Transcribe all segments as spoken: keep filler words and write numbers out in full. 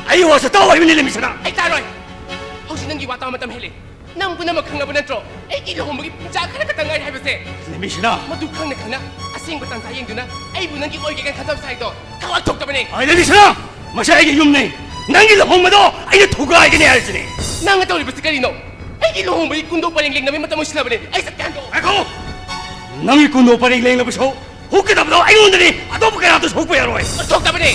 ꯑꯩ ꯋꯥꯁꯦ ꯇꯥꯎ ꯍꯥꯏꯕꯅꯤ, ꯂꯦꯝꯕꯤꯁꯅꯥ꯫ ꯑꯩ ꯇꯥꯔꯣꯏ꯫ ꯍꯧꯖꯤꯛ ꯅꯪꯒꯤ ꯋꯥ ꯇꯥꯕ ꯃꯇꯝ ꯍꯦꯜꯂꯦ꯫ ꯅꯪ ꯄꯨꯝꯅꯃꯛ ꯈꯪꯂꯕ ꯅꯠꯇ꯭ꯔꯣ? ꯑꯩꯒꯤ ꯂꯨꯍꯣꯡꯕꯒꯤ ꯄꯨꯡꯖꯥ ꯈꯔ ꯈꯛꯇ ꯉꯥꯏꯔꯦ ꯍꯥꯏꯕꯁꯦ꯫ ꯂꯦꯝꯕꯤꯁꯅꯥ꯫ ꯃꯗꯨ ꯈꯪꯅ ꯈꯪꯅ ꯑꯁꯦꯡꯕ ꯇꯥꯟꯖꯥ ꯌꯦꯡꯗꯨꯅ ꯑꯩꯕꯨ ꯅꯪꯒꯤ ꯑꯣꯏꯒꯦ ꯀꯥꯏꯅ ꯈꯟꯖꯕ ꯁꯥꯏꯗꯣ ꯊꯋꯥꯏ ꯊꯣꯛꯇꯕꯅꯦ꯫ ꯑꯩ ꯂꯦꯝꯕꯤꯁꯅꯥ, ꯃꯁꯤ ꯑꯩꯒꯤ ꯌꯨꯝꯅꯤ꯫ ꯅꯪꯒꯤ ꯂꯨꯍꯣꯡꯕꯗꯣ ꯑꯩꯅ ꯊꯨꯒꯥꯏꯒꯅꯤ ꯍꯥꯏꯔꯤꯁꯤꯅꯤ꯫ ꯅꯪꯅ ꯇꯧꯔꯤꯕꯁꯤ ꯀꯔꯤꯅꯣ? ꯑꯩꯒꯤ ꯂꯨꯍꯣꯡꯕꯒꯤ ꯀꯨꯟꯗꯣ ꯄꯔꯦꯡ ꯂꯦꯡꯅꯕꯒꯤ ꯃꯇꯝ ꯑꯣꯏꯁꯤꯜꯂꯕꯅꯦ꯫ ꯑꯩ ꯆꯠꯀꯦ ꯍꯟꯗꯣꯛꯑꯣ꯫ ꯉꯥꯏꯈꯣ! ꯅꯪꯒꯤ ꯀꯨꯟꯗꯣ ꯄꯔꯦꯡ ꯂꯦꯡꯂꯕꯁꯨ ꯍꯨꯛꯀꯗꯕꯗꯣ ꯑꯩꯉꯣꯟꯗꯅꯤ, ꯑꯇꯣꯞꯄ ꯀꯅꯥꯗꯁꯨ ꯍꯨꯛꯄ ꯌꯥꯔꯣꯏ꯫ ꯊꯣꯛꯇꯕꯅꯦ꯫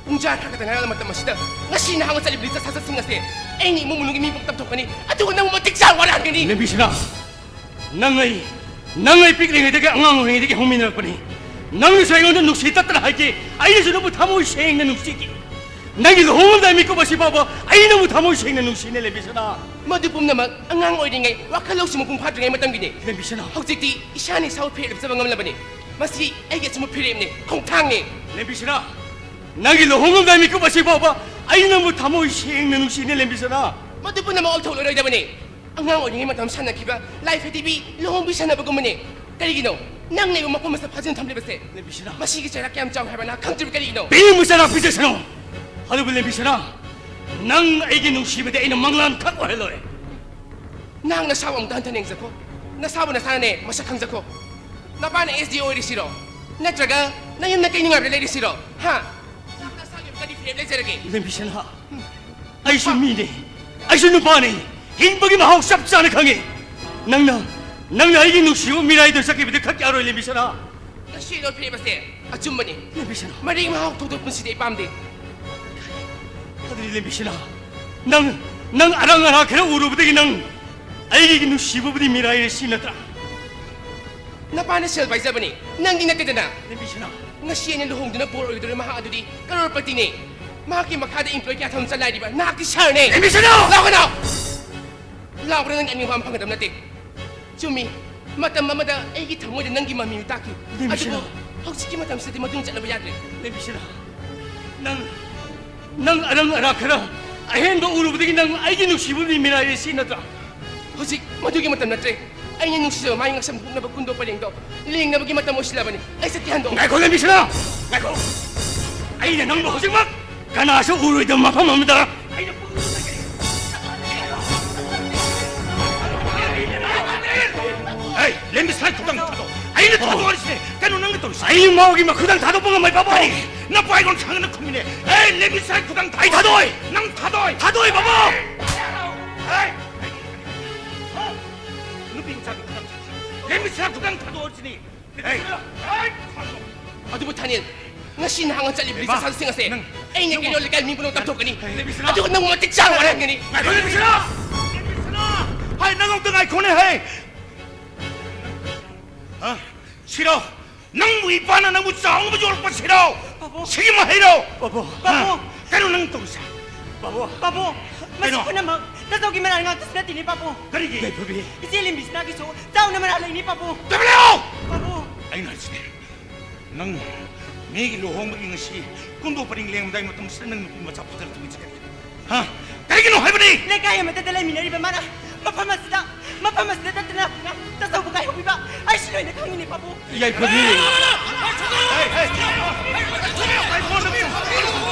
ꯄꯨꯡꯖꯥ ꯈꯔ ꯈꯛꯇ ꯉꯥꯏꯔꯕ ꯃꯇꯝ ꯑꯁꯤꯗ ꯉꯁꯤ ꯅꯍꯥꯛꯅ ꯆꯠꯂꯤꯕ ꯂꯤꯆꯠ ꯁꯥꯖꯠꯁꯤꯡ ꯑꯁꯦ ꯑꯩꯅ ꯏꯃꯨꯡ ꯃꯅꯨꯡꯒꯤ ꯃꯤ ꯄꯨꯝꯕ ꯇꯝꯊꯣꯛꯀꯅꯤ, ꯑꯗꯨꯒ ꯅꯪꯕꯨ ꯃꯇꯤꯛ ꯆꯥꯕ ꯋꯥꯔꯍꯟꯒꯅꯤ꯫ ꯂꯦꯝꯕꯤꯁꯅꯥ, ꯅꯪ ꯑꯩ, ꯅꯪ ꯑꯩ ꯄꯤꯛꯂꯤꯉꯩꯗꯒꯤ, ꯑꯉꯥꯡ ꯑꯣꯏꯔꯤꯉꯩꯗꯒꯤ ꯍꯧꯃꯤꯟꯅꯔꯛꯄꯅꯤ꯫ ꯅꯪꯅꯁꯨ ꯑꯩꯉꯣꯟꯗ ꯅꯨꯡꯁꯤ ꯇꯠꯇꯅ ꯍꯥꯏꯈꯤ, ꯑꯩꯅꯁꯨ ꯅꯪꯕꯨ ꯊꯃꯣꯏ ꯁꯦꯡꯅ ꯅꯨꯡꯁꯤꯈꯤ꯫ ꯅꯪꯒꯤ ꯂꯨꯍꯣꯡꯂꯝꯗꯥꯏ ꯃꯤꯀꯨꯞ ꯑꯁꯤ ꯐꯥꯎꯕ ꯑꯩ ꯅꯪꯕꯨ ꯊꯃꯣꯏ ꯁꯦꯡꯅ ꯅꯨꯡꯁꯤꯅꯦ, ꯂꯦꯝꯕꯤꯁꯅꯥ꯫ ꯃꯗꯨ ꯄꯨꯝꯅꯃꯛ ꯑꯉꯥꯡ ꯑꯣꯏꯔꯤꯉꯩ, ꯋꯥꯈꯜ ꯂꯧꯁꯤꯡ ꯃꯄꯨꯡ ꯐꯥꯗ꯭ꯔꯤꯉꯩ ꯃꯇꯝꯒꯤꯅꯤ꯫ ꯂꯦꯝꯕꯤꯁꯅꯥ꯫ ꯍꯧꯖꯤꯛꯇꯤ ꯏꯁꯥꯅ ꯏꯁꯥꯕꯨ ꯐꯤꯔꯦꯞ ꯂꯦꯞꯆꯕ ꯉꯝꯂꯕꯅꯤ꯫ ꯃꯁꯤ ꯑꯩꯒꯤ ꯑꯆꯨꯝꯕ ꯐꯤꯔꯦꯞꯅꯤ, ꯈꯣꯡꯊꯥꯡꯅꯤ꯫ ꯂꯦꯝꯕꯤꯁꯅꯥ, ꯅꯪꯒꯤ ꯂꯨꯍꯣꯡꯂꯝꯗꯥꯏ ꯃꯤꯀꯨꯞ ꯑꯁꯤ ꯐꯥꯎꯕ ꯑꯩ ꯅꯪꯕꯨ ꯊꯃꯣꯏ ꯁꯦꯡꯅ ꯅꯨꯡꯁꯤꯅꯦ, ꯂꯦꯝꯕꯤꯁꯅꯥ꯫ ꯃꯗꯨ ꯄꯨꯝꯅꯃꯛ ꯑꯣꯏꯊꯣꯛꯂꯔꯣꯏꯗꯕꯅꯤ꯫ ꯑꯉꯥꯡ ꯑꯣꯏꯔꯤꯉꯩ ꯃꯇꯝ ꯁꯥꯟꯅꯈꯤꯕ ꯂꯥꯏꯐ ꯍꯥꯏꯗꯤꯕꯤ ꯂꯨꯍꯣꯡꯕꯤ ꯁꯥꯟꯅꯕꯒꯨꯝꯕꯅꯤ꯫ ꯀꯔꯤꯒꯤꯅꯣ ꯅꯪꯅ ꯑꯩꯕꯨ ꯃꯐꯝ ꯑꯁꯤꯗ ꯐꯥꯖꯤꯟ ꯊꯝꯂꯤꯕꯁꯦ? ꯂꯦꯝꯕꯤꯁꯅꯥ꯫ ꯃꯁꯤꯒꯤ ꯆꯩꯔꯥꯛ ꯀꯌꯥꯝ ꯆꯥꯎꯏ ꯍꯥꯏꯕ ꯅꯍꯥꯛ ꯈꯪꯗ꯭ꯔꯤꯕ ꯀꯔꯤꯒꯤꯅꯣ? ꯄꯤꯅꯤꯡꯕ ꯆꯩꯔꯥꯛ ꯄꯤꯖꯁꯅꯨ꯫ ꯑꯗꯨꯕꯨ ꯂꯦꯝꯕꯤꯁꯅꯥ, ꯅꯪ ꯑꯩꯒꯤ ꯅꯨꯡꯁꯤꯕꯗꯤ ꯑꯩꯅ ꯃꯪꯂꯥꯟ ꯈꯛ ꯑꯣꯏꯍꯜꯂꯣꯏ꯫ ꯅꯍꯥꯛ ꯅꯁꯥꯕꯨ ꯑꯃꯨꯛꯇ ꯍꯟꯊꯅ ꯌꯦꯡꯖꯈꯣ꯫ ꯅꯁꯥꯕꯨ ꯅꯁꯥꯅꯅꯦ ꯃꯁꯛ ꯈꯪꯖꯈꯣ꯫ ꯅꯄꯥꯅ ꯑꯦꯁ ꯗꯤ ꯑꯣ ꯑꯣꯏꯔꯤꯁꯤꯔꯣ? ꯅꯠꯇ꯭ꯔꯒ ꯅꯌꯨꯝ ꯅꯀꯩ ꯅꯨꯡꯉꯥꯏꯕꯗ ꯂꯩꯔꯤꯁꯤꯔꯣ? ꯍꯥ? ꯅꯍꯥꯛ ꯅꯁꯥꯒꯤ ꯑꯣꯏꯕ ꯀꯔꯤ ꯐꯤꯔꯦꯞ ꯂꯩꯖꯔꯒꯦ? ꯂꯦꯝꯕꯤꯁꯅꯥ, ꯑꯩꯁꯨ ꯃꯤꯅꯤ, ꯑꯩꯁꯨ ꯅꯨꯄꯥꯅꯤ, ꯍꯤꯡꯕꯒꯤ ꯃꯍꯥꯎ ꯆꯞ ꯆꯥꯅ ꯈꯪꯉꯤ꯫ ꯅꯪꯅ, ꯅꯪꯅ ꯑꯩꯒꯤ ꯅꯨꯡꯁꯤꯕ ꯃꯤꯔꯥꯏꯗ ꯆꯠꯈꯤꯕꯗꯤ ꯈꯛ ꯌꯥꯔꯣꯏ, ꯂꯦꯝꯕꯤꯁꯅꯥ꯫ ꯉꯁꯤ ꯂꯣꯏ ꯐꯤꯔꯦꯞ ꯑꯁꯦ ꯑꯆꯨꯝꯕꯅꯤ꯫ ꯂꯦꯝꯕꯤꯁꯅꯥ꯫ ꯃꯔꯦꯛ ꯃꯍꯥꯎ ꯊꯣꯛꯇꯕ ꯄꯨꯟꯁꯤꯗꯤ ꯑꯩ ꯄꯥꯝꯗꯦ꯫ ꯑꯗꯨꯗꯤ ꯂꯦꯝꯕꯤꯁꯅꯥ, ꯅꯪ, ꯅꯪ ꯑꯔꯪ ꯑꯔꯥꯛ ꯈꯔ ꯎꯔꯨꯕꯗꯒꯤ ꯅꯪ ꯑꯩꯒꯤ ꯅꯨꯡꯁꯤꯕꯕꯨꯗꯤ ꯃꯤꯔꯥꯏꯔꯦ ꯁꯤ ꯅꯠꯇ꯭ꯔꯥ? ꯅꯄꯥꯅ ꯁꯦꯜ ꯄꯥꯏꯖꯕꯅꯤ, ꯅꯪꯗꯤ ꯅꯠꯇꯦꯗꯅ꯫ ꯂꯦꯝꯕꯤꯁꯅꯥ꯫ ꯉꯁꯤ ꯑꯩꯅ ꯂꯨꯍꯣꯡꯗꯨꯅ ꯕꯣꯔ ꯑꯣꯏꯒꯗꯧꯔꯤꯕ ꯃꯍꯥꯛ ꯑꯗꯨꯗꯤ ꯀꯔꯣꯔꯄꯇꯤꯅꯤ꯫ ꯃꯍꯥꯛꯀꯤ ꯃꯈꯥꯗ ꯏꯝꯄ꯭ꯂꯣꯏ ꯀꯌꯥ ꯊꯝ ꯆꯠꯂꯥꯏꯔꯤꯕ ꯅꯍꯥꯛꯇꯤ ꯁꯥꯔꯅꯦ꯫ ꯂꯦꯝꯕꯤꯁꯅꯥ! ꯂꯥꯎꯒꯅꯨ! ꯂꯥꯎꯕꯅ ꯅꯪꯒꯤ ꯑꯅꯤꯡꯕ ꯑꯃ ꯐꯪꯒꯗꯕ ꯅꯠꯇꯦ꯫ ꯆꯨꯝꯃꯤ, ꯃꯇꯝ ꯑꯃꯗ ꯑꯩꯒꯤ ꯊꯃꯣꯏꯗ ꯅꯪꯒꯤ ꯃꯃꯤꯅ ꯇꯥꯛꯈꯤ꯫ ꯂꯦꯝꯕꯤꯁꯅꯥ꯫ ꯑꯗꯨꯕꯨ ꯍꯧꯖꯤꯛꯀꯤ ꯃꯇꯝꯁꯤꯗꯗꯤ ꯃꯗꯨ ꯆꯠꯅꯕ ꯌꯥꯗ꯭ꯔꯦ꯫ ꯂꯦꯝꯕꯤꯁꯅꯥ, ꯅꯪ, ꯅꯪ ꯑꯔꯪ ꯑꯔꯥꯛ ꯈꯔ ꯑꯍꯦꯟꯕ ꯎꯔꯨꯕꯗꯒꯤ ꯅꯪ ꯑꯩꯒꯤ ꯅꯨꯡꯁꯤꯕꯕꯨꯗꯤ ꯃꯤꯔꯥꯏꯔꯦ ꯁꯤ ꯅꯠꯇ꯭ꯔꯥ? ꯍꯧꯖꯤꯛ ꯃꯗꯨꯒꯤ ꯃꯇꯝ ꯅꯠꯇ꯭ꯔꯦ꯫ ꯑꯩꯅ ꯅꯨꯡꯁꯤꯖꯕ ꯃꯥꯒꯤ ꯉꯛꯁꯝ ꯍꯨꯛꯅꯕ ꯀꯨꯟꯗꯣ ꯄꯔꯦꯡꯗꯣ ꯂꯦꯡꯅꯕꯒꯤ ꯃꯇꯝ ꯑꯣꯏꯁꯤꯜꯂꯕꯅꯤ꯫ ꯑꯩ ꯆꯠꯀꯦ ꯍꯟꯗꯣꯛ꯫ ꯉꯥꯏꯈꯣ, ꯂꯦꯝꯕꯤꯁꯅꯥ! ꯉꯥꯏꯈꯣ! ꯑꯩꯅ ꯅꯪꯕꯨ ꯍꯧꯖꯤꯛꯃꯛ ꯀꯅꯥꯁꯨ ꯎꯔꯣꯏꯗꯕ ꯃꯐꯝ ꯑꯃꯗ꯫ ꯑꯩ, ꯂꯦꯝꯕꯤꯁꯅꯥ, ꯈꯨꯗꯥꯡ ꯊꯥꯗꯣꯛ꯫ ꯑꯩꯅ ꯊꯥꯗꯣꯛ ꯍꯥꯏꯔꯤꯁꯤꯅꯦ꯫ ꯀꯩꯅꯣ ꯅꯪꯅ ꯇꯧꯔꯤꯁꯦ? ꯑꯩ ꯃꯥꯎꯒꯤ ꯃꯈꯨꯗꯥꯡ ꯊꯥꯗꯣꯛꯄ ꯉꯝꯃꯣꯏ, ꯕꯥꯕꯨ꯫ ꯀꯔꯤ? ꯅꯄꯥꯏꯒꯣꯟ ꯁꯥꯡꯅ ꯈꯨꯝꯃꯤꯅꯦ꯫ ꯑꯦ, ꯂꯦꯝꯕꯤꯁꯅꯥ, ꯈꯨꯗꯥꯡ ꯊꯥꯗꯣꯛ꯫ ꯑꯩ ꯊꯥꯗꯣꯛꯑꯣꯏ꯫ ꯅꯪ ꯊꯥꯗꯣꯛꯑꯣꯏ꯫ ꯊꯥꯗꯣꯛꯑꯣꯏ, ꯕꯥꯕꯨ꯫ ꯑꯦ, ꯅꯨꯄꯤ ꯃꯆꯥꯒꯤ ꯈꯨꯗꯥꯡ ꯊꯥꯗꯣꯛ꯫ ꯂꯦꯝꯕꯤꯁꯅꯥ, ꯈꯨꯗꯥꯡ ꯊꯥꯗꯣꯛ ꯍꯥꯏꯔꯤꯁꯤꯅꯦ꯫ ꯑꯗꯨꯕꯨ ꯊꯥꯅꯤꯜ, ꯉꯁꯤ ꯅꯍꯥꯛꯅ ꯆꯠꯂꯤꯕ ꯂꯤꯆꯠ ꯁꯥꯖꯠꯁꯤꯡ ꯑꯁꯦ ꯑꯩꯅ ꯀꯩꯔꯣꯜ ꯂꯩꯀꯥꯏ ꯃꯤ ꯄꯨꯝꯅꯃꯛ ꯇꯝꯊꯣꯛꯀꯅꯤ꯫ ꯑꯗꯨꯒ ꯅꯪꯕꯨ ꯃꯇꯤꯛ ꯆꯥꯅ ꯋꯥꯔꯍꯟꯒꯅꯤ꯫ ꯉꯥꯏꯈꯣ, ꯂꯦꯝꯕꯤꯁꯅꯥ! ꯍꯥꯏ, ꯅꯪ ꯑꯝꯇ ꯉꯥꯏꯈꯣꯅꯦ, ꯍꯦ! ꯍꯥ? ꯁꯤꯔꯣ, ꯅꯪꯕꯨ ꯏꯄꯥꯅ ꯅꯪꯕꯨ ꯆꯥꯎꯅꯕ ꯌꯣꯛꯂꯛꯄ ꯁꯤꯔꯣ? ꯄꯥꯕꯨꯡ꯫ ꯁꯤꯒꯤ ꯃꯍꯩꯔꯣ? ꯄꯥꯕꯨꯡ꯫ ꯍꯥ? ꯄꯥꯕꯨꯡ꯫ ꯀꯩꯅꯣ ꯅꯪ ꯇꯧꯔꯤꯁꯦ? ꯄꯥꯕꯨꯡ꯫ ꯄꯥꯕꯨꯡ, ꯃꯁꯤ ꯀꯩꯅꯣ? ꯄꯨꯝꯅꯃꯛ ꯇꯥꯆꯧꯒꯤ ꯃꯔꯥꯜ ꯉꯥꯛꯇꯁꯨ ꯅꯠꯇꯦꯅꯦ, ꯄꯥꯕꯨꯡ꯫ ꯀꯔꯤꯒꯤ? ꯌꯥꯏꯐꯕꯤ꯫ ꯏꯆꯦ ꯂꯦꯝꯕꯤꯁꯅꯥꯒꯤꯁꯨ ꯆꯥꯎꯅ ꯃꯔꯥꯜ ꯂꯩꯅꯦ, ꯄꯥꯕꯨꯡ꯫ ꯇꯨꯃꯤꯟ ꯂꯩꯌꯨ! ꯄꯥꯕꯨꯡ꯫ ꯑꯩꯅ ꯍꯥꯏꯁꯤꯅꯦ, ꯅꯪ ꯃꯤꯒꯤ ꯂꯨꯍꯣꯡꯕꯒꯤ ꯉꯁꯤ ꯀꯨꯟꯗꯣ ꯄꯔꯤꯡ ꯂꯦꯡꯕꯗꯥꯏ ꯃꯇꯝꯁꯤꯗ ꯅꯪ ꯅꯨꯄꯤ ꯃꯆꯥ ꯐꯨꯗꯅ ꯇꯨꯃꯤꯟ ꯆꯠꯀꯅꯤ? ꯍꯥ? ꯀꯔꯤꯒꯤꯅꯣ ꯍꯥꯏꯕꯅꯤ? ꯂꯩꯀꯥꯏ ꯑꯃꯠꯇꯗ ꯂꯩꯃꯤꯟꯅꯔꯤꯕ ꯃꯥꯅ ꯃꯐꯝ ꯑꯁꯤꯗ, ꯃꯐꯝ ꯑꯁꯤꯗ ꯅꯠꯇꯅ ꯇꯥꯆꯧꯕꯨ ꯀꯥꯏꯍꯧꯕꯤꯕ ꯑꯩꯁꯨ ꯂꯣꯏꯅ ꯈꯪꯉꯤꯅꯦ, ꯄꯥꯕꯨꯡ꯫ ꯌꯥꯏꯐꯕꯤ!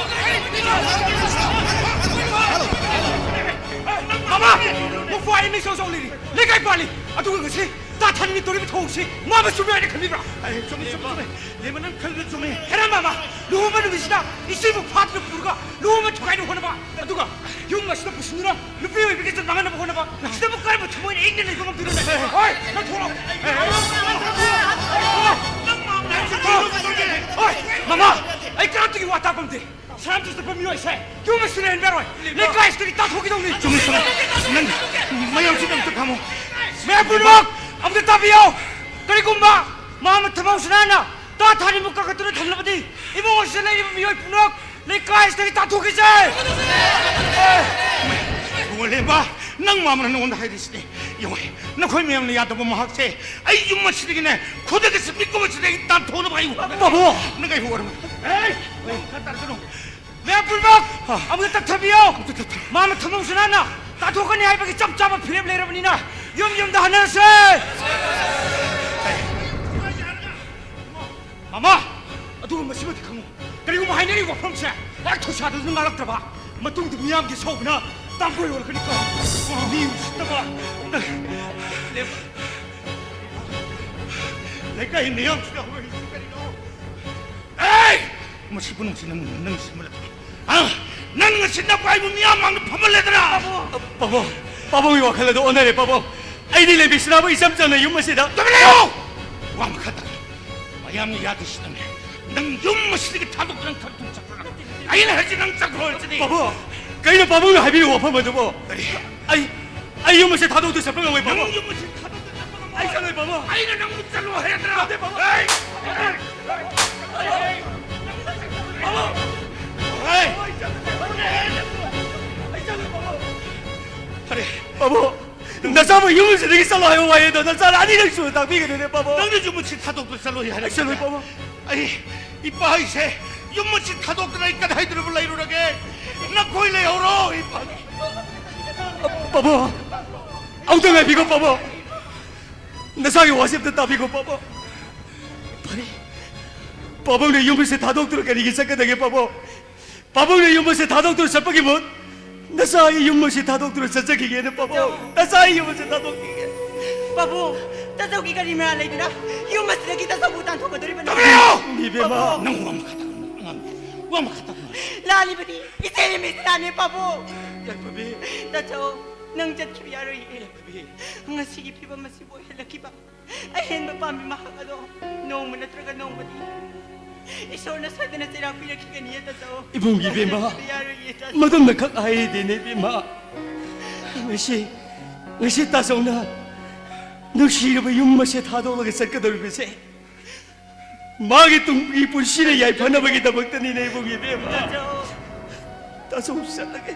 ꯃꯃꯥ! ꯃꯄꯨ ꯑꯩ ꯃꯤ ꯁꯣꯛ ꯁꯣꯛ ꯂꯩꯔꯤ꯫ ꯂꯩꯀꯥꯏ ꯄꯥꯜꯂꯤ꯫ ꯑꯗꯨꯒ ꯉꯁꯤ ꯇꯥ ꯊꯥꯅꯤꯡꯉꯤ ꯇꯧꯔꯤꯕ ꯊꯧꯑꯣꯡꯁꯤ ꯃꯥ ꯃꯆꯨꯝꯃꯦ ꯍꯥꯏꯅ ꯈꯟꯕꯤꯕ꯭ꯔꯥ? ꯑꯩ ꯆꯨꯝꯃꯤ, ꯆꯨꯝꯃꯤ, ꯆꯨꯝꯃꯤ꯫ ꯂꯦꯝꯕ ꯅꯪ ꯈꯜꯂꯤꯗꯣ ꯆꯨꯝꯃꯤ꯫ ꯍꯦꯔꯥ ꯃꯥꯃ, ꯂꯨꯍꯣꯡꯕ ꯅꯨꯃꯤꯠꯁꯤꯗ ꯏꯆꯦꯕꯨ ꯐꯥꯗꯨꯅ ꯄꯨꯔꯒ ꯂꯨꯍꯣꯡꯕ ꯊꯨꯒꯥꯏꯅꯕ ꯍꯣꯠꯅꯕ, ꯑꯗꯨꯒ ꯌꯨꯝ ꯑꯁꯤꯗ ꯄꯨꯁꯤꯟꯗꯨꯅ ꯅꯨꯄꯤ ꯑꯣꯏꯕꯒꯤ ꯏꯖꯠ ꯃꯥꯡꯍꯟꯅꯕ ꯍꯣꯠꯅꯕ, ꯁꯤꯗꯕꯨ ꯀꯔꯝꯕ ꯊꯃꯣꯏꯅ ꯏꯪꯅ ꯂꯩꯕ ꯉꯝꯗꯣꯏꯅꯣꯅꯦ? ꯍꯣꯏ, ꯅꯪ ꯊꯣꯛꯂꯛꯑꯣ꯫ ꯍꯣꯏ, ꯃꯃꯥ, ꯑꯩ ꯀꯅꯥꯝꯇꯒꯤ ꯋꯥ ꯇꯥꯕ ꯉꯝꯗꯦ꯫ ꯁꯅꯥꯝꯇ ꯆꯠꯄ ꯃꯤꯑꯣꯏꯁꯦ ꯌꯨꯝ ꯑꯁꯤꯗ ꯂꯩꯍꯟꯕ ꯌꯥꯔꯣꯏ꯫ ꯂꯩꯀꯥꯏ ꯑꯁꯤꯗꯒꯤ ꯇꯥꯟꯊꯣꯛꯈꯤꯗꯧꯅꯤ꯫ ꯆꯨꯝꯃꯤ, ꯆꯨꯝꯃꯤ꯫ ꯅꯪ ꯃꯌꯥꯝꯁꯤꯗ ꯑꯝꯇ ꯈꯪꯉꯨ꯫ ꯃꯌꯥꯝ ꯄꯨꯝꯅꯃꯛ ꯑꯝꯇ ꯇꯥꯕꯤꯌꯨ꯫ ꯀꯔꯤꯒꯨꯝꯕ ꯃꯥꯃ ꯊꯝꯃꯧꯁꯅꯥꯅ ꯇꯥ ꯊꯥꯅꯤꯃꯨꯛ ꯀꯥꯈꯠꯇꯨꯅ ꯊꯝꯂꯕꯗꯤ ꯏꯃꯨꯡ ꯑꯁꯤꯗ ꯂꯩꯔꯤꯕ ꯃꯤꯑꯣꯏ ꯄꯨꯝꯅꯃꯛ ꯂꯩꯀꯥꯏ ꯑꯁꯤꯗꯒꯤ ꯇꯥꯟꯊꯣꯛꯈꯤꯁꯦ꯫ ꯏꯕꯨꯡꯉꯣ ꯂꯦꯝꯕ, ꯅꯪ ꯃꯥꯃꯅ ꯅꯉꯣꯟꯗ ꯍꯥꯏꯔꯤꯁꯤꯅꯦ꯫ ꯌꯦꯡꯉꯣ, ꯅꯈꯣꯏ ꯃꯌꯥꯝꯅ ꯌꯥꯗꯕ ꯃꯍꯥꯛꯁꯦ ꯑꯩ ꯌꯨꯝ ꯑꯁꯤꯗꯒꯤꯅꯦ ꯈꯨꯗꯛꯀꯤ ꯃꯤꯀꯨꯞ ꯑꯁꯤꯗꯒꯤ ꯇꯥꯟꯊꯣꯛꯅꯕ ꯑꯩ ꯍꯣꯠꯅꯒꯦ꯫ ꯄꯥꯕꯨꯡ! ꯅꯪ ꯑꯩ ꯍꯣꯠꯅꯕ꯫ ꯑꯦ! ꯈꯔ ꯇꯥꯔꯛꯀꯅꯨ꯫ ꯃꯌꯥꯝ ꯄꯨꯝꯅꯃꯛ ꯑꯥ꯫ ꯑꯃꯨꯛꯇ ꯇꯞꯊꯕꯤꯌꯨ꯫ ꯑꯃꯨꯛꯇ ꯇꯞꯊ- ꯃꯥꯃ ꯊꯝꯃꯧꯁꯅꯥꯅ ꯇꯥꯟꯊꯣꯛꯀꯅꯤ ꯍꯥꯏꯕꯒꯤ ꯆꯞ ꯆꯥꯕ ꯐꯤꯔꯦꯞ ꯂꯩꯔꯕꯅꯤꯅ ꯌꯨꯝ ꯌꯨꯝꯗ ꯍꯟꯅꯔꯁꯦ꯫ ꯃꯃꯥ, ꯑꯗꯨꯒ ꯃꯁꯤꯃꯗꯤ ꯈꯪꯉꯨ, ꯀꯔꯤꯒꯨꯝꯕ ꯍꯥꯏꯅꯔꯤꯕ ꯋꯥꯐꯝꯁꯦ ꯍꯦꯛ ꯊꯧꯁꯥꯗꯨꯅ ꯉꯥꯡꯂꯛꯇ꯭ꯔꯕ ꯃꯇꯨꯡꯗ ꯃꯤꯌꯥꯝꯒꯤ ꯁꯧꯕꯅ ꯇꯥꯡꯀꯣꯏ ꯑꯣꯜꯂꯛꯀꯅꯤꯀꯣ꯫ ꯃꯤ ꯎꯁꯤꯠꯇꯕ꯫ ꯂꯩꯀꯥꯏ ꯃꯤꯌꯥꯝꯁꯤꯗ ꯍꯧꯔꯛꯏꯁꯤ ꯀꯔꯤꯅꯣ? ꯑꯦ! ꯃꯁꯤ ꯄꯨꯝꯅꯃꯛꯁꯤ ꯅꯪ, ꯅꯪ ꯁꯤꯟꯕ ꯅꯠꯇ꯭ꯔꯣ? ꯑ? ꯅꯪ ꯉꯁꯤ ꯅꯄꯥꯏꯕꯨ ꯃꯤꯌꯥꯝ ꯃꯥꯡꯗ ꯐꯝꯍꯜꯂꯦꯗꯅ? ꯄꯥꯕꯨꯡ! ꯄꯥꯕꯨꯡꯒꯤ ꯋꯥꯈꯜ ꯑꯗꯨ ꯑꯣꯟꯅꯔꯦ, ꯄꯥꯕꯨꯡ꯫ ꯑꯩꯗꯤ ꯂꯦꯝꯕꯤꯁꯅꯥꯕꯨ ꯏꯆꯝ ꯆꯝꯅ ꯌꯨꯝ ꯑꯁꯤꯗ ꯇꯨꯃꯤꯟ ꯂꯩꯌꯨ! ꯋꯥ ꯃꯈꯥ ꯇꯥꯔꯦ꯫ ꯃꯌꯥꯝꯅ ꯌꯥꯗ꯭ꯔꯤꯁꯤꯗꯅꯦ꯫ ꯅꯪ ꯌꯨꯝ ꯑꯁꯤꯗꯒꯤ ꯊꯥꯗꯣꯛꯇꯨꯅ ꯊꯛꯇꯨꯅ ꯆꯠꯄ꯭ꯔꯥ? ꯑꯩꯅ ꯍꯥꯏꯁꯤ ꯅꯪ ꯆꯠꯈ꯭ꯔꯣ ꯍꯥꯏꯁꯤꯅꯤ꯫ ꯄꯥꯕꯨꯡ! ꯀꯩꯅꯣ ꯄꯥꯕꯨꯡꯅ ꯍꯥꯏꯕꯤꯌꯨ ꯋꯥꯐꯝ ꯑꯗꯨꯕꯣ? ꯀꯔꯤ? ꯑꯩ, ꯑꯩ ꯌꯨꯝ ꯑꯁꯤ ꯊꯥꯗꯣꯛꯇꯨ ꯆꯠꯄ ꯉꯝꯃꯣꯏ, ꯄꯥꯕꯨꯡ꯫ ꯅꯪ ꯌꯨꯝ ꯑꯁꯤ ꯊꯥꯗꯣꯛꯇꯨ ꯆꯠꯄ ꯉꯝꯃꯣꯏ꯫ ꯑꯩ ꯆꯠꯂꯣꯏ, ꯄꯥꯕꯨꯡ꯫ ꯑꯩꯅ ꯅꯪꯕꯨ ꯆꯠꯂꯣ ꯍꯥꯏꯔꯗ꯭ꯔꯥ? ꯌꯥꯗꯦ, ꯄꯥꯕꯨꯡ꯫ ꯑꯩ! ꯄꯥꯕꯨꯡ! ꯑꯩ! ꯑꯩ ꯆꯠꯂꯣꯏ, ꯄꯥꯕꯨꯡ꯫ ꯑꯩ ꯆꯠꯂꯣꯏ, ꯄꯥꯕꯨꯡ꯫ ꯐꯔꯦ꯫ ꯄꯥꯕꯨꯡ! ꯅꯆꯥꯕꯨ ꯌꯨꯝ ꯑꯁꯤꯗꯒꯤ ꯆꯠꯂꯣ ꯍꯥꯏꯕ ꯋꯥꯍꯩꯗꯣ ꯅꯆꯥꯅ ꯑꯅꯤꯔꯛ ꯁꯨꯅ ꯇꯥꯛꯄꯤꯒꯅꯨꯅꯦ, ꯄꯥꯕꯨꯡ꯫ ꯅꯪꯅ ꯌꯨꯝ ꯑꯁꯤ ꯊꯥꯗꯣꯛꯇꯨꯅ ꯆꯠꯂꯣ ꯍꯥꯏꯔꯗ꯭ꯔꯥ? ꯑꯩ ꯆꯠꯂꯣꯏ, ꯄꯥꯕꯨꯡ꯫ ꯑꯩ ꯏꯄꯥ ꯍꯥꯏꯁꯦ ꯌꯨꯝ ꯑꯁꯤ ꯊꯥꯗꯣꯛꯇꯅ ꯑꯩ ꯀꯗꯥꯏꯗꯅꯣ ꯂꯩꯔꯨꯔꯒꯦ? ꯅꯈꯣꯏ ꯂꯩꯍꯧꯔꯣ, ꯏꯄꯥ꯫ ꯄꯥꯕꯨꯡ, ꯑꯃꯨꯛꯇ ꯉꯥꯏꯕꯤꯈꯣ, ꯄꯥꯕꯨꯡ꯫ ꯅꯆꯥꯒꯤ ꯋꯥꯁꯦ ꯑꯝꯇ ꯇꯥꯕꯤꯈꯣ, ꯄꯥꯕꯨꯡ꯫ ꯐꯔꯦ, ꯄꯥꯕꯨꯡꯅ ꯌꯨꯝ ꯑꯁꯤ ꯊꯥꯗꯣꯛꯇꯨꯅ ꯀꯔꯤꯒꯤ ꯆꯠꯀꯗꯒꯦ, ꯄꯥꯕꯨꯡ? ꯄꯥꯕꯨꯡꯅ ꯌꯨꯝ ꯑꯁꯤ ꯊꯥꯗꯣꯛꯇꯨꯅ ꯆꯠꯄꯒꯤ ꯃꯍꯨꯠ ꯅꯆꯥ ꯑꯩ ꯌꯨꯝ ꯑꯁꯤ ꯊꯥꯗꯣꯛꯇꯨꯅ ꯆꯠꯆꯈꯤꯒꯦꯅ, ꯄꯥꯕꯨꯡ꯫ ꯅꯆꯥ ꯑꯩ ꯌꯨꯝ ꯑꯁꯤ ꯊꯥꯗꯣꯛꯈꯤꯒꯦ꯫ ꯄꯥꯕꯨꯡ, ꯇꯥꯆꯧꯒꯤ ꯀꯔꯤ ꯃꯔꯥꯜ ꯂꯩꯗꯅ ꯌꯨꯝ ꯑꯁꯤꯗꯒꯤ ꯇꯥꯆꯧꯕꯨ ꯇꯥꯟꯊꯣꯛꯀꯗꯧꯔꯤꯕꯅꯣ? ꯇꯥꯕꯤꯌꯨ! ꯏꯕꯦꯝꯃ! ꯄꯥꯕꯨꯡ! ꯅꯪ ꯋꯥ ꯃꯈꯥ ꯇꯥꯅ ꯉꯥꯡ-, ꯋꯥ ꯃꯈꯥ ꯇꯥꯅ ꯉꯥꯡ-, ꯂꯥꯜꯂꯤꯕꯅꯤ꯫ ꯏꯆꯦ ꯂꯦꯝꯕꯤꯁꯅꯥꯅꯦ, ꯄꯥꯕꯨꯡ꯫ ꯌꯥꯏꯐꯕꯤ! ꯇꯥꯆꯧ, ꯅꯪ ꯆꯠꯈꯤꯕ ꯌꯥꯔꯣꯏꯌꯦ꯫ ꯌꯥꯏꯐꯕꯤ! ꯉꯁꯤꯒꯤ ꯐꯤꯕꯝ ꯑꯁꯤꯕꯨ ꯑꯣꯏꯍꯜꯂꯛꯈꯤꯕ ꯑꯍꯦꯟꯕ ꯄꯥꯝꯕꯤ ꯃꯍꯥꯛ ꯑꯗꯣ ꯅꯣꯡꯃ ꯅꯠꯇ꯭ꯔꯒ ꯅꯣꯡꯃꯗꯤ ꯏꯁꯣꯔꯅ ꯁꯣꯏꯗꯅ ꯆꯩꯔꯥꯛ ꯄꯤꯔꯛꯈꯤꯒꯅꯤ, ꯇꯥꯆꯧ꯫ ꯏꯕꯨꯡꯒꯤ ꯏꯕꯦꯝꯃ, ꯌꯥꯔꯣꯏꯌꯦ, ꯇꯥꯆꯧ꯫ ꯃꯗꯨꯝꯅ ꯈꯛ ꯍꯥꯏꯗꯦꯅꯦ, ꯏꯕꯦꯝꯃ꯫ ꯉꯁꯤ, ꯉꯁꯤ ꯇꯥꯆꯧꯅ ꯅꯨꯡꯁꯤꯔꯕ ꯌꯨꯝ ꯑꯁꯦ ꯊꯥꯗꯣꯛꯂꯒ ꯆꯠꯀꯗꯧꯔꯤꯕꯁꯦ ꯃꯥꯒꯤ ꯇꯨꯡꯒꯤ ꯄꯨꯟꯁꯤꯗ ꯌꯥꯏꯐꯅꯕꯒꯤꯗꯃꯛꯇꯅꯤꯅꯦ, ꯏꯕꯨꯡꯒꯤ ꯏꯕꯦꯝꯃ꯫ ꯇꯥꯆꯧ꯫ ꯇꯥꯆꯧ ꯆꯠꯂꯒꯦ꯫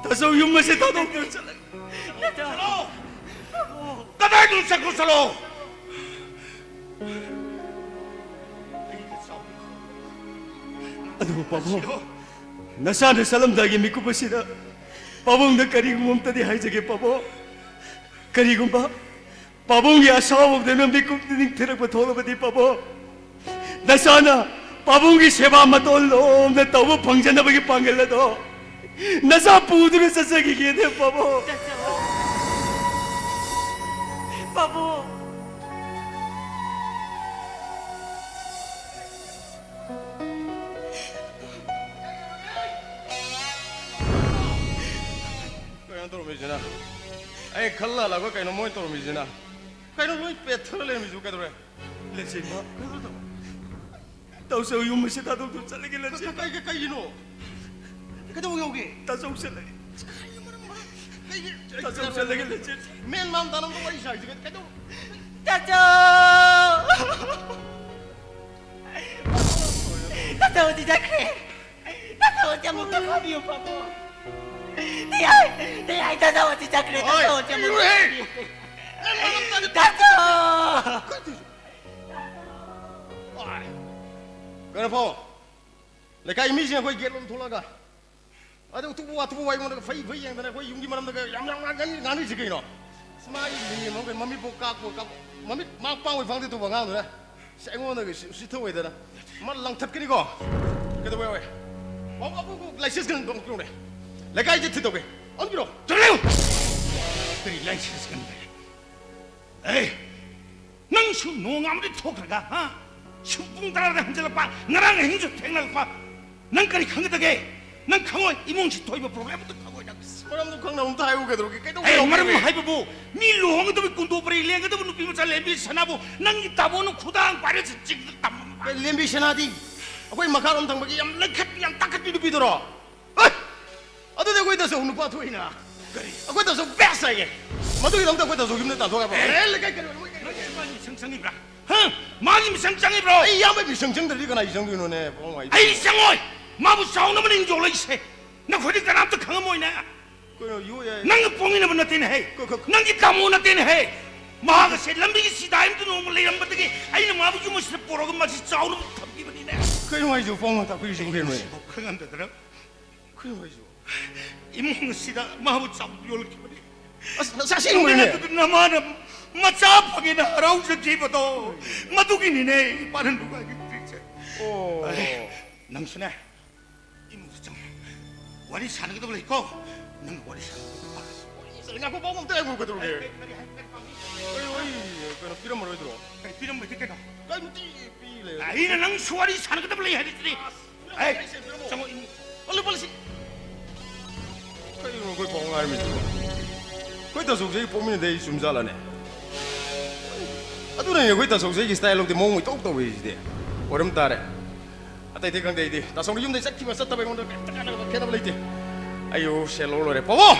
ꯇꯥꯆꯧ ꯌꯨꯝ ꯑꯁꯦ ꯊꯥꯗꯣꯛꯇꯨꯅ ꯆꯠꯂꯒꯦ꯫ ꯇꯥꯆꯧ꯫ ꯆꯠꯂꯣ! ꯀꯗꯥꯏꯗꯅꯣ ꯆꯠꯈ꯭ꯔꯣ, ꯆꯠꯂꯣ! ꯑꯗꯨꯕꯨ ꯄꯥꯕꯨꯡ, ꯅꯆꯥꯅ ꯆꯠꯂꯝꯗꯥꯏꯒꯤ ꯃꯤꯀꯨꯞ ꯑꯁꯤꯗ ꯄꯥꯕꯨꯡꯗ ꯀꯔꯤꯒꯨꯝꯕ ꯑꯝꯇꯗꯤ ꯍꯥꯏꯖꯒꯦ, ꯄꯥꯕꯨꯡ꯫ ꯀꯔꯤꯒꯨꯝꯕ ꯄꯥꯕꯨꯡꯒꯤ ꯑꯁꯥꯎꯕꯗꯨꯅ ꯃꯤꯀꯨꯞꯇ ꯅꯤꯡꯊꯤꯔꯛꯄ ꯊꯣꯛꯂꯕꯗꯤ, ꯄꯥꯕꯨꯡ, ꯅꯆꯥꯅ ꯄꯥꯕꯨꯡꯒꯤ ꯁꯦꯕꯥ ꯃꯇꯣꯟ ꯂꯣꯝꯅ ꯇꯧꯕ ꯐꯪꯖꯅꯕꯒꯤ ꯄꯥꯡꯒꯜ ꯑꯗꯣ ꯅꯆꯥ ꯄꯨꯗꯨꯅ ꯆꯠꯆꯈꯤꯒꯦꯅꯦ, ꯄꯥꯕꯨꯡ꯫ ꯄꯥꯕꯨꯡ꯫ ꯀꯩꯅꯣ ꯇꯧꯔꯝꯃꯤꯁꯤꯅ? ꯑꯩ ꯈꯜꯂ ꯍꯜꯂꯛꯄ ꯀꯩꯅꯣ ꯃꯣꯏ ꯇꯧꯔꯝꯃꯤꯁꯤꯅ? ꯀꯩꯅꯣ ꯂꯣꯏ ꯄꯦꯠꯊꯔ ꯂꯩꯔꯝꯃꯤꯁꯤꯕꯨ ꯀꯩꯗꯧꯔꯦ? ꯂꯦꯟꯆꯦꯟꯕ꯫ ꯀꯩꯅꯣ ꯇꯧ-, ꯇꯧꯆꯧ ꯌꯨꯝ ꯑꯁꯤ ꯊꯥꯗꯣꯛꯇꯨꯅ ꯆꯠꯂꯒꯦ, ꯂꯦꯟꯆꯦꯟꯕ꯫ ꯀꯩ-, ꯀꯩ-, ꯀꯩꯒꯤꯅꯣ? ꯀꯩꯗꯧꯕ ꯌꯥꯎꯒꯦ? ꯇꯥꯆꯧ ꯆꯠꯂꯒꯦ꯫ ꯀꯩꯒꯤ? ꯇꯥꯆꯧ ꯆꯠꯂꯒꯦ, ꯂꯦꯟꯆꯦꯟ꯫ ꯃꯦꯟ ꯃꯥꯟ ꯇꯥꯅ ꯑꯝꯇ ꯋꯥꯔꯤ ꯁꯥꯏꯁꯤ ꯀꯩꯗꯧ-, ꯇꯥꯆꯧ! ꯇꯥꯆꯧꯗꯤ ꯆꯠꯈ꯭ꯔꯦ꯫ ꯇꯥꯆꯧꯁꯦ ꯑꯃꯨꯛꯇ ꯐꯥꯕꯤꯌꯨ, ꯄꯥꯕꯨꯡ꯫ ꯇꯌꯥꯏ, ꯇꯌꯥꯏ, ꯇꯥꯆꯧꯁꯦ ꯆꯠꯈ꯭ꯔꯦ, ꯑꯣꯏ, ꯇꯥꯆꯧꯁꯦ ꯑꯃꯨꯛꯇ ꯀꯩꯅꯣꯍꯦ? ꯐꯥꯕꯤꯌꯨ꯫ ꯇꯥꯆꯧ! ꯑꯣꯏ꯫ ꯀꯩꯅꯣ ꯄꯥꯎ? ꯂꯩꯀꯥꯏ ꯃꯤꯁꯤꯡ ꯑꯩꯈꯣꯏ ꯒꯦꯠ ꯂꯣꯝ ꯊꯣꯛꯂꯛꯑꯒ ꯑꯗꯨ ꯎꯇꯨꯞ ꯋꯥꯊꯨꯞ ꯋꯥꯏꯉꯣꯟꯗꯒ ꯐꯩ ꯐꯩ ꯌꯦꯡꯗꯅ ꯑꯩꯈꯣꯏ ꯌꯨꯝꯒꯤ ꯃꯔꯝꯗꯒ ꯌꯥꯝ ꯌꯥꯝ ꯉꯥꯡ-, ꯉꯥꯡꯅꯔꯤꯁꯦ ꯀꯩꯅꯣ? ꯑꯁ, ꯃꯥꯒꯤ ꯂꯦꯝ ꯑꯃ ꯀꯩꯅꯣ, ꯃꯃꯤꯠꯐꯥꯎ ꯀꯥꯞꯄꯣꯏ, ꯀꯥꯞꯄꯣꯏ, ꯃꯃꯤꯠ ꯃꯥ ꯄꯥꯡꯉꯣꯏ ꯐꯪꯗꯦ ꯇꯧꯕ ꯑꯉꯥꯡꯗꯨꯅ꯫ ꯑꯁ, ꯑꯩꯉꯣꯟꯗꯒ ꯁꯤ-, ꯎꯁꯤꯠꯊꯑꯣꯏꯗꯅ꯫ ꯃꯥ ꯂꯪꯊꯠꯀꯅꯤꯀꯣ? ꯀꯩꯗꯧꯕ ꯌꯥꯎꯋꯦ? ꯄꯥꯎ ꯀꯥꯞꯄꯨ, ꯂꯥꯏꯁꯦꯟꯁ ꯀꯩꯅꯣ ꯇꯧꯔꯛꯄꯤꯔꯣꯅꯦ꯫ ꯂꯩꯀꯥꯏꯁꯦ ꯊꯤꯠꯇꯧꯒꯦ꯫ ꯑꯗꯨ ꯄꯤꯔꯣ꯫ ꯆꯠꯂꯨ! ꯀꯔꯤ ꯂꯥꯏꯁꯦꯟꯁ ꯀꯩꯅꯣ? ꯑꯦ! ꯅꯪꯁꯨ ꯅꯣꯡꯉꯥꯟꯕꯗꯩ ꯊꯣꯛꯇ꯭ꯔꯒ, ꯍꯥ? ꯁꯨꯝ ꯄꯨꯡ ꯇꯔꯥꯗ ꯍꯟꯖꯤꯜꯂꯛꯄ, ꯉꯔꯥꯡ ꯑꯍꯤꯡꯁꯨ ꯊꯦꯡꯅꯔꯛꯄ꯫ ꯅꯪ ꯀꯔꯤ ꯈꯪꯒꯗꯒꯦ? ꯅꯪ ꯈꯪꯉꯣꯏ, ꯏꯃꯨꯡꯁꯤ ꯊꯣꯏꯕ problem ꯑꯝꯇ ꯈꯪꯉꯣꯏ ꯅꯪ꯫ ꯃꯔꯝꯗꯣ ꯈꯪꯅꯕ ꯑꯝꯇ ꯍꯥꯏꯌꯨ ꯀꯩꯗꯧꯔꯒꯦ? ꯀꯩꯗꯧꯕ ꯑꯦ, ꯌꯥꯎꯒꯦ? ꯃꯔꯝ ꯍꯥꯏꯕꯕꯨ, ꯃꯤ ꯂꯨꯍꯣꯡꯒꯗꯕ ꯀꯨꯟꯗꯣ ꯄꯔꯤ ꯂꯦꯡꯒꯗꯕ ꯅꯨꯄꯤ ꯃꯆꯥ ꯂꯦꯝꯕꯤ ꯁꯅꯥꯕꯨ ꯅꯪꯒꯤ ꯇꯥꯃꯣꯅ ꯈꯨꯗꯥꯡ ꯄꯥꯏꯔ ꯆꯤꯡꯗ ꯇꯝꯃꯝꯕ꯫ ꯀꯩ ꯂꯦꯝꯕꯤ ꯁꯅꯥꯗꯤ? ꯑꯩꯈꯣꯏ ꯃꯈꯥꯔꯣꯝ ꯊꯪꯕꯒꯤ ꯌꯥꯝ ꯂꯩꯈꯠꯄꯤ, ꯌꯥꯝ ꯇꯥꯈꯠꯄꯤ ꯅꯨꯄꯤꯗꯨꯔꯣ? ꯍꯩ! ꯑꯗꯨꯗꯤ ꯑꯩꯈꯣꯏ ꯇꯥꯆꯧ ꯅꯨꯄꯥ ꯊꯣꯛꯏꯅ꯫ ꯀꯔꯤ? ꯑꯩꯈꯣꯏ ꯇꯥꯆꯧ best ꯍꯥꯏꯒꯦ꯫ ꯃꯗꯨꯒꯤꯗꯃꯛꯇ ꯑꯩꯈꯣꯏ ꯇꯥꯆꯧ ꯌꯨꯝꯗ ꯇꯥꯟꯊꯣꯛꯑꯦ꯫ ꯑꯦ, ꯂꯩꯀꯥꯏ ꯀꯩꯅꯣ, ꯃꯣꯏ ꯀꯩꯅꯣ? ꯅꯪ ꯃꯥꯒꯤ ꯃꯤꯆꯪ ꯆꯪꯉꯤꯕ꯭ꯔꯥ? ꯍꯥ? ꯃꯥꯒꯤ ꯃꯤꯆꯪ ꯆꯪꯉꯤꯕ꯭ꯔꯣ? ꯑꯩ ꯏꯌꯥꯝꯕ ꯃꯤꯆꯪ ꯆꯪꯗ꯭ꯔꯗꯤ ꯀꯅꯥꯒꯤ ꯆꯪꯗꯣꯏꯅꯣꯅꯦ, ꯄꯥꯕꯨꯡ ꯍꯥꯏꯗꯤ? ꯑꯩ ꯆꯪꯉꯣꯏ! ꯃꯥꯕꯨ ꯆꯥꯎꯅꯕꯅꯦ ꯑꯩꯅ ꯌꯣꯛꯂꯛꯏꯁꯦ꯫ ꯅꯈꯣꯏꯗꯤ ꯀꯅꯥꯝꯇ ꯈꯪꯉꯝꯃꯣꯏꯅꯦ꯫ ꯀꯩꯅꯣ, ꯌꯣꯛ ꯌꯥꯏ꯫ ꯅꯪꯒ ꯄꯣꯛꯃꯤꯟꯅꯕ ꯅꯠꯇꯦꯅꯦꯍꯦ꯫ ꯀ-, ꯀ-, ꯅꯪꯒꯤ ꯇꯥꯃꯣ ꯅꯠꯇꯦꯅꯦꯍꯦ꯫ ꯃꯍꯥꯛ ꯑꯁꯦ ꯂꯝꯕꯤꯒꯤ ꯁꯤꯗꯥꯏ ꯑꯃꯗ ꯅꯣꯡꯃ ꯂꯩꯔꯝꯕꯗꯒꯤ ꯑꯩꯅ ꯃꯥꯕꯨ ꯌꯨꯝ ꯑꯁꯤꯗ ꯄꯨꯔꯛꯑꯒ ꯃꯁꯤ ꯆꯥꯎꯅꯕ ꯊꯝꯈꯤꯕꯅꯤꯅꯦ꯫ ꯀꯩꯅꯣ ꯍꯥꯏꯁꯤꯕꯣ, ꯄꯥꯕꯨꯡ ꯇꯥꯛꯄꯤꯔꯤꯁꯤꯕꯨ ꯀꯩꯅꯣ? ꯁꯤꯐꯥꯎ ꯈꯪꯉꯝꯗꯗꯅ꯫ ꯀꯩꯅꯣ ꯍꯥꯏꯁꯤꯕꯣ? ꯏꯃꯨꯡ ꯑꯁꯤꯗ ꯃꯥꯕꯨ ꯆꯥꯎꯅ ꯌꯣꯜꯂꯛꯈꯤꯕꯅꯤ꯫ ꯑꯁ, ꯑꯁ, ꯑꯁꯦꯡꯕꯅꯦ? ꯑꯗꯨꯗ ꯅꯃꯥꯅ ꯃꯆꯥ ꯐꯪꯉꯦꯅ ꯍꯔꯥꯎꯖꯈꯤꯕꯗꯣ, ꯃꯗꯨꯒꯤꯅꯤꯅꯦ ꯏꯄꯥꯅ ꯅꯨꯡꯉꯥꯏꯈꯤꯗ꯭ꯔꯤꯁꯦ꯫ ꯑꯣ꯫ ꯑꯦ, ꯅꯪꯁꯨꯅꯦ, ꯏꯃꯨꯡꯗ ꯆꯪꯉꯣ꯫ ꯋꯥꯔꯤ ꯁꯥꯟꯅꯒꯗꯕ ꯂꯩꯀꯣ꯫ ꯅꯪ ꯋꯥꯔꯤ ꯁꯥꯟꯅꯒꯗꯕ꯫ ꯉꯥꯏꯈꯣ, ꯄꯥꯎ ꯑꯝꯇ ꯍꯥꯏꯈꯣ, ꯀꯩꯗꯧꯔꯒꯦ? ꯀꯔꯤ, ꯀꯔꯤ ꯍꯥꯏ-, ꯀꯔꯤ ꯄꯥꯝꯃꯤ? ꯑꯩ, ꯑꯩ, ꯀꯩꯅꯣ, ꯄꯤꯔꯝꯃꯔꯣꯏꯗ꯭ꯔꯣ? ꯀꯔꯤ ꯄꯤꯔꯝꯃꯣꯏꯗꯤ ꯀꯩꯅꯣ? ꯀꯔꯤꯃꯨꯛꯇꯤ ꯄꯤ ꯂꯩꯔꯒꯦ? ꯑꯩꯅ ꯅꯪꯁꯨ ꯋꯥꯔꯤ ꯁꯥꯟꯅꯒꯗꯕ ꯂꯩ ꯍꯥꯏꯔꯤꯁꯤꯗꯤ꯫ ꯑꯩ, ꯆꯪꯉꯣ, ꯏꯃꯨꯡ꯫ ꯄꯜꯂꯨ, ꯄꯜꯂꯨ ꯁꯤ꯫ ꯀꯩꯅꯣ ꯑꯩꯈꯣꯏ ꯄꯥꯎ ꯉꯥꯏꯔꯝꯃꯤꯁꯤꯕꯣ? ꯑꯩꯈꯣꯏ ꯇꯥꯆꯧꯁꯦ ꯑꯩ ꯄꯣꯛꯃꯤꯟꯅꯗꯦ ꯑꯩ ꯆꯨꯝꯖꯥꯠꯂꯅꯦ? ꯑꯗꯨꯅꯅꯦ ꯑꯩꯈꯣꯏ ꯇꯥꯆꯧꯁꯦ ꯑꯩꯒꯤ style ꯂꯧꯗꯦ, ꯃꯑꯣꯡ ꯏꯇꯧ ꯇꯧꯏ ꯁꯤꯗꯤ꯫ ꯑꯣꯏꯔꯝ ꯇꯥꯔꯦ꯫ ꯑꯇꯩꯗꯤ ꯈꯪꯗꯦ ꯑꯩꯗꯤ꯫ ꯇꯥꯆꯧꯅ ꯌꯨꯝꯗꯩ ꯆꯠꯈꯤꯕ ꯆꯠꯇꯕ ꯑꯩꯉꯣꯟꯗ ꯀꯩꯝꯇ ꯀꯥꯟꯅꯕ ꯈꯦꯠꯅꯕ ꯂꯩꯇꯦ꯫ ꯑꯩ ꯁꯦꯜ ꯂꯧ ꯂꯣꯏꯔꯦ꯫ ꯄꯥꯕꯨꯡ!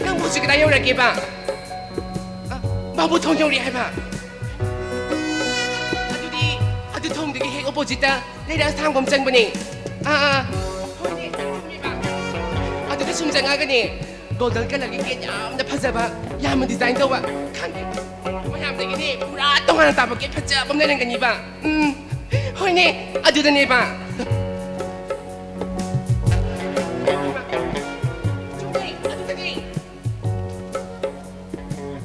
ꯅꯪꯕꯨ ꯍꯧꯖꯤꯛ ꯀꯗꯥꯏ ꯌꯧꯔꯒꯦꯕ? ꯑ, ꯕꯥꯕꯨ ꯊꯣꯡ ꯌꯧꯔꯦ ꯍꯥꯏꯕ? ꯑꯗꯨꯗꯤ, ꯑꯗꯨ ꯊꯣꯡꯗꯨꯒꯤ ꯍꯦꯛ oppositeꯇ ꯂꯩꯔꯛ ꯑꯁꯥꯡꯕ ꯑꯃ ꯆꯪꯕꯅꯦ꯫ ꯑꯥ, ꯑꯥ꯫ ꯍꯣꯏꯅꯦ, ꯆꯨꯝꯃꯦꯕ꯫ ꯑꯗꯨꯗ ꯁꯨꯝ ꯆꯪꯉꯒꯅꯦ, golden colourꯒꯤ gate ꯌꯥꯝꯅ ꯐꯖꯕ, ꯌꯥꯝꯅ design ꯇꯧꯕ, ꯈꯪꯗꯦ, ꯃꯌꯥꯝꯗꯒꯤꯅꯦ ꯄꯨꯔꯥ ꯇꯣꯉꯥꯟꯅ ꯇꯥꯕ gate ꯐꯖꯕ ꯑꯃ ꯂꯩꯔꯝꯒꯅꯤꯕ꯫ ꯎꯝ, ꯍꯣꯏꯅꯦ, ꯑꯗꯨꯗꯅꯦꯕ꯫ ꯆꯨꯝꯃꯦ, ꯑꯗꯨꯗꯅꯦ꯫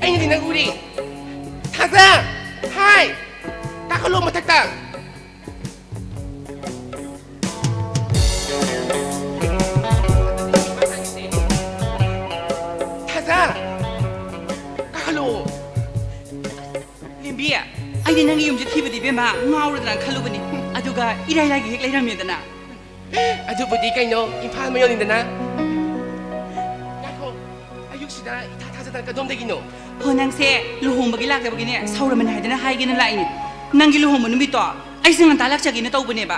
ꯑꯩꯅꯗꯤ ꯅꯪ ꯎꯔꯤ꯫ ꯊꯥꯖ! ꯍꯥꯏ! ꯀꯥꯈꯠꯂꯣ ꯃꯊꯛꯇ! ꯊꯥꯖ! ꯀꯥꯈꯠꯂꯣ! ꯂꯦꯝꯕꯤ, ꯑꯩꯗꯤ ꯅꯪꯒꯤ ꯌꯨꯝꯁꯦ ꯊꯤꯕꯗꯤ ꯏꯕꯦꯝꯃ ꯉꯥꯎꯔꯗ꯭ꯔꯥ ꯈꯜꯂꯨꯕꯅꯤ꯫ ꯑꯗꯨꯒ ꯏꯔꯥꯏ ꯂꯥꯏꯒꯤ ꯍꯦꯛ ꯂꯩꯔꯝꯃꯦꯗꯅ꯫ ꯑꯗꯨꯕꯨꯗꯤ ꯀꯩꯅꯣ, ꯏꯝꯐꯥꯜ ꯃꯌꯣꯟꯅꯤꯗꯅ꯫ ꯉꯥꯏꯈꯣ, ꯑꯌꯨꯛꯁꯤꯗ ꯏꯊꯥ ꯊꯥꯖꯗꯅ ꯀꯗꯣꯝꯗꯒꯤꯅꯣ? ꯍꯣ, ꯅꯪꯁꯦ ꯂꯨꯍꯣꯡꯕꯒꯤ ꯂꯥꯛꯇꯕꯒꯤꯅꯦ, ꯁꯧꯔꯃꯅꯤ ꯍꯥꯏꯗꯅ ꯍꯥꯏꯒꯦꯅ ꯂꯥꯛꯏꯅꯦ꯫ ꯅꯪꯒꯤ ꯂꯨꯍꯣꯡꯕ ꯅꯨꯃꯤꯠꯇꯣ ꯑꯩꯁꯦ ꯉꯟꯇꯥ ꯂꯥꯛꯆꯒꯦꯅ ꯇꯧꯕꯅꯦꯕ꯫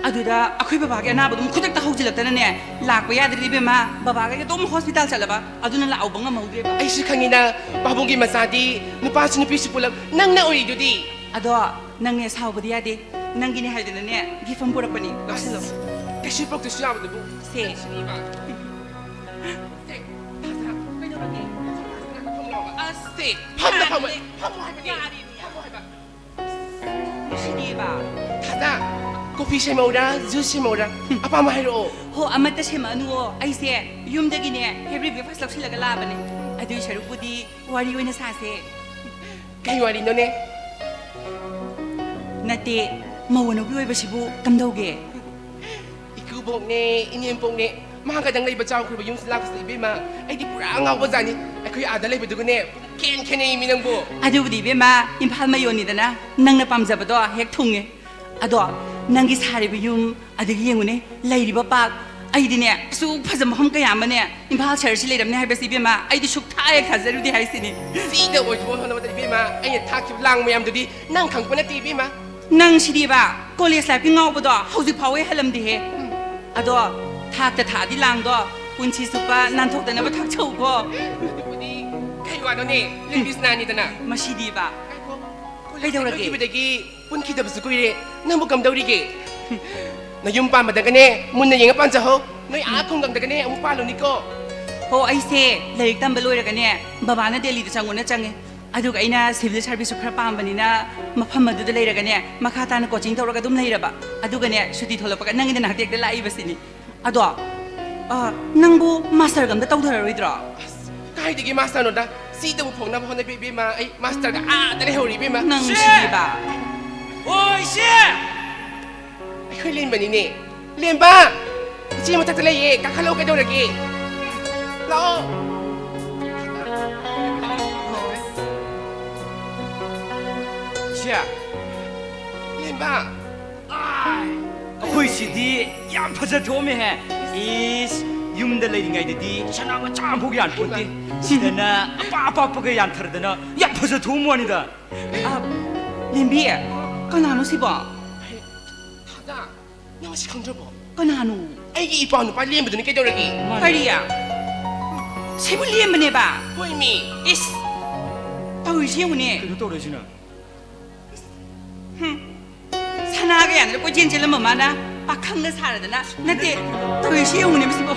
ꯑꯗꯨꯗ ꯑꯩꯈꯣꯏ ꯕꯕꯥꯒꯤ ꯑꯅꯥꯕꯗꯨꯝ ꯈꯨꯗꯛꯇ ꯍꯧꯖꯤꯜꯂꯛꯇꯅꯅꯦ, ꯂꯥꯛꯄ ꯌꯥꯗ꯭ꯔꯦ ꯏꯕꯦꯝꯃ꯫ ꯕꯕꯥꯒ ꯑꯗꯨꯝ hospital ꯆꯠꯂꯕ, ꯑꯗꯨꯅ ꯂꯥꯛꯍꯧꯕ ꯉꯝꯍꯧꯗ꯭ꯔꯦꯕ꯫ ꯑꯩꯁꯨ ꯈꯪꯉꯤꯅ, ꯄꯥꯕꯨꯡꯒꯤ ꯃꯆꯥꯗꯤ ꯅꯨꯄꯥꯁꯨ ꯅꯨꯄꯤꯁꯨ ꯄꯨꯂꯞ ꯅꯪꯅ ꯑꯣꯏꯔꯤꯗꯨꯗꯤ꯫ ꯑꯗꯣ ꯅꯪꯅꯦ ꯁꯥꯎꯕꯗꯤ ꯌꯥꯗꯦ꯫ ꯅꯪꯒꯤꯅꯦ ꯍꯥꯏꯗꯅꯅꯦ, gift ꯑꯃ ꯄꯨꯔꯛꯄꯅꯤ, ꯂꯧꯁꯤꯜꯂꯣ꯫ ꯑꯁ, ꯀꯩꯁꯨ ꯄꯨꯔꯛꯇ꯭ꯔꯁꯨ ꯌꯥꯕꯗꯨꯕꯨ꯫ ꯁꯦ꯫ ꯁꯤꯅꯤꯕ꯫ ꯁꯦ, ꯊꯥꯖ, ꯀꯩꯗꯧꯔꯒꯦ? ꯑꯁ, ꯁꯦ, ꯐꯝꯗ ꯐꯝꯃꯣ, ꯌꯥꯔꯦ꯫ ꯐꯝꯃꯣ ꯍꯥꯏꯕꯅꯦ꯫ ꯌꯥꯔꯦꯅꯦ꯫ ꯐꯝꯃꯣ ꯍꯥꯏꯕ꯫ ꯅꯨꯡꯁꯤꯗꯦꯕ꯫ ꯊꯥꯖ꯫ ꯀꯣꯐꯤ ꯁꯦꯝꯃꯛꯎꯔꯥ, ꯖꯨꯁ ꯁꯦꯝꯃꯛꯎꯔꯥ? ꯑꯄꯥꯝꯕ ꯍꯥꯏꯔꯛꯑꯣ꯫ ꯍꯣ, ꯑꯃꯠꯇ ꯁꯦꯝꯃꯛꯑꯅꯨꯋꯣ꯫ ꯑꯩꯁꯦ ꯌꯨꯝꯗꯒꯤꯅꯦ heavy breakfast ꯂꯧꯁꯤꯜꯂꯒ ꯂꯥꯛꯑꯕꯅꯦ꯫ ꯑꯗꯨꯏ ꯁꯔꯨꯛꯄꯨꯗꯤ ꯋꯥꯔꯤ ꯑꯣꯏꯅ ꯁꯥꯁꯦ꯫ ꯀꯩ ꯋꯥꯔꯤꯅꯣꯅꯦ? ꯅꯠꯇꯦ, ꯃꯧ ꯑꯅꯧꯕꯤ ꯑꯣꯏꯕꯁꯤꯕꯨ ꯀꯝꯗꯧꯒꯦ? ꯏꯀꯨꯕꯣꯛꯅꯦ, ꯏꯅꯦꯝꯄꯣꯛꯅꯦ, ꯃꯥ ꯈꯛꯇꯪ ꯂꯩꯕ ꯆꯥꯎꯈ꯭ꯔꯕ ꯌꯨꯝꯁꯤ ꯂꯥꯛꯄꯁꯤꯗ, ꯏꯕꯦꯝꯃ, ꯑꯩꯗꯤ ꯄꯨꯔꯥ ꯉꯥꯎꯕꯖꯥꯠꯅꯤ꯫ ꯑꯩꯈꯣꯏ ꯑꯥꯗ ꯂꯩꯕꯗꯨꯒꯅꯦ, ꯈꯦꯟ ꯈꯦꯠꯅꯩꯃꯤ ꯅꯪꯕꯨ꯫ ꯑꯗꯨꯕꯨꯗꯤ, ꯏꯕꯦꯝꯃ, ꯏꯝꯐꯥꯜ ꯃꯌꯣꯟꯅꯤꯗꯅ, ꯅꯪꯅ ꯄꯥꯝꯖꯕꯗꯣ ꯍꯦꯛ ꯊꯨꯡꯉꯦ꯫ ꯑꯗꯣ ꯅꯪꯒꯤ ꯁꯥꯔꯤꯕ ꯌꯨꯝ, ꯑꯗꯒꯤ ꯌꯦꯡꯉꯨꯅꯦ, ꯂꯩꯔꯤꯕ ꯄꯥꯛ, ꯑꯩꯗꯤꯅꯦ, ꯑꯁꯨꯛ ꯐꯖꯕ ꯃꯐꯝ ꯀꯌꯥ ꯑꯃꯅꯦ, ꯏꯝꯐꯥꯜ ꯁꯍꯔꯁꯤ ꯂꯩꯔꯝꯅꯤ ꯍꯥꯏꯕꯁꯤ, ꯏꯕꯦꯝꯃ, ꯑꯩꯗꯤ ꯁꯨꯛꯊꯥ ꯍꯦꯛ ꯊꯥꯖꯔꯨꯗꯦ ꯍꯥꯏꯁꯤꯅꯤ꯫ ꯁꯤꯗ ꯑꯣꯏꯊꯣꯛꯅꯕ ꯍꯣꯠꯅꯕꯗ, ꯏꯕꯦꯝꯃ, ꯑꯩꯅ ꯊꯥꯛꯈꯤꯕ ꯂꯥꯡ ꯃꯌꯥꯝꯗꯨꯗꯤ ꯅꯪ ꯈꯪꯕ ꯅꯠꯇꯦ, ꯏꯕꯦꯝꯃ꯫ ꯅꯪ ꯁꯤꯗꯤꯕ, ꯀꯣꯂꯦꯖ ꯂꯥꯏꯐꯀꯤ ꯉꯥꯎꯕꯗꯣ ꯍꯧꯖꯤꯛ ꯐꯥꯎꯕ ꯍꯜꯂꯝꯗꯦꯍꯦ꯫ ꯑꯗꯣ ꯊꯥꯛꯇ ꯊꯥꯛꯑꯗꯤ ꯂꯥꯡꯗꯣ ꯄꯨꯟꯁꯤ ꯆꯨꯞꯄ ꯅꯥꯟꯊꯣꯛꯇꯅꯕ ꯊꯥꯛꯆꯧꯀꯣ꯫ ꯑꯗꯨꯕꯨꯗꯤ ꯀꯩ ꯋꯥꯅꯣꯅꯦ, ꯂꯦꯗꯤꯁ ꯅꯥꯏꯠꯅꯤꯗꯅ꯫ ꯃꯁꯤꯗꯤꯕ꯫ ꯉꯥꯏꯈꯣ, ꯀꯣꯂꯦꯖ ꯀꯩꯗꯧꯔꯒꯦ? ꯂꯣꯏꯈꯤꯕꯗꯒꯤ ꯄꯨꯟꯈꯤꯗꯕꯁꯨ ꯀꯨꯏꯔꯦ꯫ ꯅꯪꯕꯨ ꯀꯝꯗꯧꯔꯤꯒꯦ? ꯅꯌꯨꯝ ꯄꯥꯟꯕꯗꯒꯅꯦ, ꯃꯨꯟꯅ ꯌꯦꯡꯉ ꯄꯥꯟꯖꯍꯧ꯫ ꯅꯣꯏ ꯑꯥ ꯈꯨꯡꯒꯪꯗꯒꯅꯦ, ꯑꯃꯨꯛ ꯄꯥꯜꯂꯨꯅꯤꯀꯣ꯫ ꯍꯣ, ꯑꯩꯁꯦ ꯂꯥꯏꯔꯤꯛ ꯇꯝꯕ ꯂꯣꯏꯔꯒꯅꯦ, ꯕꯕꯥꯅ ꯗꯦꯜꯂꯤꯗ ꯆꯪꯉꯣꯅ ꯆꯪꯉꯦ꯫ ꯑꯗꯨꯒ ꯑꯩꯅ ꯁꯤꯚꯤꯜ ꯁꯥꯔꯚꯤꯁꯁꯨ ꯈꯔ ꯄꯥꯝꯕꯅꯤꯅ, ꯃꯐꯝ ꯑꯗꯨꯗ ꯂꯩꯔꯒꯅꯦ, ꯃꯈꯥ ꯇꯥꯅ ꯀꯣꯆꯤꯡ ꯇꯧꯔꯒ ꯑꯗꯨꯝ ꯂꯩꯔꯕ꯫ ꯑꯗꯨꯒꯅꯦ, ꯁꯨꯇꯤ ꯊꯣꯛꯂꯛꯄꯒ ꯅꯪꯒꯤ ꯅꯅꯥꯛꯇ ꯍꯦꯛꯇ ꯂꯥꯛꯏꯕꯁꯤꯅꯤ꯫ ꯑꯗꯣ, ꯑ, ꯅꯪꯕꯨ ꯃꯥꯁꯇꯔꯒ ꯑꯝꯇ ꯇꯧꯊꯔꯔꯣꯏꯗ꯭ꯔꯣ? ꯑꯁ, ꯀꯥꯏꯗꯒꯤ ꯃꯥꯁꯇꯔꯅꯣꯗ? ꯁꯤꯗꯕꯨ ꯐꯥꯎꯅꯕ ꯍꯣꯠꯅꯕꯤ, ꯏꯕꯦꯝꯃ, ꯑꯩ ꯃꯥꯁꯇꯔꯒ ꯑꯥꯗ ꯂꯩꯍꯧꯔꯤ, ꯏꯕꯦꯝꯃ꯫ ꯅꯪ ꯁꯦ! ꯁꯤꯗꯤꯕ꯫ ꯍꯣꯏ, ꯏꯆꯦ! ꯑꯩꯈꯣꯏ ꯂꯦꯝꯕꯅꯤꯅꯦ꯫ ꯂꯦꯝꯕ! ꯏꯆꯦ ꯃꯊꯛꯇ ꯂꯩꯌꯦ, ꯀꯥꯈꯠꯂꯛꯑꯣ, ꯀꯩꯗꯧꯔꯒꯦ? ꯂꯥꯛꯑꯣ꯫ ꯏꯆꯦ! ꯂꯦꯝꯕ! ꯑꯥꯏ! ꯑꯩꯈꯣꯏ ꯁꯤꯗꯤ ꯌꯥꯝ ꯐꯖ ꯊꯣꯛꯑꯝꯃꯦꯍꯦ꯫ ꯏꯁ, ꯌꯨꯝꯗ ꯂꯩꯔꯤꯉꯩꯗꯗꯤ ꯁꯅꯥ ꯃꯆꯥ ꯑꯃꯐꯥꯎ ꯌꯥꯟꯄꯣꯟꯇꯦ꯫ ꯁꯤꯗꯅ ꯑꯄꯥꯛ ꯑꯄꯥꯛꯄꯒ ꯌꯥꯟꯊꯔꯗꯅ ꯌꯥꯝ ꯐꯖ ꯊꯣꯛꯑꯝꯕ ꯋꯥꯅꯤꯗ꯫ ꯑ, ꯂꯦꯝꯕꯤ, ꯀꯅꯥꯅꯣ ꯁꯤꯕꯣ? ꯊꯥꯖ, ꯅꯪ ꯉꯁꯤ ꯈꯪꯗ꯭ꯔꯕꯣ? ꯀꯅꯥꯅꯣ? ꯑꯩꯒꯤ ꯏꯄ꯭ꯋꯥ ꯅꯨꯄꯥ ꯂꯦꯝꯕꯗꯨꯅꯤ, ꯀꯩꯗꯧꯔꯒꯦ? ꯀꯔꯤ? ꯁꯤꯕꯨ ꯂꯦꯝꯕꯅꯦꯕ? ꯍꯣꯏꯃꯤ꯫ ꯏꯁ! ꯇꯧꯔꯤꯁꯤ ꯌꯦꯡꯉꯨꯅꯦ꯫ ꯀꯩꯅꯣ ꯇꯧꯔꯛꯏꯁꯤꯅ? ꯍꯨꯝ꯫ ꯁꯅꯥꯒ ꯌꯥꯟꯗꯅ ꯀꯣꯏꯆꯦꯟ ꯆꯦꯜꯂꯝꯕ ꯃꯥꯅ ꯄꯥꯈꯪꯒ ꯁꯥꯔꯗꯅ꯫ ꯅꯠꯇꯦ, ꯇꯧꯔꯤꯁꯤ ꯌꯦꯡꯉꯨꯅꯦ ꯃꯁꯤꯕꯣ꯫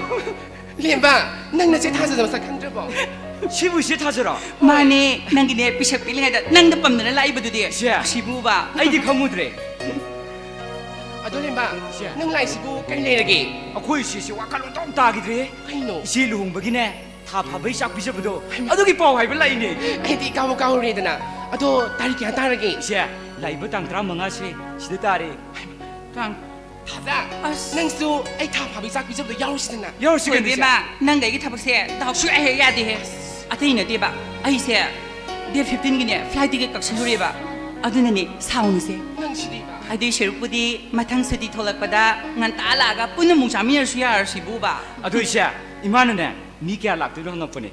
ꯂꯦꯝꯕ, ꯅꯪ ꯅꯆꯦ ꯊꯥꯖꯗ ꯃꯁꯛ ꯈꯪꯗ꯭ꯔꯕꯣ? ꯁꯤꯕꯨ ꯏꯆꯦ ꯊꯥꯖꯔꯣ? ꯃꯥꯅꯦ, ꯅꯪꯒꯤꯅꯦ ꯄꯤꯁꯛ ꯄꯤꯛꯂꯤꯉꯩꯗ ꯅꯪꯗ ꯄꯝꯗꯅ ꯂꯥꯛꯏꯕꯗꯨꯗꯤ꯫ ꯏꯆꯦ, ꯁꯤꯕꯨꯕ꯫ ꯑꯩꯗꯤ ꯈꯪꯉꯨꯗ꯭ꯔꯦ꯫ ꯑꯗꯣ ꯂꯦꯝꯕ, ꯏꯆꯦ꯫ ꯅꯪ ꯂꯥꯛꯏꯁꯤꯕꯨ ꯀꯔꯤ ꯂꯩꯔꯒꯦ? ꯑꯩꯈꯣꯏ ꯏꯆꯦꯁꯦ ꯋꯥꯈꯜ ꯑꯣꯟꯊꯣꯛ ꯇꯥꯈꯤꯗ꯭ꯔꯦ꯫ ꯀꯩꯅꯣ? ꯏꯆꯦ ꯂꯨꯍꯣꯡꯕꯒꯤꯅꯦ, ꯊꯥ ꯐꯥꯕꯩ ꯆꯥꯛ ꯄꯤꯖꯕꯗꯣ, ꯍꯩꯃꯥ꯫ ꯑꯗꯨꯒꯤ ꯄꯥꯎ ꯍꯥꯏꯕ ꯂꯥꯛꯏꯅꯦ꯫ ꯑꯩꯗꯤ ꯀꯥꯎꯕꯨ ꯀꯥꯎꯔꯨꯔꯦꯗꯅ꯫ ꯑꯗꯣ ꯇꯥꯔꯤꯛ ꯀꯌꯥ ꯇꯥꯔꯒꯦ? ꯏꯆꯦ, ꯂꯥꯛꯏꯕ ꯇꯥꯡ ꯇꯔꯥꯃꯉꯥꯁꯦ ꯁꯤꯗ ꯇꯥꯔꯦ꯫ ꯇꯥꯡ ꯊꯥꯖ, ꯑꯁ꯫ ꯅꯪꯁꯨ ꯑꯩ ꯊꯥ ꯐꯥꯕꯩ ꯆꯥꯛ ꯄꯤꯖꯕꯗꯣ ꯌꯥꯎꯔꯨꯁꯤꯗꯅ꯫ ꯌꯥꯎꯔꯨꯁꯤ ꯍꯣꯏ, ꯀꯩꯅꯣ, ꯏꯆꯦ꯫ ꯏꯕꯦꯝꯃ, ꯅꯪꯒ ꯑꯩꯒꯤ ꯊꯕꯛꯁꯦ ꯗꯥꯎ ꯁꯨꯛꯌꯥ ꯍꯦꯛ ꯌꯥꯗꯦꯍꯦ꯫ ꯑꯁ꯫ ꯑꯇꯩ ꯅꯠꯇꯦꯕ, ꯑꯩꯁꯦ date fifteen ꯒꯤꯅꯦ flight ticket ꯀꯛꯁꯜꯂꯨꯔꯦꯕ꯫ ꯑꯗꯨꯅꯅꯦ ꯁꯥꯎꯅꯨꯁꯦ꯫ ꯅꯪ ꯁꯤꯗꯤꯕ꯫ ꯑꯗꯨꯏ ꯁꯔꯨꯛꯄꯨꯗꯤ ꯃꯊꯪ ꯁꯨꯇꯤ ꯊꯣꯛꯂꯛꯄꯗ ꯉꯟꯇꯥ ꯂꯥꯛꯑꯒ ꯄꯨꯟꯅ ꯑꯃꯨꯛ ꯆꯥꯃꯤꯟꯅꯔꯁꯨ ꯌꯥꯔꯁꯤꯕꯨꯕ꯫ ꯑꯗꯣ ꯏꯆꯦ, ꯏꯃꯥꯅꯅꯦ ꯃꯤ ꯀꯌꯥ ꯂꯥꯛꯇꯣꯏꯅꯣ ꯍꯪꯉꯛꯄꯅꯦ꯫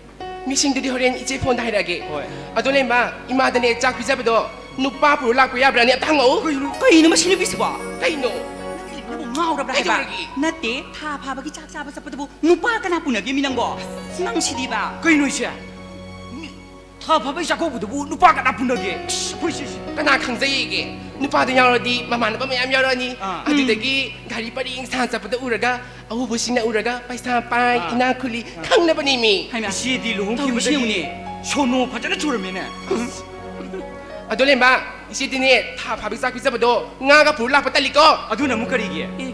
ꯃꯤꯁꯤꯡꯗꯨꯗꯤ ꯍꯣꯔꯦꯟ ꯏꯆꯦ ꯐꯣꯟꯗ ꯍꯥꯏꯔꯛꯑꯒꯦ꯫ ꯍꯣꯏ꯫ ꯑꯗꯣ ꯂꯦꯝꯕ, ꯏꯃꯥꯗꯅꯦ ꯆꯥꯛ ꯄꯤꯖꯕꯗꯣ ꯅꯨꯄꯥ ꯄꯨꯔ ꯂꯥꯛꯄ ꯌꯥꯕ꯭ꯔꯥꯅꯦ? ꯑꯝꯇ ꯍꯪꯉꯛꯎ꯫ ꯀꯩꯅꯣ, ꯀꯩꯅꯣ ꯃꯁꯤ ꯅꯨꯄꯤꯁꯤꯕꯣ? ꯀꯩꯅꯣ? ꯅꯪꯕꯨ ꯉꯥꯎꯔꯕ꯭ꯔꯥ ꯍꯥꯏꯕ? ꯀꯩꯗꯧꯔꯒꯦ? ꯅꯠꯇꯦ, ꯊꯥ ꯐꯥꯕꯒꯤ ꯆꯥꯛ ꯆꯥꯕ ꯆꯠꯄꯗꯨꯕꯨ ꯅꯨꯄꯥ ꯀꯅꯥ ꯄꯨꯅꯒꯦ ꯃꯤ ꯅꯪꯕꯣ? ꯅꯪ ꯁꯤꯗꯤꯕ꯫ ꯀꯩꯅꯣ ꯏꯆꯦ? ꯃꯤ ꯊꯥ ꯐꯥꯕꯒꯤ ꯆꯥꯛꯀꯧꯕꯗꯨꯕꯨ ꯅꯨꯄꯥ ꯀꯅꯥ ꯄꯨꯅꯒꯦ? ꯑꯁ, ꯑꯩꯈꯣꯏ ꯁꯤꯁꯤ꯫ ꯀꯅꯥ ꯈꯪꯖꯩꯌꯦꯒꯦ? ꯅꯨꯄꯥꯗꯣ ꯌꯥꯎꯔꯗꯤ ꯃꯃꯥꯟꯅꯕ ꯃꯌꯥꯝ ꯌꯥꯎꯔꯛꯑꯅꯤ꯫ ꯑꯥ꯫ ꯑꯗꯨꯗꯒꯤ ꯒꯥꯔꯤ ꯄꯔꯦꯡ ꯁꯥ ꯆꯠꯄꯗ ꯎꯔꯒ ꯑꯎꯕꯁꯤꯡꯅ ꯎꯔꯒ ꯄꯩꯁꯥ ꯄꯥꯏ, ꯑꯥ꯫ ꯏꯅꯥꯛ ꯈꯨꯜꯂꯤ, ꯑꯥ꯫ ꯈꯪꯅꯕꯅꯤ ꯃꯤ꯫ ꯍꯩꯃꯥ꯫ ꯏꯆꯦꯗꯤ ꯂꯨꯍꯣꯡꯈꯤꯕꯗꯒꯤ ꯇꯧꯔꯤꯁꯤ ꯌꯦꯡꯉꯨꯅꯦ꯫ ꯁꯣꯅꯣ ꯐꯖꯅ ꯆꯨꯔꯝꯃꯦꯅꯦ꯫ ꯑꯗꯣ ꯂꯦꯝꯕ, ꯏꯆꯦꯗꯤꯅꯦ ꯊꯥ ꯐꯥꯕꯤ ꯆꯥꯛ ꯄꯤꯖꯕꯗꯣ ꯉꯥꯒ ꯄꯨꯔ ꯂꯥꯛꯄ ꯇꯜꯂꯤꯀꯣ꯫ ꯑꯗꯨꯅ ꯑꯃꯨꯛ ꯀꯔꯤꯒꯤ? ꯑꯦ꯫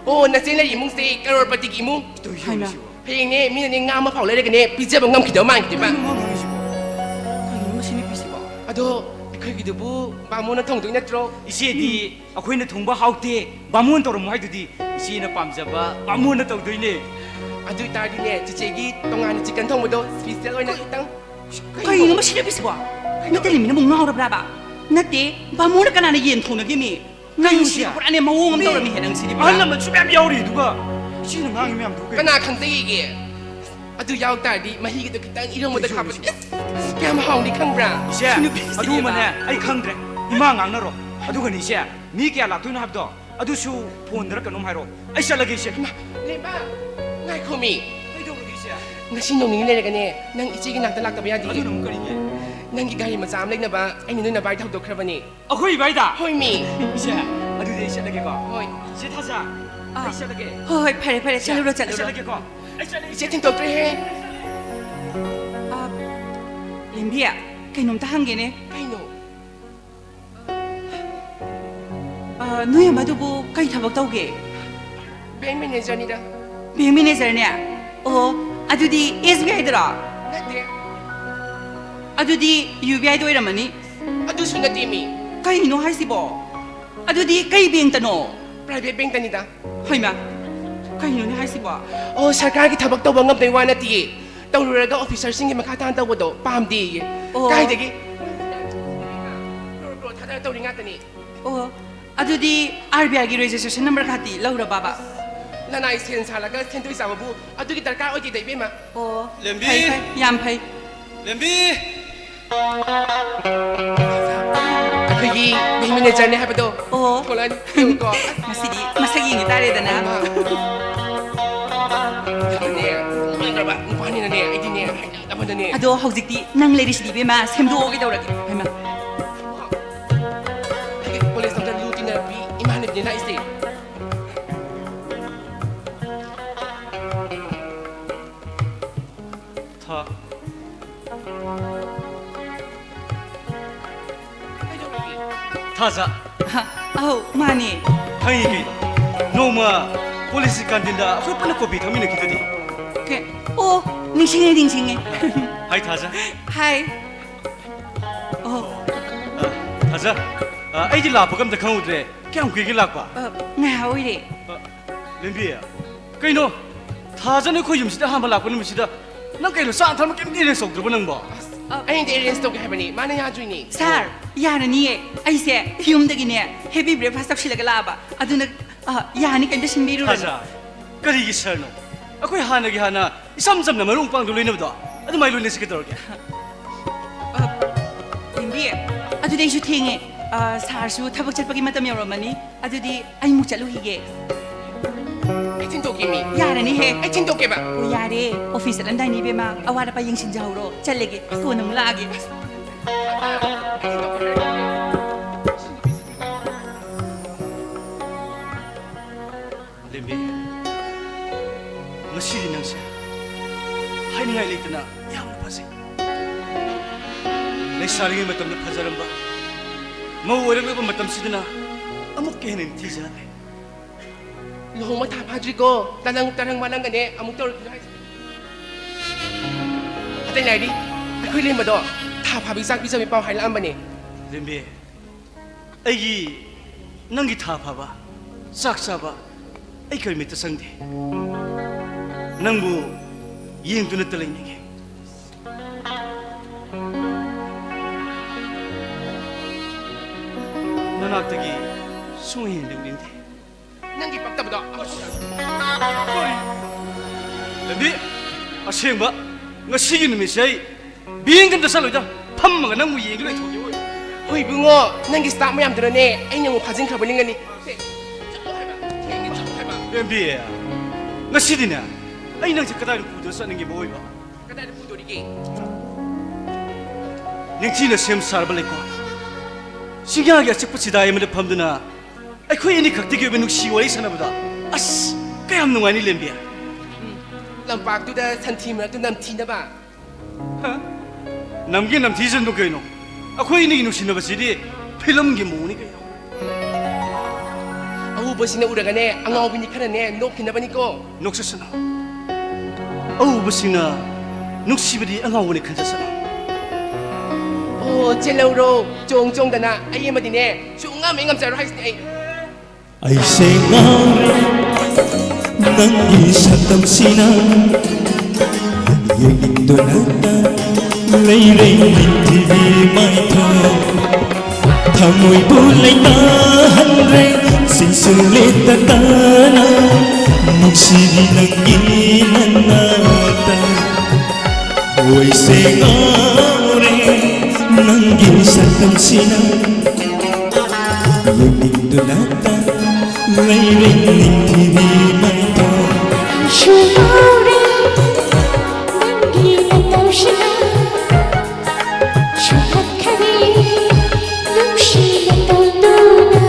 ꯑꯣ, ꯅꯆꯦ ꯂꯩꯔꯤ ꯏꯃꯨꯡꯁꯦ ꯀꯔꯣꯔꯄꯇꯤꯒꯤ ꯏꯃꯨꯡ꯫ ꯇꯧꯔꯤꯁꯤ ꯍꯩꯃꯥ꯫ ꯌꯦꯡꯉꯨꯅꯦ ꯁꯤꯕꯣ꯫ ꯍꯌꯦꯡꯅꯦ ꯃꯤꯅꯅꯦ ꯉꯥ ꯑꯃ ꯐꯥꯎ ꯂꯩꯔꯒꯅꯦ ꯄꯤꯖꯕ ꯉꯝꯈꯤꯗꯕ ꯃꯥꯟꯈꯤꯗꯣꯏꯕ꯫ ꯀꯩꯅꯣ ꯃꯥ ꯉꯥꯡꯉꯤꯁꯤꯕꯣ? ꯀꯩꯅꯣ ꯃꯁꯤ ꯅꯨꯄꯤꯁꯤꯕꯣ? ꯑꯗꯣ ꯑꯩꯈꯣꯏꯒꯤꯗꯨꯕꯨ ꯕꯥꯃꯣꯟꯅ ꯊꯣꯡꯗꯣꯏ ꯅꯠꯇ꯭ꯔꯣ? ꯏꯆꯦꯗꯤ ꯎꯝ꯫ ꯑꯩꯈꯣꯏꯅ ꯊꯣꯡꯕ ꯍꯥꯎꯇꯦ, ꯕꯥꯃꯣꯟ ꯇꯧꯔꯝꯃꯣ ꯍꯥꯏꯗꯨꯗꯤ꯫ ꯏꯆꯦꯅ ꯄꯥꯝꯖꯕ ꯕꯥꯃꯣꯟꯅ ꯇꯧꯗꯣꯏꯅꯦ꯫ ꯑꯗꯨ ꯑꯣꯏꯇꯥꯔꯗꯤꯅꯦ, ꯆꯤꯆꯦꯒꯤ ꯇꯣꯉꯥꯟꯅ ꯆꯤꯀꯟ ꯊꯣꯡꯕꯗꯣ special ꯑꯣꯏꯅ ꯈꯤꯇꯪ꯫ ꯀꯩꯅꯣ ꯃꯁꯤ ꯅꯨꯄꯤꯁꯤꯕꯣ? ꯅꯠꯇꯦ, ꯂꯩꯃꯤꯅꯕꯨ ꯉꯥꯎꯔꯕ꯭ꯔꯥꯕ? ꯅꯠꯇꯦ, ꯕꯥꯃꯣꯟꯅ ꯀꯅꯥꯅ ꯌꯦꯟ ꯊꯣꯡꯅꯒꯦ ꯃꯤ? ꯀꯩꯅꯣ ꯅꯪ ꯁꯤꯗꯤ ꯁꯤꯗꯤ? ꯄꯨꯔꯥꯅꯦ ꯃꯑꯣꯡ ꯑꯃ ꯃꯤ ꯇꯧꯔꯝꯃꯤꯍꯦ ꯅꯪ ꯁꯤꯗꯤ ꯄꯨꯔꯥ꯫ ꯑꯍꯜ ꯂꯃꯟꯁꯨ ꯃꯌꯥꯝ ꯌꯥꯎꯔꯤ ꯑꯗꯨꯒ꯫ ꯏꯆꯦꯅ ꯉꯥꯡꯉꯤ ꯃꯌꯥꯝꯗꯨ ꯀꯩꯅꯣ? ꯀꯅꯥ ꯈꯪꯖꯩꯌꯦꯒꯦ? ꯑꯗꯨ ꯌꯥꯎ ꯇꯥꯔꯗꯤ ꯃꯍꯤꯒꯗꯣ ꯈꯤꯇꯪ ꯏꯔꯣꯝꯕꯗ ꯏꯆꯦ, ꯍꯥꯞꯄꯗꯤ ꯏꯆꯦ꯫ ꯏꯁ, ꯀꯌꯥꯝ ꯍꯥꯎꯅꯤ ꯈꯪꯕ꯭ꯔꯥ? ꯏꯆꯦ, ꯁꯤ ꯅꯨꯄꯤꯁꯤꯗꯤ ꯑꯗꯨꯃꯅꯦ ꯏꯕꯦꯝꯃ꯫ ꯑꯩ ꯈꯪꯗ꯭ꯔꯦ꯫ ꯏꯃꯥ ꯉꯥꯡꯅꯔꯣ꯫ ꯑꯗꯨꯒꯅꯦ ꯏꯆꯦ, ꯃꯤ ꯀꯌꯥ ꯂꯥꯛꯇꯣꯏꯅꯣ ꯍꯥꯏꯕꯗꯣ ꯑꯗꯨꯁꯨ ꯐꯣꯟꯗꯔ ꯀꯩꯅꯣꯝ ꯍꯥꯏꯔꯣ꯫ ꯑꯩ ꯆꯠꯂꯒꯦ ꯏꯆꯦ꯫ ꯏꯃꯥ, ꯂꯦꯝꯕ, ꯉꯥꯏꯈꯣꯃꯤ꯫ ꯀꯩꯗꯧꯔꯒꯦ ꯏꯆꯦ? ꯉꯁꯤ ꯅꯣꯡ ꯅꯤꯅꯤ ꯂꯩꯔꯒꯅꯦ ꯅꯪ ꯏꯆꯦꯒꯤ ꯅꯥꯛꯇ ꯂꯥꯛꯇꯕ ꯌꯥꯗꯤꯌꯦ꯫ ꯑꯗꯨꯅ ꯑꯃꯨꯛ ꯀꯔꯤꯒꯤ? ꯅꯪꯒꯤ ꯒꯥꯔꯤ ꯃꯆꯥ ꯑꯃ ꯂꯩꯅꯕ ꯑꯩꯅ ꯅꯣꯏ ꯅꯕꯥꯏꯗ ꯍꯧꯗꯣꯛꯈ꯭ꯔꯕꯅꯤ꯫ ꯑꯩꯈꯣꯏ ꯏꯕꯥꯏꯗ? ꯍꯣꯏ ꯃꯤ꯫ ꯏꯆꯦ, ꯑꯗꯨꯗꯤ ꯑꯩ ꯆꯠꯂꯒꯦꯀꯣ꯫ ꯍꯣꯏ꯫ ꯏꯆꯦ ꯊꯥꯖ, ꯑꯥ꯫ ꯑꯩ ꯆꯠꯂꯒꯦ꯫ ꯍꯣꯏ, ꯍꯣꯏ, ꯐꯔꯦ, ꯐꯔꯦ, ꯏꯆꯦ, ꯆꯠꯂꯨꯔꯣ, ꯑꯩ ꯆꯠꯂꯨꯔꯣ꯫ ꯆꯠꯂꯒꯦꯀꯣ꯫ ꯑꯩ ꯆꯠꯂꯒꯦ꯫ ꯏꯆꯦ ꯊꯤꯟꯗꯣꯛꯇ꯭ꯔꯦꯍꯦ꯫ ꯑꯥ, ꯂꯦꯝꯕꯤ, ꯀꯩꯅꯣꯝꯇ ꯍꯪꯒꯦꯅꯦ꯫ ꯀꯩꯅꯣ? ꯑꯥ, ꯅꯣꯏ ꯑꯃꯗꯨꯕꯨ ꯀꯩ ꯊꯕꯛ ꯇꯧꯒꯦ? ꯕꯦꯡ ꯃꯦꯅꯦꯖꯔꯅꯤꯗ꯫ ꯕꯦꯡ ꯃꯦꯅꯦꯖꯔꯅꯦ? ꯑꯣ, ꯑꯗꯨꯗꯤ ꯑꯦꯁ ꯕꯤ ꯑꯥꯏꯗꯔꯣ? ꯅꯠꯇꯦ꯫ ꯑꯗꯨꯗꯤ ꯌꯨ ꯕꯤ ꯑꯥꯏꯗ ꯑꯣꯏꯔꯝꯃꯅꯤ꯫ ꯑꯗꯨꯁꯨ ꯅꯠꯇꯦ ꯃꯤ꯫ ꯀꯩꯅꯣ ꯍꯥꯏꯁꯤꯕꯣ? ꯑꯗꯨꯗꯤ ꯀꯩ ꯕꯦꯡꯇꯅꯣ? ꯄ꯭ꯔꯥꯏꯚꯦꯠ ꯕꯦꯡꯇꯅꯤꯗ꯫ ꯍꯩꯃꯥ, ꯀꯩꯅꯣꯅꯦ ꯍꯥꯏꯁꯤꯕꯣ? ꯑꯣ, ꯁꯔꯀꯥꯔꯒꯤ ꯊꯕꯛ ꯇꯧꯕ ꯉꯝꯗꯕꯩ ꯋꯥ ꯅꯠꯇꯤꯌꯦ꯫ ꯇꯧꯔꯨꯔꯒ ꯑꯣꯐꯤꯁꯔꯁꯤꯡꯒꯤ ꯃꯈꯥ ꯇꯥꯅ ꯇꯧꯕꯗꯣ ꯄꯥꯝꯗꯦꯌꯦ꯫ ꯑꯣ꯫ ꯀꯥꯏꯗꯒꯤ? ꯀ꯭ꯔꯣꯔ ꯀ꯭ꯔꯣꯔ ꯊꯥꯗꯔ ꯇꯧꯔꯤ ꯉꯥꯛꯇꯅꯤ꯫ ꯑꯣ, ꯑꯗꯨꯗꯤ ꯑꯥꯔ ꯕꯤ ꯑꯥꯏꯒꯤ ꯔꯦꯖꯤꯁꯇ꯭ꯔꯦꯁꯟ ꯅꯝꯕꯔ ꯈꯥꯇꯤ ꯂꯧꯔꯕꯕ? ꯅꯅꯥꯏ ꯁꯦꯟ ꯁꯥꯜꯂꯒ ꯁꯦꯟꯗꯣꯏ ꯆꯥꯕꯕꯨ ꯑꯗꯨꯒꯤ ꯗꯔꯀꯥꯔ ꯑꯣꯏꯗꯦꯗ, ꯏꯕꯦꯝꯃ꯫ ꯑꯣ, ꯂꯦꯝꯕꯤ! ꯐꯩ, ꯐꯩ, ꯌꯥꯝ ꯐꯩ꯫ ꯂꯦꯝꯕꯤ! ꯑꯩꯈꯣꯏꯒꯤ ꯕꯦꯡ ꯃꯦꯅꯦꯖꯔꯅꯦ ꯍꯥꯏꯕꯗꯣ꯫ ꯑꯣ꯫ ꯊꯣꯛꯂꯛꯑꯅꯤ꯫ ꯌꯦꯡꯉꯨꯀꯣ꯫ ꯉꯁꯤꯗꯤ ꯃꯁꯛ ꯌꯦꯡꯒꯦ ꯇꯥꯔꯦꯗꯅ꯫ ꯍꯩꯃꯥ꯫ ꯅꯨꯄꯥꯅꯤꯅꯅꯦ, ꯑꯩꯗꯤꯅꯦ, ꯍꯩꯅꯗꯕꯅꯅꯦ꯫ ꯑꯗꯣ ꯍꯧꯖꯤꯛꯇꯤ ꯅꯪ ꯂꯩꯔꯤꯁꯤꯗꯤ, ꯏꯕꯦꯝꯃ, ꯁꯦꯝꯗꯣꯛꯑꯣ ꯀꯩꯗꯧꯔꯒꯦ? ꯍꯩꯃꯥ꯫ ꯑꯩꯒꯤ ꯀꯣꯂꯦꯖ ꯇꯝꯗ ꯂꯨ ꯇꯤꯟꯅꯔꯛꯄꯤ ꯏꯃꯥꯟꯅꯕꯤꯅꯦ ꯂꯥꯛꯏꯁꯦ꯫ ꯊꯥ꯫ ꯊꯥꯖ꯫ ꯍ, ꯑꯧ, ꯃꯥꯅꯦ꯫ ꯈꯪꯉꯤ ꯀꯩꯅꯣ꯫ ꯅꯣꯡꯃ ꯀꯣꯂꯦꯖꯀꯤ ꯀꯥꯟꯇꯤꯟꯗ ꯑꯩꯈꯣꯏ ꯄꯨꯟꯅ ꯀꯣꯐꯤ ꯊꯛꯃꯤꯟꯅꯈꯤꯗꯨꯗꯤ꯫ ꯀꯦ-, ꯑꯣ, ꯅꯤꯡꯁꯤꯡꯉꯦ, ꯅꯤꯡꯁꯤꯡꯉꯦ꯫ ꯍꯥꯏ ꯊꯥꯖ꯫ ꯍꯥꯏ꯫ ꯑꯣ꯫ ꯑ, ꯊꯥꯖ꯫ ꯑ, ꯑꯩꯗꯤ ꯂꯥꯛꯄꯒ ꯑꯝꯇ ꯈꯪꯍꯧꯗ꯭ꯔꯦ꯫ ꯀꯌꯥꯝ ꯀꯨꯏꯒꯦ ꯂꯥꯛꯄ? ꯑ, ꯉꯥꯏꯍꯥꯛ ꯑꯣꯏꯔꯦ꯫ ꯑ, ꯂꯦꯝꯕꯤ, ꯀꯩꯅꯣ? ꯊꯥꯖꯅ ꯑꯩꯈꯣꯏ ꯌꯨꯝꯁꯤꯗ ꯑꯍꯥꯟꯕ ꯂꯥꯛꯄ ꯅꯨꯃꯤꯠꯁꯤꯗ ꯅꯪ ꯀꯩꯅꯣ ꯆꯥ ꯊꯛꯅꯕ ꯀꯩꯝꯇ arrange ꯇꯧꯗ꯭ꯔꯕꯣ ꯅꯪꯕꯣ? ꯑꯁ, ꯑ, ꯑꯩꯅꯗꯤ arrange ꯇꯧꯒꯦ ꯍꯥꯏꯕꯅꯤ, ꯃꯥꯅ ꯌꯥꯗ꯭ꯔꯤꯅꯤ꯫ ꯁꯥꯔ, ꯌꯥꯔꯅꯤꯌꯦ꯫ ꯑꯩꯁꯦ ꯌꯨꯝꯗꯒꯤꯅꯦ heavy breakfast ꯇꯧꯁꯤꯜꯂꯒ ꯂꯥꯛꯑꯕ꯫ ꯑꯗꯨꯅ, ꯑ, ꯌꯥꯔꯅꯤ, ꯀꯩꯝꯇ ꯁꯤꯟꯕꯤꯔꯨꯔꯅꯨ꯫ ꯊꯥꯖ, ꯀꯔꯤꯒꯤ ꯁꯥꯔꯅꯣ? ꯑꯩꯈꯣꯏ ꯍꯥꯟꯅꯒꯤ ꯍꯥꯟꯅ ꯏꯆꯝ ꯆꯝꯅ ꯃꯔꯨꯞ ꯃꯄꯥꯡꯗꯣ ꯂꯣꯏꯅꯕꯗꯣ ꯑꯗꯨꯃꯥꯏꯅ ꯂꯣꯏꯅꯁꯤ ꯀꯩꯗꯧꯔꯒꯦ? ꯑ, ꯂꯦꯝꯕꯤ, ꯑꯗꯨꯗꯤ ꯑꯩꯁꯨ ꯊꯦꯡꯉꯦ꯫ ꯑ, ꯁꯥꯔꯁꯨ ꯊꯕꯛ ꯆꯠꯄꯒꯤ ꯃꯇꯝ ꯌꯧꯔꯝꯃꯅꯤ꯫ ꯑꯗꯨꯗꯤ ꯑꯩꯃꯨꯛ ꯆꯠꯂꯨꯈꯤꯒꯦ꯫ ꯑꯩ ꯊꯤꯟꯗꯣꯛꯀꯦ ꯃꯤ꯫ ꯌꯥꯔꯅꯤꯍꯦ꯫ ꯑꯩ ꯊꯤꯟꯗꯣꯛꯀꯦꯕ꯫ ꯑꯣ, ꯌꯥꯔꯦ꯫ ꯑꯣꯐꯤꯁ ꯆꯠꯂꯝꯗꯥꯏꯅꯦ ꯏꯕꯦꯝꯃ, ꯑꯋꯥꯠ ꯑꯄꯥ ꯌꯦꯡꯁꯤꯟꯖꯍꯧꯔꯣ꯫ ꯆꯠꯂꯒꯦ꯫ ꯀꯣꯟꯅ ꯑꯃꯨꯛ ꯂꯥꯛꯑꯒꯦ꯫ ꯑꯩ ꯊꯤꯟꯗꯣꯛꯀꯦ ꯍꯥꯏꯔꯒ꯫ ꯂꯦꯝꯕꯤ, ꯉꯁꯤꯗꯤ ꯅꯪꯁꯦ ꯍꯥꯏꯅꯤꯡꯉꯥꯏ ꯂꯩꯇꯅ ꯌꯥꯝꯅ ꯐꯖꯩ꯫ ꯂꯩꯁꯥꯔꯤꯉꯩ ꯃꯇꯝꯗ ꯐꯖꯔꯝꯕ, ꯃꯧ ꯑꯣꯏꯔꯛꯂꯕ ꯃꯇꯝꯁꯤꯗꯅ ꯑꯃꯨꯛꯀ ꯍꯦꯟꯅ ꯅꯤꯡꯊꯤꯖꯔꯦ꯫ ꯂꯨꯍꯣꯡꯕ ꯊꯥ ꯐꯥꯗ꯭ꯔꯤꯀꯣ, ꯇꯔꯪ ꯇꯔꯪ ꯃꯥꯂꯪꯒꯅꯦ ꯑꯃꯨꯛ ꯇꯧꯔꯛꯈꯤꯅꯣ ꯍꯥꯏꯁꯦ꯫ ꯑꯇꯩ ꯂꯥꯏꯔꯤ, ꯑꯩꯈꯣꯏ ꯂꯦꯝꯕꯗꯣ ꯊꯥ ꯐꯥꯕꯤ ꯆꯥꯛ ꯄꯤꯖꯕꯤ ꯄꯥꯎ ꯍꯥꯏꯔꯛꯑꯝꯕꯅꯦ꯫ ꯂꯦꯝꯕꯤ, ꯑꯩꯒꯤ ꯅꯪꯒꯤ ꯊꯥ ꯐꯥꯕ ꯆꯥꯛ ꯆꯥꯕ ꯑꯩ ꯀꯔꯤꯃꯠꯇ ꯆꯪꯗꯦ꯫ ꯅꯪꯕꯨ ꯌꯦꯡꯗꯨꯅꯇ ꯂꯩꯅꯤꯡꯉꯤ꯫ ꯅꯅꯥꯛꯇꯒꯤ ꯁꯨꯡꯍꯦꯟ ꯍꯦꯟꯗꯣꯛꯅꯤꯡꯗꯦ꯫ ꯅꯪꯒꯤ ꯄꯛꯇꯕꯗꯣ ꯑꯃꯁꯨ ꯀꯔꯤ? ꯂꯝꯕꯤ, ꯑꯁꯦꯡꯕ, ꯉꯁꯤꯒꯤ ꯅꯨꯃꯤꯠꯁꯦ ꯑꯩ ꯕꯦꯡꯛ ꯑꯝꯇ ꯆꯠꯂꯣꯏꯗ, ꯐꯝꯃꯒ ꯅꯪꯕꯨ ꯌꯦꯡꯒꯦ ꯂꯩꯊꯣꯛꯀꯦ꯫ ꯍꯣꯏ ꯏꯕꯨꯡꯉꯣ, ꯅꯪꯒꯤ ꯁ꯭ꯇꯥꯐ ꯃꯌꯥꯝꯗꯨꯅꯅꯦ ꯑꯩ ꯅꯪꯕꯨ ꯐꯥꯖꯤꯟꯈ꯭ꯔꯕ ꯅꯤꯡꯒꯅꯤ꯫ ꯁꯦ, ꯆꯠꯂꯣ ꯍꯥꯏꯕ, ꯊꯦꯡꯉꯦ, ꯆꯠꯂꯣ ꯍꯥꯏꯕ꯫ ꯂꯦꯝꯕꯤ, ꯉꯁꯤꯗꯤꯅꯦ ꯑꯩ ꯅꯪꯁꯦ ꯀꯗꯥꯏꯗ ꯄꯨꯗꯨꯅ ꯆꯠꯅꯤꯡꯉꯦꯕ ꯑꯣꯏꯕ? ꯀꯗꯥꯏꯗ ꯄꯨꯗꯣꯔꯤꯒꯦ? ꯅꯤꯡꯊꯤꯅ ꯁꯦꯝ ꯁꯥꯔꯕ ꯂꯩꯀꯣꯜ, ꯆꯤꯡꯌꯥꯒꯤ ꯑꯆꯤꯛꯄ ꯆꯤꯗꯥꯏ ꯑꯃꯗ ꯐꯝꯗꯨꯅ ꯑꯩꯈꯣꯏ ꯑꯅꯤꯈꯛꯇꯒꯤ ꯑꯣꯏꯕ ꯅꯨꯡꯁꯤ ꯋꯥꯔꯤ ꯁꯥꯟꯅꯕꯗ ꯑꯁ ꯀꯌꯥꯝ ꯅꯨꯡꯉꯥꯏꯅꯤ ꯂꯦꯝꯕꯤ꯫ ꯎꯝ, ꯂꯝꯄꯥꯛꯇꯨꯗ ꯁꯟꯊꯤ ꯃꯔꯛꯇ ꯅꯝꯊꯤꯅꯕ꯫ ꯍ? ꯅꯝꯒꯦ ꯅꯝꯊꯤꯖꯅꯨ ꯀꯩꯅꯣ, ꯑꯩꯈꯣꯏ ꯑꯅꯤꯒꯤ ꯅꯨꯡꯁꯤꯅꯕꯁꯤꯗꯤ ꯐꯤꯂꯝꯒꯤ ꯃꯑꯣꯡꯅꯤ ꯀꯩꯅꯣ꯫ ꯑꯎꯕꯁꯤꯡꯅ ꯎꯔꯒꯅꯦ ꯑꯉꯥꯎꯕꯤꯅꯤ ꯈꯔꯅꯦ ꯅꯣꯛꯈꯤꯅꯕꯅꯤꯀꯣ꯫ ꯅꯣꯛꯆꯁꯅꯨ, ꯑꯎꯕꯁꯤꯡꯅ ꯅꯨꯡꯁꯤꯕꯗꯤ ꯑꯉꯥꯎꯕꯅꯤ ꯈꯟꯖꯁꯅꯨ꯫ ꯑꯣ ꯆꯦꯜꯍꯧꯔꯣ, ꯆꯣꯡ ꯆꯣꯡꯗꯅ꯫ ꯑꯩ ꯑꯃꯗꯤꯅꯦ ꯁꯨꯡꯉꯝ ꯍꯦꯛ ꯉꯝꯖꯔꯣꯏ ꯍꯥꯏꯁꯤꯅꯦ ꯑꯩ꯫ ꯑꯩꯁꯦ ꯉꯥꯎꯔꯦ ꯅꯪꯒꯤ ꯁꯛꯇꯝꯁꯤꯅ, ꯌꯦꯡꯅꯤꯡꯗꯨꯅꯇ ꯂꯩꯔꯦ ꯅꯤꯡꯊꯤꯕꯤ ꯃꯥꯏꯊꯣꯡ꯫ ꯊꯃꯣꯏꯕꯨ ꯂꯩꯇꯥꯍꯟꯗ꯭ꯔꯦ ꯆꯤꯡꯁꯤꯜꯂꯦ ꯇꯇꯥꯅ, ꯅꯨꯡꯁꯤꯕꯤ ꯅꯪꯒꯤ ꯅꯅꯥꯛꯇ꯫ ꯑꯣꯏꯁꯦ ꯉꯥꯎꯔꯦ ꯅꯪꯒꯤ ꯁꯛꯇꯝꯁꯤꯅ, ꯌꯦꯡꯅꯤꯡꯗꯨꯅꯇ ꯂꯩꯔꯦ ꯅꯤꯡꯊꯤꯕꯤ ꯃꯥꯏꯊꯣꯡ꯫ ꯑꯩꯁꯨ ꯉꯥꯎꯔꯦ ꯅꯪꯒꯤ ꯅꯇꯧꯁꯤꯅ, ꯁꯨꯝꯍꯠꯈꯔꯦ ꯅꯨꯡꯁꯤꯅ ꯇꯧꯗꯨꯅ꯫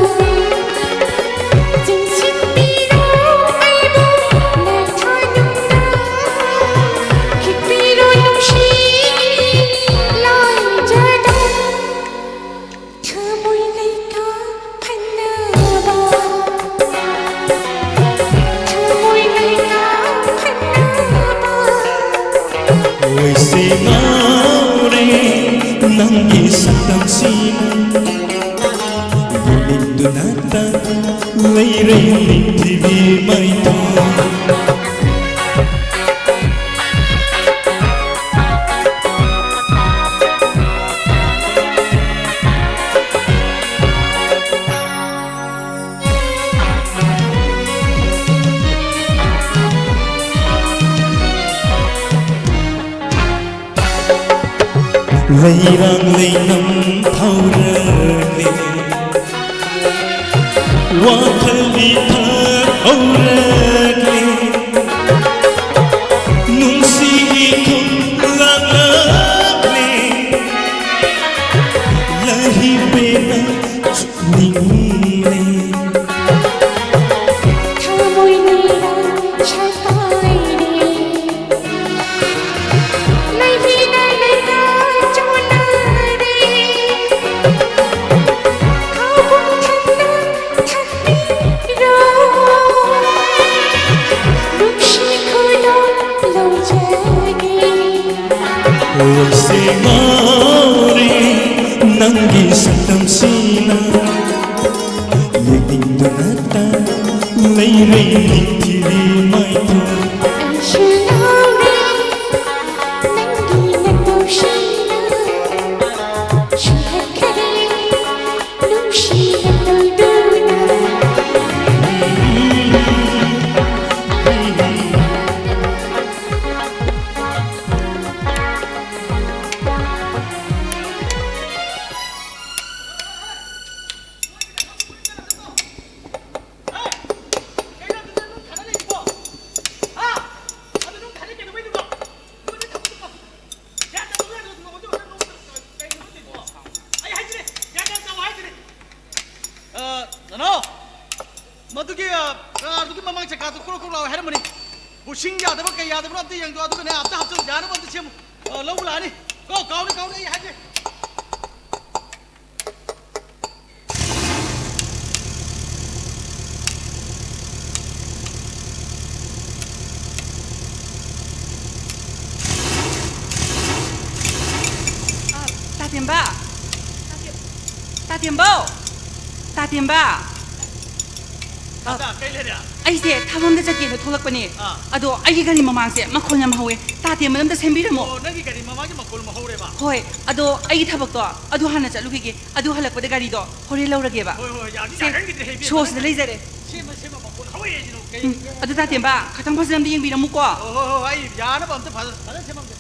ꯆꯤꯡꯁꯤꯟꯕꯤꯔꯣ ꯑꯩꯕꯨ ꯅꯊꯥ ꯅꯨꯡꯗ, ꯈꯤꯛꯄꯤꯔꯣ ꯅꯨꯡꯁꯤꯒꯤ ꯂꯥꯏꯖꯗ꯫ ꯊꯃꯣꯏ ꯂꯩꯇꯥ ꯐꯅ ꯅꯪꯒꯤ ꯁꯛꯇꯝꯁꯤꯅ ꯌꯦꯡꯅꯤꯡꯗꯨꯅꯇ ꯂꯩꯔꯦ ꯅꯤꯡꯊꯤꯕꯤ ꯃꯥꯏꯊꯣꯡ꯫ ꯂꯩꯔꯥꯡ ꯂꯩꯅꯝ ꯊꯧꯔꯒꯦ, ꯋꯥꯈꯜꯗꯤ ꯊꯛ ꯍꯧꯔꯒꯦ꯫ ꯅꯨꯡꯁꯤꯒꯤ ꯈꯣꯡꯂꯥꯛꯂꯛꯂꯦ, ꯂꯩꯍꯤ ꯄꯦꯟꯅ ꯆꯨꯞꯅꯤꯡꯂꯦ꯫ ꯊꯃꯣꯏꯅꯤꯔꯥ ꯁꯀꯥꯏꯔꯦ, ꯂꯩꯍꯤꯅ ꯂꯩꯔꯥ ꯆꯣꯟꯅꯔꯦ꯫ ꯈꯥꯎꯕꯨꯝ ꯊꯟꯅ ꯊꯛꯂꯤꯔꯣ, ꯅꯨꯡꯁꯤ ꯈꯨꯗꯣꯜ ꯂꯧꯖꯒꯦ꯫ ꯂꯣꯏꯁꯦ ꯉꯥꯎꯔꯦ ꯅꯪꯒꯤ ꯁꯛꯇꯝꯁꯤꯅ, ꯌꯦꯡꯅꯤꯡꯗꯨꯅꯇ ꯂꯩꯔꯦ ꯅꯤꯡꯊꯤꯕꯤ ꯃꯥꯏꯊꯣꯡ꯫ ꯑꯩꯁꯨ ꯉꯥꯎꯔꯦ ꯅꯪꯒꯤ ꯅꯇꯧꯁꯤꯅ, ꯁꯨꯝꯍꯠꯈꯔꯦ ꯅꯨꯡꯁꯤꯅ ꯇꯧꯗꯨꯅ꯫ ꯑ, ꯅꯅꯥꯎ, ꯃꯗꯨꯒꯤ, ꯑ, ꯀꯥꯔꯗꯨꯒꯤ ꯃꯃꯥꯡ ꯆꯀꯥꯗꯨ ꯀ꯭ꯔꯣꯛ ꯀ꯭ꯔꯣꯛ ꯂꯥꯎ ꯍꯥꯏꯔꯝꯕꯅꯤ꯫ ꯕꯨꯁꯤꯡ ꯌꯥꯗꯕ ꯀꯩ ꯌꯥꯗꯕꯅꯣ ꯑꯝꯇ ꯌꯦꯡꯗꯣ, ꯑꯗꯨꯒꯅꯦ ꯑꯝꯇ ꯍꯥꯞꯆꯤꯜꯂꯨ, ꯌꯥꯅꯕ ꯑꯝꯇ ꯁꯦꯝꯃꯨ꯫ ꯑ, ꯂꯧꯕ ꯂꯥꯛꯑꯅꯤ꯫ ꯀꯣ, ꯀꯥꯎꯅꯤ, ꯀꯥꯎꯅꯤ, ꯑꯩ ꯍꯥꯏꯒꯦ꯫ ꯇꯥꯇꯦꯝꯕ! ꯇꯥꯇꯦꯝꯕꯧ! ꯇꯥꯇꯦꯝꯕ! ꯑ, ꯇꯥꯇꯥ, ꯀꯩ ꯂꯩꯔꯦ? ꯑꯩꯁꯦ ꯊꯕꯛ ꯑꯝꯗ ꯆꯠꯀꯦꯅ ꯊꯣꯛꯂꯛꯄꯅꯦ꯫ ꯑꯥ꯫ ꯑꯗꯣ ꯑꯩꯒꯤ ꯒꯥꯔꯤ ꯃꯃꯥꯡꯁꯦ ꯃꯈꯣꯟ ꯌꯥꯝ ꯍꯧꯋꯦ꯫ ꯇꯥꯇꯦꯝꯕꯅ ꯑꯝꯇ ꯁꯦꯝꯕꯤꯔꯝꯃꯣ꯫ ꯑꯣ, ꯅꯪꯒꯤ ꯒꯥꯔꯤ ꯃꯃꯥꯡꯒꯤ ꯃꯈꯣꯜ ꯑꯃ ꯍꯧꯔꯦꯕ? ꯍꯣꯏ, ꯑꯗꯣ ꯑꯩꯒꯤ ꯊꯕꯛꯇꯣ ꯑꯗꯨ ꯍꯥꯟꯅ ꯆꯠꯂꯨꯈꯤꯒꯦ꯫ ꯑꯗꯨ ꯍꯜꯂꯛꯄꯗ ꯒꯥꯔꯤꯗꯣ ꯍꯣꯔꯦꯟ ꯂꯧꯔꯒꯦꯕ꯫ ꯍꯣꯏ, ꯍꯣꯏ, ꯌꯥꯅꯤ, ꯁꯦ, ꯌꯥꯒꯟꯈꯤꯗ꯭ꯔꯦ, ꯍꯦꯕꯤ, ꯁꯣꯁꯤꯗ ꯐꯖꯅ ꯂꯩꯖꯔꯦ꯫ ꯁꯦꯝꯃ, ꯁꯦꯝꯃ ꯃꯈꯣꯟ ꯍꯧꯔꯦ ꯍꯥꯏꯁꯤꯅ ꯀꯩ? ꯎꯝ, ꯑꯗꯨ ꯇꯥꯇꯦꯝꯕ, ꯈꯇꯪ ꯐꯖꯅ ꯑꯝꯇ ꯌꯦꯡꯕꯤꯔꯝꯃꯨꯀꯣ꯫ ꯍꯣꯏ, ꯍꯣꯏ, ꯍꯣꯏ, ꯑꯩ ꯌꯥꯅꯕ ꯑꯝꯇ ꯐꯖ-, ꯐꯖꯅ ꯁꯦꯝꯃꯝꯒꯦ꯫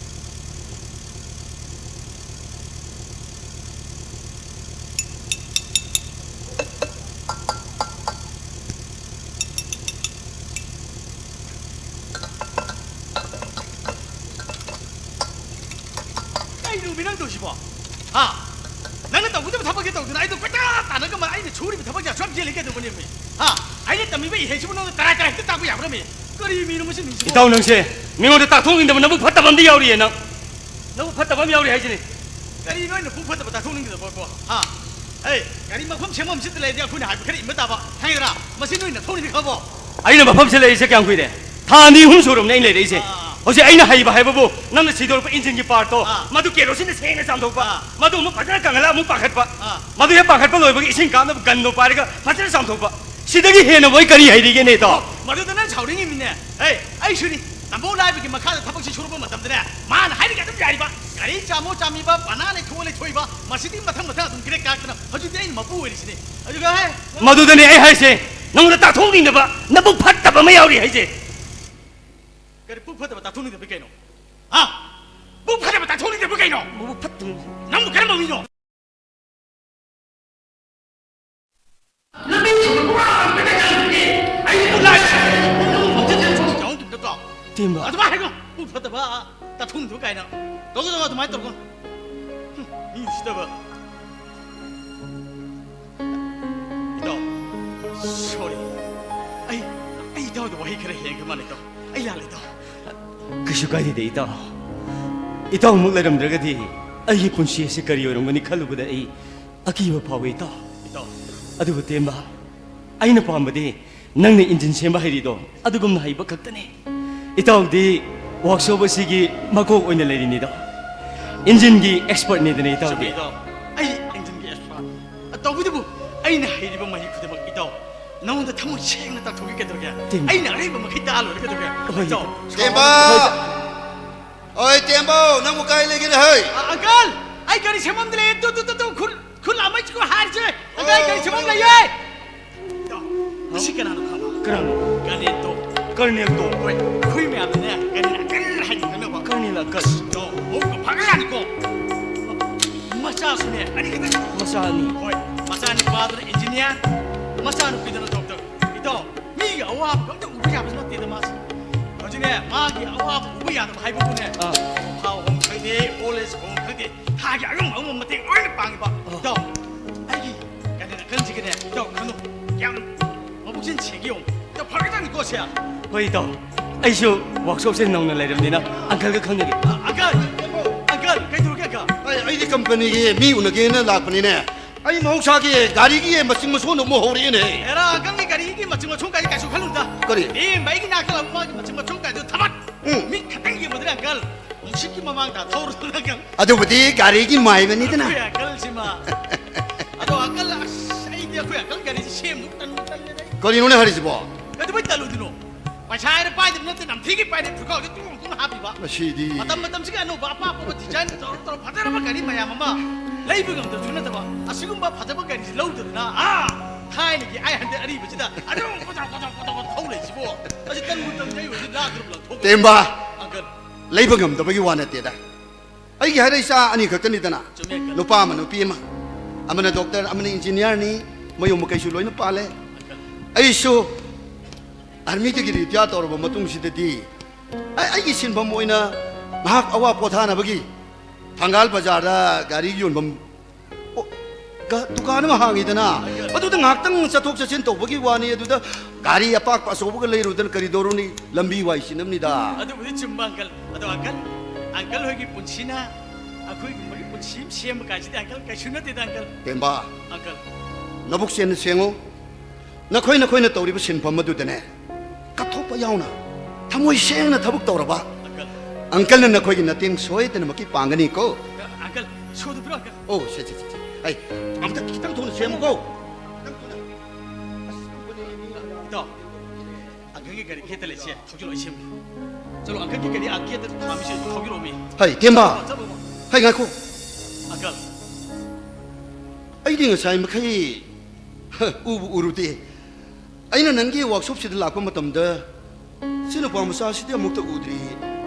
ꯀꯩꯅꯣꯃꯤ ꯅꯪ ꯇꯧꯔꯤꯁꯤꯕꯣ? ꯍꯥ? ꯅꯪꯅ ꯇꯧꯒꯗꯕ ꯊꯕꯛꯁꯦ ꯇꯧꯗꯅ ꯑꯩꯗꯣ ꯀꯣꯏꯇꯥꯟ ꯇꯥꯟꯅꯒ ꯃꯥ-, ꯑꯩꯅ ꯁꯨꯔꯤꯕ ꯊꯕꯛꯁꯦ ꯑꯁꯨꯛ ꯌꯥꯝ ꯆꯦꯜꯂꯤ ꯀꯩꯗꯧꯕꯅꯦꯃꯤ? ꯍꯥ? ꯑꯩꯅ ꯇꯝꯃꯤꯕ ꯏꯍꯩꯁꯤꯕꯨ ꯅꯉꯣꯟꯗ ꯇꯔꯥꯏ ꯇꯔꯥꯏ ꯍꯦꯛꯇ ꯇꯥꯛꯄ ꯌꯥꯕ꯭ꯔꯃꯤ? ꯀꯔꯤ ꯃꯤꯅꯣ ꯃꯁꯤ ꯃꯤꯁꯤꯕꯣ? ꯏꯇꯥꯎ, ꯅꯪꯁꯦ ꯃꯤꯉꯣꯟꯗ ꯇꯥꯛꯊꯣꯛꯅꯤꯡꯗꯕ ꯅꯕꯨꯛ ꯐꯠꯇꯕ ꯑꯃꯗꯤ ꯌꯥꯎꯔꯤꯌꯦ ꯅꯪ꯫ ꯅꯕꯨꯛ ꯐꯠꯇꯕ ꯑꯃ ꯌꯥꯎꯔꯤ ꯍꯥꯏꯁꯤꯅꯤ꯫ ꯀꯔꯤꯅꯣ ꯑꯩꯅ ꯄꯨꯛ ꯐꯠꯇꯕ ꯇꯥꯛꯊꯣꯛꯅꯤꯡꯗꯕ ꯄꯣꯠꯄꯣ? ꯍꯥ? ꯑꯦ, ꯒꯥꯔꯤ ꯃꯐꯝ ꯁꯦꯝꯐꯝꯁꯤꯗ ꯂꯩꯔꯗꯤ ꯑꯩꯈꯣꯏꯅ ꯍꯥꯏꯕ ꯈꯔ ꯏꯟꯕ ꯇꯥꯕ꯫ ꯈꯪꯉꯦꯗꯅ? ꯃꯁꯤ ꯅꯣꯏ ꯅꯊꯧꯅꯤꯗꯤ ꯈꯪꯉꯕꯣ? ꯑꯩꯅ ꯃꯐꯝꯁꯤꯗ ꯂꯩꯔꯤꯁꯦ ꯀꯌꯥꯝ ꯀꯨꯏꯔꯦ? ꯊꯥ ꯑꯅꯤ ꯑꯍꯨꯝ ꯁꯨꯔꯕꯅꯦ ꯑꯩꯅ ꯂꯩꯔꯛꯏꯁꯦ꯫ ꯑꯥ꯫ ꯍꯧꯖꯤꯛ ꯑꯩꯅ ꯍꯩꯕ ꯍꯥꯏꯕꯕꯨ ꯅꯪꯅ ꯁꯤꯗꯣꯔꯛꯄ ꯏꯟꯖꯤꯟꯒꯤ ꯄꯥꯔꯠꯇꯣ, ꯑꯥ꯫ ꯃꯗꯨ ꯀꯦꯔꯣꯁꯤꯟꯅ ꯁꯦꯡꯅ ꯆꯥꯝꯊꯣꯛꯄ, ꯑꯥ꯫ ꯃꯗꯨ ꯑꯃꯨꯛ ꯐꯖꯅ ꯀꯪꯍꯜꯂꯒ ꯑꯃꯨꯛ ꯄꯥꯈꯠꯄ, ꯑꯥ꯫ ꯃꯗꯨ ꯍꯦꯛ ꯄꯥꯈꯠꯄ ꯂꯣꯏꯕꯒ ꯏꯁꯤꯡ ꯀꯥꯞꯅꯕ ꯒꯟꯗꯣ ꯄꯥꯏꯔꯒ ꯐꯖꯅ ꯆꯥꯝꯊꯣꯛꯄ꯫ ꯁꯤꯗꯒꯤ ꯍꯦꯟꯅꯕꯨ ꯑꯩ ꯀꯔꯤ ꯍꯩꯔꯤꯒꯦꯅꯦ, ꯏꯇꯥꯎ? ꯃꯗꯨꯗ ꯅꯪ ꯁꯥꯎꯅꯤꯡꯉꯤꯃꯤꯅꯦ꯫ ꯑꯦ, ꯑꯩꯁꯨꯅꯤ꯫ ꯅꯝꯕꯣꯜ ꯂꯥꯏꯕꯒꯤ ꯃꯈꯥꯗ ꯊꯕꯛꯁꯦ ꯁꯨꯔꯛꯄ ꯃꯇꯝꯗꯅꯦ, ꯃꯥꯅ ꯍꯥꯏꯔꯤꯒ ꯑꯗꯨꯝ ꯌꯥꯔꯤꯕ꯫ ꯒꯥꯔꯤ ꯆꯥꯝꯃꯣ ꯆꯥꯝꯃꯤꯕ, ꯄꯅꯥ ꯂꯩꯊꯣꯛꯑ ꯂꯩꯊꯣꯛꯏꯕ, ꯃꯁꯤꯗꯤ ꯃꯊꯪ ꯃꯊꯪ ꯑꯗꯨꯝ ꯀ꯭ꯔꯦꯛ ꯀꯥꯔꯛꯇꯅ ꯍꯧꯖꯤꯛꯇꯤ ꯑꯩꯅ ꯃꯄꯨ ꯑꯣꯏꯔꯤꯁꯤꯅꯦ꯫ ꯑꯗꯨꯒ ꯍꯦ, ꯃꯗꯨꯗꯅꯦ ꯑꯩ ꯍꯥꯏꯁꯦ, ꯅꯉꯣꯟꯗ ꯇꯥꯛꯊꯣꯛꯅꯤꯡꯗꯕ ꯅꯕꯨꯛ ꯐꯠꯇꯕ ꯑꯃ ꯌꯥꯎꯔꯤ ꯍꯥꯏꯁꯦ꯫ ꯀꯔꯤ ꯄꯨꯛ ꯐꯠꯇꯕ ꯇꯥꯛꯊꯣꯛꯅꯤꯡꯗꯕ ꯀꯩꯅꯣ? ꯍꯥ? ꯄꯨꯛ ꯐꯠꯇꯕ ꯇꯥꯛꯊꯣꯛꯅꯤꯡꯗꯕ ꯀꯩꯅꯣ? ꯃꯕꯨꯛ ꯐꯠꯇꯕ꯫ ꯅꯪꯕꯨ ꯀꯔꯝꯕ ꯃꯤꯅꯣ? ꯂꯝꯕꯤ ꯊꯤꯡꯕ ꯄꯨꯔꯥ ꯂꯝꯕꯤꯗ ꯆꯠꯂꯤꯗꯨꯗꯤ꯫ ꯑꯩ ꯄꯨꯛ ꯅꯥꯏ꯫ ꯅꯪ ꯃꯊꯛ ꯆꯠꯄ ꯌꯥꯎꯔꯝꯗꯕ ꯅꯠꯇ꯭ꯔꯣ? ꯇꯦꯝꯕ꯫ ꯑꯗꯨꯃꯥꯏ ꯍꯥꯏꯒꯅꯨ꯫ ꯄꯨꯛ ꯐꯠꯇꯕ, ꯇꯥꯊꯣꯛꯅꯤꯡꯗꯕ ꯀꯥꯏꯅ꯫ ꯇꯧꯒꯅꯨ, ꯇꯧꯒꯅꯨ, ꯑꯗꯨꯃꯥꯏꯅ ꯇꯧꯒꯅꯨ꯫ ꯍꯨꯝ, ꯃꯤ ꯎꯁꯤꯠꯇꯕ꯫ ꯏꯇꯥꯎ, sorry꯫ ꯑꯩ, ꯑꯩ ꯏꯇꯥꯎꯗ ꯋꯥꯍꯩ ꯈꯔ ꯍꯦꯟꯈ꯭ꯔ ꯃꯥꯜꯂꯦ, ꯏꯇꯥꯎ꯫ ꯑꯩ ꯂꯥꯜꯂꯦ, ꯏꯇꯥꯎ꯫ ꯀꯩꯁꯨ ꯀꯥꯏꯗꯦꯗ, ꯏꯇꯥꯎ꯫ ꯏꯇꯥꯎꯃꯨꯛ ꯂꯩꯔꯝꯗ꯭ꯔꯒꯗꯤ ꯑꯩꯒꯤ ꯄꯨꯟꯁꯤ ꯑꯁꯤ ꯀꯔꯤ ꯑꯣꯏꯔꯝꯒꯅꯤ ꯈꯜꯂꯨꯕꯗ ꯑꯩ ꯑꯀꯤꯕ ꯐꯥꯎꯏ, ꯏꯇꯥꯎ꯫ ꯏꯇꯥꯎ꯫ ꯑꯗꯨꯕꯨ ꯇꯦꯝꯕ, ꯑꯩꯅ ꯄꯥꯝꯕꯗꯤ ꯅꯪꯅ ꯏꯟꯖꯤꯟ ꯁꯦꯝꯕ ꯍꯩꯔꯤꯗꯣ ꯑꯗꯨꯒꯨꯝꯅ ꯍꯩꯕ ꯈꯛꯇꯅꯤ꯫ ꯏꯇꯥꯎꯗꯤ ꯋꯥꯛꯁꯣꯞ ꯑꯁꯤꯒꯤ ꯃꯀꯣꯛ ꯑꯣꯏꯅ ꯂꯩꯔꯤꯅꯤꯗꯣ꯫ ꯏꯟꯖꯤꯟꯒꯤ ꯑꯦꯛꯁꯄꯔꯠꯅꯤꯗꯅ, ꯏꯇꯥꯎꯗꯤ꯫ ꯆꯨꯝꯃꯦ, ꯏꯇꯥꯎ꯫ ꯑꯩ ꯏꯟꯖꯤꯟꯒꯤ ꯑꯦꯛꯁꯄꯔꯠ꯫ ꯇꯧꯕꯇꯕꯨ ꯑꯩꯅ ꯍꯩꯔꯤꯕ ꯃꯍꯩ ꯈꯨꯗꯤꯡꯃꯛ, ꯏꯇꯥꯎ, ꯅꯉꯣꯟꯗ ꯊꯃꯣꯏ ꯁꯦꯡꯅ ꯇꯥꯛꯊꯣꯛꯀꯦ꯫ ꯀꯩꯗꯧꯔꯒꯦ? ꯇꯤꯟ꯫ ꯑꯩꯅ ꯑꯔꯩꯕ ꯃꯈꯩ ꯇꯥꯛꯑ ꯂꯣꯏꯔꯦ꯫ ꯀꯩꯗꯧꯔꯒꯦ? ꯍꯣꯏ, ꯏꯇꯥꯎ, ꯏꯇꯥꯎ꯫ ꯇꯦꯝꯕ! ꯑꯣꯏ, ꯇꯦꯝꯕꯧ, ꯅꯪꯕꯨ ꯀꯥꯏ ꯂꯩꯒꯦꯅꯦ, ꯍꯩ? ꯑ, ꯑꯪꯀꯜ, ꯑꯩ ꯒꯥꯔꯤ ꯁꯦꯝꯐꯝꯗ ꯂꯩꯌꯦ꯫ ꯇꯨ, ꯇꯨ, ꯇꯨ, ꯇꯨ, ꯈꯨꯜ, ꯈꯨꯜ ꯑꯃ ꯁ꯭ꯀꯨꯜ ꯍꯥꯏꯔꯤꯁꯦ꯫ ꯑꯪꯀꯜ, ꯑꯩ ꯒꯥꯔꯤ ꯁꯦꯝꯐꯝ ꯂꯩꯌꯦ꯫ ꯏꯇꯥꯎ, ꯃꯁꯤ ꯀꯅꯥꯅꯣ ꯈꯪꯕ꯭ꯔꯥ? ꯀꯅꯥꯅꯣ? ꯀꯔꯅꯦꯜꯗꯣ꯫ ꯀꯔꯅꯦꯜꯗꯣ꯫ ꯍꯣꯏ, ꯑꯩꯈꯣꯏ ꯃꯌꯥꯝꯅꯅꯦ ꯀꯔꯅꯦꯜ ꯑꯪꯀꯜ ꯍꯥꯏꯅ ꯈꯪꯅꯕ꯫ ꯀꯔꯅꯦꯜ ꯑꯪꯀꯜ꯫ ꯏꯇꯥꯎ, ꯃꯕꯨꯛꯀ ꯐꯈ꯭ꯔꯖꯥꯠꯅꯤꯀꯣ꯫ ꯃꯆꯥꯁꯨꯅꯦ ꯑꯅꯤꯈꯛꯇ꯫ ꯃꯆꯥ ꯑꯅꯤ꯫ ꯍꯣꯏ, ꯃꯆꯥꯅꯨꯄꯥꯗꯨꯅ ꯏꯟꯖꯤꯅꯤꯌꯥꯔ, ꯃꯆꯥꯅꯨꯄꯤꯗꯨꯅ ꯗꯣꯛꯇꯔ꯫ ꯏꯇꯥꯎ, ꯃꯤꯒꯤ ꯑꯋꯥꯕꯒ ꯑꯝꯇ ꯎꯕ ꯌꯥꯕꯁꯨ ꯅꯠꯇꯦꯗ ꯃꯥꯁꯦ꯫ ꯍꯧꯖꯤꯛꯅꯦ, ꯃꯥꯒꯤ ꯑꯋꯥꯕ ꯎꯕ ꯌꯥꯗꯕ ꯍꯥꯏꯕꯕꯨꯅꯦ, ꯑꯥ꯫ ꯊꯥꯎ ꯍꯣꯡ ꯈꯪꯗꯦ, ꯑꯣꯜ ꯑꯦꯖ ꯍꯣꯡ ꯈꯪꯗꯦ, ꯊꯥꯒꯤ ꯑꯉꯝ ꯑꯉꯝꯕ ꯃꯇꯦꯡ ꯂꯣꯏꯅ ꯄꯥꯡꯉꯤꯕ꯫ ꯏꯇꯥꯎ, ꯑꯩꯒꯤ ꯀꯩꯅꯣꯗ ꯈꯟꯁꯤꯒꯅꯦ, ꯏꯇꯥꯎ, ꯈꯟꯅꯨ꯫ ꯌꯥꯝ ꯃꯕꯨꯛꯁꯦ ꯁꯦꯡꯒꯦ ꯌꯦꯡꯉꯨ꯫ ꯏꯇꯥꯎ, ꯐꯒꯗꯕꯅꯤꯀꯣ ꯁꯦ꯫ ꯍꯣꯏ, ꯏꯇꯥꯎ꯫ ꯑꯩꯁꯨ ꯋꯥꯛꯁꯣꯞꯁꯦ ꯅꯧꯅ ꯂꯩꯔꯕꯅꯤꯅ ꯑꯪꯀꯜꯒ ꯈꯪꯅꯒꯦ꯫ ꯑ, ꯑꯪꯀꯜ! ꯑꯪꯀꯜ, ꯀꯩꯗꯧꯔꯒꯦ, ꯑꯪꯀꯜ? ꯑꯩ, ꯑꯩꯗꯤ ꯀꯝꯄꯅꯤꯒꯤ ꯃꯤ ꯎꯅꯒꯦꯅ ꯂꯥꯛꯄꯅꯤꯅꯦ꯫ ꯑꯩ ꯃꯍꯧꯁꯥꯒꯤ ꯒꯥꯔꯤꯒꯤ ꯃꯆꯤꯟ ꯃꯁꯣꯟꯗꯣ ꯑꯃꯨꯛ ꯍꯧꯔꯛꯑꯦꯅꯦ꯫ ꯑꯦꯔꯥ, ꯑꯪꯀꯜꯒꯤ ꯒꯥꯔꯤꯒꯤ ꯃꯆꯤꯟ ꯃꯁꯣꯟ ꯀꯥꯏꯗꯤ ꯀꯩꯁꯨ ꯈꯜꯂꯨꯅꯨꯗ꯫ ꯀꯔꯤ? ꯅꯦꯝꯕ ꯑꯩꯒꯤ ꯅꯥꯛꯇ ꯂꯥꯛꯄ ꯃꯥꯒꯤ ꯃꯆꯤꯟ ꯃꯁꯣꯟ ꯀꯥꯏꯗꯨ ꯊꯕꯛ! ꯎꯝ꯫ ꯃꯤ ꯈꯇꯪ ꯌꯦꯡꯕꯗꯅꯦ, ꯑꯪꯀꯜ, ꯅꯨꯡꯁꯤꯠꯀꯤ ꯃꯃꯥꯡꯗ ꯊꯧꯔꯗꯅ, ꯑꯪꯀꯜ꯫ ꯑꯗꯨꯕꯨꯗꯤ ꯒꯥꯔꯤꯒꯤ ꯃꯥꯏꯕꯅꯤꯗꯅ꯫ ꯑꯩꯈꯣꯏ ꯑꯪꯀꯜꯁꯤꯃ꯫ ꯑꯗꯣ ꯑꯪꯀꯜ, ꯑꯁ, ꯑꯩꯗꯤ ꯑꯩꯈꯣꯏ ꯑꯪꯀꯜ ꯒꯥꯔꯤꯁꯦ ꯁꯦꯝꯅꯨ ꯇꯟꯕꯨ ꯇꯜꯂꯦꯗ ꯑꯩ꯫ ꯀꯔꯤꯅꯣꯅꯦ ꯍꯥꯏꯔꯤꯁꯤꯕꯣ? ꯀꯩꯗꯧꯕꯩ ꯇꯜꯂꯨꯗꯣꯏꯅꯣ? ꯄꯩꯁꯥ ꯍꯥꯏꯔ ꯄꯥꯏꯗꯕ ꯅꯠꯇꯦ, ꯅꯝꯊꯤꯒꯤ ꯄꯥꯏꯔꯦ, ꯐꯨꯔꯤꯠꯈꯥꯎꯁꯦ ꯇꯨꯝ ꯇꯨꯝ ꯍꯥꯞꯄꯤꯕ꯫ ꯃꯁꯤꯗꯤ꯫ ꯃꯇꯝ ꯃꯇꯝꯁꯤꯒꯤ ꯑꯅꯧꯕ ꯑꯄꯥꯛ ꯑꯄꯥꯛꯄ ꯗꯤꯖꯥꯏꯟ ꯇꯧꯔ ꯇꯧꯔ ꯐꯖꯔꯕ ꯒꯥꯔꯤ ꯃꯌꯥꯝ ꯑꯃ ꯂꯩꯕ ꯉꯝꯗꯕꯁꯨ ꯅꯠꯇꯕ, ꯑꯁꯤꯒꯨꯝꯕ ꯐꯖꯕ ꯒꯥꯔꯤꯁꯤ ꯂꯧꯗꯗꯅ, ꯑꯥ, ꯊꯥꯏꯅꯒꯤ ꯑꯥꯏ ꯍꯟꯗ꯭ꯔꯦꯗ ꯑꯔꯤꯕꯁꯤꯗ ꯑꯗꯨꯝ ꯀꯣꯗ꯭ꯔꯣꯛ ꯀꯣꯗ꯭ꯔꯣꯛ ꯀꯣꯗ꯭ꯔꯣꯛ ꯀꯣꯗ꯭ꯔꯣꯛ ꯊꯧ ꯂꯩꯁꯤꯕꯣ꯫ ꯑꯁꯤ ꯇꯟꯕꯨ ꯇꯟꯖꯩ, ꯍꯧꯖꯤꯛ ꯂꯥꯛꯇ꯭ꯔꯕ ꯂꯪꯊꯣꯛ꯫ ꯇꯦꯝꯕ, ꯑꯪꯀꯜ꯫ ꯂꯩꯕ ꯉꯝꯗꯕꯒꯤ ꯋꯥ ꯅꯠꯇꯦꯗ꯫ ꯑꯩꯒꯤ ꯍꯥꯏꯔꯛꯏ ꯏꯆꯥ ꯑꯅꯤꯈꯛꯇꯅꯤꯗꯅ꯫ ꯆꯨꯝꯃꯦ, ꯑꯪꯀꯜ꯫ ꯅꯨꯄꯥ ꯑꯃ, ꯅꯨꯄꯤ ꯑꯃ꯫ ꯑꯃꯅ ꯗꯣꯛꯇꯔ, ꯑꯃꯅ ꯏꯟꯖꯤꯅꯤꯌꯥꯔꯅꯤ꯫ ꯃꯌꯨꯝ ꯃꯀꯩꯁꯨ ꯂꯣꯏꯅ ꯄꯥꯜꯂꯦ꯫ ꯑꯪꯀꯜ꯫ ꯑꯩꯁꯨ ꯑꯥꯔꯃꯤꯗꯒꯤ ꯔꯤꯇꯤꯌꯥꯔ ꯇꯧꯔꯕ ꯃꯇꯨꯡꯁꯤꯗꯗꯤ ꯑꯩ, ꯑꯩꯒꯤ ꯁꯤꯟꯐꯝ ꯑꯣꯏꯅ ꯉꯥꯏꯍꯥꯛ ꯑꯋꯥ ꯄꯣꯊꯥꯅꯕꯒꯤ ꯊꯪꯒꯥꯜ ꯕꯖꯥꯔꯗ ꯒꯥꯔꯤ ꯌꯣꯟꯐꯝ, ꯑꯣ, ꯒ-, ꯗꯨꯀꯥꯟ ꯑꯃ ꯍꯥꯡꯉꯤꯗꯅ, ꯑꯗꯨꯗ ꯉꯥꯏꯍꯥꯛꯇꯪ ꯆꯠꯊꯣꯛ ꯆꯠꯁꯤꯟ ꯇꯧꯕꯒꯤ ꯋꯥꯅꯤ꯫ ꯑꯗꯨꯗ ꯒꯥꯔꯤ ꯑꯄꯥꯛꯄ ꯑꯆꯧꯕꯒ ꯂꯩꯔꯨꯗꯅ ꯀꯔꯤ ꯇꯧꯔꯨꯅꯤ? ꯂꯝꯕꯤ ꯋꯥꯏ ꯆꯤꯟꯅꯕꯅꯤꯗ꯫ ꯑꯗꯨꯕꯨꯗꯤ ꯆꯨꯝꯕ, ꯑꯪꯀꯜ꯫ ꯑꯗꯣ, ꯑꯪꯀꯜ, ꯑꯪꯀꯜ ꯍꯣꯏꯒꯤ ꯄꯨꯟꯁꯤꯅ ꯑꯩꯈꯣꯏꯒꯨꯝꯕꯒꯤ ꯄꯨꯟꯁꯤ ꯑꯃ ꯁꯦꯝꯕ ꯀꯥꯏꯁꯤꯗꯤ, ꯑꯪꯀꯜ, ꯀꯩꯁꯨ ꯅꯠꯇꯦꯗ, ꯑꯪꯀꯜ꯫ ꯄꯦꯝꯕ, ꯑꯪꯀꯜ꯫ ꯅꯕꯨꯛ ꯁꯦꯟꯅ ꯁꯦꯡꯉꯨ꯫ ꯅꯈꯣꯏ ꯅꯈꯣꯏꯅ ꯇꯧꯔꯤꯕ ꯁꯤꯟꯐꯝ ꯑꯗꯨꯗꯅꯦ, ꯀꯠꯊꯣꯛꯄ ꯌꯥꯎꯅ ꯊꯃꯣꯏ ꯁꯦꯡꯅ ꯊꯕꯛ ꯇꯧꯔꯕ, ꯑꯪꯀꯜ꯫ ꯑꯪꯀꯜꯅ ꯅꯈꯣꯏꯒꯤ ꯃꯇꯦꯡ ꯁꯣꯏꯗꯅꯃꯛꯀꯤ ꯄꯥꯡꯒꯅꯤꯀꯣ꯫ ꯑꯪꯀꯜ, ꯁꯣꯏꯗꯕ꯭ꯔꯣ, ꯑꯪꯀꯜ? ꯑꯣ, ꯁꯦ, ꯁꯦ, ꯁꯦ, ꯁꯦ꯫ ꯑꯩ ꯑꯝꯇ ꯈꯤꯇꯪ ꯊꯨꯅ ꯁꯦꯝꯃꯨꯀꯣ꯫ ꯈꯤꯇꯪ ꯊꯨꯅ꯫ ꯑꯁ, ꯏꯇꯥꯎ, ꯑꯪꯀꯜꯒꯤ ꯒꯥꯔꯤ ꯒꯦꯠꯇ ꯂꯩꯁꯦ, ꯊꯧꯖꯤꯜꯂꯣ, ꯑꯩ ꯁꯦꯝꯒꯦ꯫ ꯆꯠꯂꯣ, ꯑꯪꯀꯜꯒꯤ ꯒꯥꯔꯤ ꯑꯥ ꯒꯦꯠꯇ ꯈꯥꯝꯃꯤꯁꯦ, ꯊꯧꯖꯤꯜꯂꯣꯃꯤ꯫ ꯍꯩ, ꯇꯦꯝꯕ꯫ ꯆꯠꯂꯣ, ꯆꯠꯂꯣ꯫ ꯍꯩ, ꯉꯥꯏꯈꯣ꯫ ꯑꯪꯀꯜ꯫ ꯑꯩꯗꯤ ꯉꯁꯥꯏ ꯃꯈꯩ, ꯍ, ꯎꯕꯨ ꯎꯔꯨꯗꯦ꯫ ꯑꯩꯅ ꯅꯪꯒꯤ ꯋꯥꯛꯁꯣꯞꯁꯤꯗ ꯂꯥꯛꯄ ꯃꯇꯝꯗ, ꯁꯤ ꯅꯨꯄꯥ ꯃꯆꯥꯁꯤꯗꯤ ꯑꯃꯨꯛꯇ ꯎꯗ꯭ꯔꯤ꯫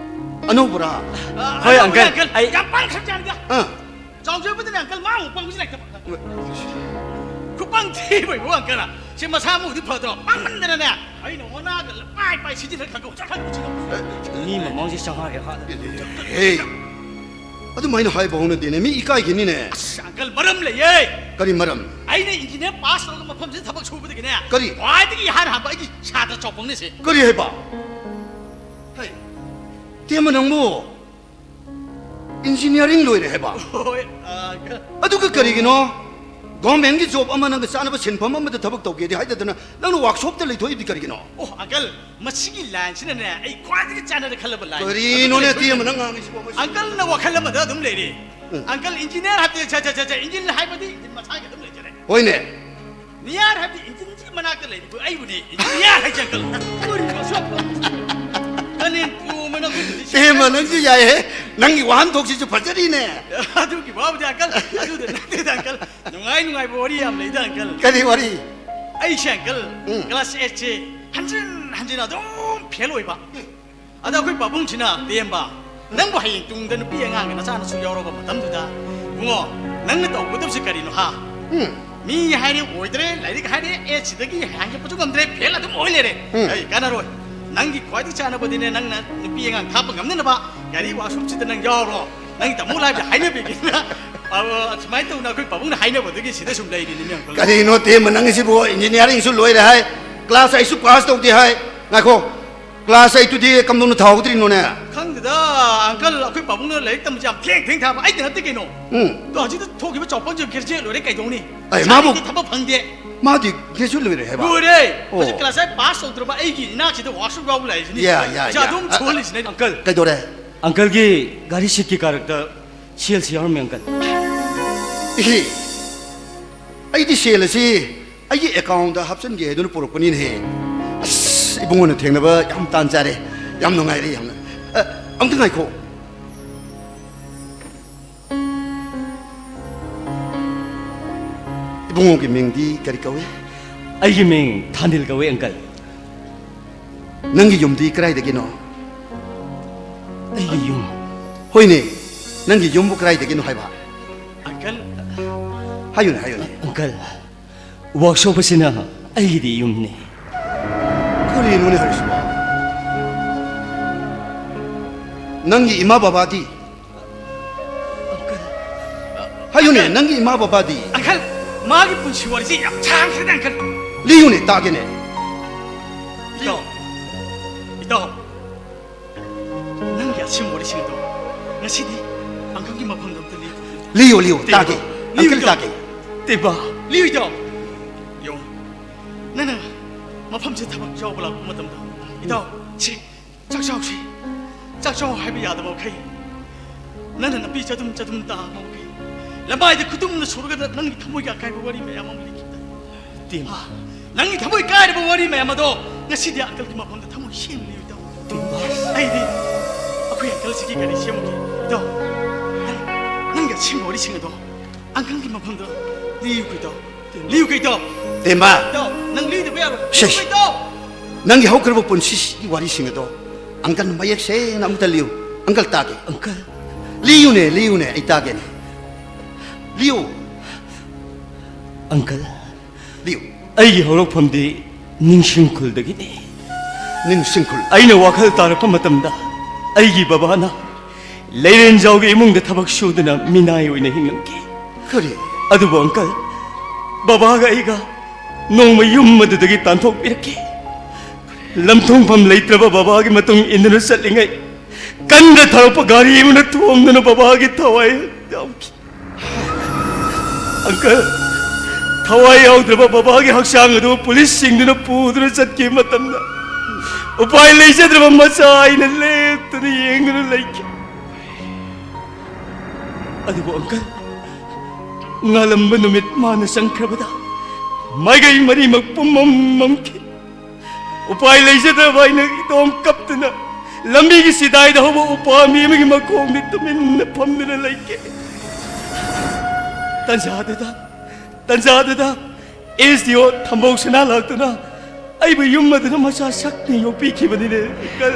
ꯑꯅꯧꯕꯔꯥ? ꯑ, ꯍꯣꯏ, ꯑꯅꯧꯕꯅꯦ, ꯑꯪꯀꯜ꯫ ꯑꯪꯀꯜ꯫ ꯑꯩ ꯌꯥꯝ ꯄꯥꯡꯈ꯭ꯔꯕꯖꯥꯠꯅꯤꯗ꯫ ꯑꯥ꯫ ꯆꯥꯎꯖꯕꯗꯨꯅ ꯑꯪꯀꯜ, ꯃꯥ ꯑꯃꯨꯛ ꯄꯪꯕꯁꯨ ꯂꯩꯇꯕ꯫ ꯈꯨꯄꯪ ꯊꯤꯕ ꯏꯕꯨ ꯑꯪꯀꯜ꯫ ꯁꯤ ꯃꯁꯥ ꯃꯎꯗꯤ ꯐꯗ꯭ꯔꯣ? ꯄꯪꯃꯟꯗꯅꯅꯦ꯫ ꯑꯩꯅ ꯑꯣꯅꯥꯒ ꯄꯥꯏ ꯄꯥꯏ ꯁꯤꯖꯤꯟꯅ ꯈꯪꯒꯧ ꯆꯠꯈ꯭ꯔꯒ ꯁꯤꯗ꯫ ꯃꯤ ꯃꯃꯥꯡꯁꯤ ꯆꯥꯝꯃꯉꯥꯒꯤ ꯍꯥꯠꯂ꯫ ꯍꯦ꯫ ꯑꯗꯨꯃꯥꯏꯅ ꯍꯥꯏꯕ ꯍꯧꯅꯗꯦꯅꯦ꯫ ꯃꯤ ꯏꯀꯥꯏꯈꯤꯅꯤꯅꯦ꯫ ꯑꯁ, ꯑꯪꯀꯜ, ꯃꯔꯝ ꯂꯩꯌꯦ꯫ ꯀꯔꯤ ꯃꯔꯝ? ꯑꯩꯅ ꯏꯟꯖꯤꯅꯤꯌꯥꯔ ꯄꯥꯁ ꯇꯧꯔꯒ ꯃꯐꯝꯁꯤꯗ ꯊꯕꯛ ꯁꯨꯕꯗꯒꯤꯅꯦ꯫ ꯀꯔꯤ? ꯈ꯭ꯋꯥꯏꯗꯒꯤ ꯏꯍꯥꯟ ꯍꯥꯟꯕ ꯑꯩꯒꯤ ꯁꯥꯇ꯭ꯔ ꯆꯥꯎꯄꯪꯅꯦ ꯁꯤ꯫ ꯀꯔꯤ ꯍꯥꯏꯕ? ꯍꯩ, ꯇꯦꯝꯕ ꯅꯪꯕꯨ ꯏꯟꯖꯤꯅꯤꯌꯥꯔꯤꯡ ꯂꯣꯏꯔꯦ ꯍꯥꯏꯕ? ꯍꯣꯏ, ꯑꯪꯀꯜ꯫ ꯑꯗꯨꯒ ꯀꯔꯤꯒꯤꯅꯣ ꯒꯣꯔꯃꯦꯟꯒꯤ ꯖꯣꯕ ꯑꯃ, ꯅꯪꯒ ꯆꯥꯅꯕ ꯁꯤꯟꯐꯝ ꯑꯃꯗ ꯊꯕꯛ ꯇꯧꯒꯦꯗꯤ ꯍꯥꯏꯗꯗꯅ ꯅꯪꯅ ꯋꯥꯛꯁꯣꯞꯇ ꯂꯩꯊꯣꯛꯏꯗꯤ ꯀꯔꯤꯒꯤꯅꯣ? ꯑꯣ, ꯑꯪꯀꯜ, ꯃꯁꯤꯒꯤ ꯂꯥꯏꯟꯁꯤꯅꯅꯦ ꯑꯩ ꯈ꯭ꯋꯥꯏꯗꯒꯤ ꯆꯥꯟꯅꯔꯦ ꯈꯜꯂꯕ ꯂꯥꯏꯟ꯫ ꯀꯔꯤꯅꯣꯅꯦ ꯑꯗꯨꯅ ꯇꯦꯝꯕ ꯅꯪ ꯉꯥꯡꯉꯤꯁꯤꯕꯣ? ꯃꯁꯤ ꯑꯪꯀꯜꯅ ꯋꯥꯈꯜ ꯑꯃꯗ ꯑꯗꯨꯝ ꯂꯩꯔꯤ꯫ ꯎꯝ꯫ ꯑꯪꯀꯜ, ꯏꯟꯖꯤꯅꯤꯌꯥꯔ ꯍꯥꯏꯕꯗꯤ ꯁꯠ ꯁꯠ ꯁꯠ ꯁꯠ ꯏꯟꯖꯤꯟ ꯍꯥꯏꯕꯗꯤ ꯏꯟꯖꯤꯟ ꯃꯁꯥꯒꯤ ꯑꯗꯨꯝ ꯂꯩꯖꯔꯦ꯫ ꯍꯣꯏꯅꯦ꯫ ꯅꯤꯌꯥꯔ ꯍꯥꯏꯕꯗꯤ ꯏꯟꯖꯤꯟꯁꯤꯒꯤ ꯃꯅꯥꯛꯇ ꯂꯩꯔꯤꯕ ꯑꯩꯕꯨꯅꯦ ꯏꯟꯖꯤꯅꯤꯌꯥꯔ ꯍꯥꯏꯁꯦ, ꯑꯪꯀꯜ꯫ ꯀꯔꯤꯅꯣ ꯁꯣꯝ? ꯀꯅꯦꯟ ꯄꯣꯝꯃꯦ ꯅꯪ꯫ ꯇꯦꯝꯕ ꯅꯪꯁꯨ ꯌꯥꯏꯍꯦ꯫ ꯅꯪꯒꯤ ꯋꯥꯍꯟꯊꯣꯛꯁꯤꯁꯨ ꯐꯖꯔꯤꯅꯦ꯫ ꯑꯗꯨꯒꯤ ꯋꯥꯕꯨꯗꯤ, ꯑꯪꯀꯜ, ꯑꯗꯨꯗ ꯅꯠꯇꯦꯗ, ꯑꯪꯀꯜ꯫ ꯅꯨꯡꯉꯥꯏ ꯅꯨꯡꯉꯥꯏꯕ ꯋꯥꯔꯤ ꯌꯥꯝ ꯂꯩꯗ, ꯑꯪꯀꯜ꯫ ꯀꯔꯤ ꯋꯥꯔꯤ? ꯑꯩꯁꯦ, ꯑꯪꯀꯜ, ꯎꯝ꯫ ꯀ꯭ꯂꯥꯁ ꯑꯩꯠꯁꯦ ꯍꯟꯖꯤꯟ ꯍꯟꯖꯤꯟ ꯑꯗꯨꯝ ꯐꯦꯜ ꯑꯣꯏꯕ꯫ ꯑꯗ ꯑꯩꯈꯣꯏ ꯄꯥꯕꯨꯡꯁꯤꯅ, "ꯇꯦꯝꯕ, ꯅꯪꯕꯨ ꯍꯌꯦꯡ ꯇꯨꯡꯗ ꯅꯨꯄꯤ ꯑꯉꯥꯡꯒꯤ ꯅꯆꯥ ꯅꯁꯨ ꯌꯥꯎꯔꯕ ꯃꯇꯝꯗꯨꯗ, ꯏꯕꯨꯡꯉꯣ, ꯅꯪꯅ ꯇꯧꯒꯗꯕꯁꯤ ꯀꯔꯤꯅꯣ, ꯍꯥ? ꯎꯝ꯫ ꯃꯤ ꯍꯥꯏꯔꯦ ꯑꯣꯏꯗ꯭ꯔꯦ, ꯂꯥꯏꯔꯤꯛ ꯍꯥꯏꯔꯦ ꯑꯦꯠꯁꯤꯗꯒꯤ ꯍꯦꯟꯒꯠꯄꯁꯨ ꯉꯝꯗ꯭ꯔꯦ, ꯐꯦꯜ ꯑꯗꯨꯝ ꯑꯣꯏ ꯂꯩꯔꯦ꯫ ꯎꯝ꯫ ꯑꯩ ꯀꯥꯟꯅꯔꯣꯏ꯫ ꯅꯪꯒꯤ ꯈ꯭ꯋꯥꯏꯗꯒꯤ ꯆꯥꯅꯕꯗꯤꯅꯦ, ꯅꯪꯅ ꯅꯨꯄꯤ ꯑꯉꯥꯡ ꯊꯥꯛꯄ ꯉꯝꯅꯅꯕ ꯒꯥꯔꯤ ꯋꯥꯛꯁꯣꯞꯁꯤꯗ ꯅꯪ ꯌꯥꯎꯔꯣ꯫ ꯅꯪꯒꯤ ꯇꯥꯃꯣ ꯂꯥꯏꯕꯗ ꯍꯥꯏꯅꯕꯤꯒꯦꯅ"꯫ ꯑ, ꯑꯁꯨꯃꯥꯏꯅ ꯇꯧꯅ ꯑꯩꯈꯣꯏ ꯄꯥꯕꯨꯡꯅ ꯍꯥꯏꯅꯕꯗꯒꯤ ꯁꯤꯗ ꯁꯨꯝ ꯂꯩꯔꯤꯅꯤ, ꯃꯌꯥꯝ꯫ ꯀꯔꯤꯅꯣ ꯇꯦꯝꯕ ꯅꯪꯒꯤꯁꯤꯕꯨ? ꯏꯟꯖꯤꯅꯤꯌꯥꯔꯤꯡꯁꯨ ꯂꯣꯏꯔꯦ ꯍꯥꯏ, ꯀ꯭ꯂꯥꯁ ꯑꯩꯠꯁꯨ ꯄꯥꯁ ꯇꯧꯗꯦ ꯍꯥꯏ꯫ ꯉꯥꯏꯈꯣ, ꯀ꯭ꯂꯥꯁ ꯑꯩꯠꯇꯨꯗꯤ ꯀꯝꯗꯧꯅ ꯊꯥꯍꯧꯗ꯭ꯔꯤꯅꯣꯅꯦ? ꯈꯪꯗꯦꯗ, ꯑꯪꯀꯜ, ꯑꯩꯈꯣꯏ ꯄꯥꯕꯨꯡꯅ ꯂꯥꯏꯔꯤꯛ ꯇꯝꯕꯁꯦ ꯌꯥꯝ ꯊꯦꯡ ꯊꯦꯡ ꯊꯥꯕ, ꯑꯩꯗ ꯅꯠꯇꯦ ꯀꯩꯅꯣ꯫ ꯎꯝ꯫ ꯑꯗꯣ ꯍꯧꯖꯤꯛꯇ ꯊꯣꯛꯈꯤꯕ ꯆꯥꯎꯄꯜꯁꯦ ꯒ꯭ꯔꯦꯖꯨꯑꯦꯠ ꯂꯣꯏꯔꯦ ꯀꯩꯗꯧꯅꯤ? ꯑꯩ ꯃꯥꯕꯨ ꯄꯩꯁꯥꯒꯤ ꯊꯕꯛ ꯐꯪꯗꯦ꯫ ꯃꯥꯗꯤ ꯒ꯭ꯔꯦꯖꯨꯑꯦꯠ ꯂꯣꯏꯔꯦ ꯍꯥꯏꯕ? ꯂꯣꯏꯔꯦ꯫ ꯑꯣ꯫ ꯍꯧꯖꯤꯛ ꯀ꯭ꯂꯥꯁ ꯑꯩꯠ ꯄꯥꯁ ꯇꯧꯗ꯭ꯔꯕ ꯑꯩꯒꯤ ꯏꯅꯥꯛꯁꯤꯗ ꯋꯥꯛꯁꯣꯞ ꯌꯥꯎꯕ ꯂꯩꯔꯤꯁꯤꯅꯤ꯫ ꯌꯥ, ꯌꯥ, ꯄꯩꯁꯥ ꯌꯥ꯫ ꯑꯗꯨꯝ ꯑ, ꯁꯨꯍꯜꯂꯤꯁꯤꯅꯦ, ꯑꯪꯀꯜ꯫ ꯀꯩꯗꯧꯔꯦ? ꯑꯪꯀꯜꯒꯤ ꯒꯥꯔꯤ ꯁꯤꯠꯀꯤ ꯀꯥꯔꯛꯇ ꯁꯦꯜꯁꯤ ꯌꯥꯎꯔꯝꯃꯦ, ꯑꯪꯀꯜ꯫ ꯏꯍꯦ, ꯑꯩꯗꯤ ꯁꯦꯜ ꯑꯁꯤ ꯑꯩꯒꯤ ꯑꯦꯀꯥꯎꯟꯗ ꯍꯥꯞꯆꯤꯟꯒꯦ ꯍꯥꯏꯗꯨꯅ ꯄꯨꯔꯛꯄꯅꯤꯅꯦꯍꯦ꯫ ꯑꯁ, ꯏꯕꯨꯡꯉꯣꯅ ꯊꯦꯡꯅꯕ ꯌꯥꯝ ꯇꯥꯟ ꯆꯥꯔꯦ, ꯌꯥꯝ ꯅꯨꯡꯉꯥꯏꯔꯦ ꯌꯥꯝꯅ꯫ ꯑ, ꯑꯝꯇ ꯉꯥꯏꯈꯣ꯫ ꯏꯕꯨꯡꯉꯣꯒꯤ ꯃꯤꯡꯗꯤ ꯀꯔꯤ ꯀꯧꯏ? ꯑꯩꯒꯤ ꯃꯤꯡ ꯊꯥꯅꯤꯜ ꯀꯧꯏ, ꯑꯪꯀꯜ꯫ ꯅꯪꯒꯤ ꯌꯨꯝꯗꯤ ꯀꯗꯥꯏꯗꯒꯤꯅꯣ? ꯑꯩꯒꯤ ꯌꯨꯝ? ꯍꯣꯏꯅꯦ, ꯅꯪꯒꯤ ꯌꯨꯝꯕꯨ ꯀꯗꯥꯏꯗꯒꯤꯅꯣ ꯍꯥꯏꯕ? ꯑꯪꯀꯜ꯫ ꯍꯥꯏꯌꯨꯅꯦ, ꯍꯥꯏꯌꯨꯅꯦ꯫ ꯑꯪꯀꯜ, ꯋꯥꯛꯁꯣꯞ ꯑꯁꯤꯅ ꯑꯩꯒꯤꯗꯤ ꯌꯨꯝꯅꯤ꯫ ꯀꯔꯤꯅꯣꯅꯦ ꯍꯥꯏꯔꯤꯁꯤꯕꯣ? ꯅꯪꯒꯤ ꯏꯃꯥ ꯕꯕꯥꯗꯤ? ꯑꯪꯀꯜ꯫ ꯍꯥꯏꯌꯨꯅꯦ, ꯅꯪꯒꯤ ꯏꯃꯥ ꯕꯕꯥꯗꯤ? ꯑꯪꯀꯜ, ꯃꯥꯒꯤ ꯄꯨꯟꯁꯤ ꯋꯥꯔꯤꯁꯤ ꯌꯥꯝ ꯁꯥꯡꯈ꯭ꯔꯦꯗ, ꯑꯪꯀꯜ꯫ ꯂꯤꯌꯨꯅꯦ, ꯇꯥꯒꯦꯅꯦ꯫ ꯏꯇꯥꯎ, ꯏꯇꯥꯎ, ꯅꯪꯒꯤ ꯑꯁꯦꯡꯕ ꯋꯥꯔꯤꯁꯤꯡꯗꯣ ꯉꯁꯤꯗꯤ ꯑꯪꯀꯜꯒꯤ ꯃꯐꯝꯗ ꯑꯝꯇ ꯂꯤꯌꯨ꯫ ꯂꯤꯌꯨ, ꯂꯤꯌꯨ, ꯇꯦꯕꯥ, ꯇꯥꯒꯦ꯫ ꯂꯤꯌꯨ, ꯑꯪꯀꯜ, ꯏꯇꯥꯎ꯫ ꯇꯥꯒꯦ꯫ ꯇꯦꯕꯥ꯫ ꯂꯤꯌꯨ, ꯏꯇꯥꯎ꯫ ꯌꯦꯡꯉꯣ, ꯅꯪꯅ ꯃꯐꯝꯁꯦ ꯊꯕꯛ ꯌꯥꯎꯕ ꯂꯥꯛꯄ ꯃꯇꯝꯗ, ꯏꯇꯥꯎ, ꯁꯤ ꯆꯥꯛ ꯆꯥꯎꯁꯤ, ꯆꯥꯛ ꯆꯥꯎ ꯍꯥꯏꯕ ꯌꯥꯗꯕ ꯃꯈꯩ, ꯅꯪꯅ ꯅꯥꯄꯤ ꯆꯗꯨꯝ ꯆꯗꯨꯝ ꯇꯥꯕ ꯃꯈꯩ, ꯂꯝꯕꯥꯏꯗ ꯈꯨꯗꯨꯝꯅ ꯁꯨꯔꯒ ꯅꯪꯒꯤ ꯊꯃꯣꯏꯒꯤ ꯑꯀꯥꯏꯕ ꯋꯥꯔꯤ ꯃꯌꯥꯝ ꯑꯃ ꯂꯤꯈꯤꯕꯗ, ꯇꯦꯝ꯫ ꯑꯥ, ꯅꯪꯒꯤ ꯊꯃꯣꯏ ꯀꯥꯏꯔꯕ ꯋꯥꯔꯤ ꯃꯌꯥꯝ ꯑꯗꯣ ꯉꯁꯤꯗꯤ ꯑꯪꯀꯜꯒꯤ ꯃꯐꯝꯗ ꯊꯃꯣꯏ ꯁꯦꯡꯅ ꯂꯤꯔꯨ ꯇꯧ꯫ ꯇꯦꯝ꯫ ꯑꯩꯗꯤ ꯑꯩꯈꯣꯏ ꯑꯪꯀꯜꯁꯤꯒꯤ ꯒꯥꯔꯤ ꯁꯦꯝꯃꯨꯒꯦ꯫ ꯏꯇꯥꯎ, ꯅꯪ, ꯅꯪꯒꯤ ꯑꯁꯦꯡꯕ ꯋꯥꯔꯤꯁꯤꯡ ꯑꯗꯣ ꯑꯪꯀꯜꯒꯤ ꯃꯐꯝꯗ ꯂꯤꯌꯨ ꯀꯩꯇꯧ꯫ ꯂꯤꯌꯨ ꯀꯩꯇꯧ꯫ ꯇꯦꯝꯕ꯫ ꯏꯇꯥꯎ, ꯅꯪ ꯂꯤꯗꯕ ꯌꯥꯔꯣꯏ꯫ ꯁꯤꯁ꯫ ꯂꯤꯌꯨ ꯀꯩꯇꯧ꯫ ꯅꯪꯒꯤ ꯍꯧꯈ꯭ꯔꯕ ꯄꯨꯟꯁꯤꯒꯤ ꯋꯥꯔꯤꯁꯤꯡ ꯑꯗꯣ ꯑꯪꯀꯜ ꯃꯌꯦꯛ ꯁꯦꯡꯅ ꯑꯃꯨꯛꯇ ꯂꯤꯌꯨ꯫ ꯑꯪꯀꯜ, ꯇꯥꯒꯦ꯫ ꯑꯪꯀꯜ꯫ ꯂꯤꯌꯨꯅꯦ, ꯂꯤꯌꯨꯅꯦ, ꯑꯩ ꯇꯥꯒꯦꯅꯦ꯫ ꯂꯤꯌꯨ꯫ ꯑꯪꯀꯜ꯫ ꯂꯤꯌꯨ꯫ ꯑꯩꯒꯤ ꯍꯧꯔꯛꯐꯝꯗꯤ ꯅꯤꯡꯁꯤꯡ ꯈꯨꯜꯗꯒꯤꯅꯤ꯫ ꯅꯤꯡꯁꯤꯡ ꯈꯨꯜ꯫ ꯑꯩꯅ ꯋꯥꯈꯜ ꯇꯥꯔꯛꯄ ꯃꯇꯝꯗ ꯑꯩꯒꯤ ꯕꯕꯥꯅ ꯂꯩꯔꯦꯟꯖꯥꯎꯒꯤ ꯏꯃꯨꯡꯗ ꯊꯕꯛ ꯁꯨꯗꯨꯅ ꯃꯤꯅꯥꯏ ꯑꯣꯏꯅ ꯍꯤꯡꯂꯝꯈꯤ꯫ ꯀꯔꯤ? ꯑꯗꯨꯕꯨ ꯑꯪꯀꯜ, ꯕꯕꯥꯒ ꯑꯩꯒ ꯅꯣꯡꯃ ꯌꯨꯝ ꯑꯗꯨꯗꯒꯤ ꯇꯥꯟꯊꯣꯛꯄꯤꯔꯛꯈꯤ꯫ ꯂꯝꯊꯣꯡꯐꯝ ꯂꯩꯇ꯭ꯔꯕ ꯕꯕꯥꯒꯤ ꯃꯇꯨꯡ ꯏꯟꯗꯨꯅ ꯆꯠꯂꯤꯉꯩ, ꯀꯟꯅ ꯊꯧꯔꯛꯄ ꯒꯥꯔꯤ ꯑꯃꯅ ꯊꯣꯝꯗꯨꯅ ꯕꯕꯥꯒꯤ ꯊꯋꯥꯏ ꯌꯥꯎꯈꯤ꯫ ꯑꯪꯀꯜ, ꯊꯋꯥꯏ ꯌꯥꯎꯗ꯭ꯔꯕ ꯕꯕꯥꯒꯤ ꯍꯛꯆꯥꯡ ꯑꯗꯨ ꯄꯨꯂꯤꯁꯁꯤꯡꯗꯨꯅ ꯄꯨꯗꯨꯅ ꯆꯠꯈꯤꯕ ꯃꯇꯝꯗ, ꯎꯄꯥꯏ ꯂꯩꯖꯗ꯭ꯔꯕ ꯃꯆꯥ ꯑꯩꯅ ꯂꯦꯞꯇꯅ ꯌꯦꯡꯗꯨꯅ ꯂꯩꯈꯤ꯫ ꯑꯗꯨꯕꯨ ꯑꯪꯀꯜ, ꯉꯥꯜꯂꯝꯕ ꯅꯨꯃꯤꯠ ꯃꯥꯅ ꯆꯪꯈ꯭ꯔꯕꯗ ꯃꯥꯏꯀꯩ ꯃꯔꯤꯃꯛ ꯄꯨꯝꯃꯝ ꯃꯝꯈꯤ꯫ ꯎꯄꯥꯏ ꯂꯩꯖꯗ꯭ꯔꯕ ꯑꯩꯅ ꯏꯇꯣꯝ ꯀꯞꯇꯨꯅ ꯂꯝꯕꯤꯒꯤ ꯆꯤꯗꯥꯏꯗ ꯍꯧꯕ ꯎꯄꯥꯝꯕꯤ ꯑꯃꯒꯤ ꯃꯈꯣꯡꯗ ꯇꯨꯃꯤꯟꯅ ꯐꯝꯗꯨꯅ ꯂꯩꯈꯤ꯫ ꯇꯟꯖꯥꯗꯨꯗ, ꯇꯟꯖꯥꯗꯨꯗ ꯑꯦꯁ ꯗꯤ ꯑꯣ ꯊꯝꯕꯧ ꯁꯅꯥ ꯂꯥꯛꯇꯨꯅ ꯑꯩꯕꯨ ꯌꯨꯝ ꯑꯗꯨꯗ ꯃꯆꯥ ꯁꯛꯅ ꯌꯣꯛꯄꯤꯈꯤꯕꯅꯤꯅꯦ, ꯑꯪꯀꯜ꯫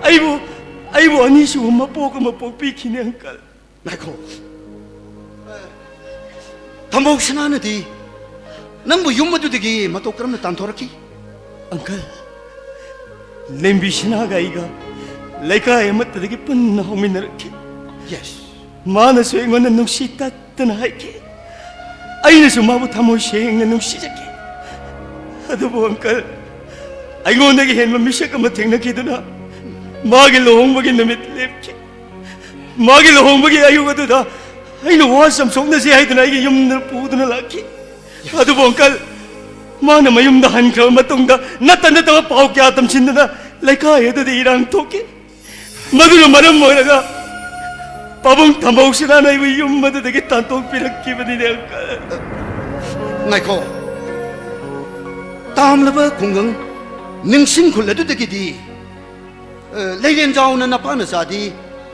ꯑꯩꯕꯨ, ꯑꯩꯕꯨ ꯑꯅꯤꯁꯨꯕ ꯃꯄꯣꯛ ꯑꯃ ꯄꯣꯛꯄꯤꯈꯤꯅꯦ, ꯑꯪꯀꯜ꯫ ꯉꯥꯏꯈꯣ꯫ ꯊꯝꯕꯧ ꯁꯅꯥꯅꯗꯤ ꯅꯪꯕꯨ ꯌꯨꯝ ꯑꯗꯨꯗꯒꯤ ꯃꯇꯧ ꯀꯔꯝꯅ ꯇꯥꯟꯊꯣꯔꯛꯈꯤ? ꯑꯪꯀꯜ, ꯂꯦꯝꯕꯤ ꯁꯅꯥꯒ ꯑꯩꯒ ꯂꯩꯀꯥꯏ ꯑꯃꯠꯇꯗꯒꯤ ꯄꯨꯟꯅ ꯍꯧꯃꯤꯟꯅꯔꯛꯈꯤ꯫ ꯌꯦꯁ꯫ ꯃꯥꯅꯁꯨ ꯑꯩꯉꯣꯟꯗ ꯅꯨꯡꯁꯤ ꯇꯠꯇꯅ ꯍꯥꯏꯈꯤ꯫ ꯑꯩꯅꯁꯨ ꯃꯥꯕꯨ ꯊꯃꯣꯏ ꯁꯦꯡꯅ ꯅꯨꯡꯁꯤꯖꯈꯤ꯫ ꯑꯗꯨꯕꯨ ꯑꯪꯀꯜ, ꯑꯩꯉꯣꯟꯗꯒꯤ ꯍꯦꯟꯕ ꯃꯤꯁꯛ ꯑꯃ ꯊꯦꯡꯅꯈꯤꯗꯨꯅ ꯃꯥꯒꯤ ꯂꯨꯍꯣꯡꯕꯒꯤ ꯅꯨꯃꯤꯠ ꯂꯦꯞꯈꯤ꯫ ꯃꯥꯒꯤ ꯂꯨꯍꯣꯡꯕꯒꯤ ꯑꯌꯨꯛ ꯑꯗꯨꯗ ꯑꯩꯅ ꯋꯥ ꯆꯝꯊꯣꯛꯅꯁꯤ ꯍꯥꯏꯗꯨꯅ ꯑꯩꯒꯤ ꯌꯨꯝꯗ ꯄꯨꯗꯨꯅ ꯂꯥꯛꯈꯤ꯫ ꯑꯗꯨꯕꯨ ꯑꯪꯀꯜ, ꯃꯥꯅ ꯃꯌꯨꯝꯗ ꯍꯟꯈ꯭ꯔꯕ ꯃꯇꯨꯡꯗ ꯅꯠꯇ ꯅꯠꯇꯕ ꯄꯥꯎ ꯀꯌꯥ ꯇꯝꯁꯤꯟꯗꯨꯅ ꯂꯩꯀꯥꯏ ꯑꯗꯨꯗ ꯏꯔꯥꯡ ꯊꯣꯛꯈꯤ꯫ ꯃꯗꯨꯅ ꯃꯔꯝ ꯑꯣꯏꯔꯒ ꯄꯥꯕꯨꯡ ꯊꯝꯕꯧ ꯁꯅꯥꯅ ꯑꯩꯕꯨ ꯌꯨꯝ ꯑꯗꯨꯗꯒꯤ ꯇꯥꯟꯊꯣꯛꯄꯤꯔꯛꯈꯤꯕꯅꯤꯅꯦ, ꯑꯪꯀꯜ꯫ ꯉꯥꯏꯈꯣ꯫ ꯇꯥꯝꯂꯕ ꯈꯨꯡꯒꯪ ꯅꯤꯡꯁꯤꯡ ꯈꯨꯜ ꯑꯗꯨꯗꯒꯤꯗꯤ, ꯑ, ꯂꯩꯔꯦꯟꯖꯥꯎꯅ ꯅꯄꯥ ꯅꯆꯥꯗꯤ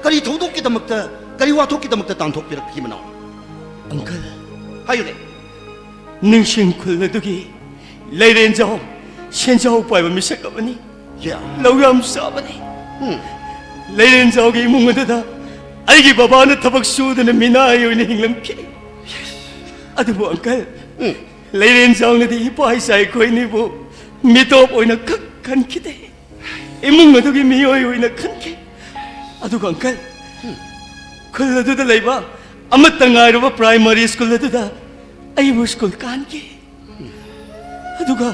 ꯀꯔꯤ ꯊꯧꯗꯣꯛꯀꯤꯗꯃꯛꯇ, ꯀꯔꯤ ꯋꯥꯊꯣꯛꯀꯤꯗꯃꯛꯇ ꯇꯥꯟꯊꯣꯛꯄꯤꯔꯛꯈꯤꯕꯅꯣ? ꯑꯪꯀꯜ, ꯍꯥꯏꯌꯨꯅꯦ꯫ ꯅꯤꯡꯁꯤꯡ ꯈꯨꯜ ꯑꯗꯨꯒꯤ ꯂꯩꯔꯦꯟꯖꯥꯎ ꯁꯦꯟꯖꯥꯎ ꯄꯥꯏꯕ ꯃꯤꯁꯛ ꯑꯃꯅꯤ꯫ ꯌꯥ꯫ ꯂꯧ ꯌꯥꯝ ꯆꯥꯕꯅꯤ꯫ ꯎꯝ꯫ ꯂꯩꯔꯦꯟꯖꯥꯎꯒꯤ ꯏꯃꯨꯡ ꯑꯗꯨꯗ ꯑꯩꯒꯤ ꯕꯕꯥꯅ ꯊꯕꯛ ꯁꯨꯗꯨꯅ ꯃꯤꯅꯥꯏ ꯑꯣꯏꯅ ꯍꯤꯡꯂꯝꯈꯤ꯫ ꯑꯗꯨꯕꯨ ꯑꯪꯀꯜ, ꯎꯝ꯫ ꯂꯩꯔꯦꯟꯖꯥꯎꯅꯗꯤ ꯏꯄꯥ ꯏꯆꯥ ꯑꯩꯈꯣꯏꯅꯤꯕꯨ ꯃꯤꯇꯣꯞ ꯑꯣꯏꯅ ꯈꯛ ꯈꯟꯈꯤꯗꯦ, ꯏꯃꯨꯡ ꯑꯗꯨꯒꯤ ꯃꯤꯑꯣꯏ ꯑꯣꯏꯅ ꯈꯟꯈꯤ꯫ ꯑꯗꯨꯒ ꯑꯪꯀꯜ, ꯎꯝ꯫ ꯈꯨꯜ ꯑꯗꯨꯗ ꯂꯩꯕ ꯑꯃꯠꯇ ꯉꯥꯏꯔꯕ ꯄ꯭ꯔꯥꯏꯃꯔꯤ ꯁ꯭ꯀꯨꯜ ꯑꯗꯨꯗ ꯑꯩꯕꯨ ꯁ꯭ꯀꯨꯜ ꯀꯥꯍꯟꯈꯤ꯫ ꯑꯗꯨꯒ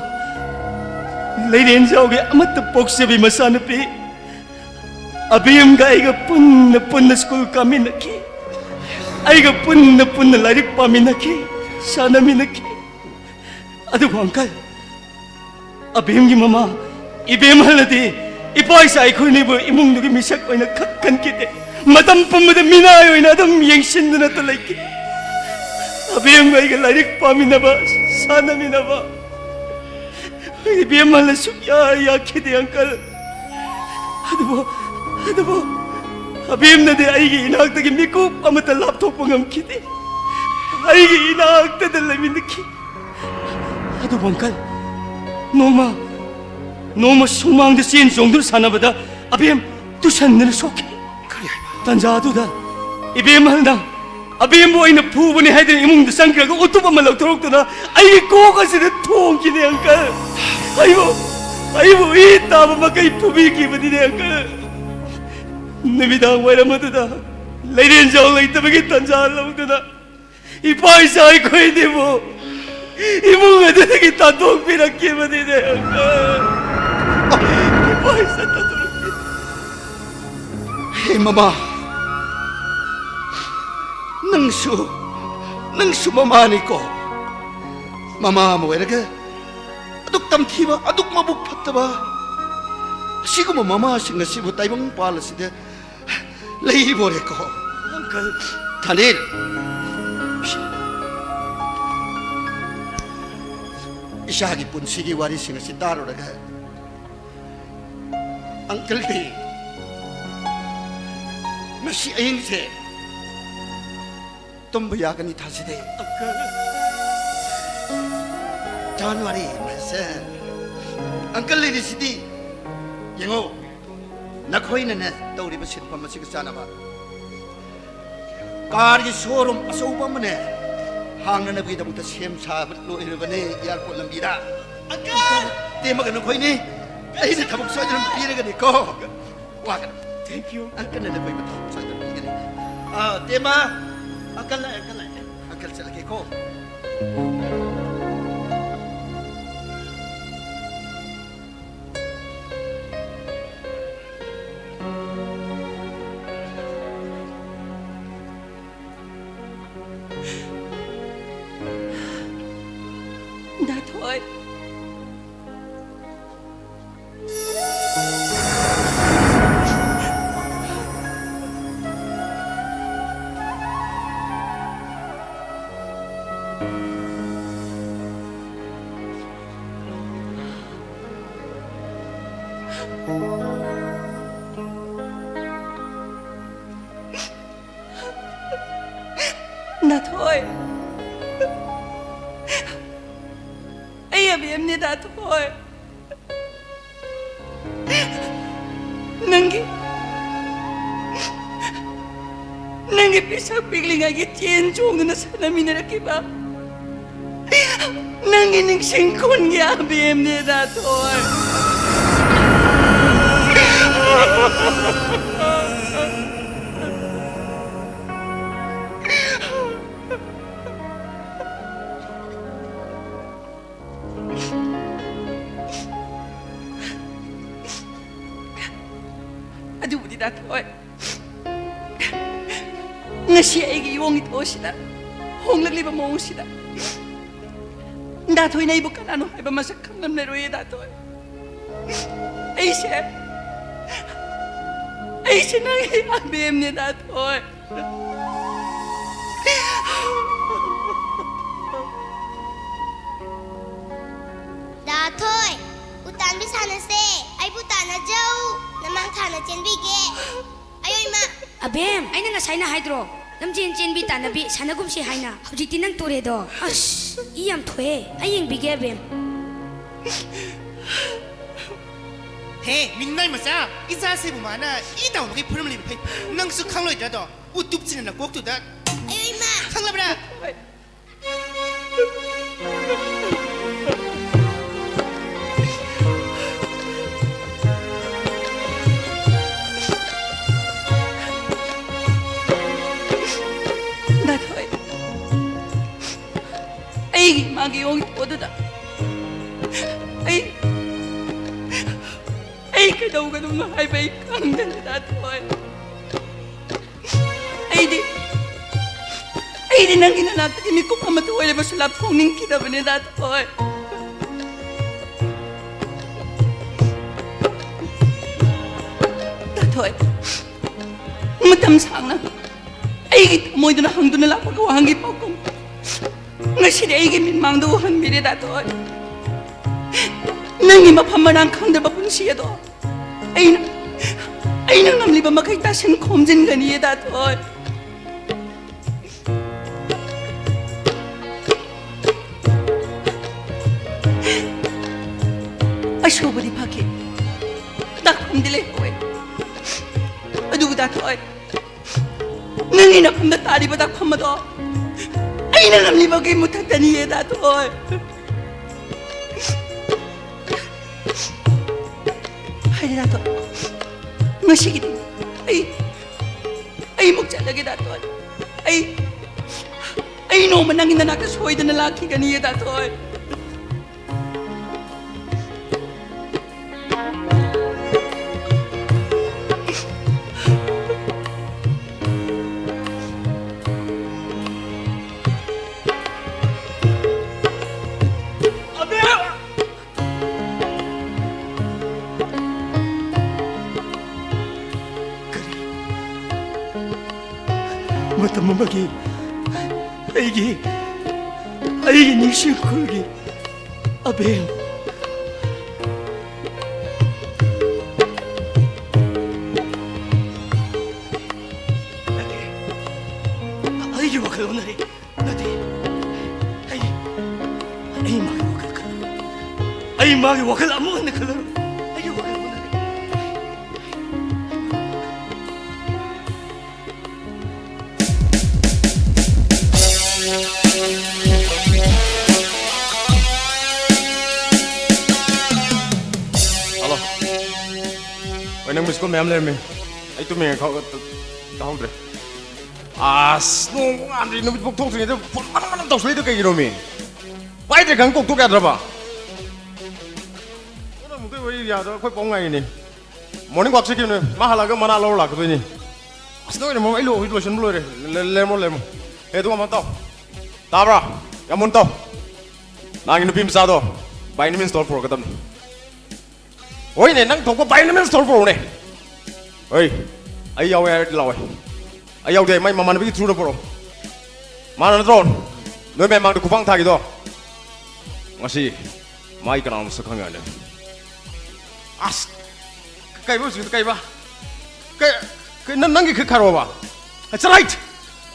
ꯂꯩꯔꯦꯟꯖꯥꯎꯒꯤ ꯑꯃꯠꯇ ꯄꯣꯛꯆꯕꯤ ꯃꯆꯥꯅꯨꯄꯤ ꯑꯕꯦꯝꯒ ꯑꯩꯒ ꯄꯨꯟꯅ ꯄꯨꯟꯅ ꯁ꯭ꯀꯨꯜ ꯀꯥꯃꯤꯟꯅꯈꯤ꯫ ꯑꯩꯒ ꯄꯨꯟꯅ ꯄꯨꯟꯅ ꯂꯥꯏꯔꯤꯛ ꯄꯥꯃꯤꯟꯅꯈꯤ, ꯁꯥꯟꯅꯃꯤꯟꯅꯈꯤ꯫ ꯑꯗꯨꯕꯨ ꯑꯪꯀꯜ, ꯑꯕꯦꯝꯒꯤ ꯃꯃꯥ ꯏꯕꯦꯝꯍꯜꯅꯗꯤ ꯏꯄꯥ ꯏꯆꯥ ꯑꯩꯈꯣꯏꯅꯤꯕꯨ ꯏꯃꯨꯡꯗꯨꯒꯤ ꯃꯤꯁꯛ ꯑꯣꯏꯅ ꯈꯛ ꯈꯟꯈꯤꯗꯦ꯫ ꯃꯇꯝ ꯄꯨꯝꯕꯗ ꯃꯤꯅꯥꯏ ꯑꯣꯏꯅ ꯑꯗꯨꯝ ꯌꯦꯡꯁꯤꯟꯗꯨꯅꯇ ꯂꯩꯈꯤ꯫ ꯑꯕꯦꯝꯒ ꯑꯩꯒ ꯂꯥꯏꯔꯤꯛ ꯄꯥꯃꯤꯟꯅꯕ, ꯁꯥꯟꯅꯃꯤꯟꯅꯕ ꯏꯕꯦꯝꯍꯜꯅ ꯁꯨꯛꯌꯥ ꯌꯥꯈꯤꯗꯦ, ꯑꯪꯀꯜ꯫ ꯑꯗꯨꯕꯨ, ꯑꯗꯨꯕꯨ ꯑꯕꯦꯝꯅꯗꯤ ꯑꯩꯒꯤ ꯏꯅꯥꯛꯇꯒꯤ ꯃꯤꯀꯨꯞ ꯑꯃꯠꯇ ꯂꯥꯞꯊꯣꯛꯄ ꯉꯝꯈꯤꯗꯦ꯫ ꯑꯩꯒꯤ ꯏꯅꯥꯛꯇꯗ ꯂꯩꯃꯤꯟꯅꯈꯤ꯫ ꯑꯗꯨꯕꯨ ꯑꯪꯀꯜ, ꯅꯣꯡꯃ, ꯅꯣꯡꯃ ꯁꯨꯃꯥꯡꯗ ꯆꯦꯟ ꯆꯣꯡꯗꯨꯅ ꯁꯥꯟꯅꯕꯗ ꯑꯕꯦꯝ ꯇꯨꯁꯟꯗꯨꯅ ꯁꯣꯛꯈꯤ꯫ ꯀꯔꯤ ꯍꯥꯏꯕ? ꯇꯟꯖꯥ ꯑꯗꯨꯗ ꯏꯕꯦꯝꯍꯜꯅ ꯑꯕꯦꯝꯕꯨ ꯑꯩꯅ ꯐꯨꯕꯅꯤ ꯍꯥꯏꯗꯨꯅ ꯏꯃꯨꯡꯗ ꯆꯪꯈ꯭ꯔꯒ ꯎꯇꯨꯞ ꯑꯃ ꯂꯧꯊꯣꯔꯛꯇꯨꯅ ꯑꯩꯒꯤ ꯀꯣꯛ ꯑꯁꯤꯗ ꯊꯣꯡꯈꯤꯅꯦ, ꯑꯪꯀꯜ꯫ ꯑꯩꯕꯨ, ꯑꯩꯕꯨ ꯏ ꯇꯥꯕ ꯃꯈꯩ ꯐꯨꯕꯤꯈꯤꯕꯅꯤꯅꯦ, ꯑꯪꯀꯜ꯫ ꯅꯨꯃꯤꯗꯥꯡ ꯋꯥꯏꯔꯝ ꯑꯗꯨꯗ ꯂꯩꯔꯦꯟꯖꯥꯎ ꯂꯩꯇꯕꯒꯤ ꯇꯟꯖꯥ ꯂꯧꯗꯨꯅ ꯏꯄꯥ ꯏꯆꯥ ꯑꯩꯈꯣꯏꯅꯤꯕꯨ ꯏꯃꯨꯡ ꯑꯗꯨꯗꯒꯤ ꯇꯥꯟꯊꯣꯛꯄꯤꯔꯛꯈꯤꯕꯅꯤꯅꯦ, ꯑꯪꯀꯜ꯫ ꯏꯄꯥ ꯏꯆꯥ ꯇꯥꯟꯊꯣꯛꯄꯤ- ꯍꯦ ꯃꯃꯥ, ꯅꯪꯁꯨ, ꯅꯪꯁꯨ ꯃꯃꯥꯅꯤꯀꯣ꯫ ꯃꯃꯥ ꯑꯃ ꯑꯣꯏꯔꯒ ꯑꯗꯨꯛ ꯇꯝꯊꯤꯕ, ꯑꯗꯨꯛ ꯃꯕꯨꯛ ꯐꯠꯇꯕ, ꯑꯁꯤꯒꯨꯝꯕ ꯃꯃꯥꯁꯤꯡ ꯑꯁꯤꯕꯨ ꯇꯥꯏꯕꯪ ꯄꯥꯜ ꯑꯁꯤꯗ ꯂꯩꯕꯣꯔꯦꯀꯣ꯫ ꯑꯪꯀꯜ꯫ ꯊꯥꯅꯤꯜ, ꯏꯆꯥꯒꯤ ꯄꯨꯟꯁꯤꯒꯤ ꯋꯥꯔꯤꯁꯤꯡ ꯑꯁꯤ ꯇꯥꯔꯨꯔꯒ ꯑꯪꯀꯜꯗꯤ ꯉꯁꯤ ꯑꯍꯤꯡꯁꯦ ꯇꯨꯝꯕ ꯌꯥꯒꯅꯤ ꯊꯥꯖꯗꯦ꯫ ꯑꯪꯀꯜ꯫ Don't worry, my son. ꯑꯪꯀꯜ ꯂꯩꯔꯤꯁꯤꯗꯤ꯫ ꯌꯦꯡꯉꯣ, ꯅꯈꯣꯏꯅꯅꯦ ꯇꯧꯔꯤꯕ ꯁꯤꯟꯐꯝ ꯑꯁꯤꯒ ꯆꯥꯟꯅꯕ ꯀꯥꯔꯒꯤ ꯁꯣꯔꯨꯝ ꯑꯆꯧꯕ ꯑꯃꯅꯦ ꯍꯥꯡꯅꯅꯕꯒꯤꯗꯃꯛꯇ ꯁꯦꯝ ꯁꯥꯕ ꯂꯣꯏꯔꯕꯅꯦ ꯑꯦꯌꯥꯔꯄꯣꯔꯠ ꯂꯝꯕꯤꯗ꯫ ꯑꯪꯀꯜ! ꯇꯦꯝꯃꯒ ꯅꯈꯣꯏꯅꯤ ꯑꯩꯅ ꯊꯕꯛ ꯁꯣꯏꯗꯅ ꯄꯤꯔꯒꯅꯤꯀꯣ꯫ ꯋꯥꯒꯅꯨ꯫ Thank you. ꯑꯪꯀꯜꯅ ꯅꯈꯣꯏ ꯃꯊꯧ ꯁꯣꯏꯗꯅ ꯄꯤꯒꯅꯤ꯫ ꯑꯥ, ꯇꯦꯝꯃ, ꯑꯪꯀꯜ ꯂꯥꯛꯑꯦ, ꯑꯪꯀꯜ ꯂꯥꯛꯑꯦ꯫ ꯑꯪꯀꯜ ꯆꯠꯂꯒꯦꯀꯣ꯫ ꯗꯥꯊꯣꯏ꯫ ꯗꯥꯊꯣꯏ, ꯑꯩ ꯑꯕꯦꯝꯅꯦ, ꯗꯥꯊꯣꯏ꯫ ꯅꯪꯒꯤ, ꯅꯪꯒꯤ ꯄꯤꯁꯛ ꯄꯤꯛꯂꯤꯉꯩꯒꯤ ꯆꯦꯟ ꯆꯣꯡꯗꯨꯅ ꯁꯥꯟꯅꯃꯤꯟꯅꯔꯛꯈꯤꯕ ꯅꯪꯒꯤ ꯅꯤꯡꯁꯤꯡ ꯈꯨꯟꯒꯤ ꯑꯕꯦꯝꯅꯦ, ꯗꯥꯊꯣꯏ꯫ ꯑꯗꯨꯕꯨꯗꯤ, ꯗꯥꯊꯣꯏ, ꯉꯁꯤ ꯑꯩꯒꯤ ꯏꯌꯣꯡ ꯏꯇꯧꯁꯤꯗ, ꯍꯣꯡꯂꯛꯂꯤꯕ ꯃꯑꯣꯡꯁꯤꯗ, ꯗꯥꯊꯣꯏꯅ ꯑꯩꯕꯨ ꯀꯅꯥꯅꯣ ꯍꯥꯏꯕ ꯃꯁꯛ ꯈꯪꯂꯝꯂꯔꯣꯏꯌꯦ, ꯗꯥꯊꯣꯏ꯫ ꯑꯩꯁꯦ, ꯑꯩꯁꯦ ꯅꯪꯒꯤ ꯑꯕꯦꯝꯅꯦ, ꯗꯥꯊꯣꯏ꯫ ꯗꯥꯊꯣꯏ, ꯎꯇꯥꯟꯕꯤ ꯁꯥꯟꯅꯁꯦ꯫ ꯑꯩꯕꯨ ꯇꯥꯟꯅꯖꯧ꯫ ꯅꯃꯥꯡ ꯊꯥꯅ ꯆꯦꯟꯕꯤꯒꯦ꯫ ꯑꯌꯣ ꯏꯃꯥ꯫ ꯑꯕꯦꯝ, ꯑꯩꯅ ꯉꯁꯥꯏꯅ ꯍꯥꯏꯗ꯭ꯔꯣ, ꯂꯝꯖꯦꯟ ꯆꯦꯟꯕꯤ ꯇꯥꯟꯅꯕꯤ ꯁꯥꯟꯅꯒꯨꯝꯁꯤ ꯍꯥꯏꯅ? ꯍꯧꯖꯤꯛꯇꯤ ꯅꯪ ꯇꯨꯔꯦꯗꯣ꯫ ꯑꯁ, ꯏ ꯌꯥꯝ ꯊꯣꯛꯑꯦ꯫ ꯑꯩ ꯌꯦꯡꯕꯤꯒꯦ, ꯑꯕꯦꯝ꯫ ꯍꯦ, ꯃꯤꯅꯥꯏ ꯃꯆꯥ, ꯏꯆꯥꯁꯤꯕꯨ ꯃꯥꯅ ꯏ ꯇꯧꯅꯈꯩ ꯐꯨꯔꯝꯂꯤꯕ ꯐꯩ꯫ ꯅꯪꯁꯨ ꯈꯪꯂꯣꯏꯗ꯭ꯔꯗꯣ? ꯎꯇꯨꯞꯁꯤꯅ ꯅꯀꯣꯛꯇꯨꯗ꯫ ꯑꯌꯣ ꯏꯃꯥ꯫ ꯈꯪꯂꯕ꯭ꯔꯥ? ꯗꯥꯊꯣꯏ, ꯑꯩꯒꯤ ꯏꯃꯥꯒꯤ ꯌꯣꯡ ꯏꯄꯣꯗꯨꯗ ꯑꯩ, ꯑꯩ ꯀꯩꯗꯧꯒꯗꯕꯅꯣ ꯍꯥꯏꯕ ꯑꯩ ꯈꯪꯗꯅ, ꯗꯥꯊꯣꯏ꯫ ꯑꯩꯗꯤ, ꯑꯩꯗꯤ ꯅꯪꯒꯤ ꯅꯅꯥꯛꯇꯒꯤ ꯃꯤꯀꯨꯞ ꯑꯃꯇ ꯑꯣꯏꯔꯕꯁꯨ ꯂꯥꯞꯊꯣꯛꯅꯤꯡꯈꯤꯗꯕꯅꯦ, ꯗꯥꯊꯣꯏ꯫ ꯗꯥꯊꯣꯏ, ꯃꯇꯝ ꯁꯥꯡꯅ ꯑꯩꯒꯤ ꯊꯃꯣꯏꯗꯨꯅ ꯍꯪꯗꯨꯅ ꯂꯥꯛꯄꯒꯤ ꯋꯥꯍꯪꯒꯤ ꯄꯥꯎꯈꯨꯝ ꯉꯁꯤꯗꯤ ꯑꯩꯒꯤ ꯃꯤꯠꯃꯥꯡꯗ ꯎꯍꯟꯕꯤꯔꯦ ꯗꯥ ꯊꯣꯏ꯫ ꯅꯪꯒꯤ ꯃꯐꯝ ꯃꯔꯥꯡ ꯈꯪꯗꯕ ꯄꯨꯟꯁꯤ ꯑꯗꯣ ꯑꯩꯅ ꯑꯩꯅ ꯉꯝꯂꯤꯕ ꯃꯈꯩ ꯇꯥꯁꯤꯟ ꯈꯣꯝꯖꯤꯟꯒꯅꯤꯌꯦ ꯗꯥ ꯊꯣꯏ꯫ ꯑꯁꯣꯏꯕꯗꯤ ꯐꯈꯤ, ꯗꯥꯛꯐꯝꯗꯤ ꯂꯩꯍꯧꯋꯦ꯫ ꯑꯗꯨꯕꯨ ꯗꯥ ꯊꯣꯏ, ꯅꯪꯒꯤ ꯅꯐꯝꯗ ꯇꯥꯔꯤꯕ ꯗꯥꯛꯐꯝ ꯑꯗꯣ ꯑꯩꯅ ꯉꯝꯂꯤꯕꯒꯤ ꯃꯨꯊꯠꯀꯅꯤꯌꯦ ꯗꯥ ꯊꯣꯏ꯫ ꯍꯥꯏꯔꯦ ꯗꯥ ꯊꯣꯏ, ꯉꯁꯤꯒꯤꯗꯤ ꯑꯩ ꯑꯩ ꯑꯃꯨꯛ ꯆꯠꯂꯒꯦ ꯗꯥ ꯊꯣꯏ꯫ ꯑꯩ ꯑꯩ ꯅꯣꯡꯃ ꯅꯪꯒꯤ ꯅꯅꯥꯛꯇ ꯁꯣꯏꯗꯅ ꯂꯥꯛꯈꯤꯒꯅꯤꯌꯦ ꯗꯥ ꯊꯣꯏ꯫ ꯃꯇꯝ ꯑꯃꯒꯤ ꯑꯩꯒꯤ ꯑꯩꯒꯤ ꯅꯤꯡꯁꯤꯡ ꯈꯨꯜꯒꯤ ꯑꯕꯦꯝ꯫ ꯅꯠꯇꯦ, ꯑꯩꯒꯤ ꯋꯥꯈꯜ ꯑꯣꯟꯅꯔꯦ꯫ ꯅꯠꯇꯦ, ꯑꯩ ꯑꯩ ꯃꯥꯒꯤ ꯋꯥꯈꯜ ꯈꯜꯂꯔꯣꯏ꯫ ꯑꯩ ꯃꯥꯒꯤ ꯋꯥꯈꯜ ꯑꯃꯨꯛ ꯍꯟꯅ ꯈꯜꯂꯔꯣꯏ꯫ ꯑꯩꯒꯤ ꯋꯥꯈꯜ ꯑꯣꯟꯅꯔꯦ꯫ ꯍꯜꯂꯣ꯫ ꯍꯣꯏ, ꯅꯪ ꯃꯤꯁ ꯀꯣꯜ ꯃꯌꯥꯝ ꯂꯩꯔꯝꯃꯦ꯫ ꯑꯩ ꯇꯨꯝꯃꯤꯉꯩ ꯈꯥꯎ-, ꯇ-, ꯇꯥꯍꯧꯗ꯭ꯔꯦ꯫ ꯑꯁ, ꯅꯣꯡ ꯉꯥꯟꯗ꯭ꯔꯤ, ꯅꯨꯃꯤꯠ ꯐꯥꯎ ꯊꯣꯛꯇ꯭ꯔꯤꯉꯩꯗ ꯐꯣꯟ ꯃꯅꯝ ꯃꯅꯝ ꯇꯧꯁꯤꯜꯂꯛꯏꯗꯣ ꯀꯩꯒꯤꯅꯣꯃꯤ? ꯄꯥꯏꯗ꯭ꯔꯦ ꯈꯪ ꯀꯣꯛ ꯇꯣꯛ ꯌꯥꯗ꯭ꯔꯕ? ꯅꯪ ꯑꯃꯨꯛꯇ ꯋꯥꯔꯤ ꯌꯥꯗ꯭ꯔꯣ? ꯑꯩꯈꯣꯏ ꯄꯥꯎ ꯉꯥꯏꯔꯤꯅꯦ꯫ ꯃꯣꯔꯅꯤꯡ ꯋꯥꯛ ꯆꯠꯈꯤꯕꯅꯦ꯫ ꯃꯥ ꯍꯜꯂꯛꯑꯒ ꯃꯅꯥ ꯂꯧꯔ ꯂꯥꯛꯀꯗꯣꯏꯅꯤ꯫ ꯑꯁ, ꯅꯣꯏꯅ ꯃꯃꯥ ꯑꯩ ꯂꯣꯏ ꯂꯣꯏꯁꯤꯟꯕ ꯂꯣꯏꯔꯦ꯫ ꯂꯦ-, ꯂꯦ-, ꯂꯩꯔꯝꯃꯣ, ꯂꯩꯔꯝꯃꯣ꯫ ꯑꯦ, ꯑꯗꯨꯒ ꯑꯃ ꯇꯧ꯫ ꯇꯥꯕ꯭ꯔꯥ? ꯌꯥꯝ ꯃꯨꯟ ꯇꯧ꯫ ꯅꯍꯥꯟꯒꯤ ꯅꯨꯄꯤ ꯃꯆꯥꯗꯣ by any means ꯇꯧꯔ ꯄꯨꯔꯛꯀꯗꯕꯅꯤ꯫ ꯍꯣꯏꯅꯦ, ꯅꯪ ꯊꯣꯛꯄ by any means ꯇꯧꯔ ꯄꯨꯔꯛꯎꯅꯦ꯫ ꯍꯣꯏ, ꯑꯩ ꯌꯥꯎꯋꯦ ꯍꯥꯏꯔꯗꯤ ꯂꯥꯛꯑꯣꯏ꯫ ꯑꯩ ꯌꯥꯎꯗꯦ, ꯃꯥꯏ ꯃꯃꯥꯟꯅꯕꯤꯒꯤ through ꯗ ꯄꯨꯔꯛꯑꯣ꯫ ꯃꯥꯅ ꯅꯠꯇ꯭ꯔꯣ? ꯅꯣꯏ ꯃꯌꯥꯝ ꯃꯥꯡꯗ ꯈꯨꯄꯥꯡ ꯊꯥꯈꯤꯗꯣ ꯉꯁꯤ ꯃꯥꯏ ꯀꯅꯥꯅꯣ ꯃꯁꯛ ꯈꯪꯉꯦ ꯍꯥꯏꯅꯦ꯫ ꯑꯁ! ꯀꯩꯕ ꯍꯧꯖꯤꯛꯀꯤꯗꯣ ꯀꯩꯕ? ꯀꯩ, ꯀꯩ, ꯅꯪ, ꯅꯪꯒꯤ ꯈꯨꯠ ꯈꯥꯏꯔꯛꯑꯣꯕ? ꯆꯠꯂꯣ ꯍꯩꯠ!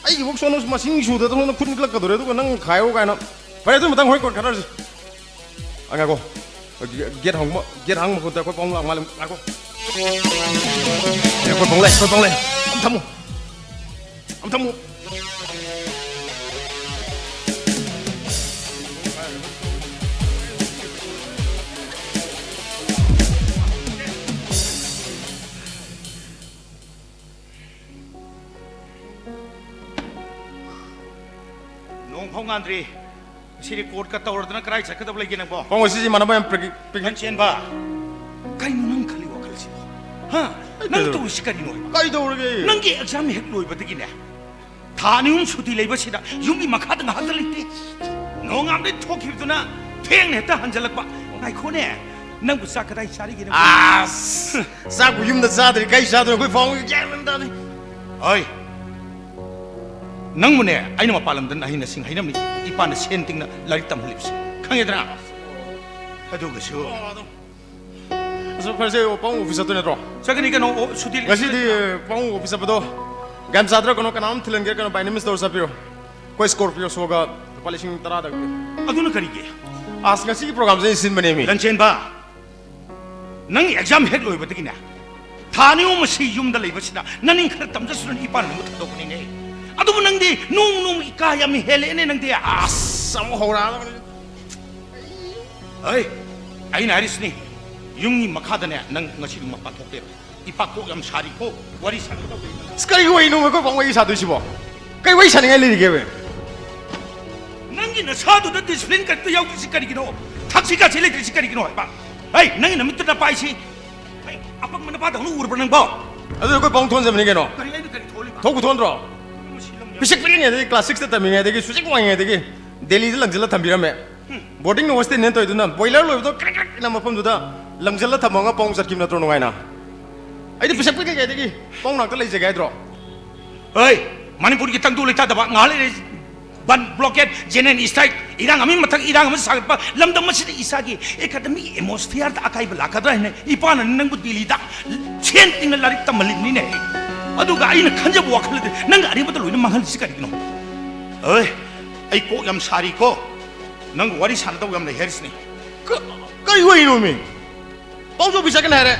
ꯑꯩꯒꯤꯐꯧ ꯁꯣꯟꯗ ꯃꯁꯤꯡ ꯁꯨꯗꯗꯅ ꯁꯣꯝꯗ ꯈꯨꯠ ꯅꯤꯛꯂꯛꯀꯗꯧꯔꯦ, ꯑꯗꯨꯒ ꯅꯪ ꯈꯥꯏꯌꯣ ꯀꯥꯏꯅ꯫ ꯐꯔꯦ, ꯑꯗꯨ ꯃꯇꯥꯡ ꯍꯣꯔꯦꯟ ꯀꯣꯟꯅ ꯈꯟꯅꯔꯁꯤ꯫ ꯑ, ꯉꯥꯏꯈꯣ꯫ ꯒꯦꯠ ꯍꯥꯡꯕ, ꯒꯦꯠ ꯍꯥꯡꯕ ꯃꯈꯣꯟꯗ ꯑꯩꯈꯣꯏ ꯄꯥꯎ ꯂꯥꯛ ꯃꯥꯜꯂꯦ꯫ ꯉꯥꯏꯈꯣ꯫ ꯑꯦ, ꯑꯩꯈꯣꯏ ꯄꯥꯎ ꯂꯩ, ꯑꯩꯈꯣꯏ ꯄꯥꯎ ꯂꯩ꯫ ꯑꯝ ꯊꯝꯃꯨ꯫ ꯑꯝ ꯊꯝꯃꯨ꯫ ꯅꯣꯡ ꯐꯥꯎ ꯉꯥꯟꯗ꯭ꯔꯤ꯫ ꯁꯤꯗꯤ ꯀꯣꯔꯠꯀ ꯇꯧꯔꯗꯅ ꯀꯗꯥꯏ ꯆꯠꯀꯗꯕ ꯂꯩꯒꯦ ꯅꯪꯕꯣ? ꯄꯥꯕꯨꯡ, ꯁꯤꯁꯦ ꯏꯃꯥꯟꯅꯕ ꯌꯥꯝ ꯄꯤꯛ-, ꯄꯤꯛ-, ꯂꯟꯆꯦꯟꯕ, ꯀꯩꯅꯣ ꯅꯪ ꯈꯜꯂꯤ ꯋꯥꯈꯜꯁꯤꯕꯣ? ꯍꯥ? ꯑꯩ ꯅꯪ ꯀꯩꯗꯧꯔꯒꯦ? ꯇꯧꯔꯤꯁꯤ ꯀꯔꯤꯅꯣ ꯍꯥꯏꯕ? ꯀꯩꯗꯧꯔꯒꯦ? ꯅꯪꯒꯤ ꯑꯦꯛꯖꯥꯝ ꯍꯦꯛ ꯂꯣꯏꯕꯗꯒꯤꯅꯦ, ꯊꯥ ꯑꯅꯤ ꯑꯍꯨꯝ ꯁꯨꯇꯤ ꯂꯩꯕꯁꯤꯗ ꯌꯨꯝꯒꯤ ꯃꯈꯥꯗ ꯉꯥꯏꯍꯥꯛꯇ ꯂꯩꯇꯦ꯫ ꯅꯣꯡꯉꯥꯟꯕꯗꯩ ꯊꯣꯛꯈꯤꯕꯗꯨꯅ ꯊꯦꯡꯅ ꯍꯦꯛꯇ ꯍꯟꯖꯜꯂꯛꯄ꯫ ꯉꯥꯏꯈꯣꯅꯦ, ꯅꯪꯕꯨ ꯆꯥꯛ ꯀꯗꯥꯏ ꯆꯥꯔꯤꯒꯦ ꯅꯪꯕꯨ? ꯑꯁ! ꯆꯥꯛꯄꯨ ꯌꯨꯝꯗ ꯆꯥꯗ꯭ꯔꯤ, ꯀꯩ ꯆꯥꯗꯣꯏꯅꯣ? ꯑꯩꯈꯣꯏ ꯄꯥꯕꯨꯡꯒꯤ ꯒ꯭ꯌꯥꯟ ꯃꯦꯟ ꯇꯥꯗꯦ꯫ ꯍꯣꯏ, ꯅꯪꯕꯨꯅꯦ, ꯑꯩꯅ ꯃꯄꯥꯟ ꯂꯝꯗ ꯅꯍꯩ ꯅꯁꯤꯡ ꯍꯩꯅꯕꯅꯤ ꯏꯄꯥꯅ ꯁꯦꯟ ꯇꯤꯡꯅ ꯂꯥꯏꯔꯤꯛ ꯇꯝꯍꯜꯂꯤꯕꯁꯦ, ꯈꯪꯉꯦꯗꯅ? ꯑꯗꯨꯒꯁꯨ ꯑꯁ, ꯐꯔꯦꯁꯦ, ꯄꯥꯕꯨꯡ ꯑꯣꯐꯤꯁ ꯆꯠꯇꯣꯏ ꯅꯠꯇ꯭ꯔꯣ? ꯆꯠꯀꯅꯤ ꯀꯩꯅꯣ, ꯑꯣ, ꯁꯨꯇꯤ ꯂꯩ-, ꯉꯁꯤꯗꯤ ꯄꯥꯕꯨꯡ ꯑꯣꯐꯤꯁ ꯆꯠꯄꯗꯣ ꯒꯥꯔꯤ ꯃꯆꯥꯗꯔ ꯀꯩꯅꯣ, ꯀꯅꯥꯅꯣꯝ ꯊꯤꯜꯍꯟꯒꯦ ꯀꯩꯅꯣ, by any means ꯇꯧꯔ ꯆꯠꯄꯤꯔꯣ꯫ ꯑꯩꯈꯣꯏ Scorpio ꯁꯣꯒ ꯂꯨꯄꯥ ꯂꯤꯁꯤꯡ ꯇꯔꯥꯗ ꯄꯤꯌꯨ꯫ ꯑꯗꯨꯅ ꯀꯔꯤꯒꯤ? ꯑꯁ, ꯉꯁꯤꯒꯤ ꯄ꯭ꯔꯣꯒ꯭ꯔꯥꯝꯁꯦ ꯑꯩꯅ ꯁꯤꯟꯕꯅꯦꯃꯤ꯫ ꯂꯟꯆꯦꯟꯕ, ꯅꯪ ꯑꯦꯛꯖꯥꯝ ꯍꯦꯛ ꯂꯣꯏꯕꯗꯒꯤꯅꯦ, ꯊꯥ ꯑꯅꯤ ꯑꯍꯨꯝ ꯑꯁꯤ ꯌꯨꯝꯗ ꯂꯩꯕꯁꯤꯗ ꯅꯅꯤꯡ ꯈꯔ ꯇꯝꯖꯁꯅꯨ ꯏꯄꯥꯅ ꯅꯪꯕꯨ ꯊꯥꯗꯣꯛꯄꯅꯤꯅꯦ꯫ ꯑꯗꯨꯕꯨ ꯅꯪꯗꯤ ꯅꯣꯡ ꯅꯣꯡꯃ ꯏꯀꯥ ꯌꯥꯝ ꯍꯦꯜꯂꯛꯑꯦꯅꯦ ꯅꯪꯗꯤ꯫ ꯑꯁ, ꯑꯃꯨꯛ ꯍꯧꯔꯛꯑꯗꯕꯅꯤ꯫ ꯍꯩ, ꯑꯩꯅ ꯍꯥꯏꯔꯤꯁꯤꯅꯤ, ꯌꯨꯝꯒꯤ ꯃꯈꯥꯗꯅꯦ ꯅꯪ ꯉꯁꯤꯗꯤ ꯃꯄꯥꯟ ꯊꯣꯛꯄ ꯌꯥꯔꯣꯏ꯫ ꯏꯄꯥ ꯀꯣꯛ ꯌꯥꯝ ꯁꯥꯔꯤꯀꯣ, ꯋꯥꯔꯤ ꯁꯥꯟꯅꯒꯗꯧꯕ ꯂꯩ꯫ ꯑꯁ, ꯀꯔꯤ ꯋꯥꯔꯤꯅꯣ ꯑꯩꯈꯣꯏ ꯄꯥꯕꯨꯡ ꯋꯥꯔꯤ ꯁꯥꯗꯣꯏꯁꯤꯕꯣ? ꯀꯩ ꯋꯥꯔꯤ ꯁꯥꯅꯤꯡꯉꯥꯏ ꯂꯩꯔꯤꯒꯦꯕ? ꯅꯪꯒꯤ ꯅꯁꯥꯗꯨꯗ ꯗꯤꯁꯤꯄ꯭ꯂꯤꯟ ꯀꯔꯤꯝꯇ ꯌꯥꯎꯗ꯭ꯔꯤꯁꯤ ꯀꯔꯤꯒꯤꯅꯣ? ꯊꯛꯁꯤ ꯈꯥꯁꯤ ꯂꯩꯇ꯭ꯔꯤꯁꯤ ꯀꯔꯤꯒꯤꯅꯣ ꯍꯥꯏꯕ? ꯍꯩ, ꯅꯪꯒꯤ ꯅꯃꯤꯠꯇꯨꯗ ꯄꯥꯏꯁꯤ꯫ ꯍꯩ, ꯑꯄꯪꯕ ꯅꯄꯥꯗꯧꯅ ꯎꯔꯕ꯭ꯔꯥ ꯅꯪꯕꯣ? ꯑꯗꯨꯗꯤ ꯑꯩꯈꯣꯏ ꯄꯥꯕꯨꯡ ꯊꯣꯟꯖꯕꯅꯤ ꯀꯩꯅꯣ꯫ ꯀꯔꯤ, ꯑꯩꯅ ꯀꯔꯤ ꯊꯣꯛꯍꯜꯂꯤꯕ? ꯊꯣꯛꯄꯨ ꯊꯣꯛꯍꯟꯗ꯭ꯔꯣ? ꯃꯁꯤ ꯂꯝ ꯌꯥꯝ ꯄꯤꯁꯛ ꯄꯤꯛꯏꯉꯩꯗꯒꯤ, ꯀ꯭ꯂꯥꯁ ꯁꯤꯛꯁꯇ ꯇꯝꯃꯤꯉꯩꯗꯒꯤ, ꯁꯨꯖꯤꯛ ꯋꯥꯡꯉꯤꯉꯩꯗꯒꯤ ꯗꯦꯜꯂꯤꯗ ꯂꯪꯁꯤꯜꯂ ꯊꯝꯕꯤꯔꯝꯃꯦ꯫ ꯕꯣꯔꯗꯤꯡ ꯍꯣꯁꯇꯦꯜꯅꯦꯅ ꯇꯧꯔꯤꯗꯨꯅ ꯕꯣꯏꯂꯔ ꯂꯣꯏꯕꯗꯣ ꯀ꯭ꯔꯦꯛ ꯀ꯭ꯔꯦꯛ ꯏꯟꯅ ꯃꯐꯝꯗꯨꯗ ꯂꯪꯁꯤꯜꯂ ꯊꯝꯃꯒ ꯄꯥꯕꯨꯡ ꯆꯠꯈꯤꯕ ꯅꯠꯇ꯭ꯔꯣ ꯅꯨꯡꯉꯥꯏꯅ? ꯑꯩꯗꯤ ꯄꯤꯁꯛ ꯄꯤꯛꯏꯉꯩꯗꯒꯤ ꯄꯥꯕꯨꯡ ꯅꯥꯛꯇ ꯂꯩꯖꯒꯦ ꯍꯥꯏꯗ꯭ꯔꯣ? ꯍꯣꯏ, ꯃꯅꯤꯄꯨꯔꯒꯤ ꯇꯪꯗꯨ ꯂꯩꯇꯥꯗꯕ ꯉꯥꯏꯍꯥꯛ ꯂꯩꯔꯦ꯫ ꯕꯟ, ꯕ꯭ꯂꯣꯀꯦꯠ, ꯖꯦꯅꯦꯔꯦꯜ ꯁ꯭ꯇ꯭ꯔꯥꯏꯛ, ꯏꯔꯥꯡ ꯑꯃꯒꯤ ꯃꯊꯛ ꯏꯔꯥꯡ ꯑꯃ ꯁꯥꯒꯠꯄ, ꯂꯝꯗꯝ ꯑꯁꯤꯗ ꯏꯁꯥꯒꯤ ꯑꯦꯀꯥꯗꯃꯤꯛ ꯑꯦꯠꯃꯣꯁꯐꯤꯌꯔꯗ ꯑꯀꯥꯏꯕ ꯂꯥꯛꯀꯗ꯭ꯔꯥ ꯍꯥꯏꯅ ꯏꯄꯥꯅ ꯅꯪꯕꯨ ꯗꯤꯜꯂꯤꯗ ꯁꯦꯟ ꯇꯤꯡꯅ ꯂꯥꯏꯔꯤꯛ ꯇꯝꯍꯜꯂꯤꯕꯅꯤꯅꯦ꯫ ꯑꯗꯨꯒ ꯑꯩꯅ ꯈꯟꯖꯕ ꯋꯥꯈꯜꯗꯤ ꯅꯪꯒꯤ ꯑꯔꯦꯝꯕꯗ ꯂꯣꯏꯅ ꯃꯥꯡꯍꯜꯂꯤꯁꯤ ꯀꯔꯤꯒꯤꯅꯣ? ꯑꯣꯏ, ꯑꯩ ꯀꯣꯛ ꯌꯥꯝ ꯁꯥꯔꯤꯀꯣ꯫ ꯅꯪ ꯋꯥꯔꯤ ꯁꯥꯟꯅꯗꯧ ꯌꯥꯝ ꯂꯩ ꯍꯥꯏꯔꯤꯁꯤꯅꯤ꯫ ꯀ-, ꯀꯔꯤ ꯋꯥꯔꯤꯅꯣꯃꯤ? ꯄꯥꯎꯖ ꯑꯣꯐꯤꯁ ꯆꯠꯀꯅꯤ ꯍꯥꯏꯔꯦ꯫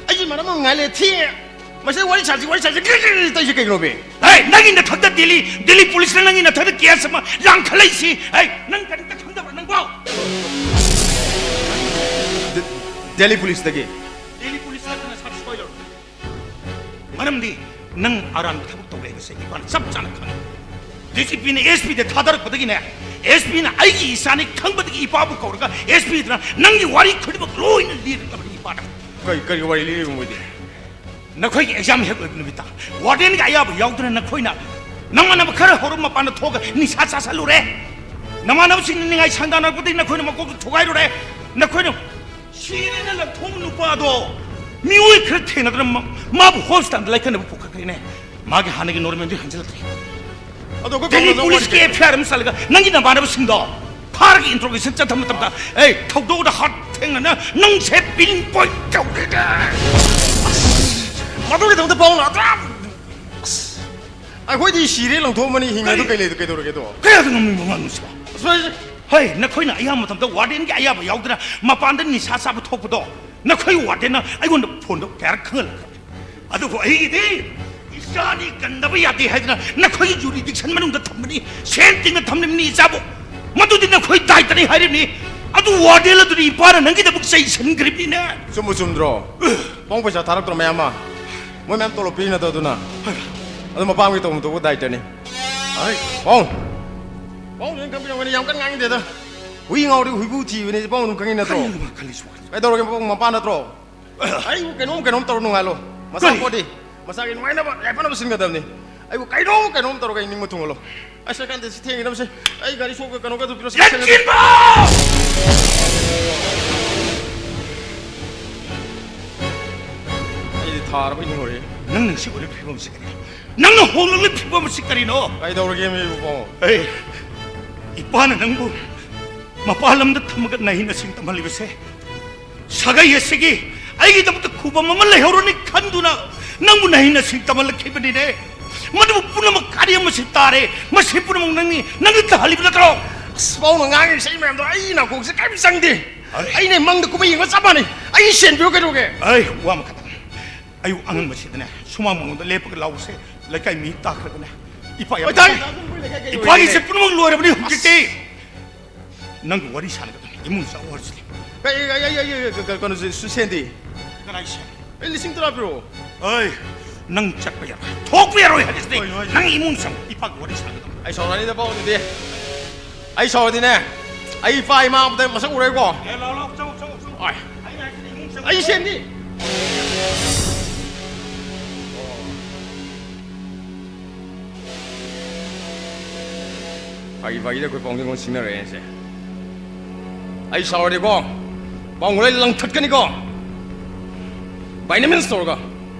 ꯑꯩꯁꯨ ꯏꯃꯥꯟꯅꯕ ꯑꯃ ꯉꯥꯏ ꯂꯩ, ꯊꯦꯡꯉꯦ꯫ ꯃꯁꯤ ꯋꯥꯔꯤ ꯁꯥꯁꯤ, ꯋꯥꯔꯤ ꯁꯥꯁꯤ, ꯒ꯭ꯔꯤ ꯒ꯭ꯔꯤ ꯒ꯭ꯔꯤ ꯇꯧꯔꯤꯁꯦ ꯀꯩꯒꯤꯅꯣꯃꯤ? ꯍꯦ, ꯅꯪꯒꯤ ꯅꯊꯛꯇ ꯗꯤꯜꯂꯤ, ꯗꯤꯜꯂꯤ ꯄꯨꯂꯤꯁꯅ ꯅꯪꯒꯤ ꯅꯊꯛꯇ ꯀꯦꯁ ꯑꯃ ꯂꯥꯡꯈꯠꯂꯛꯏꯁꯤ꯫ ꯍꯦ, ꯅꯪ ꯀꯔꯤꯝꯇ ꯈꯪꯗꯕ꯭ꯔꯥ ꯅꯪꯕꯣ? ꯗꯤ-, ꯗꯤꯜꯂꯤ ꯄꯨꯂꯤꯁꯇꯒꯤ? ꯗꯤꯜꯂꯤ ꯄꯨꯂꯤꯁꯅ ꯅꯁꯥ ꯁꯣꯏꯔꯣ꯫ ꯃꯔꯝꯗꯤ ꯅꯪ ꯑꯔꯥꯟꯕ ꯊꯕꯛ ꯇꯧꯔꯦ ꯍꯥꯏꯕꯁꯦ ꯏꯄꯥꯅ ꯆꯞ ꯆꯥꯅ ꯈꯪꯉꯤ꯫ ꯗꯤ ꯖꯤ ꯄꯤꯅ ꯑꯦꯁ ꯄꯤꯗ ꯊꯥꯗꯔꯛꯄꯗꯒꯤꯅꯦ, ꯑꯦꯁ ꯄꯤꯅ ꯑꯩꯒꯤ ꯏꯆꯥꯅꯤ ꯈꯪꯕꯗꯒꯤ ꯏꯄꯥꯕꯨ ꯀꯧꯔꯒ ꯑꯦꯁ ꯄꯤꯗꯨꯅ ꯅꯪꯒꯤ ꯋꯥꯔꯤ ꯈꯨꯗꯤꯡꯃꯛ ꯂꯣꯏꯅ ꯂꯤꯔꯛꯂꯕꯅꯤ ꯏꯄꯥꯗ꯫ ꯀꯔꯤ, ꯀꯔꯤ ꯋꯥꯔꯤ ꯂꯤꯔꯤꯕ ꯃꯣꯏꯗꯤ? ꯅꯈꯣꯏꯒꯤ ꯑꯦꯛꯖꯥꯝ ꯍꯦꯛ ꯂꯣꯏꯕ ꯅꯨꯃꯤꯠꯇ ꯋꯥꯔꯗꯦꯟꯒꯤ ꯑꯌꯥꯕ ꯌꯥꯎꯗꯅ ꯅꯈꯣꯏꯅ ꯅꯃꯥꯟꯅꯕ ꯈꯔ ꯍꯧꯔ ꯃꯄꯥꯟꯗ ꯊꯣꯛꯑꯒ ꯅꯤꯁꯥ ꯆꯥꯁꯜꯂꯨꯔꯦ꯫ ꯅꯃꯥꯟꯅꯕꯁꯤꯡꯅ ꯅꯤꯡꯉꯥꯏ ꯁꯪꯗꯥꯅꯔꯛꯄꯗꯒꯤ ꯅꯈꯣꯏꯅ ꯃꯀꯣꯛꯇ ꯊꯨꯒꯥꯏꯔꯨꯔꯦ꯫ ꯅꯈꯣꯏꯅ ꯁꯤꯔꯦꯅ ꯂꯪꯊꯣꯛꯄ ꯅꯨꯄꯥꯗꯣ ꯃꯤꯑꯣꯏ ꯈꯔ ꯊꯦꯡꯅꯗꯅ ꯃ-, ꯃꯥꯕꯨ ꯍꯣꯁꯄꯤꯇꯥꯜꯗ ꯂꯥꯏꯀꯠꯅꯕ ꯄꯨꯈꯠꯈ꯭ꯔꯦꯅꯦ꯫ ꯃꯥꯒꯤ ꯍꯥꯟꯅꯒꯤ ꯅꯣꯔꯃꯦꯜꯗꯤ ꯍꯟꯖꯤꯜꯂꯛꯇ꯭ꯔꯦ꯫ ꯑꯗꯣ ꯑꯩꯈꯣꯏ ꯗꯤꯜꯂꯤ ꯈꯨꯡꯒꯪꯗ ꯄꯨꯂꯤꯁꯀꯤ ꯋꯥꯔꯤ ꯑꯦꯐ ꯑꯥꯏ ꯑꯥꯔ ꯑꯃ ꯆꯠꯂꯒ ꯅꯪꯒꯤ ꯅꯃꯥꯟꯅꯕꯁꯤꯡꯗꯣ ꯐꯥꯔꯒ ꯏꯟꯇ꯭ꯔꯣꯒꯦꯁꯟ ꯆꯠꯊꯕ ꯃꯇꯝꯗ, "ꯑꯦ, ꯊꯧꯗꯣꯛꯗ ꯍꯥꯔꯠ ꯊꯦꯡꯅꯅ ꯅꯪꯁꯦ ꯄꯤꯟ ꯄꯣꯏꯟ ꯇꯧꯔꯦꯅꯦ!" ꯃꯗꯨꯒꯤꯗꯃꯛꯇ ꯄꯥꯎ ꯂꯥꯛꯇ꯭ꯔꯥ? ꯑꯁ, ꯑꯩꯈꯣꯏꯗꯤ ꯁꯤꯔꯦ ꯂꯪꯊꯣꯛꯑꯝꯃꯅꯤ, ꯍꯤꯡꯉꯦ ꯑꯗꯨ ꯀꯔꯤ? ꯀꯩ ꯂꯩ-, ꯀꯩꯗꯧꯔꯒꯦꯗꯣ? ꯀꯌꯥꯗ ꯉꯝꯅꯤꯡꯕ ꯉꯥꯡꯅꯨꯁꯤꯕꯣ? ꯑꯁ, ꯍꯩ, ꯅꯈꯣꯏꯅ ꯑꯌꯥꯝꯕ ꯃꯇꯝꯗ ꯋꯥꯔꯗꯦꯟꯒꯤ ꯑꯌꯥꯕ ꯌꯥꯎꯗꯅ ꯃꯄꯥꯟꯗ ꯅꯤꯁꯥ ꯆꯥꯕ ꯊꯣꯛꯄꯗꯣ ꯅꯈꯣꯏ ꯋꯥꯔꯗꯦꯟꯅ ꯑꯩꯉꯣꯟꯗ ꯐꯣꯟꯗ ꯀꯌꯥꯔꯛ ꯈꯪꯍꯜꯂꯛꯈ꯭ꯔꯕꯅꯤ꯫ ꯑꯗꯨꯕꯨ ꯑꯩꯒꯤꯗꯤ ꯏꯆꯥꯅꯤ ꯀꯟꯗꯕ ꯌꯥꯗꯦ ꯍꯥꯏꯗꯅ ꯅꯈꯣꯏꯒꯤ ꯖꯨꯔꯤꯗꯤꯛꯁꯟ ꯃꯅꯨꯡꯗ ꯊꯝꯕꯅꯤ, ꯁꯦꯟ ꯇꯤꯡꯅ ꯊꯝꯂꯤꯕꯅꯤ ꯏꯆꯥꯕꯨ꯫ ꯃꯗꯨꯗꯤ ꯅꯈꯣꯏ ꯗꯥꯏꯇꯅꯤ ꯍꯥꯏꯔꯤꯕꯅꯤ꯫ ꯑꯗꯨ ꯋꯥꯔꯗꯦꯟ ꯑꯗꯨꯗꯤ ꯏꯄꯥꯅ ꯅꯪꯒꯤꯗꯃꯛ ꯆꯩꯁꯟꯈ꯭ꯔꯤꯕꯅꯤꯅꯦ꯫ ꯆꯨꯝꯕꯨ ꯆꯨꯝꯗ꯭ꯔꯣ? ꯄꯥꯎ ꯄꯩꯁꯥ ꯊꯥꯔꯛꯇ꯭ꯔꯣ ꯃꯌꯥꯝ ꯑꯃ? ꯃꯣꯏ ꯃꯌꯥꯝ ꯇꯣꯂꯣꯞ ꯄꯤꯔꯤ ꯅꯠꯇ꯭ꯔꯣ ꯑꯗꯨꯅ? ꯑꯗꯨ ꯃꯄꯥꯝꯒꯤ ꯇꯧꯐꯝ ꯊꯣꯛꯄ ꯗꯥꯏꯇꯅꯤ꯫ ꯑꯩ ꯄꯥꯎ! ꯄꯥꯎ ꯂꯣꯏꯅ ꯈꯪꯕꯤꯔꯝꯒꯅꯤ, ꯌꯥꯝ ꯀꯟꯅ ꯉꯥꯡꯅꯤꯡꯗꯦꯗ꯫ ꯍꯨꯏ ꯉꯥꯎꯔꯗꯤ ꯍꯨꯏꯕꯨ ꯊꯤꯕꯅꯤ, ꯄꯥꯎ ꯑꯗꯨꯝ ꯈꯪꯉꯤ ꯅꯠꯇ꯭ꯔꯣ? ꯀꯔꯤꯅꯣ ꯃꯥ ꯈꯜꯂꯤꯁꯤꯕꯣ? ꯀꯩꯗꯧꯔꯒꯦ, ꯃꯄꯥ ꯅꯠꯇ꯭ꯔꯣ? ꯑꯩꯕꯨ ꯀꯩꯅꯣꯝ ꯀꯩꯅꯣꯝ ꯇꯧꯔ ꯅꯨꯡꯉꯥꯏꯂꯣ꯫ ꯃꯆꯥ ꯀꯔꯤ? ꯄꯣꯗꯤ ꯃꯆꯥꯒꯤ ꯅꯨꯡꯉꯥꯏꯅꯕ ꯌꯥꯏꯐꯅꯕ ꯁꯤꯟꯒꯗꯕꯅꯤ꯫ ꯑꯩꯕꯨ ꯀꯩꯅꯣꯝ ꯀꯩꯅꯣꯝ ꯇꯧꯔꯒ ꯑꯩ ꯅꯤꯡꯕ ꯊꯨꯡꯍꯜꯂꯣ꯫ ꯑꯁ, ꯀꯥꯟꯗꯦ, ꯁꯤ ꯊꯦꯡꯉꯤꯗ ꯃꯁꯤ꯫ ꯑꯩ ꯒꯥꯔꯤ ꯁꯣꯛꯄ ꯀꯩꯅꯣꯒ ꯑꯗꯨ ꯄꯤꯔꯣ, ꯁꯤ ꯊꯦꯡꯉꯤꯗ꯫ ꯂꯟꯆꯦꯟꯕ! ꯑꯩꯗꯤ ꯊꯥꯔꯕ ꯅꯤꯡꯉꯨꯔꯦ꯫ ꯅꯪ ꯅꯤꯡꯁꯤꯡꯕ ꯐꯤꯕꯝꯁꯤ ꯀꯔꯤ? ꯅꯪꯅ ꯍꯣꯡꯂꯛꯂꯤꯕ ꯐꯤꯕꯝ ꯑꯁꯤ ꯀꯔꯤꯅꯣ? ꯀꯩꯗꯧꯔꯒꯦ, ꯃꯤꯕꯨ? ꯑꯩ, ꯏꯄꯥꯅ ꯅꯪꯕꯨ ꯃꯄꯥꯟ ꯂꯝꯗ ꯊꯝꯃꯒ ꯅꯍꯩ ꯅꯁꯤꯡ ꯇꯝꯍꯜꯂꯤꯕꯁꯦ, ꯁꯥꯒꯩ ꯑꯁꯤꯒꯤ ꯑꯩꯒꯤꯗꯃꯛꯇ ꯈꯨꯕꯝ ꯑꯃ ꯂꯩꯍꯧꯔꯅꯤ ꯈꯟꯗꯨꯅ ꯅꯪꯕꯨ ꯅꯍꯩ ꯅꯁꯤꯡ ꯇꯝꯍꯜꯂꯛꯈꯤꯕꯅꯤꯅꯦ꯫ ꯃꯗꯨꯕꯨ ꯄꯨꯝꯅꯃꯛ ꯀꯥꯔꯤ ꯑꯃꯁꯤ ꯇꯥꯔꯦ꯫ ꯃꯁꯤ ꯄꯨꯝꯅꯃꯛ ꯅꯪꯅꯤ, ꯅꯪꯅ ꯇꯥꯍꯜꯂꯤꯕ ꯅꯠꯇ꯭ꯔꯣ? ꯑꯁ, ꯄꯥꯎꯅ ꯉꯥꯡꯉꯤꯕ ꯏꯁꯩ ꯃꯌꯥꯝꯗꯣ ꯑꯩ ꯅꯥꯀꯣꯡꯁꯦ ꯀꯔꯤꯝ ꯆꯪꯗꯦ꯫ ꯑꯩ ꯑꯩꯅ ꯃꯪꯗ ꯀꯨꯝꯍꯩ ꯌꯦꯡꯕ ꯆꯞ ꯃꯥꯟꯅꯩ꯫ ꯑꯩ ꯁꯦꯟ ꯄꯤꯌꯨ ꯀꯩꯗꯧꯒꯦ? ꯑꯩ ꯋꯥ ꯑꯃꯈꯛꯇꯪ꯫ ꯑꯌꯨꯛ ꯑꯉꯟꯕꯁꯤꯗꯅꯦ, ꯁꯨꯃꯥꯡ ꯃꯉꯣꯟꯗ ꯂꯦꯞꯄꯒ ꯂꯥꯎꯁꯦ꯫ ꯂꯩꯀꯥꯏ ꯃꯤ ꯇꯥꯈ꯭ꯔꯒꯅꯦ, ꯏꯄꯥ ꯌꯥꯝ ꯍꯣꯏ, ꯇꯥꯏ꯫ ꯏꯄꯥꯒꯤꯁꯦ ꯄꯨꯝꯅꯃꯛ ꯂꯣꯏꯔꯕꯅꯤ ꯍꯧꯖꯤꯛꯇꯤ꯫ ꯅꯪꯒ ꯋꯥꯔꯤ ꯁꯥꯟꯅꯒꯗꯕꯅꯤ꯫ ꯏꯃꯨꯡ ꯆꯪꯉꯛꯑꯣ ꯍꯧꯖꯤꯛ꯫ ꯑꯩ, ꯑꯩ, ꯑꯩ, ꯑꯩ, ꯑꯩ, ꯀ-, ꯀ-, ꯀꯩꯅꯣꯁꯦ, ꯁꯨ-, ꯁꯦꯟꯗꯤ? ꯀꯅꯥꯏ ꯁꯦꯟ? ꯑꯩ ꯂꯤꯁꯤꯡ ꯇꯔꯥ ꯄꯤꯔꯛꯑꯣ꯫ ꯑꯩ, ꯅꯪ ꯆꯠꯄ ꯌꯥꯔꯣꯏ꯫ ꯊꯣꯛꯄ ꯌꯥꯔꯣꯏ ꯍꯥꯏꯔꯤꯁꯤꯗꯤ꯫ ꯍꯣꯏ, ꯍꯣꯏ, ꯍꯣꯏ꯫ ꯅꯪ ꯏꯃꯨꯡ ꯆꯪꯉꯣ꯫ ꯏꯄꯥꯒ ꯋꯥꯔꯤ ꯁꯥꯟꯅꯒꯗꯕꯅꯤ꯫ ꯑꯩ ꯁꯥꯎꯔꯅꯤꯗ, ꯄꯥꯎ ꯑꯗꯨꯗꯤ꯫ ꯑꯩ ꯁꯥꯎꯔꯗꯤꯅꯦ, ꯑꯩ ꯏꯄꯥ ꯏꯃꯥ ꯑꯝꯇ ꯃꯁꯛ ꯎꯔꯣꯏꯀꯣ꯫ ꯑꯦ, ꯂꯥꯛꯑꯣ, ꯂꯥꯛꯑꯣ, ꯆꯪꯉꯣ, ꯆꯪꯉꯣ, ꯆꯪꯉꯣ꯫ ꯍꯣꯏ꯫ ꯑꯩ ꯉꯥꯏꯔꯤꯁꯤꯗꯤ, ꯏꯃꯨꯡ ꯆꯪꯉꯣ꯫ ꯑꯩ ꯁꯦꯟꯗꯤ? ꯐꯥꯒꯤ ꯐꯥꯒꯤꯗ ꯑꯩꯈꯣꯏ ꯄꯥꯎꯗ ꯑꯩꯉꯣꯟꯗ ꯁꯤꯡꯅꯔꯛꯑꯦ ꯁꯦ꯫ ꯑꯩ ꯁꯥꯎꯔꯗꯤꯀꯣ, ꯄꯥꯎ ꯂꯣꯏ ꯂꯪꯊꯠꯀꯅꯤꯀꯣ꯫ By any means ꯇꯧꯔꯒ,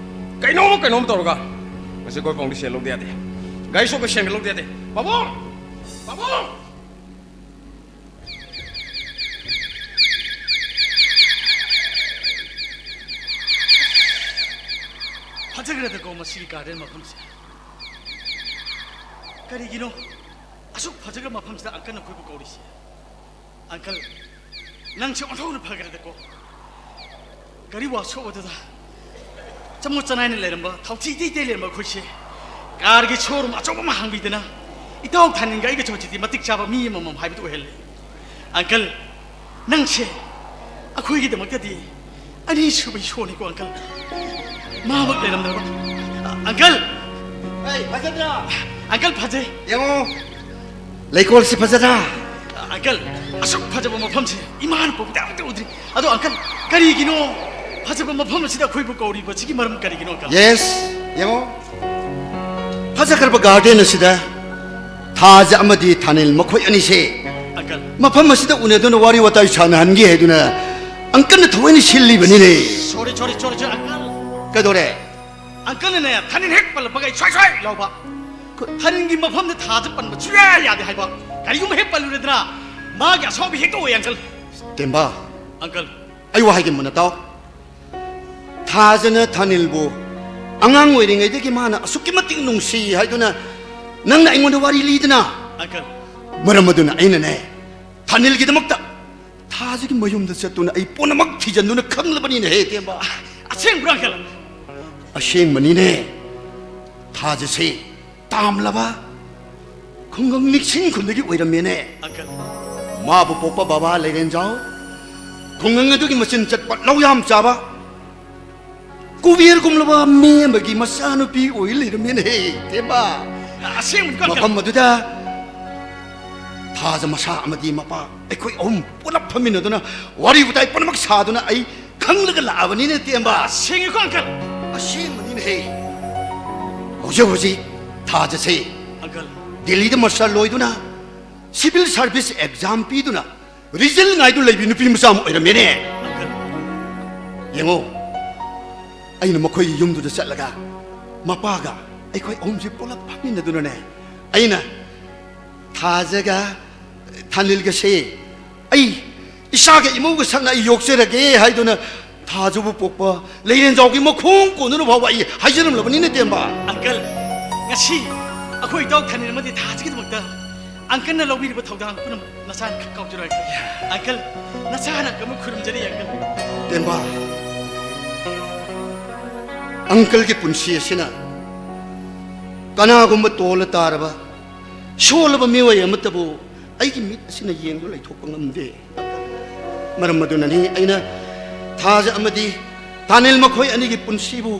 ꯀꯩꯅꯣꯝꯃ ꯀꯩꯅꯣꯝꯃ ꯇꯧꯔꯒ, ꯉꯁꯤ ꯑꯩꯈꯣꯏ ꯄꯥꯎꯗꯤ ꯁꯦꯜ ꯂꯧꯗ ꯌꯥꯗꯦ꯫ ꯒꯥꯔꯤ ꯁꯣꯛꯄ ꯁꯦꯜ ꯂꯧꯗ ꯌꯥꯗꯦ꯫ ꯄꯥꯕꯨꯡ! ꯄꯥꯕꯨꯡ! ꯐꯖꯈ꯭ꯔꯦꯗꯀꯣ ꯃꯁꯤꯒꯤ garden ꯃꯐꯝꯁꯦ꯫ ꯀꯔꯤꯒꯤꯅꯣ ꯑꯁꯨꯛ ꯐꯖꯈ꯭ꯔꯕ ꯃꯐꯝꯁꯤꯗ uncle ꯅ ꯑꯩꯈꯣꯏꯕꯨ ꯀꯧꯔꯤꯁꯦ? Uncle, ꯅꯪꯁꯦ ꯑꯣꯟꯊꯣꯛꯅ ꯐꯈ꯭ꯔꯦꯗꯀꯣ꯫ ꯒꯥꯔꯤ workshop ꯑꯗꯨꯗ ꯆꯃꯣꯠ ꯆꯅꯥꯏꯅ ꯂꯩꯔꯝꯕ, ꯊꯥꯎꯊꯤ ꯏꯇꯩ ꯏꯇꯩ ꯂꯩꯔꯝꯕ ꯑꯩꯈꯣꯏꯁꯦ car ꯒꯤ showroom ꯑꯆꯧꯕ ꯑꯃ ꯍꯥꯡꯕꯤꯗꯅ, ꯏꯇꯥꯎ ꯊꯥꯅꯤꯜꯒ ꯑꯩꯒꯁꯨ ꯍꯧꯖꯤꯛꯇꯤ ꯃꯇꯤꯛ ꯆꯥꯕ ꯃꯤ ꯑꯃꯃꯝ ꯍꯥꯏꯕꯗꯨ ꯑꯣꯏꯍꯜꯂꯦ꯫ Uncle, ꯅꯪꯁꯦ ꯑꯩꯈꯣꯏꯒꯤꯗꯃꯛꯇꯗꯤ ꯑꯅꯤꯁꯨꯕ ꯏꯁꯣꯔꯅꯤꯀꯣ, uncle꯫ ꯃꯥꯃꯛ ꯂꯩꯔꯝꯗ꯭ꯔꯕ? ꯑ, uncle! ꯑꯩ, ꯐꯖꯗ꯭ꯔꯥ? Uncle, ꯐꯖꯩ꯫ ꯌꯦꯡꯉꯣ, ꯂꯩꯀꯣꯜꯁꯤ ꯐꯖꯗ꯭ꯔꯥ? ꯑ, uncle, ꯑꯁꯨꯛ ꯐꯖꯕ ꯃꯐꯝꯁꯦ ꯏꯃꯥꯅ ꯄꯣꯛꯄꯗ ꯑꯃꯨꯛꯇ ꯎꯗ꯭ꯔꯤ꯫ ꯑꯗꯣ, uncle, ꯀꯔꯤꯒꯤꯅꯣ ꯐꯖꯕ ꯃꯐꯝ ꯑꯁꯤꯗ ꯑꯩꯈꯣꯏꯕꯨ ꯀꯧꯔꯤꯕꯁꯤꯒꯤ ꯃꯔꯝ ꯀꯔꯤꯒꯤꯅꯣ, uncle? Yes, ꯌꯦꯡꯉꯣ, ꯐꯖꯈ꯭ꯔꯕ garden ꯑꯁꯤꯗ ꯊꯥꯖ ꯑꯃꯗꯤ ꯊꯥꯅꯤꯜ ꯃꯈꯣꯏ ꯑꯅꯤꯁꯦ uncle, ꯃꯐꯝ ꯑꯁꯤꯗ ꯎꯅꯗꯨꯅ ꯋꯥꯔꯤ ꯋꯥꯇꯥꯏ ꯁꯥꯟꯅꯍꯟꯒꯦ ꯍꯥꯏꯗꯨꯅ uncle ꯅ ꯊꯑꯣꯏꯅ ꯁꯤꯜꯂꯤꯕꯅꯤꯅꯦ꯫ Sorry, sorry, sorry, sorry, uncle. ꯀꯩꯗꯧꯔꯦ? ꯑꯪꯀꯜꯅꯅꯦ, ꯊꯥꯅꯤꯜ ꯍꯦꯛ ꯄꯜꯂꯛꯄꯒ ꯑꯩ ꯁ꯭ꯋꯥꯏ ꯁ꯭ꯋꯥꯏ ꯂꯥꯎꯕ꯫ ꯊꯥꯅꯤꯜꯒꯤ ꯃꯐꯝꯗ ꯊꯥꯁꯦ ꯄꯟꯕ ꯁꯨꯡꯌꯥ ꯌꯥꯗꯦ ꯍꯥꯏꯕ꯫ ꯀꯔꯤꯒꯨꯝꯕ ꯍꯦꯛ ꯄꯜꯂꯨꯔꯦꯗꯅ, ꯃꯥꯒꯤ ꯑꯁꯥꯎꯕ ꯍꯦꯛꯇ ꯑꯣꯏ, ꯑꯪꯀꯜ꯫ ꯇꯦꯝꯕꯥ꯫ ꯑꯪꯀꯜ꯫ ꯑꯩ ꯋꯥ ꯍꯥꯏꯒꯦ ꯃꯨꯟꯅ ꯇꯥꯎ꯫ ꯊꯥꯖꯅ ꯊꯥꯅꯤꯜꯕꯨ ꯑꯉꯥꯡ ꯑꯣꯏꯔꯤꯉꯩꯗꯒꯤ ꯃꯥꯅ ꯑꯁꯨꯛꯀꯤ ꯃꯇꯤꯛ ꯅꯨꯡꯁꯤ ꯍꯥꯏꯗꯨꯅ ꯅꯪꯅ ꯑꯩꯉꯣꯟꯗ ꯋꯥꯔꯤ ꯂꯤꯗꯅ꯫ ꯑꯪꯀꯜ꯫ ꯃꯔꯝ ꯑꯗꯨꯅ ꯑꯩꯅꯅꯦ, ꯊꯥꯅꯤꯜꯒꯤꯗꯃꯛꯇ ꯊꯥꯖꯒꯤ ꯃꯌꯨꯝꯗ ꯆꯠꯇꯨꯅ ꯑꯩ ꯄꯨꯝꯅꯃꯛ ꯊꯤꯖꯤꯟꯗꯨꯅ ꯈꯪꯂꯕꯅꯤꯅꯦꯍꯦ, ꯇꯦꯝꯕꯥ꯫ ꯑꯁꯦꯡꯕ꯭ꯔꯣ, ꯑꯪꯀꯜ? ꯑꯁꯦꯡꯕꯅꯤꯅꯦ꯫ ꯊꯥꯖꯁꯦ ꯇꯥꯝꯂꯕ ꯈꯨꯡꯒꯪ ꯅꯤꯛꯁꯤꯡ ꯈꯨꯟꯗꯒꯤ ꯑꯣꯏꯔꯝꯃꯦꯅꯦ꯫ ꯑꯪꯀꯜ꯫ ꯃꯥꯕꯨ ꯄꯣꯛꯄ ꯕꯕꯥ ꯂꯩꯔꯦꯟꯖꯥꯎ ꯈꯨꯡꯒꯪ ꯑꯗꯨꯒꯤ ꯃꯆꯤꯟ ꯆꯠꯄ, ꯂꯧ ꯌꯥꯝ ꯆꯥꯕ, ꯀꯨꯕꯦꯔꯒꯨꯝꯂꯕ ꯃꯤ ꯑꯃꯒꯤ ꯃꯆꯥꯅꯨꯄꯤ ꯑꯣꯏ ꯂꯩꯔꯝꯃꯦꯅꯦꯍꯦ, ꯇꯦꯝꯕꯥ꯫ ꯑꯁꯦꯡꯕꯅꯤꯀꯣ, ꯑꯪꯀꯜ? ꯃꯐꯝ ꯑꯗꯨꯗ ꯊꯥꯖ ꯃꯁꯥ ꯑꯃꯗꯤ ꯃꯄꯥ, ꯑꯩꯈꯣꯏ ꯑꯍꯨꯝ ꯄꯨꯂꯞ ꯐꯝꯃꯤꯟꯅꯗꯨꯅ ꯋꯥꯔꯤ ꯋꯥꯇꯥꯏ ꯄꯨꯝꯅꯃꯛ ꯁꯥꯗꯨꯅ ꯑꯩ ꯈꯪꯂꯒ ꯂꯥꯛꯑꯕꯅꯤꯅꯦ, ꯇꯦꯝꯕꯥ꯫ ꯑꯁꯦꯡꯉꯤꯀꯣ, ꯑꯪꯀꯜ? ꯑꯁꯦꯡꯕꯅꯤꯅꯦꯍꯦ꯫ ꯍꯧꯖꯤꯛ ꯍꯧꯖꯤꯛ ꯊꯥꯖꯁꯦ ꯑꯪꯀꯜ꯫ ꯗꯦꯜꯂꯤꯗ ꯃꯥꯁꯇꯔ ꯂꯣꯏꯗꯨꯅ ꯁꯤꯚꯤꯜ ꯁꯥꯔꯚꯤꯁ ꯑꯦꯛꯖꯥꯝ ꯄꯤꯗꯨꯅ ꯔꯤꯖꯜ ꯉꯥꯏꯗꯨ ꯂꯩꯕꯤ ꯅꯨꯄꯤ ꯃꯆꯥ ꯑꯃ ꯑꯣꯏꯔꯝꯃꯦꯅꯦ꯫ ꯑꯪꯀꯜ꯫ ꯌꯦꯡꯉꯣ, ꯑꯩꯅ ꯃꯈꯣꯏꯒꯤ ꯌꯨꯝꯗꯨꯗ ꯆꯠꯂꯒ ꯃꯄꯥꯒ ꯑꯩꯈꯣꯏ ꯑꯍꯨꯝꯁꯤ ꯄꯨꯂꯞ ꯐꯝꯃꯤꯟꯅꯗꯨꯅꯅꯦ, ꯑꯩꯅ ꯊꯥꯖꯒ ꯊꯥꯅꯤꯜꯒꯁꯦ ꯑꯩ ꯏꯁꯥꯒ ꯏꯃꯧꯒ ꯁꯛꯅ ꯑꯩ ꯌꯣꯛꯆꯔꯒꯦ ꯍꯥꯏꯗꯨꯅ ꯊꯥꯖꯕꯨ ꯄꯣꯛꯄ ꯂꯩꯔꯦꯟꯖꯥꯎꯒꯤ ꯃꯈꯣꯡ ꯀꯣꯟꯗꯨꯅ ꯐꯥꯎꯕ ꯑꯩ ꯍꯥꯏꯖꯔꯝꯂꯕꯅꯤꯅꯦ, ꯇꯦꯝꯕꯥ꯫ ꯑꯪꯀꯜ, ꯉꯁꯤ ꯑꯩꯈꯣꯏ ꯏꯇꯥꯎ ꯊꯥꯅꯤꯜ ꯑꯃꯗꯤ ꯊꯥꯖꯒꯤꯗꯃꯛꯇ ꯑꯪꯀꯜꯅ ꯂꯧꯕꯤꯔꯤꯕ ꯊꯧꯗꯥꯡ ꯄꯨꯝꯅꯃꯛ ꯅꯆꯥꯅ ꯈꯛ ꯀꯥꯎꯖꯔꯣꯏ, ꯑꯪꯀꯜ꯫ ꯑꯪꯀꯜ, ꯅꯆꯥꯅ ꯑꯪꯀꯜꯕꯨ ꯈꯨꯔꯨꯝꯖꯔꯤ, ꯑꯪꯀꯜ꯫ ꯇꯦꯝꯕꯥ, ꯑꯪꯀꯜꯒꯤ ꯄꯨꯟꯁꯤ ꯑꯁꯤꯅ ꯀꯅꯥꯒꯨꯝꯕ ꯇꯣꯜꯂ ꯇꯥꯔꯕ, ꯁꯣꯜꯂꯕ ꯃꯤꯑꯣꯏ ꯑꯃꯠꯇꯕꯨ ꯑꯩꯒꯤ ꯃꯤꯠ ꯑꯁꯤꯅ ꯌꯦꯡꯗꯨꯅ ꯂꯩꯊꯣꯛꯄ ꯉꯝꯗꯦ꯫ ꯃꯔꯝ ꯑꯗꯨꯅꯅꯤ ꯑꯩꯅ ꯊꯥꯖ ꯑꯃꯗꯤ ꯊꯥꯅꯤꯜ ꯃꯈꯣꯏ ꯑꯅꯤꯒꯤ ꯄꯨꯟꯁꯤꯕꯨ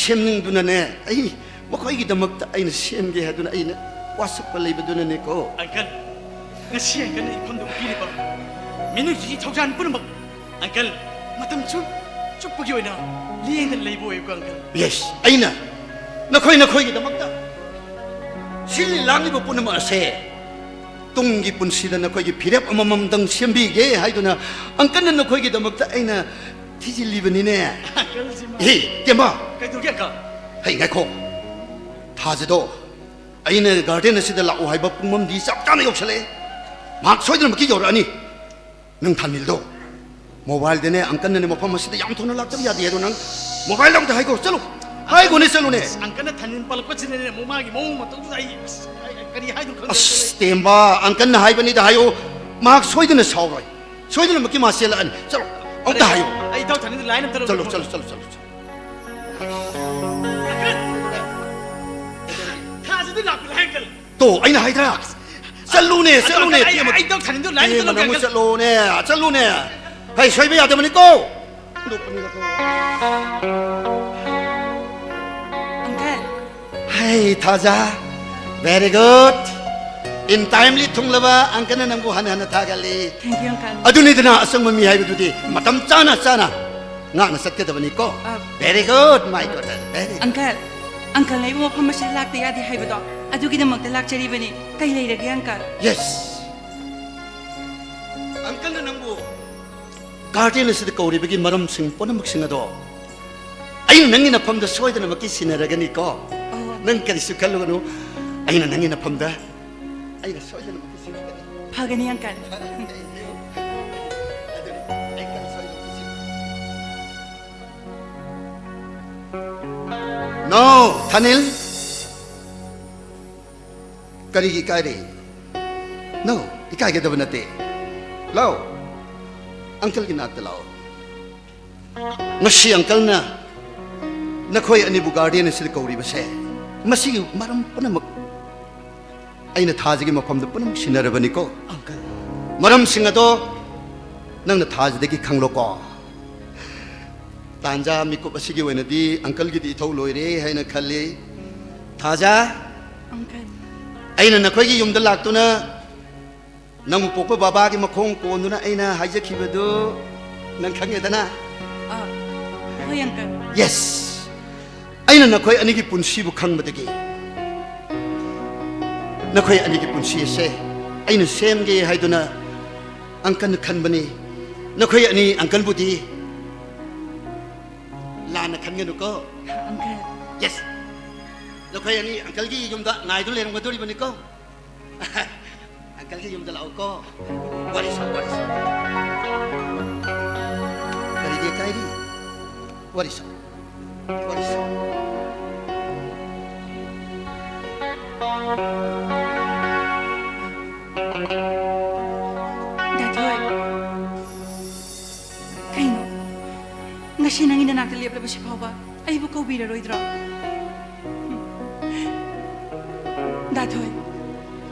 ꯁꯦꯝꯅꯤꯡꯗꯨꯅꯅꯦ, ꯑꯩ ꯃꯈꯣꯏꯒꯤꯗꯃꯛꯇ ꯑꯩꯅ ꯁꯦꯝꯒꯦ ꯍꯥꯏꯗꯨꯅ ꯑꯩꯅ ꯋꯥꯁꯛꯄ ꯂꯩꯕꯗꯨꯅꯅꯦꯀꯣ꯫ ꯑꯪꯀꯜ, ꯉꯁꯤ ꯑꯪꯀꯜꯅ ꯏꯐꯝꯗ ꯎꯠꯄꯤꯔꯤꯕ ꯃꯤꯅꯨꯡꯁꯤꯒꯤ ꯊꯧꯖꯥꯜ ꯄꯨꯝꯅꯃꯛ, ꯑꯪꯀꯜ, ꯃꯇꯝ ꯆꯨꯞ-, ꯆꯨꯞꯄꯒꯤ ꯑꯣꯏꯅ ꯂꯦꯡꯗꯅ ꯂꯩꯕ ꯑꯣꯏꯌꯨꯀꯣ, ꯑꯪꯀꯜ꯫ ꯌꯦꯁ, ꯑꯩꯅ ꯅꯈꯣꯏ, ꯅꯈꯣꯏꯒꯤꯗꯃꯛꯇ ꯁꯤꯜꯂꯤ ꯂꯥꯡꯂꯤꯕ ꯄꯨꯝꯅꯃꯛ ꯑꯁꯦ ꯇꯨꯡꯒꯤ ꯄꯨꯟꯁꯤꯗ ꯅꯈꯣꯏꯒꯤ ꯐꯤꯔꯦꯞ ꯑꯃꯃꯝꯗꯪ ꯁꯦꯝꯕꯤꯒꯦ ꯍꯥꯏꯗꯨꯅ ꯑꯪꯀꯜꯅ ꯅꯈꯣꯏꯒꯤꯗꯃꯛꯇ ꯑꯩꯅ ꯊꯤꯖꯤꯜꯂꯤꯕꯅꯤꯅꯦ꯫ ꯑꯪꯀꯜꯁꯤꯃ꯫ ꯍꯦ, ꯇꯦꯝꯕꯥ꯫ ꯀꯩꯗꯧꯒꯦ, ꯑꯪꯀꯜ? ꯍꯩ, ꯉꯥꯏꯈꯣ꯫ ꯊꯥꯖꯗꯣ, ꯑꯩꯅ ꯒꯥꯔꯗꯦꯟ ꯑꯁꯤꯗ ꯂꯥꯛꯎ ꯍꯥꯏꯕ ꯄꯨꯡꯐꯝꯗꯤ ꯆꯞ ꯆꯥꯅ ꯌꯧꯁꯜꯂꯛꯑꯦ꯫ ꯃꯍꯥꯛ ꯁꯣꯏꯗꯅꯃꯛꯀꯤ ꯌꯧꯔꯛꯑꯅꯤ꯫ ꯅꯪ ꯊꯥꯅꯤꯜꯗꯣ, ꯃꯣꯕꯥꯏꯜꯗꯅꯦ, ꯑꯪꯀꯜꯅꯅꯦ ꯃꯐꯝ ꯑꯁꯤꯗ ꯌꯥꯝ ꯊꯨꯅ ꯂꯥꯛꯇꯕ ꯌꯥꯗꯦ ꯍꯥꯏꯗꯣ ꯅꯪ ꯃꯣꯕꯥꯏꯜꯗ ꯑꯝꯇ ꯍꯥꯏꯈꯣ꯫ ꯆꯠꯂꯨ, ꯍꯥꯏꯈꯣꯅꯦ, ꯆꯠꯂꯨꯅꯦ꯫ ꯑꯪꯀꯜꯅ ꯊꯥꯅꯤꯜ ꯄꯜꯂꯛꯄꯁꯤꯗꯅꯦ ꯑꯃꯨꯛ ꯃꯥꯒꯤ ꯃꯑꯣꯡ ꯃꯇꯧꯗꯨꯗ ꯑꯩ, ꯑꯁ, ꯑꯩ ꯀꯔꯤ ꯍꯥꯏꯗꯣꯏꯅꯣ ꯈꯪꯗꯦ꯫ ꯑꯁ, ꯇꯦꯝꯕ, ꯑꯪꯀꯜꯅ ꯍꯥꯏꯕꯅꯤꯗ ꯍꯥꯏꯌꯣ꯫ ꯃꯍꯥꯛ ꯁꯣꯏꯗꯅ ꯁꯥꯎꯔꯣꯏ꯫ ꯁꯣꯏꯗꯅꯃꯛꯀꯤ ꯃꯥ ꯆꯦꯜꯂꯛꯑꯅꯤ꯫ ꯆꯠꯂꯣ, ꯑꯝꯇ ꯍꯥꯏꯌꯣ꯫ ꯑꯩ ꯏꯇꯥꯎ ꯊꯥꯅꯤꯜꯗꯨ ꯂꯥꯏꯟ ꯑꯝꯇ ꯂꯧꯒꯦ꯫ ꯆꯠꯂꯣ, ꯆꯠꯂꯣ, ꯆꯠꯂꯣ, ꯆꯠꯂꯣ, ꯆꯠꯂꯣ꯫ ꯊꯥꯁꯤꯗꯤ ꯂꯥꯛꯄ ꯂꯥꯏ ꯑꯪꯀꯜ꯫ ꯇꯣ, ꯑꯩꯅ ꯍꯥꯏꯗ꯭ꯔꯥ? ꯆꯠꯂꯨꯅꯦ, ꯆꯠꯂꯨꯅꯦ, ꯑꯩ, ꯇꯦꯝꯕ꯫ ꯑꯩ ꯏꯇꯥꯎ ꯊꯥꯅꯤꯜꯗꯨ ꯂꯥꯏꯟ ꯑꯝꯇ ꯇꯦꯝꯕ ꯂꯧꯒꯦ ꯅꯪꯕꯨ ꯑꯪꯀꯜ꯫ ꯆꯠꯂꯣꯅꯦ, ꯆꯠꯂꯨꯅꯦ꯫ ꯍꯩ, ꯁꯣꯏꯕ ꯌꯥꯗꯕꯅꯤꯀꯣ꯫ ꯑꯪꯀꯜ꯫ ꯍꯩ, ꯊꯥꯖ꯫ Very good. In timely ꯊꯨꯡꯂꯕ ꯑꯪꯀꯜꯅ ꯅꯪꯕꯨ ꯍꯟꯅ ꯍꯟꯅ ꯊꯥꯒꯠꯂꯤ꯫ Thank you, uncle. ꯑꯗꯨꯅꯤꯗꯅ ꯑꯆꯪꯕ ꯃꯤ ꯍꯥꯏꯕꯗꯨꯗꯤ ꯃꯇꯝ ꯆꯥꯅ ꯆꯥꯅ ꯉꯥꯛꯅ ꯆꯠꯀꯗꯕꯅꯤꯀꯣ꯫ ꯑ, Very good, my daughter. Very good. ꯑꯪꯀꯜ, ꯑꯪꯀꯜꯅ ꯑꯩꯕꯨ ꯃꯐꯝ ꯑꯁꯤꯗ ꯂꯥꯛꯇ ꯌꯥꯗꯦ ꯍꯥꯏꯕꯗꯣ ꯑꯗꯨꯒꯤꯗꯃꯛꯇ ꯂꯥꯛꯆꯔꯤꯕꯅꯤ꯫ ꯀꯩ ꯂꯩꯔꯒꯦ, ꯑꯪꯀꯜ? Yes. ꯑꯪꯀꯜꯅ ꯅꯪꯕꯨ ꯒꯥꯔꯗꯦꯟ ꯑꯁꯤꯗ ꯀꯧꯔꯤꯕꯒꯤ ꯃꯔꯝꯁꯤꯡ ꯄꯨꯝꯅꯃꯛꯁꯤꯡ ꯑꯗꯣ ꯑꯩꯅ ꯅꯪꯒꯤ ꯅꯐꯝꯗ ꯁꯣꯏꯗꯅꯃꯛꯀꯤ ꯁꯤꯟꯅꯔꯒꯅꯤꯀꯣ꯫ ꯑꯣ꯫ ꯅꯪ ꯀꯔꯤꯁꯨ ꯈꯜꯂꯨꯒꯅꯨ꯫ ꯑꯩꯅ ꯅꯪꯒꯤ ꯅꯐꯝꯗ ꯑꯩꯅ ꯁꯣꯏꯗꯅꯃꯛꯀꯤ ꯁꯤꯟꯅꯒꯅꯤ꯫ ꯐꯒꯅꯤ, ꯑꯪꯀꯜ꯫ ꯑꯗꯨꯅꯤ, ꯑꯩ ꯀꯔꯤ ꯁꯣꯏꯗꯅꯃꯛꯀꯤ ꯁꯤꯟꯅꯒꯅꯤ꯫ No, ꯊꯥꯅꯤꯜ꯫ ꯀꯔꯤꯒꯤ ꯏꯀꯥꯏꯔꯤ? No, ꯏꯀꯥꯏꯒꯗꯕ ꯅꯠꯇꯦ꯫ ꯂꯥꯎ, ꯑꯪꯀꯜꯒꯤ ꯅꯥꯛꯇ ꯂꯥꯎ꯫ ꯉꯁꯤ ꯑꯪꯀꯜꯅ ꯅꯈꯣꯏ ꯑꯅꯤꯕꯨ ꯒꯥꯔꯗꯦꯟ ꯑꯁꯤꯗ ꯀꯧꯔꯤꯕꯁꯦ, ꯃꯁꯤꯒꯤ ꯃꯔꯝ ꯄꯨꯝꯅꯃꯛ ꯑꯩꯅ ꯊꯥꯖꯒꯤ ꯃꯐꯝꯗ ꯄꯨꯝꯅꯃꯛ ꯁꯤꯟꯅꯔꯕꯅꯤꯀꯣ꯫ ꯑꯪꯀꯜ꯫ ꯃꯔꯝꯁꯤꯡ ꯑꯗꯣ ꯅꯪꯅ ꯊꯥꯖꯗꯒꯤ ꯈꯪꯂꯣꯀꯣ꯫ ꯇꯥꯟꯖꯥ ꯃꯤꯀꯨꯞ ꯑꯁꯤꯒꯤ ꯑꯣꯏꯅꯗꯤ ꯑꯪꯀꯜꯒꯤꯗꯤ ꯏꯊꯧ ꯂꯣꯏꯔꯦ ꯍꯥꯏꯅ ꯈꯜꯂꯤ꯫ ꯊꯥꯖ, ꯑꯪꯀꯜ꯫ ꯑꯩꯅ ꯅꯈꯣꯏꯒꯤ ꯌꯨꯝꯗ ꯂꯥꯛꯇꯨꯅ ꯅꯪꯕꯨ ꯄꯣꯛꯄ ꯕꯕꯥꯒꯤ ꯃꯈꯣꯡ ꯀꯣꯟꯗꯨꯅ ꯑꯩꯅ ꯍꯥꯏꯖꯈꯤꯕꯗꯨ ꯅꯪ ꯈꯪꯉꯦꯗꯅ? ꯑ, ꯍꯣꯏ, ꯑꯪꯀꯜ꯫ Yes. ꯑꯩꯅ ꯅꯈꯣꯏ ꯑꯅꯤꯒꯤ ꯄꯨꯟꯁꯤꯕꯨ ꯈꯪꯕꯗꯒꯤ ꯅꯈꯣꯏ ꯑꯅꯤꯒꯤ ꯄꯨꯟꯁꯤ ꯑꯁꯦ ꯑꯩꯅ ꯁꯦꯝꯒꯦ ꯍꯥꯏꯗꯨꯅ ꯑꯪꯀꯜꯅ ꯈꯟꯕꯅꯤ꯫ ꯅꯈꯣꯏ ꯑꯅꯤ ꯑꯪꯀꯜꯕꯨꯗꯤ ꯂꯥꯟꯅ ꯈꯟꯒꯅꯨꯀꯣ꯫ ꯑꯪꯀꯜ꯫ ꯌꯦꯁ꯫ ꯅꯈꯣꯏ ꯑꯅꯤ ꯑꯪꯀꯜꯒꯤ ꯌꯨꯝꯗ ꯉꯥꯏꯗꯨꯅ ꯂꯩꯔꯝꯒꯗꯧꯔꯤꯕꯅꯤꯀꯣ꯫ ꯑꯪꯀꯜꯒꯤ ꯌꯨꯝꯗ ꯂꯥꯛꯎꯀꯣ꯫ ꯋꯥꯔꯤ ꯁꯥꯎ, ꯋꯥꯔꯤ ꯁꯥꯎ꯫ ꯀꯔꯤꯒꯤ ꯀꯥꯏꯔꯤ? ꯋꯥꯔꯤ ꯁꯥꯎ꯫ ꯋꯥꯔꯤ ꯁꯥꯎ꯫ ꯗꯥ ꯊꯣꯏ, ꯀꯩꯅꯣ? ꯉꯁꯤ ꯅꯪꯒꯤ ꯅꯅꯥꯛꯇ ꯂꯦꯞꯂꯕꯁꯤ ꯐꯥꯎꯕ ꯑꯩꯕꯨ ꯀꯧꯕꯤꯔꯔꯣꯏꯗ꯭ꯔꯣ? ꯗꯥ ꯊꯣꯏ,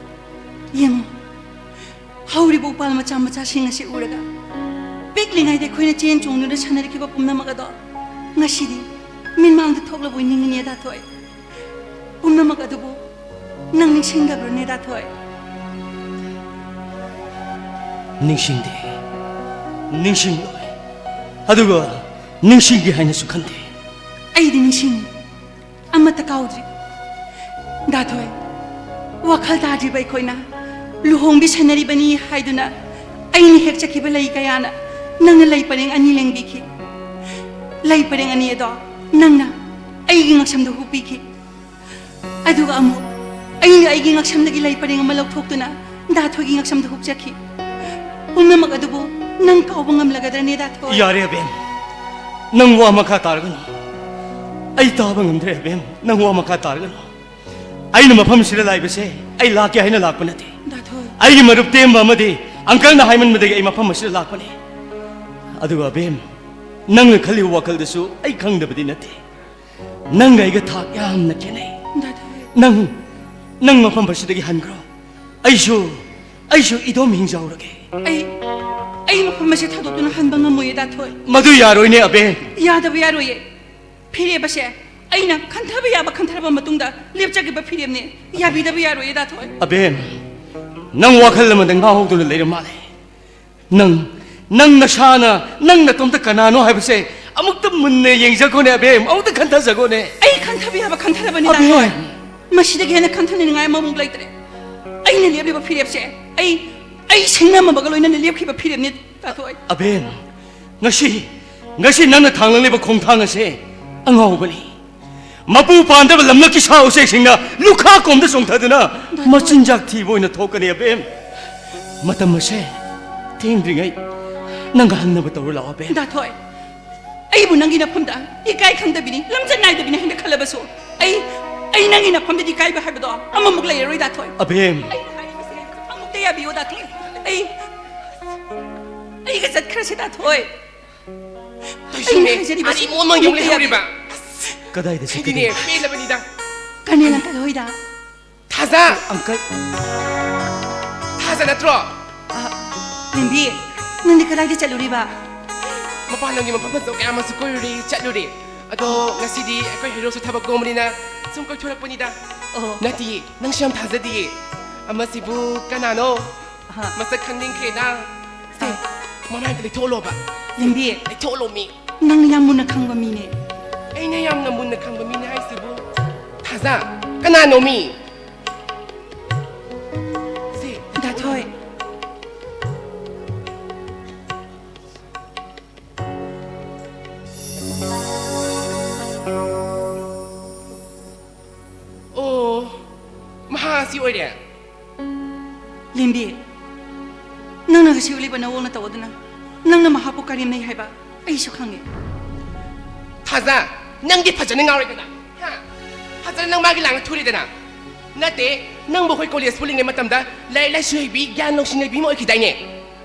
ꯌꯦꯡꯉꯨ, ꯍꯧꯔꯤꯕ ꯎꯄꯥꯜ ꯃꯆꯥ ꯃꯆꯥꯁꯤꯡ ꯑꯁꯤ ꯎꯔꯒ, ꯄꯤꯛꯂꯤꯉꯩꯗ ꯑꯩꯈꯣꯏꯅ ꯆꯦꯟ ꯆꯣꯡꯗꯨꯅ ꯁꯥꯟꯅꯔꯛꯈꯤꯕ ꯄꯨꯝꯅꯃꯛ ꯑꯗꯣ ꯉꯁꯤꯗꯤ ꯃꯤꯠꯃꯥꯡꯗ ꯊꯣꯛꯂꯕꯣꯏ ꯅꯤꯡꯉꯤꯅꯦ, ꯗꯥ ꯊꯣꯏ꯫ ꯄꯨꯝꯅꯃꯛ ꯑꯗꯨꯕꯨ ꯅꯪ ꯅꯤꯡꯁꯤꯡꯗꯕ꯭ꯔꯅꯦ, ꯗꯥ ꯊꯣꯏ? ꯅꯤꯡꯁꯤꯡꯗꯦ, ꯅꯤꯡꯁꯤꯡꯂꯣꯏ꯫ ꯑꯗꯨꯒ ꯅꯤꯡꯁꯤꯡꯒꯦ ꯍꯥꯏꯅꯁꯨ ꯈꯟꯗꯦ꯫ ꯑꯩꯗꯤ ꯅꯤꯡꯁꯤꯡꯉꯤ, ꯑꯃꯠꯇ ꯀꯥꯎꯗ꯭ꯔꯤ꯫ ꯗꯥ ꯊꯣꯏ, ꯋꯥꯈꯜ ꯇꯥꯗ꯭ꯔꯤꯕ ꯑꯩꯈꯣꯏꯅ ꯂꯨꯍꯣꯡꯕꯤ ꯁꯥꯟꯅꯔꯤꯕꯅꯤ ꯍꯥꯏꯗꯨꯅ ꯑꯩꯅ ꯍꯦꯛꯆꯈꯤꯕ ꯂꯩ ꯀꯌꯥꯅ ꯅꯪꯅ ꯂꯩ ꯄꯔꯦꯡ ꯑꯅꯤ ꯂꯦꯡꯕꯤꯈꯤ꯫ ꯂꯩ ꯄꯔꯦꯡ ꯑꯅꯤ ꯑꯗꯣ ꯅꯪꯅ ꯑꯩꯒꯤ ꯉꯛꯁꯝꯗ ꯍꯨꯛꯄꯤꯈꯤ꯫ ꯑꯗꯨꯒ ꯑꯃꯨꯛ ꯑꯩꯅ ꯑꯩꯒꯤ ꯉꯛꯁꯝꯗꯒꯤ ꯂꯩ ꯄꯔꯦꯡ ꯑꯃ ꯂꯧꯊꯣꯛꯇꯨꯅ ꯗꯥ ꯊꯣꯏꯒꯤ ꯉꯛꯁꯝꯗ ꯍꯨꯛꯆꯈꯤ꯫ ꯄꯨꯝꯅꯃꯛ ꯑꯗꯨꯕꯨ ꯅꯪ ꯀꯥꯎꯕ ꯉꯝꯂꯒꯗ꯭ꯔꯅꯦ, ꯗꯥ ꯊꯣꯏ? ꯌꯥꯔꯦ ꯑꯕꯦꯝ, ꯅꯪ ꯋꯥ ꯃꯈꯥ ꯇꯥꯔꯒꯅꯨ꯫ ꯑꯩ ꯇꯥꯕ ꯉꯝꯗ꯭ꯔꯦ ꯑꯕꯦꯝ, ꯅꯪ ꯋꯥ ꯃꯈꯥ ꯇꯥꯔꯒꯅꯨ꯫ ꯑꯩꯅ ꯃꯐꯝꯁꯤꯗ ꯂꯥꯛꯏꯕꯁꯦ ꯑꯩ ꯂꯥꯛꯀꯦ ꯍꯥꯏꯅ ꯂꯥꯛꯄ ꯅꯠꯇꯦ꯫ ꯗꯥ ꯊꯣꯏ꯫ ꯑꯩꯒꯤ ꯃꯔꯨꯞ ꯇꯦꯝꯕ ꯑꯃꯗꯤ ꯑꯪꯀꯜꯅ ꯍꯥꯏꯃꯟꯕꯗꯒꯤ ꯑꯩ ꯃꯐꯝ ꯑꯁꯤꯗ ꯂꯥꯛꯄꯅꯤ꯫ ꯑꯗꯨꯒ ꯑꯕꯦꯝ, ꯅꯪꯅ ꯈꯜꯂꯤꯕ ꯋꯥꯈꯜꯗꯨꯁꯨ ꯑꯩ ꯈꯪꯗꯕꯗꯤ ꯅꯠꯇꯦ꯫ ꯅꯪꯒ ꯑꯩꯒ ꯊꯥꯛ ꯌꯥꯝꯅ ꯈꯦꯠꯅꯩ꯫ ꯗꯥ ꯊꯣꯏ꯫ ꯅꯪ, ꯅꯪ ꯃꯐꯝ ꯑꯁꯤꯗꯒꯤ ꯍꯟꯈ꯭ꯔꯣ꯫ ꯑꯩꯁꯨ, ꯑꯩꯁꯨ ꯏꯗꯣꯝ ꯍꯤꯡꯖꯍꯧꯔꯒꯦ꯫ ꯑꯩ, ꯑꯩ ꯃꯐꯝ ꯑꯁꯤ ꯊꯥꯗꯣꯛꯇꯨꯅ ꯍꯟꯕ ꯉꯝꯃꯣꯏꯌꯦ, ꯗꯥ ꯊꯣꯏ꯫ ꯃꯗꯨ ꯌꯥꯔꯣꯏꯅꯦ ꯑꯕꯦꯝ꯫ ꯌꯥꯗꯕ ꯌꯥꯔꯣꯏꯌꯦ꯫ ꯐꯤꯔꯦꯞ ꯑꯁꯦ ꯑꯩꯅ ꯈꯟꯊꯕ ꯌꯥꯕ ꯈꯟꯊꯔꯕ ꯃꯇꯨꯡꯗ ꯂꯦꯞꯆꯈꯤꯕ ꯐꯤꯔꯦꯞꯅꯦ꯫ ꯌꯥꯕꯤꯗꯕ ꯌꯥꯔꯣꯏꯌꯦ, ꯗꯥ ꯊꯣꯏ꯫ ꯑꯕꯦꯝ, ꯅꯪ ꯋꯥꯈꯜ ꯑꯃꯗ ꯉꯥꯎꯍꯧꯗꯨꯅ ꯂꯩꯔ ꯃꯥꯜꯂꯦ꯫ ꯅꯪ, ꯅꯪ ꯅꯁꯥꯅ, ꯅꯪ ꯅꯇꯣꯝꯇ ꯀꯅꯥꯅꯣ ꯍꯥꯏꯕꯁꯦ ꯑꯃꯨꯛꯇ ꯃꯨꯟꯅ ꯌꯦꯡꯖꯈꯣꯅꯦ ꯑꯕꯦꯝ, ꯑꯃꯨꯛꯇ ꯈꯟꯊꯖꯈꯣꯅꯦ꯫ ꯑꯩ ꯈꯟꯊꯕ ꯌꯥꯕ ꯈꯟꯊꯔꯕꯅꯤ, ꯗꯥ ꯑꯕꯦꯝ꯫ ꯊꯣꯏ꯫ ꯃꯁꯤꯗꯒꯤ ꯍꯦꯟꯅ ꯈꯟꯊꯅꯤꯡꯉꯥꯏ ꯑꯃꯃꯨꯛ ꯂꯩꯇ꯭ꯔꯦ꯫ ꯑꯩꯅ ꯂꯦꯞꯂꯤꯕ ꯐꯤꯔꯦꯞꯁꯦ ꯑꯩ, ꯑꯩ ꯁꯤꯡꯅꯃꯕꯒ ꯂꯣꯏꯅꯅ ꯂꯦꯞꯈꯤꯕ ꯐꯤꯔꯦꯞꯅꯤ, ꯗꯥ ꯊꯣꯏ꯫ ꯑꯕꯦꯝ, ꯉꯁꯤ, ꯉꯁꯤ ꯅꯪꯅ ꯊꯥꯡꯂꯛꯂꯤꯕ ꯈꯣꯡꯊꯥꯡ ꯑꯁꯦ ꯑꯉꯥꯎꯕꯅꯤ꯫ ꯃꯄꯨ ꯄꯥꯟꯗꯕ ꯂꯝꯂꯛꯀꯤ ꯁꯥ ꯎꯆꯦꯛꯁꯤꯡꯅ ꯂꯨꯈꯥ ꯀꯣꯝꯗ ꯆꯣꯡꯊꯗꯨꯅ ꯃꯆꯤꯟꯖꯥꯛ ꯊꯤꯕ ꯑꯣꯏꯅ ꯊꯣꯛꯀꯅꯤ, ꯑꯕꯦꯝ꯫ ꯃꯇꯝ ꯑꯁꯦ ꯊꯦꯡꯗ꯭ꯔꯤꯉꯩ ꯅꯪꯒ ꯍꯟꯅꯕ ꯇꯧꯔꯨ ꯂꯥꯛꯑꯣ, ꯑꯕꯦꯝ꯫ ꯗꯥꯊꯣꯏ, ꯑꯩꯕꯨ ꯅꯪꯒꯤ ꯅꯐꯝꯗ ꯏꯀꯥꯏ ꯈꯪꯗꯕꯤꯅꯤ, ꯂꯝꯆꯠ ꯅꯥꯏꯗꯕꯤꯅꯤ ꯍꯥꯏꯅ ꯈꯜꯂꯕꯁꯨ, ꯑꯩ, ꯑꯩ ꯅꯪꯒꯤ ꯅꯐꯝꯗꯗꯤ ꯏꯀꯥꯏꯕ ꯍꯥꯏꯕꯗꯣ ꯑꯃꯃꯨꯛ ꯂꯩꯔꯔꯣꯏ, ꯗꯥꯊꯣꯏ꯫ ꯑꯕꯦꯝ꯫ ꯑꯩꯅ ꯍꯥꯏꯔꯤꯕꯁꯦ ꯑꯃꯨꯛꯇ ꯌꯥꯕꯤꯌꯣ, ꯗꯥꯊꯣꯏ꯫ ꯑꯩ, ꯑꯩꯒ ꯆꯠꯈ꯭ꯔꯁꯤ, ꯗꯥꯊꯣꯏ꯫ ꯇꯧꯏꯁꯤꯅꯦ, ꯑꯩꯅ ꯍꯥꯏꯖꯔꯤꯕꯁꯤ ꯑꯔꯤ ꯃꯣꯟ ꯃꯣꯟ ꯌꯧꯅ ꯑꯃꯨꯛꯇ ꯂꯩꯍꯧꯔꯤꯕ꯫ ꯌꯥꯕꯤꯌꯨ꯫ ꯀꯗꯥꯏꯗ ꯑꯩꯗꯤꯅꯦ, ꯆꯠꯀꯗꯣꯏꯅꯣ? ꯄꯦꯜꯂꯕꯅꯤꯗ꯫ ꯀꯔꯅꯦꯜ ꯑꯪꯀꯜ ꯍꯣꯏꯗ꯫ ꯊꯥꯖ! ꯑꯪꯀꯜ꯫ ꯊꯥꯖ ꯅꯠꯇ꯭ꯔꯣ? ꯑ, ꯂꯦꯝꯕꯤ, ꯅꯪꯗꯤ ꯀꯗꯥꯏꯗ ꯆꯠꯂꯨꯔꯤꯕ? ꯃꯄꯥꯟ ꯂꯝꯒꯤ ꯃꯐꯝ ꯐꯖꯕ ꯀꯌꯥ ꯑꯃꯁꯨ ꯀꯣꯏꯔꯨꯔꯦ, ꯆꯠꯂꯨꯔꯦ꯫ ꯑꯗꯣ ꯉꯁꯤꯗꯤ ꯑꯩꯈꯣꯏ ꯍꯦꯔꯣꯁꯨ ꯊꯕꯛ ꯀꯣꯝꯕꯅꯤꯅ ꯁꯨꯝ ꯀꯣꯏꯊꯣꯔꯛꯄꯅꯤꯗ꯫ ꯑꯣ꯫ ꯅꯠꯇꯤꯌꯦ, ꯅꯪꯁꯨ ꯌꯥꯝ ꯊꯥꯖꯗꯤꯌꯦ꯫ ꯑꯃꯁꯤꯕꯨ ꯀꯅꯥꯅꯣ? ꯑꯍ꯫ ꯃꯁꯛ ꯈꯪꯅꯤꯡꯈ꯭ꯔꯦꯗ꯫ ꯁꯦ, ꯑ꯫ ꯃꯃꯥꯏ ꯑꯝꯇ ꯂꯩꯊꯣꯛꯍꯜꯂꯣꯕ꯫ ꯂꯦꯝꯕꯤ꯫ ꯂꯩꯊꯣꯛꯍꯜꯂꯣ ꯃꯤ꯫ ꯅꯪꯅ ꯌꯥꯝ ꯃꯨꯟꯅ ꯈꯪꯕ ꯃꯤꯅꯦ꯫ ꯑꯩꯅ ꯌꯥꯝꯅ ꯃꯨꯟꯅ ꯈꯪꯕ ꯃꯤꯅꯦ ꯍꯥꯏꯁꯤꯕꯨ? ꯊꯥꯖ, ꯀꯅꯥꯅꯣ ꯃꯤ? ꯁꯦ꯫ ꯗꯥꯊꯣꯏ꯫ ꯑꯣ, ꯃꯍꯥꯛ ꯑꯁꯤ ꯑꯣꯏꯔꯦ꯫ ꯂꯦꯝꯕꯤ, ꯅꯪꯅ ꯉꯁꯤ ꯎꯠꯂꯤꯕ ꯅꯑꯣꯡ ꯅꯇꯧ ꯑꯗꯨꯅ ꯅꯪꯅ ꯃꯍꯥꯛꯄꯨ ꯀꯔꯦꯝꯅꯩ ꯍꯥꯏꯕ ꯑꯩꯁꯨ ꯈꯪꯉꯦ꯫ ꯊꯥꯖ, ꯅꯪꯗꯤ ꯐꯖꯅ ꯉꯥꯎꯔꯦꯗꯅ꯫ ꯍꯥ? ꯐꯖꯅ ꯅꯪ ꯃꯥꯒꯤ ꯂꯥꯡꯅ ꯊꯨꯔꯦꯗꯅ꯫ ꯅꯠꯇꯦ, ꯅꯪꯕꯨ ꯑꯩꯈꯣꯏ ꯀꯣꯂꯦꯖ ꯄꯨꯜꯂꯤꯉꯩ ꯃꯇꯝꯗ ꯂꯥꯏꯔꯤꯛ ꯂꯥꯏꯁꯨ ꯍꯩꯕꯤ, ꯒ꯭ꯌꯥꯟ ꯂꯧꯁꯤꯡ ꯂꯩꯕꯤ ꯑꯃ ꯑꯣꯏꯈꯤꯗꯥꯏꯅꯦ?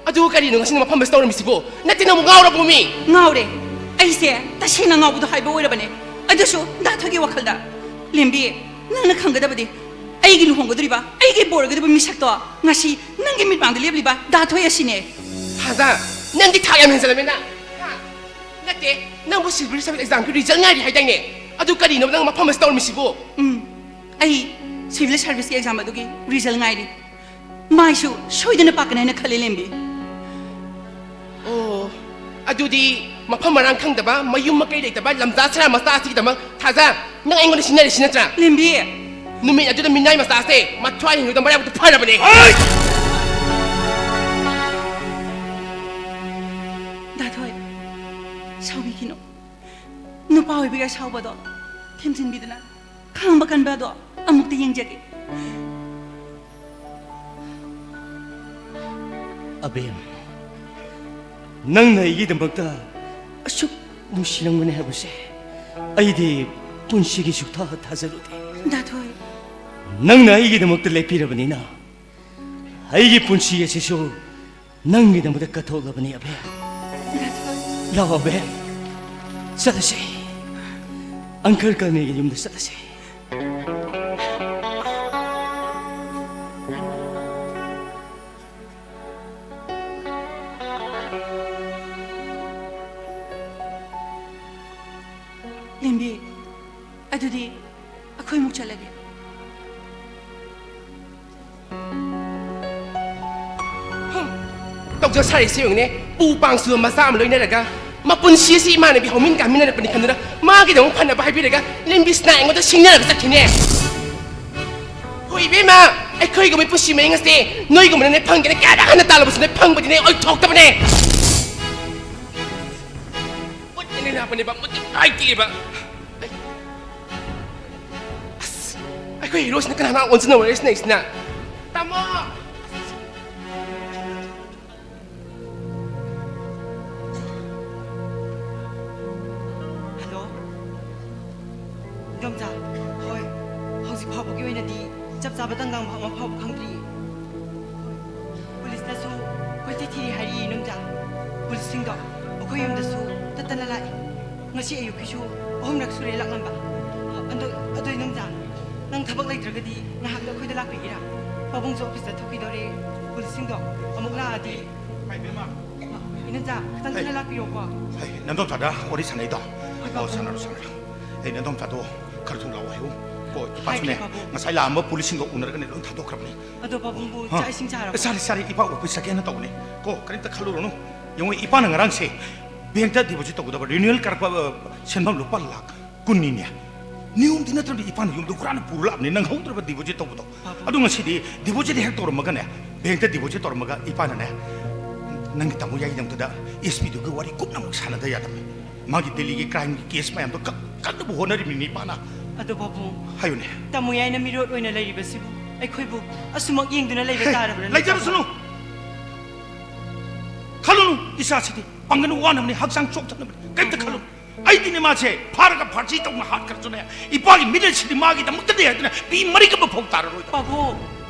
ꯑꯗꯨ ꯀꯔꯤꯅꯣ ꯉꯁꯤ ꯃꯐꯝ ꯑꯁꯤ ꯇꯧꯔꯝꯃꯤꯁꯤꯕꯨ? ꯅꯠꯇꯦ, ꯅꯪꯕꯨ ꯉꯥꯎꯔꯕꯣ ꯃꯤ? ꯉꯥꯎꯔꯦ꯫ ꯑꯩꯁꯦ ꯇꯁꯦꯡꯅ ꯉꯥꯎꯕꯗꯣ ꯍꯥꯏꯕ ꯑꯣꯏꯔꯕꯅꯦ꯫ ꯑꯗꯨꯁꯨ ꯗꯥ ꯊꯣꯏꯒꯤ ꯋꯥꯈꯜꯗ꯫ ꯂꯦꯝꯕꯤ, ꯅꯪꯅ ꯈꯪꯒꯗꯕꯗꯤ ꯑꯩꯒꯤ ꯂꯨꯍꯣꯡꯒꯗꯧꯔꯤꯕ, ꯑꯩꯒꯤ ꯕꯣꯔꯒꯗꯧꯔꯤꯕ ꯃꯤꯁꯛꯇꯣ ꯉꯁꯤ ꯅꯪꯒꯤ ꯃꯤꯠꯃꯥꯡꯗ ꯂꯦꯞꯂꯤꯕ ꯗꯥ ꯊꯣꯏ ꯑꯁꯤꯅꯦ꯫ ꯊꯥꯖ, ꯅꯪꯗꯤ ꯊꯥꯛ ꯌꯥꯝ ꯍꯦꯟꯖꯜꯂꯝꯃꯦꯅ꯫ ꯍꯥ? ꯅꯠꯇꯦ, ꯅꯪꯕꯨ civil service examꯒꯤ result ꯉꯥꯏꯔꯤ ꯍꯥꯏꯗꯥꯏꯅꯦ? ꯑꯗꯨ ꯀꯔꯤꯅꯣ ꯅꯪ ꯃꯐꯝ ꯑꯁꯤ ꯇꯧꯔꯝꯃꯤꯁꯤꯕꯨ? ꯎꯝ, ꯑꯩ civil serviceꯀꯤ exam ꯑꯗꯨꯒꯤ result ꯉꯥꯏꯔꯤ꯫ ꯃꯥꯏꯁꯨ ꯁꯣꯏꯗꯅ ꯄꯥꯛꯀꯅꯤ ꯍꯥꯏꯅ ꯈꯜꯂꯤ, ꯂꯦꯝꯕꯤ꯫ ꯑꯣ, ꯑꯗꯨꯗꯤ ꯃꯐꯝ ꯃꯔꯥꯡ ꯈꯪꯗꯕ, ꯃꯌꯨꯝ ꯃꯀꯩ ꯂꯩꯇꯕ ꯂꯝꯖꯥ ꯁꯔꯥ ꯃꯆꯥ ꯑꯁꯤꯒꯤꯗꯃꯛ ꯊꯥꯖ, ꯅꯪ ꯑꯩꯉꯣꯟꯗ ꯁꯤꯟꯅꯔꯤꯁꯤ ꯅꯠꯇ꯭ꯔꯥ? ꯂꯦꯝꯕꯤ! ꯅꯨꯃꯤꯠ ꯑꯗꯨꯗ ꯃꯤꯅꯥꯏ ꯃꯆꯥꯁꯦ ꯃꯊ꯭ꯋꯥꯏ ꯍꯤꯡꯂꯨꯗ ꯃꯔꯥꯏꯕꯛꯇ ꯐꯔꯕꯅꯦ꯫ ꯗꯥ ꯊꯣꯏ, ꯁꯥꯎꯕꯤꯈꯤꯅꯨ꯫ ꯅꯨꯄꯥ ꯑꯣꯏꯕꯒꯤ ꯑꯁꯥꯎꯕꯗꯣ ꯊꯦꯝꯖꯤꯟꯕꯤꯗꯨꯅ ꯈꯥꯡꯕ ꯀꯟꯕ ꯑꯗꯣ ꯑꯃꯨꯛꯇ ꯌꯦꯡꯖꯒꯦ꯫ ꯑꯕꯦꯝ, ꯅꯪꯅ ꯑꯩꯒꯤꯗꯃꯛꯇ ꯑꯁꯨꯛ ꯅꯨꯡꯁꯤꯔꯝꯒꯅꯤ ꯍꯥꯏꯕꯁꯦ ꯑꯩꯗꯤ ꯄꯨꯟꯁꯤꯒꯤ ꯁꯨꯛꯊꯥ ꯊꯥꯖꯔꯨꯗꯦ꯫ ꯗꯥꯊꯣꯏ꯫ ꯅꯪꯅ ꯑꯩꯒꯤꯗꯃꯛꯇ ꯂꯦꯞꯄꯤꯔꯕꯅꯤꯅ ꯑꯩꯒꯤ ꯄꯨꯟꯁꯤ ꯑꯁꯤꯁꯨ ꯅꯪꯒꯤꯗꯃꯛꯇ ꯀꯠꯊꯣꯛꯂꯕꯅꯤ, ꯑꯕꯦꯝ꯫ ꯗꯥꯊꯣꯏ꯫ ꯂꯥꯛꯑꯣ, ꯑꯕꯦꯝ꯫ ꯆꯠꯂꯁꯤ꯫ ꯑꯪꯀꯜ ꯀꯔꯅꯤꯒꯤ ꯌꯨꯝꯗ ꯆꯠꯂꯁꯤ꯫ ꯂꯦꯝꯕꯤ, ꯑꯗꯨꯗꯤ ꯑꯩꯈꯣꯏ ꯑꯃꯨꯛ ꯆꯠꯂꯒꯦ꯫ ꯍꯝ, ꯇꯧꯖ ꯁꯥꯔꯤꯁꯤ ꯌꯦꯡꯉꯨꯅꯦ꯫ ꯄꯨ ꯄꯥꯡꯁꯨ ꯃꯆꯥ ꯑꯃ ꯂꯣꯏꯅꯔꯒ, ꯃꯄꯨꯟꯁꯤ ꯑꯁꯤ ꯏꯃꯥꯟꯅꯕꯤ ꯍꯧꯃꯤꯟ ꯀꯥꯃꯤꯟꯅꯔꯛꯄꯅꯤ ꯈꯟꯗꯨꯅ, ꯃꯥꯒꯤꯗꯃꯛ ꯐꯅꯕ ꯍꯥꯏꯕꯤꯔꯒ, ꯂꯦꯝꯕꯤꯁꯤꯅ ꯑꯩꯉꯣꯟꯗ ꯁꯤꯡꯅꯔꯒ ꯆꯠꯈꯤꯅꯦ꯫ ꯍꯣꯏ ꯏꯕꯦꯝꯃ, ꯑꯩꯈꯣꯏꯒꯨꯝꯕ ꯄꯨꯟꯁꯤ ꯃꯍꯤꯡ ꯑꯁꯦ ꯅꯣꯏꯒꯨꯝꯕꯅꯅꯦ ꯐꯪꯒꯦꯅ ꯀꯌꯥꯗ ꯍꯥꯟꯅ ꯇꯥꯜꯂꯕꯁꯨꯅꯦ ꯐꯪꯕꯗꯤꯅꯦ ꯑꯣꯏꯊꯣꯛꯇꯕꯅꯦ꯫ ꯃꯨꯠꯀꯦꯅ ꯂꯥꯛꯄꯅꯦꯕ, ꯃꯨꯠꯀꯦ ꯍꯥꯏꯗꯦꯕ꯫ ꯑꯁ, ꯑꯩꯈꯣꯏ ꯍꯤꯔꯣꯁꯤꯅ ꯀꯅꯥꯅ ꯑꯣꯟꯁꯤꯟꯅ ꯋꯥꯔꯤ ꯁꯥꯟꯅꯩꯁꯤꯅ? ꯇꯥꯃꯣ! ꯍꯜꯂꯣ? ꯏꯟꯗꯣꯝꯆꯥ, ꯍꯣꯏ, ꯍꯧꯖꯤꯛ ꯐꯥꯎꯕꯒꯤ ꯑꯣꯏꯅꯗꯤ ꯆꯞ ꯆꯥꯕ ꯇꯪꯒꯥꯡ ꯑꯃ ꯐꯥꯎꯕ ꯈꯪꯗ꯭ꯔꯤꯌꯦ꯫ ꯄꯨꯂꯤꯁꯅꯁꯨ ꯀꯣꯏꯊꯤ ꯊꯤꯔꯤ ꯍꯥꯏꯔꯤꯌꯦ, ꯏꯟꯗꯣꯝꯆꯥ꯫ ꯄꯨꯂꯤꯁꯁꯤꯡꯗꯣ ꯑꯩꯈꯣꯏ ꯌꯨꯝꯗꯁꯨ ꯇꯠꯇꯅ ꯂꯥꯛꯏ꯫ ꯉꯁꯤ ꯑꯌꯨꯛꯀꯤꯁꯨ ꯑꯍꯨꯝꯂꯛ ꯁꯨꯔꯦ ꯂꯥꯛꯂꯝꯕ꯫ ꯑꯗꯣ, ꯑꯗꯣ ꯏꯟꯗꯣꯝꯆꯥ, ꯅꯪ ꯊꯕꯛ ꯂꯩꯇ꯭ꯔꯒꯗꯤ ꯉꯥꯏꯍꯥꯛꯇ ꯑꯩꯈꯣꯏꯗ ꯂꯥꯛꯄꯤꯒꯦꯔꯥ? ꯄꯥꯕꯨꯡꯁꯨ ꯑꯣꯐꯤꯁꯇ ꯊꯣꯛꯈꯤꯗꯧꯔꯦ꯫ ꯄꯨꯂꯤꯁꯁꯤꯡꯗꯣ ꯑꯃꯨꯛ ꯂꯥꯛꯑꯗꯤ꯫ ꯏꯟꯗꯣꯝꯆꯥ, ꯈꯤꯇꯪ ꯊꯨꯅ ꯂꯥꯛꯄꯤꯔꯣꯀꯣ꯫ ꯍꯩ, ꯅꯟꯗꯣꯝꯆꯥꯗ ꯋꯥꯔꯤ ꯁꯥꯟꯅꯩꯗꯣ? ꯍꯣꯏ, ꯑꯣ, ꯄꯥꯕꯨꯡ꯫ ꯁꯥꯟꯅꯔꯣ, ꯁꯥꯟꯅꯔꯣ꯫ ꯑꯩ ꯅꯟꯗꯣꯝꯆꯥꯗꯣ ꯈꯔ ꯊꯨꯅ ꯂꯥꯛꯑꯣ ꯍꯥꯏꯌꯨ꯫ ꯀꯣ, ꯏꯄꯥꯁꯨꯅꯦ, ꯍꯥꯏꯒꯦ, ꯄꯥꯕꯨꯡ꯫ ꯉꯁꯥꯏ ꯂꯥꯛꯑꯝꯕ ꯄꯨꯂꯤꯁꯁꯤꯡꯗꯣ ꯎꯅꯔꯒꯅꯦ ꯂꯣꯏ ꯊꯥꯗꯣꯛꯈ꯭ꯔꯕꯅꯤ꯫ ꯑꯗꯣ ꯄꯥꯕꯨꯡꯕꯨ ꯍꯥ? ꯆꯥꯛ ꯏꯁꯤꯡ ꯆꯥꯔꯕꯣ? ꯆꯥꯔꯦ, ꯆꯥꯔꯦ꯫ ꯏꯄꯥ ꯑꯣꯐꯤꯁ ꯆꯠꯀꯦꯅ ꯇꯧꯕꯅꯦ꯫ ꯀꯣ, ꯀꯔꯤꯝꯇ ꯈꯜꯂꯨꯔꯅꯨ꯫ ꯌꯦꯡꯉꯣ, ꯏꯄꯥꯅ ꯉꯔꯥꯡꯁꯦ ꯕꯦꯡꯛꯇ ꯗꯤꯄꯣꯖꯤꯠ ꯇꯧꯒꯗꯕ ꯔꯤꯅ꯭ꯌꯨꯋꯦꯜ ꯀꯥꯔꯛꯄ, ꯑ, ꯁꯦꯟꯐꯝ ꯂꯨꯄꯥ ꯂꯥꯈ ꯀꯨꯟꯅꯤꯅꯦ꯫ ꯅꯤꯌꯣꯝꯗꯤ ꯅꯠꯇ꯭ꯔꯗꯤ ꯏꯄꯥꯅ ꯌꯨꯝꯗ ꯍꯨꯔꯥꯟꯅ ꯄꯨꯔ ꯂꯥꯛꯑꯕꯅꯦ, ꯅꯪꯍꯧꯗ꯭ꯔꯕ ꯗꯤꯄꯣꯖꯤꯠ ꯇꯧꯕꯗꯣ꯫ ꯄꯥꯕꯨꯡ꯫ ꯑꯗꯨ ꯉꯁꯤꯗꯤ ꯗꯤꯄꯣꯖꯤꯠ ꯍꯦꯛ ꯇꯧꯔꯝꯃꯒꯅꯦ, ꯕꯦꯡꯛꯇ ꯗꯤꯄꯣꯖꯤꯠ ꯇꯧꯔꯝꯃꯒ ꯏꯄꯥꯅꯅꯦ, ꯅꯪꯒꯤ ꯇꯥꯃꯣ ꯌꯥꯏꯗꯃꯛꯇꯗ ꯑꯦꯁ ꯄꯤꯗꯨꯒꯤ ꯋꯥꯔꯤ ꯀꯨꯞꯅ ꯑꯃꯨꯛ ꯁꯥꯟꯅꯗ ꯌꯥꯗꯕꯅꯦ꯫ ꯃꯥꯒꯤ ꯗꯦꯜꯂꯤꯒꯤ ꯀ꯭ꯔꯥꯏꯝꯒꯤ ꯀꯦꯁ ꯃꯌꯥꯝꯗꯣ ꯀꯛ ꯀꯟꯅꯕꯨ ꯍꯣꯠꯅꯔꯤꯕꯅꯤ ꯏꯄꯥꯅ꯫ ꯑꯗꯣ ꯄꯥꯕꯨꯡ, ꯍꯥꯏꯌꯨꯅꯦ꯫ ꯇꯥꯃꯣ ꯌꯥꯏꯅ ꯃꯤꯔꯣꯠ ꯑꯣꯏꯅ ꯂꯩꯔꯤꯕꯁꯤꯕꯨ ꯑꯩꯈꯣꯏꯕꯨ ꯑꯁꯨꯃꯛ ꯌꯦꯡꯗꯨꯅ ꯂꯩꯕ ꯍꯦ, ꯇꯥꯔꯕ꯭ꯔꯅꯦ? ꯂꯩꯖꯔꯁꯅꯨ꯫ ꯈꯜꯂꯨꯅꯨ, ꯏꯆꯥꯁꯤꯗꯤ ꯄꯥꯡꯒꯜ ꯋꯥꯅꯕꯅꯤ, ꯍꯛꯆꯥꯡ ꯆꯣꯛꯊꯅꯕꯅꯤ, ꯀꯩꯝꯇ ꯈꯜꯂꯨꯅꯨ꯫ ꯑꯩꯗꯤꯅꯦ, ꯃꯥꯁꯦ ꯐꯥꯔꯒ ꯐꯥꯔꯁꯤ ꯇꯧꯅ ꯍꯥꯠꯈ꯭ꯔꯁꯨꯅꯦ, ꯏꯄꯥꯒꯤ ꯃꯤꯠꯌꯦꯡꯁꯤꯗꯤ ꯃꯥꯒꯤꯗꯃꯛꯇꯅꯦ ꯍꯥꯏꯗꯅ ꯄꯤ ꯃꯔꯤꯛ ꯑꯃ ꯐꯥꯎ ꯇꯥꯔꯔꯣꯏ꯫ ꯄꯥꯕꯨꯡ,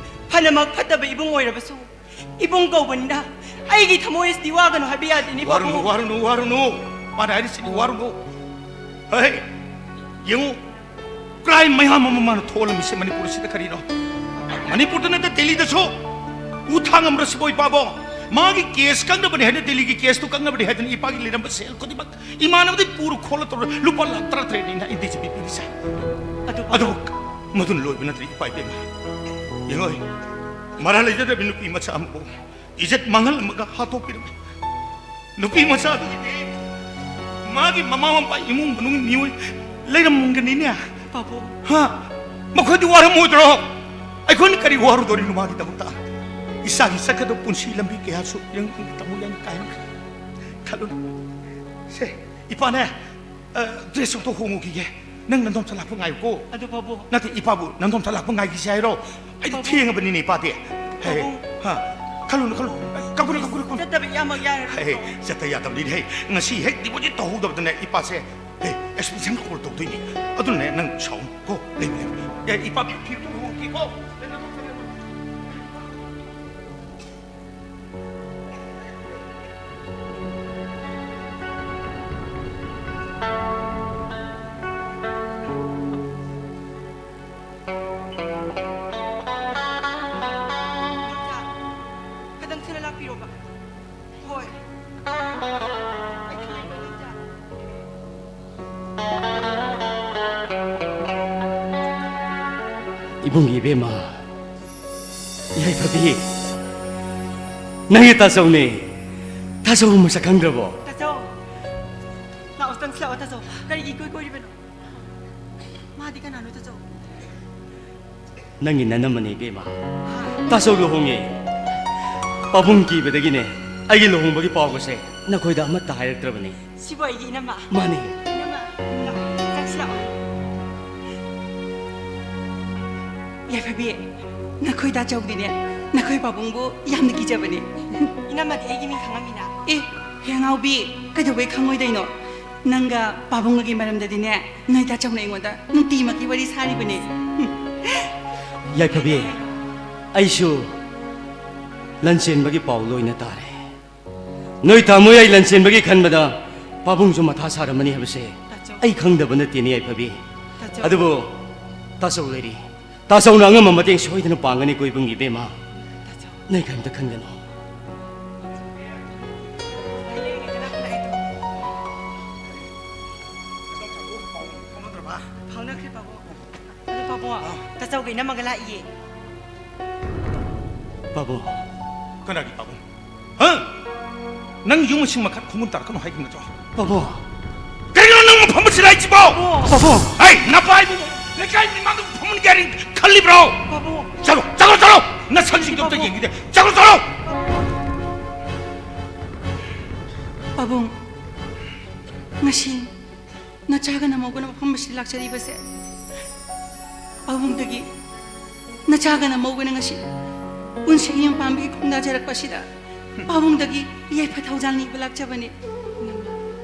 ꯐꯅꯃꯛ ꯐꯠꯇꯕ ꯏꯕꯨꯡ ꯑꯣꯏꯔꯕꯁꯨ, ꯏꯕꯨꯡ ꯀꯧꯕꯅꯤꯅ ꯑꯩꯒꯤ ꯊꯃꯣꯏ ꯑꯁꯤꯗꯤ ꯋꯥꯒꯅꯨ ꯍꯥꯏꯕ ꯌꯥꯗꯦꯅꯦ, ꯋꯥꯔꯨꯅꯨ, ꯄꯥꯕꯨꯡ꯫ ꯋꯥꯔꯨꯅꯨ, ꯋꯥꯔꯨꯅꯨ꯫ ꯃꯥꯅ ꯍꯥꯏꯔꯤꯁꯤꯗꯤ ꯋꯥꯔꯨꯅꯨ꯫ ꯍꯦ, ꯌꯦꯡꯉꯨ, ꯀ꯭ꯔꯥꯏꯝ ꯃꯌꯥꯝ ꯑꯃ ꯃꯥꯅ ꯊꯣꯛꯍꯜꯂꯝꯃꯤꯁꯦ ꯃꯅꯤꯄꯨꯔꯁꯤꯗ ꯀꯔꯤꯅꯣ? ꯃꯅꯤꯄꯨꯔꯗ ꯅꯠꯇꯦ, ꯗꯦꯜꯂꯤꯗꯁꯨ ꯎ ꯊꯥꯡ ꯑꯃꯔ ꯁꯤꯕꯣꯏ ꯄꯥꯕꯣ, ꯃꯥꯒꯤ ꯀꯦꯁ ꯀꯛꯅꯕꯅꯤ ꯍꯥꯏꯅ, ꯗꯦꯜꯂꯤꯒꯤ ꯀꯦꯁꯇꯨ ꯀꯛꯅꯕꯅꯤ ꯍꯥꯏꯗꯅ ꯏꯄꯥꯒꯤ ꯂꯩꯔꯝꯕ ꯁꯦꯜ ꯈꯨꯗꯤꯡꯃꯛ ꯏꯃꯥꯟꯅꯕꯗꯩ ꯄꯨꯔ ꯈꯣꯠꯂ ꯇꯧꯔ ꯂꯨꯄꯥ ꯂꯥꯈ ꯇꯔꯥꯇꯔꯦꯠꯅꯤ ꯑꯩꯅ ꯑꯦꯟ ꯗꯤ ꯖꯤ ꯄꯤ ꯄꯤꯔꯤꯁꯦ꯫ ꯑꯗꯨ ꯑꯗꯨꯕꯨ ꯃꯗꯨꯅ ꯂꯣꯏꯕ ꯅꯠꯇ꯭ꯔꯦ ꯏꯄꯥ ꯏꯕꯦꯝꯃ꯫ ꯌꯦꯡꯉꯣ, ꯃꯔꯥ ꯂꯩꯖꯗꯕꯤ ꯅꯨꯄꯤ ꯃꯆꯥ ꯑꯃꯕꯨ ꯏꯖꯠ ꯃꯥꯡꯍꯜꯂꯝꯃꯒ ꯍꯥꯠꯇꯣꯛꯄꯤꯔꯝꯃꯤ꯫ ꯅꯨꯄꯤ ꯃꯆꯥꯗꯨꯒꯤꯗꯤ ꯃꯥꯒꯤ ꯃꯃꯥ ꯃꯄꯥ, ꯏꯃꯨꯡ ꯃꯅꯨꯡ ꯃꯤꯑꯣꯏ ꯂꯩꯔꯝꯒꯅꯤꯅꯦ꯫ ꯄꯥꯕꯨꯡ꯫ ꯍꯥ? ꯃꯈꯣꯏꯗꯤ ꯋꯥꯔꯝꯃꯣꯏꯗ꯭ꯔꯣ? ꯑꯩꯈꯣꯏꯅ ꯀꯔꯤ ꯋꯥꯔꯨꯗꯣꯔꯤꯅꯣ ꯃꯥꯒꯤꯗꯃꯛꯇ? ꯏꯆꯥꯒꯤ ꯆꯠꯀꯗꯕ ꯄꯨꯟꯁꯤ ꯂꯝꯕꯤ ꯀꯌꯥꯁꯨ ꯏꯔꯪ ꯇꯃꯨ ꯌꯥꯏꯅ ꯀꯥꯏꯅ ꯈꯜꯂꯨꯅꯨ꯫ ꯁꯦ, ꯏꯄꯥꯅꯦ, ꯑ, ꯗ꯭ꯔꯦꯁ ꯑꯝꯇ ꯍꯣꯡꯉꯨꯈꯤꯒꯦ꯫ ꯅꯪ ꯅꯗꯣꯝꯆꯥ ꯂꯥꯛꯄ ꯉꯥꯏꯌꯨꯀꯣ꯫ ꯑꯗꯨ ꯄꯥꯕꯨꯡ꯫ ꯅꯠꯇꯦ, ꯏꯄꯥꯕꯨ ꯅꯗꯣꯝꯆꯥ ꯂꯥꯛꯄ ꯉꯥꯏꯈꯤꯁꯦ ꯍꯥꯏꯔꯣ? ꯑꯩꯗꯤ ꯄꯥꯕꯨꯡ꯫ ꯊꯦꯡꯉꯕꯅꯤꯅꯦ ꯏꯄꯥꯗꯤ꯫ ꯍꯦ, ꯄꯥꯕꯨꯡ꯫ ꯍꯥ, ꯈꯜꯂꯨꯅꯨ, ꯈꯜꯂꯨꯅꯨ꯫ ꯀꯞꯀꯅꯨ, ꯀꯞꯀꯅꯨ, ꯀꯞꯀꯅꯨ꯫ ꯆꯠꯇꯕ ꯏꯌꯥꯃꯛ ꯌꯥꯔꯔꯣꯏ꯫ ꯍꯦ, ꯆꯠꯇ ꯌꯥꯗꯕꯅꯤꯅꯦ꯫ ꯍꯦ, ꯉꯁꯤ ꯍꯦꯛ ꯗꯤꯄꯣꯖꯤꯠ ꯇꯧꯍꯧꯗꯕꯗꯅꯦ ꯏꯄꯥꯁꯦ, ꯍꯦ, ꯑꯦꯛꯁꯄꯦꯟꯁꯟ ꯀꯣꯜ ꯇꯧꯗꯣꯏꯅꯤ꯫ ꯑꯗꯨꯅꯅꯦ ꯅꯪ ꯁꯥꯎꯅꯨ ꯀꯣ, ꯂꯩꯕ, ꯂꯩꯕ꯫ ꯑꯦ, ꯏꯄꯥ, ꯐꯤꯔꯣꯜ ꯍꯣꯡꯉꯨꯈꯤꯀꯣ꯫ ꯈꯤꯇꯪ ꯊꯨꯅ ꯂꯥꯛꯄꯤꯔꯣꯕ꯫ ꯍꯣꯏ꯫ ꯑꯩ ꯊꯝꯃꯦꯀꯣ, ꯏꯗꯣꯝꯆꯥ꯫ ꯏꯕꯨꯡꯒꯤ ꯏꯕꯦꯝꯃ, ꯌꯥꯏꯐꯕꯤ, ꯅꯪꯒꯤ ꯇꯥꯆꯧꯅꯦ꯫ ꯇꯥꯆꯧ ꯃꯁꯛ ꯈꯪꯗ꯭ꯔꯕꯣ? ꯇꯥꯆꯧ, ꯂꯥꯛꯑꯣ, ꯆꯪꯁꯤꯜꯂꯛꯑꯣ, ꯇꯥꯆꯧ꯫ ꯀꯔꯤꯒꯤ ꯏꯀꯣꯏ ꯀꯣꯏꯔꯤꯕꯅꯣ? ꯃꯥꯗꯤ ꯀꯅꯥꯅꯣ, ꯇꯥꯆꯧ? ꯅꯪꯒꯤ ꯅꯅꯝꯃꯅꯦ ꯏꯕꯦꯝꯃ꯫ ꯇꯥꯆꯧ ꯂꯨꯍꯣꯡꯉꯦ꯫ ꯄꯥꯕꯨꯡ ꯀꯤꯕꯗꯒꯤꯅꯦ, ꯑꯩꯒꯤ ꯂꯨꯍꯣꯡꯕꯒꯤ ꯄꯥꯎꯒꯁꯦ ꯅꯈꯣꯏꯗ ꯑꯃꯠꯇ ꯍꯥꯏꯔꯛꯇ꯭ꯔꯕꯅꯦ꯫ ꯁꯤꯕꯨ ꯑꯩꯒꯤ ꯏꯅꯝꯃ? ꯃꯥꯅꯦ꯫ ꯏꯅꯝꯃ, ꯂꯥꯛꯑꯣ, ꯆꯪꯁꯤ꯫ ꯌꯥꯏꯐꯕꯤ, ꯅꯈꯣꯏ ꯇꯥꯆꯧꯗꯤꯅꯦ, ꯅꯈꯣꯏ ꯄꯥꯕꯨꯡꯕꯨ ꯌꯥꯝꯅ ꯀꯤꯖꯕꯅꯦ꯫ ꯏꯅꯝꯃꯗꯤ ꯑꯩꯒꯤ ꯃꯤꯡ ꯈꯪꯉꯝꯃꯤꯅ? ꯑꯦ, ꯍꯦꯉꯥꯎꯕꯤ, ꯀꯩꯗꯧꯕꯩ ꯈꯪꯉꯣꯏꯗꯣꯏꯅꯣ? ꯅꯪꯒ ꯄꯥꯕꯨꯡꯒꯒꯤ ꯃꯔꯝꯗꯗꯤꯅꯦ, ꯅꯣꯏ ꯇꯥꯆꯧꯅ ꯑꯩꯉꯣꯟꯗ ꯅꯨꯡꯇꯤꯃꯛꯀꯤ ꯋꯥꯔꯤ ꯁꯥꯔꯤꯕꯅꯦ꯫ ꯌꯥꯏꯐꯕꯤ, ꯑꯩꯁꯨ ꯂꯟꯆꯦꯟꯕꯒꯤ ꯄꯥꯎ ꯂꯣꯏꯅ ꯇꯥꯔꯦ꯫ ꯅꯣꯏ ꯇꯥꯃꯣ ꯌꯥꯏ ꯂꯟꯆꯦꯟꯕꯒꯤ ꯈꯟꯕꯗ ꯄꯥꯕꯨꯡꯁꯨ ꯃꯊꯥ ꯁꯥꯔꯝꯃꯅꯤ ꯍꯥꯏꯕꯁꯦ ꯇꯥꯆꯧ꯫ ꯑꯩ ꯈꯪꯗꯕ ꯅꯠꯇꯦꯅꯦ, ꯌꯥꯏꯐꯕꯤ꯫ ꯇꯥꯆꯧ꯫ ꯑꯗꯨꯕꯨ ꯇꯥꯆꯧ ꯂꯩꯔꯤ꯫ ꯇꯥꯆꯧꯅ ꯑꯉꯝꯕ ꯃꯇꯦꯡ ꯁꯣꯏꯗꯅ ꯄꯥꯡꯒꯅꯤꯀꯣ ꯏꯕꯨꯡꯒꯤ ꯏꯕꯦꯝꯃ꯫ ꯇꯥꯆꯧ꯫ ꯅꯣꯏ ꯀꯔꯤꯝꯇ ꯈꯟꯒꯅꯨ꯫ ꯐꯥꯎꯅꯈ꯭ꯔꯦ ꯄꯥꯕꯨꯡ꯫ ꯑꯗꯨ ꯄꯥꯕꯨꯡ, ꯇꯥꯆꯧꯒ ꯏꯅꯝꯃꯒ ꯂꯥꯛꯏꯌꯦ꯫ ꯄꯥꯕꯨꯡ꯫ ꯀꯅꯥꯒꯤ ꯄꯥꯕꯨꯡ? ꯍꯥ? ꯅꯪ ꯌꯨꯝ ꯃꯁꯤꯡ ꯃꯈꯥ ꯈꯣꯡꯒꯨꯟ ꯇꯥꯔꯛꯀꯅꯨ ꯍꯥꯏꯈꯤꯕ ꯅꯠꯇ꯭ꯔꯣ? ꯄꯥꯕꯨꯡ꯫ ꯀꯔꯤꯅꯣ ꯅꯪ ꯃꯐꯝ ꯑꯁꯤꯗ ꯂꯥꯛꯏꯁꯤꯕꯣ? ꯄꯥꯕꯨꯡ꯫ ꯍꯩ, ꯅꯄꯥ ꯏꯕꯨꯡꯉꯣ, ꯂꯩꯀꯥꯏ ꯃꯤꯃꯥꯡꯗ ꯐꯝꯍꯟꯒꯦ ꯍꯥꯏꯅ ꯈꯜꯂꯤꯕ꯭ꯔꯣ? ꯄꯥꯕꯨꯡ꯫ ꯆꯠꯂꯣ, ꯆꯠꯂꯣ, ꯆꯠꯂꯣ! ꯅꯁꯛꯁꯤꯡꯗꯣ ꯑꯝꯇ ꯄꯥꯕꯨꯡ꯫ ꯌꯦꯡꯈꯤꯗꯦ꯫ ꯆꯠꯂꯣ, ꯆꯠꯂꯣ! ꯄꯥꯕꯨꯡ, ꯉꯁꯤ ꯅꯆꯥꯒ ꯅꯃꯧꯒꯅ ꯃꯐꯝ ꯑꯁꯤꯗ ꯂꯥꯛꯆꯔꯤꯕꯁꯦ, ꯄꯥꯕꯨꯡꯗꯒꯤ ꯅꯆꯥꯒ ꯅꯃꯧꯒꯅ ꯉꯁꯤ ꯄꯨꯟꯁꯤꯒꯤ ꯌꯨꯝ ꯄꯥꯟꯕꯒꯤ ꯈꯣꯡꯗꯥꯖꯔꯛꯄ ꯑꯁꯤꯗ ꯄꯥꯕꯨꯡꯗꯒꯤ ꯌꯥꯏꯐ ꯊꯧꯖꯥꯜ ꯅꯤꯕ ꯂꯥꯛꯆꯕꯅꯦ꯫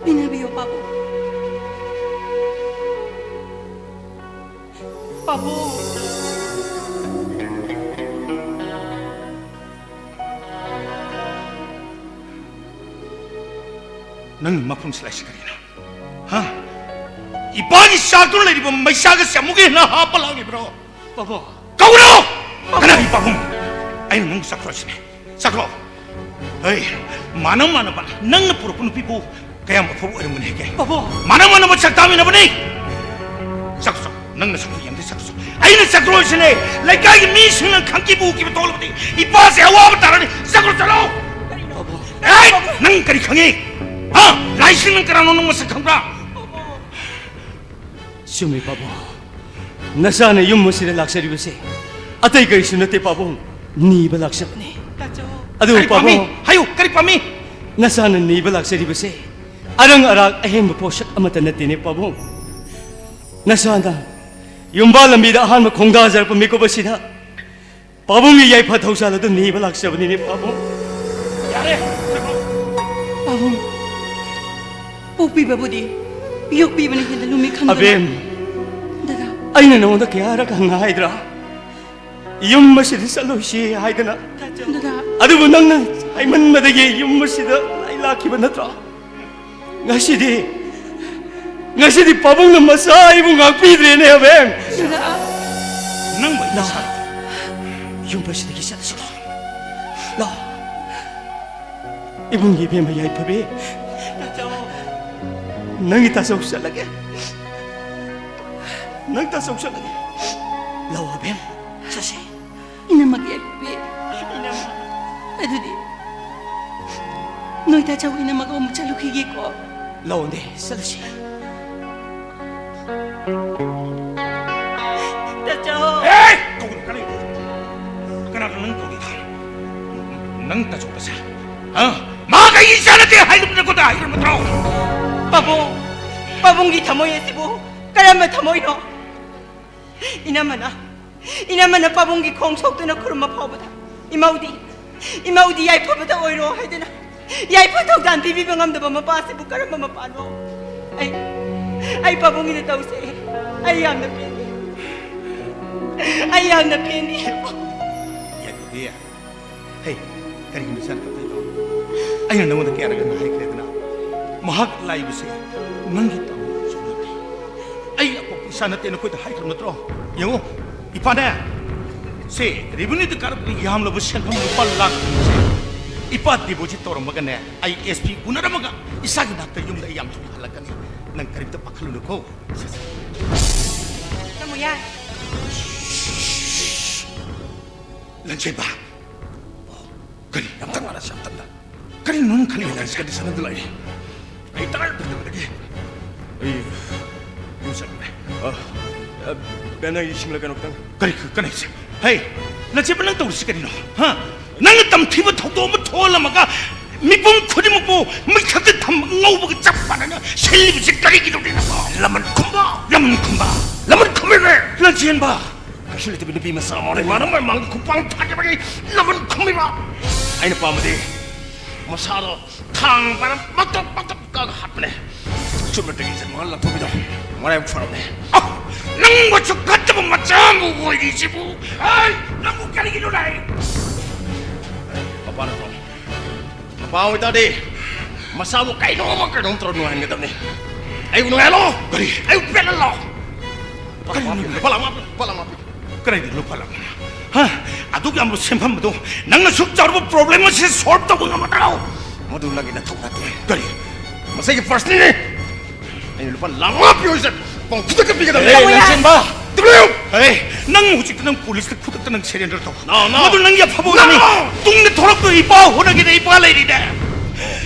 ꯄꯦꯟꯅꯕꯤꯌꯣ ꯄꯥꯕꯨꯡ꯫ ꯄꯥꯕꯨꯡ꯫ ꯅꯪꯒꯤ ꯃꯐꯝꯁꯤ ꯂꯥꯛꯏꯁꯤ ꯀꯔꯤꯅꯣ? ꯍꯥ? ꯏꯄꯥꯒꯤ ꯆꯥꯛꯇꯨꯅ ꯂꯩꯔꯤꯕ ꯃꯩꯆꯥꯛ ꯑꯁꯤ ꯑꯃꯨꯛꯀ ꯍꯦꯟꯅ ꯍꯥꯞꯄ ꯂꯥꯛꯂꯤꯕ꯭ꯔꯣ? ꯄꯥꯕꯨꯡ꯫ ꯀꯧꯔꯣ! ꯄꯥꯕꯨꯡ꯫ ꯀꯅꯥꯒꯤ ꯄꯥꯕꯨꯡ? ꯑꯩꯅ ꯅꯪꯕꯨ ꯆꯠꯈ꯭ꯔꯣ ꯍꯥꯏꯁꯤꯅꯦ꯫ ꯆꯠꯈ꯭ꯔꯣ꯫ ꯍꯩ, ꯃꯥꯟꯅ ꯃꯥꯟꯅꯕ ꯅꯪꯅ ꯄꯨꯔꯛꯄ ꯅꯨꯄꯤꯕꯨ ꯀꯌꯥꯝ ꯑꯐꯕ ꯑꯣꯏꯔꯝꯒꯅꯤ ꯍꯥꯏꯒꯦ? ꯄꯥꯕꯨꯡ꯫ ꯃꯥꯟꯅ ꯃꯥꯟꯅꯕ ꯆꯥꯛ ꯆꯥꯃꯤꯟꯅꯕꯅꯤ꯫ ꯆꯠꯈ꯭ꯔꯣ, ꯆꯠꯈ꯭ꯔꯣ꯫ ꯅꯪ ꯅꯁꯛꯇꯨ ꯌꯦꯡꯗꯦ, ꯆꯠꯈ꯭ꯔꯣ, ꯆꯠꯈ꯭ꯔꯣ꯫ ꯑꯩꯅ ꯆꯠꯈ꯭ꯔꯣ ꯍꯥꯏꯁꯤꯅꯦ꯫ ꯂꯩꯀꯥꯏꯒꯤ ꯃꯤꯁꯤꯡꯅ ꯈꯪꯈꯤꯕ ꯎꯈꯤꯕ ꯊꯣꯛꯂꯕꯗꯤ ꯏꯄꯥꯁꯦ ꯑꯋꯥꯕ ꯇꯥꯔꯅꯤ꯫ ꯆꯠꯈ꯭ꯔꯣ, ꯆꯠꯂꯣ꯫ ꯄꯥꯕꯨꯡ꯫ ꯑꯦ, ꯅꯪ ꯀꯔꯤ ꯈꯪꯉꯤ? ꯍꯥ? ꯂꯥꯏꯁꯤꯡꯅ ꯀꯅꯥꯅꯣ ꯅꯪ ꯃꯁꯛ ꯈꯪꯕ꯭ꯔꯥ? ꯄꯥꯕꯨꯡ꯫ ꯆꯨꯝꯃꯤ ꯄꯥꯕꯨꯡ꯫ ꯅꯆꯥꯅ ꯌꯨꯝ ꯑꯁꯤꯗ ꯂꯥꯛꯆꯔꯤꯕꯁꯦ ꯑꯇꯩ ꯀꯔꯤꯁꯨ ꯅꯠꯇꯦ ꯄꯥꯕꯨꯡ, ꯅꯤꯕ ꯂꯥꯛꯆꯕꯅꯤ꯫ ꯇꯥꯆꯧ꯫ ꯑꯗꯨ ꯀꯔꯤ ꯄꯥꯝꯃꯤ? ꯄꯥꯕꯨꯡ, ꯍꯥꯏꯌꯨ, ꯀꯔꯤ ꯄꯥꯝꯃꯤ? ꯅꯆꯥꯅ ꯅꯤꯕ ꯂꯥꯛꯆꯔꯤꯕꯁꯦ ꯑꯔꯪ ꯑꯔꯥꯛ ꯑꯍꯦꯟꯕ ꯄꯣꯠꯁꯛ ꯑꯃꯠꯇ ꯅꯠꯇꯦꯅꯦ ꯄꯥꯕꯨꯡ꯫ ꯅꯆꯥꯅ ꯌꯨꯝꯕꯥꯜ ꯂꯝꯕꯤꯗ ꯑꯍꯥꯟꯕ ꯈꯣꯡꯗꯥꯖꯔꯛꯄ ꯃꯤꯀꯨꯞ ꯑꯁꯤꯗ ꯄꯥꯕꯨꯡꯒꯤ ꯌꯥꯏꯐ ꯊꯧꯖꯥꯜ ꯑꯗꯨ ꯅꯤꯕ ꯂꯥꯛꯆꯕꯅꯤꯅꯦ, ꯄꯥꯕꯨꯡ꯫ ꯌꯥꯔꯦ, ꯆꯠꯈ꯭ꯔꯣ꯫ ꯄꯥꯕꯨꯡ, ꯄꯣꯛꯄꯤꯕꯕꯨꯗꯤ ꯌꯣꯛꯄꯤꯕꯅ ꯍꯦꯟꯅ ꯂꯨꯝꯃꯤ ꯈꯟꯗꯨꯅ꯫ ꯑꯕꯦꯝ, ꯗꯗꯥ꯫ ꯑꯩꯅ ꯅꯉꯣꯟꯗ ꯀꯌꯥꯔꯛ ꯍꯪꯉ ꯍꯥꯏꯗ꯭ꯔꯥ? ꯌꯨꯝ ꯑꯁꯤꯗ ꯆꯠꯂꯣꯏꯁꯤ ꯍꯥꯏꯗꯅ꯫ ꯗꯗꯥ꯫ ꯑꯗꯨꯕꯨ ꯅꯪꯅ ꯍꯥꯏꯃꯟꯕꯗꯒꯤ ꯌꯨꯝ ꯑꯁꯤꯗ ꯑꯩ ꯂꯥꯛꯈꯤꯕ ꯅꯠꯇ꯭ꯔꯣ? ꯉꯁꯤꯗꯤ, ꯉꯁꯤꯗꯤ ꯄꯥꯕꯨꯡꯅ ꯃꯆꯥ ꯑꯩꯕꯨ ꯉꯥꯛꯄꯤꯗ꯭ꯔꯦꯅꯦ, ꯑꯕꯦꯝ꯫ ꯅꯪꯕꯨ ꯑꯩ ꯂꯥꯛꯑꯣ꯫ ꯌꯨꯝ ꯑꯁꯤꯗꯒꯤ ꯆꯠꯂꯁꯤ ꯂꯥꯛꯑꯣ꯫ ꯂꯥꯛꯑꯣ꯫ ꯏꯕꯨꯡꯒꯤ ꯏꯕꯦꯝꯃ ꯌꯥꯏꯐꯕꯤ꯫ ꯇꯥꯆꯧ꯫ ꯅꯪꯒꯤ ꯇꯥꯆꯧ ꯆꯠꯂꯒꯦ꯫ ꯅꯪ ꯇꯥꯆꯧ ꯆꯠꯂꯒꯦ꯫ ꯂꯥꯛꯑꯣ, ꯑꯕꯦꯝ꯫ ꯆꯠꯁꯤ꯫ ꯏꯅꯝꯃꯒꯤ ꯑꯀꯨꯞꯄꯤ꯫ ꯏꯅꯝꯃ꯫ ꯑꯗꯨꯗꯤ ꯅꯣꯏ ꯇꯥꯆꯧ ꯏꯅꯝꯃꯒ ꯑꯃꯨꯛ ꯆꯠꯂꯨꯈꯤꯒꯦꯀꯣ꯫ ꯂꯥꯛꯑꯣꯅꯦ, ꯆꯠꯂꯁꯤ꯫ ꯇꯥꯆꯧ꯫ ꯑꯦ! ꯀꯧꯒꯅꯨ, ꯀꯅꯥ? ꯀꯅꯥꯅꯣ ꯅꯪ ꯀꯧꯔꯤꯗꯣ? ꯅꯪ ꯇꯥꯆꯧ ꯃꯆꯥ? ꯍꯥ? ꯃꯥ ꯀꯩꯒꯤ ꯏꯆꯥ ꯅꯠꯇꯦ ꯍꯥꯏꯗꯕ ꯅꯪꯉꯣꯟꯗ ꯍꯥꯏꯈ꯭ꯔꯕ ꯅꯠꯇ꯭ꯔꯣ? ꯄꯥꯕꯨꯡ, ꯄꯥꯕꯨꯡꯒꯤ ꯊꯃꯣꯏ ꯑꯁꯤꯕꯨ ꯀꯔꯝꯕ ꯊꯃꯣꯏꯅꯣ? ꯏꯅꯝꯃꯅ, ꯏꯅꯝꯃꯅ ꯄꯥꯕꯨꯡꯒꯤ ꯈꯣꯡ ꯁꯣꯛꯇꯨꯅ ꯈꯨꯔꯨꯝꯕ ꯐꯥꯎꯕꯗ ꯏꯃꯧꯗꯤ, ꯏꯃꯧꯗꯤ ꯌꯥꯏꯐꯕꯇ ꯑꯣꯏꯔꯣ ꯍꯥꯏꯗꯅ ꯌꯥꯏꯐ ꯊꯧꯖꯥꯜ ꯄꯤꯕꯤꯕ ꯉꯝꯗꯕ ꯃꯄꯥꯁꯤꯕꯨ ꯀꯔꯝꯕ ꯃꯄꯥꯅꯣ? ꯑꯩ, ꯑꯩ ꯄꯥꯕꯨꯡꯒꯤꯅ ꯇꯧꯁꯦ꯫ ꯑꯩ ꯌꯥꯝꯅ ꯄꯦꯟꯗꯦ꯫ ꯑꯩ ꯌꯥꯝꯅ ꯄꯦꯟꯗꯦ꯫ ꯌꯥꯏꯐꯕꯤ, ꯍꯦ, ꯀꯔꯤꯒꯤꯅꯣ ꯏꯆꯥꯅ ꯀꯞꯇꯣꯏꯗꯣ? ꯑꯩꯅ ꯅꯉꯣꯟꯗ ꯀꯌꯥꯔꯛ ꯍꯟꯅ ꯍꯥꯏꯈ꯭ꯔꯦꯗꯅ, ꯃꯍꯥꯛ ꯂꯥꯛꯏꯕꯁꯦ ꯅꯪꯒꯤ ꯇꯧꯔꯝ ꯆꯨꯝꯅꯅꯤ꯫ ꯑꯩ ꯑꯄꯣꯛꯄ ꯏꯆꯥ ꯅꯠꯇꯦ ꯅꯈꯣꯏꯗ ꯍꯥꯏꯈ꯭ꯔꯕ ꯅꯠꯇ꯭ꯔꯣ? ꯌꯦꯡꯉꯣ, ꯏꯄꯥꯅꯦ, ꯁꯦ, revenue ꯗ ꯀꯥꯔꯛꯄꯗ ꯌꯥꯝꯂꯕ ꯁꯦꯟꯐꯝ ꯂꯨꯄꯥ ꯂꯥꯈ ꯁꯦ ꯏꯄꯥ deposit ꯇꯧꯔꯝꯃꯒꯅꯦ, ꯑꯩ S P ꯎꯅꯔꯝꯃꯒ ꯏꯆꯥꯒꯤ ꯅꯥꯛꯇ ꯌꯨꯝꯗ ꯑꯩ ꯌꯥꯝ ꯊꯨꯅ ꯍꯜꯂꯛꯀꯅꯤ꯫ ꯅꯪ ꯀꯔꯤꯝꯇ ꯄꯥꯈꯠꯂꯨꯅꯨꯀꯣ꯫ ꯇꯥꯃꯣ ꯌꯥꯏ꯫ ꯂꯟꯆꯦꯟꯕ꯫ ꯀꯔꯤ? ꯌꯥꯝ ꯇꯞꯅ, ꯌꯥꯝ ꯇꯞꯅ꯫ ꯀꯔꯤꯅꯣ ꯅꯪ ꯈꯜꯂꯤꯕ? ꯀꯟꯗꯤꯁꯟ ꯑꯗꯨ ꯂꯥꯛꯏ꯫ ꯑꯩ ꯇꯉꯥꯏ ꯐꯗꯕꯗꯒꯤ ꯑꯩ ꯌꯨꯝ ꯆꯠꯂꯨꯔꯦ꯫ ꯑ, ꯑ, ꯕꯦꯟ, ꯑꯩ ꯏꯁꯤꯡꯂ ꯀꯩꯅꯣ ꯈꯤꯇꯪ꯫ ꯀꯔꯤ, ꯀꯔꯤ, ꯀꯔꯤ? ꯍꯦ, ꯂꯟꯆꯦꯟꯕ, ꯅꯪ ꯇꯧꯔꯤꯁꯤ ꯀꯔꯤꯅꯣ? ꯍꯥ? ꯅꯪꯅ ꯇꯝꯊꯤꯕ ꯊꯧꯗꯣꯛ ꯑꯃ ꯊꯣꯛꯍꯜꯂꯝꯃꯒ ꯃꯤꯄꯨꯝ ꯈꯨꯗꯤꯡꯃꯛꯄꯨ ꯃꯩꯊꯛꯇ ꯊꯝꯕ ꯉꯧꯕꯒ ꯆꯞ ꯃꯥꯟꯅꯅ ꯁꯤꯜꯂꯤꯕꯁꯤ ꯀꯔꯤꯒꯤꯅꯣꯅꯦ ꯅꯪꯕꯣ? ꯂꯃꯟ ꯈꯨꯝꯕ! ꯂꯃꯟ ꯈꯨꯝꯕ! ꯂꯃꯟ ꯈꯨꯝꯃꯤꯕ꯫ ꯂꯟꯆꯦꯟꯕ꯫ ꯀꯩꯁꯨ ꯂꯩꯇꯕ ꯅꯨꯄꯤ ꯃꯆꯥ ꯑꯃ ꯂꯩ, ꯃꯥꯅ ꯃꯃꯥꯡꯗ ꯈꯨꯄꯥꯡ ꯊꯥꯈꯤꯕꯒꯤ ꯂꯃꯟ ꯈꯨꯝꯃꯤꯕ꯫ ꯑꯩꯅ ꯄꯥꯝꯕꯗꯤ ꯃꯁꯥꯗꯣ ꯊꯥꯡ ꯄꯥꯏꯔ ꯃꯇꯞ ꯃꯇꯞ ꯀꯛꯑꯒ ꯍꯥꯠꯄꯅꯦ꯫ ꯆꯨꯝꯅꯇꯒꯤ ꯏꯖꯠ ꯃꯥꯡꯍꯜ ꯂꯪꯊꯣꯛꯈꯤꯗꯣ ꯃꯔꯥꯏꯕꯛ ꯐꯔꯕꯅꯦ꯫ ꯑ, ꯅꯪꯕꯨ ꯁꯨꯛ ꯐꯠꯇꯕ ꯃꯆꯥ ꯑꯃ ꯑꯣꯏꯔꯤꯁꯤꯕꯨ꯫ ꯑꯩ ꯅꯪꯕꯨ ꯀꯔꯤꯒꯤꯅꯣ ꯂꯥꯛꯏ? ꯃꯄꯥ ꯅꯠꯇ꯭ꯔꯣ? ꯃꯄꯥ ꯑꯣꯏꯇꯥꯔꯗꯤ ꯃꯆꯥꯕꯨ ꯀꯩꯅꯣꯝꯃ ꯀꯩꯅꯣꯝ ꯇꯧꯔ ꯅꯨꯡꯉꯥꯏꯍꯟꯒꯗꯕꯅꯤ꯫ ꯑꯩꯕꯨ ꯅꯨꯡꯉꯥꯏꯍꯜꯂꯣ꯫ ꯀꯔꯤ? ꯑꯩꯕꯨ ꯄꯦꯜꯍꯜꯂꯣ꯫ ꯀꯔꯤꯅꯣ? ꯂꯨꯄꯥ ꯂꯥꯛ ꯃꯉꯥ ꯄꯤꯌꯨ, ꯂꯨꯄꯥ ꯂꯥꯛ ꯃꯉꯥ ꯄꯤꯌꯨ꯫ ꯀꯗꯥꯏꯗꯒꯤ ꯂꯨꯄꯥ ꯂꯥꯛ ꯃꯉꯥ? ꯍꯥ? ꯑꯗꯨꯛ ꯌꯥꯝꯕ ꯁꯦꯟꯐꯝ ꯑꯗꯨ ꯅꯪꯅ ꯁꯨꯛ ꯆꯥꯎꯔꯕ ꯄ꯭ꯔꯣꯕ꯭ꯂꯦꯝ ꯑꯁꯤ ꯁꯣꯜꯕ ꯇꯧꯕ ꯉꯝꯃꯗ꯭ꯔꯣ? ꯃꯗꯨ ꯅꯪꯒꯤ ꯅꯊꯧ ꯅꯠꯇꯦ꯫ ꯀꯔꯤ? ꯃꯁꯤꯒꯤ ꯄꯔꯁꯅꯦꯜꯅꯤ꯫ ꯑꯩꯅ ꯂꯨꯄꯥ ꯂꯥꯛ ꯃꯉꯥ ꯄꯤꯌꯣ ꯍꯥꯏꯁꯦ ꯄꯥꯎ ꯈꯨꯗꯛꯇ ꯄꯤꯒꯗꯕꯅꯤ꯫ ꯑꯦ, ꯂꯟꯆꯦꯟꯕ! ꯇꯨꯃꯤꯟ ꯂꯩꯌꯨ! ꯑꯦ, ꯅꯪ ꯍꯧꯖꯤꯛꯇꯤ ꯅꯪ ꯄꯨꯂꯤꯁꯇ ꯈꯨꯗꯛꯇ ꯅꯪ ꯁꯔꯦꯟꯗꯔ ꯇꯧ꯫ No, no. ꯃꯗꯨ ꯅꯪꯒꯤ ꯑꯐꯕ ꯑꯣꯏꯔꯝꯅꯤ꯫ No! ꯇꯨꯡꯗ ꯊꯣꯛꯂꯛꯇꯣꯏ ꯏꯄꯥ ꯍꯣꯠꯅꯒꯦꯗ ꯏꯄꯥ ꯂꯩꯔꯤꯅꯦ꯫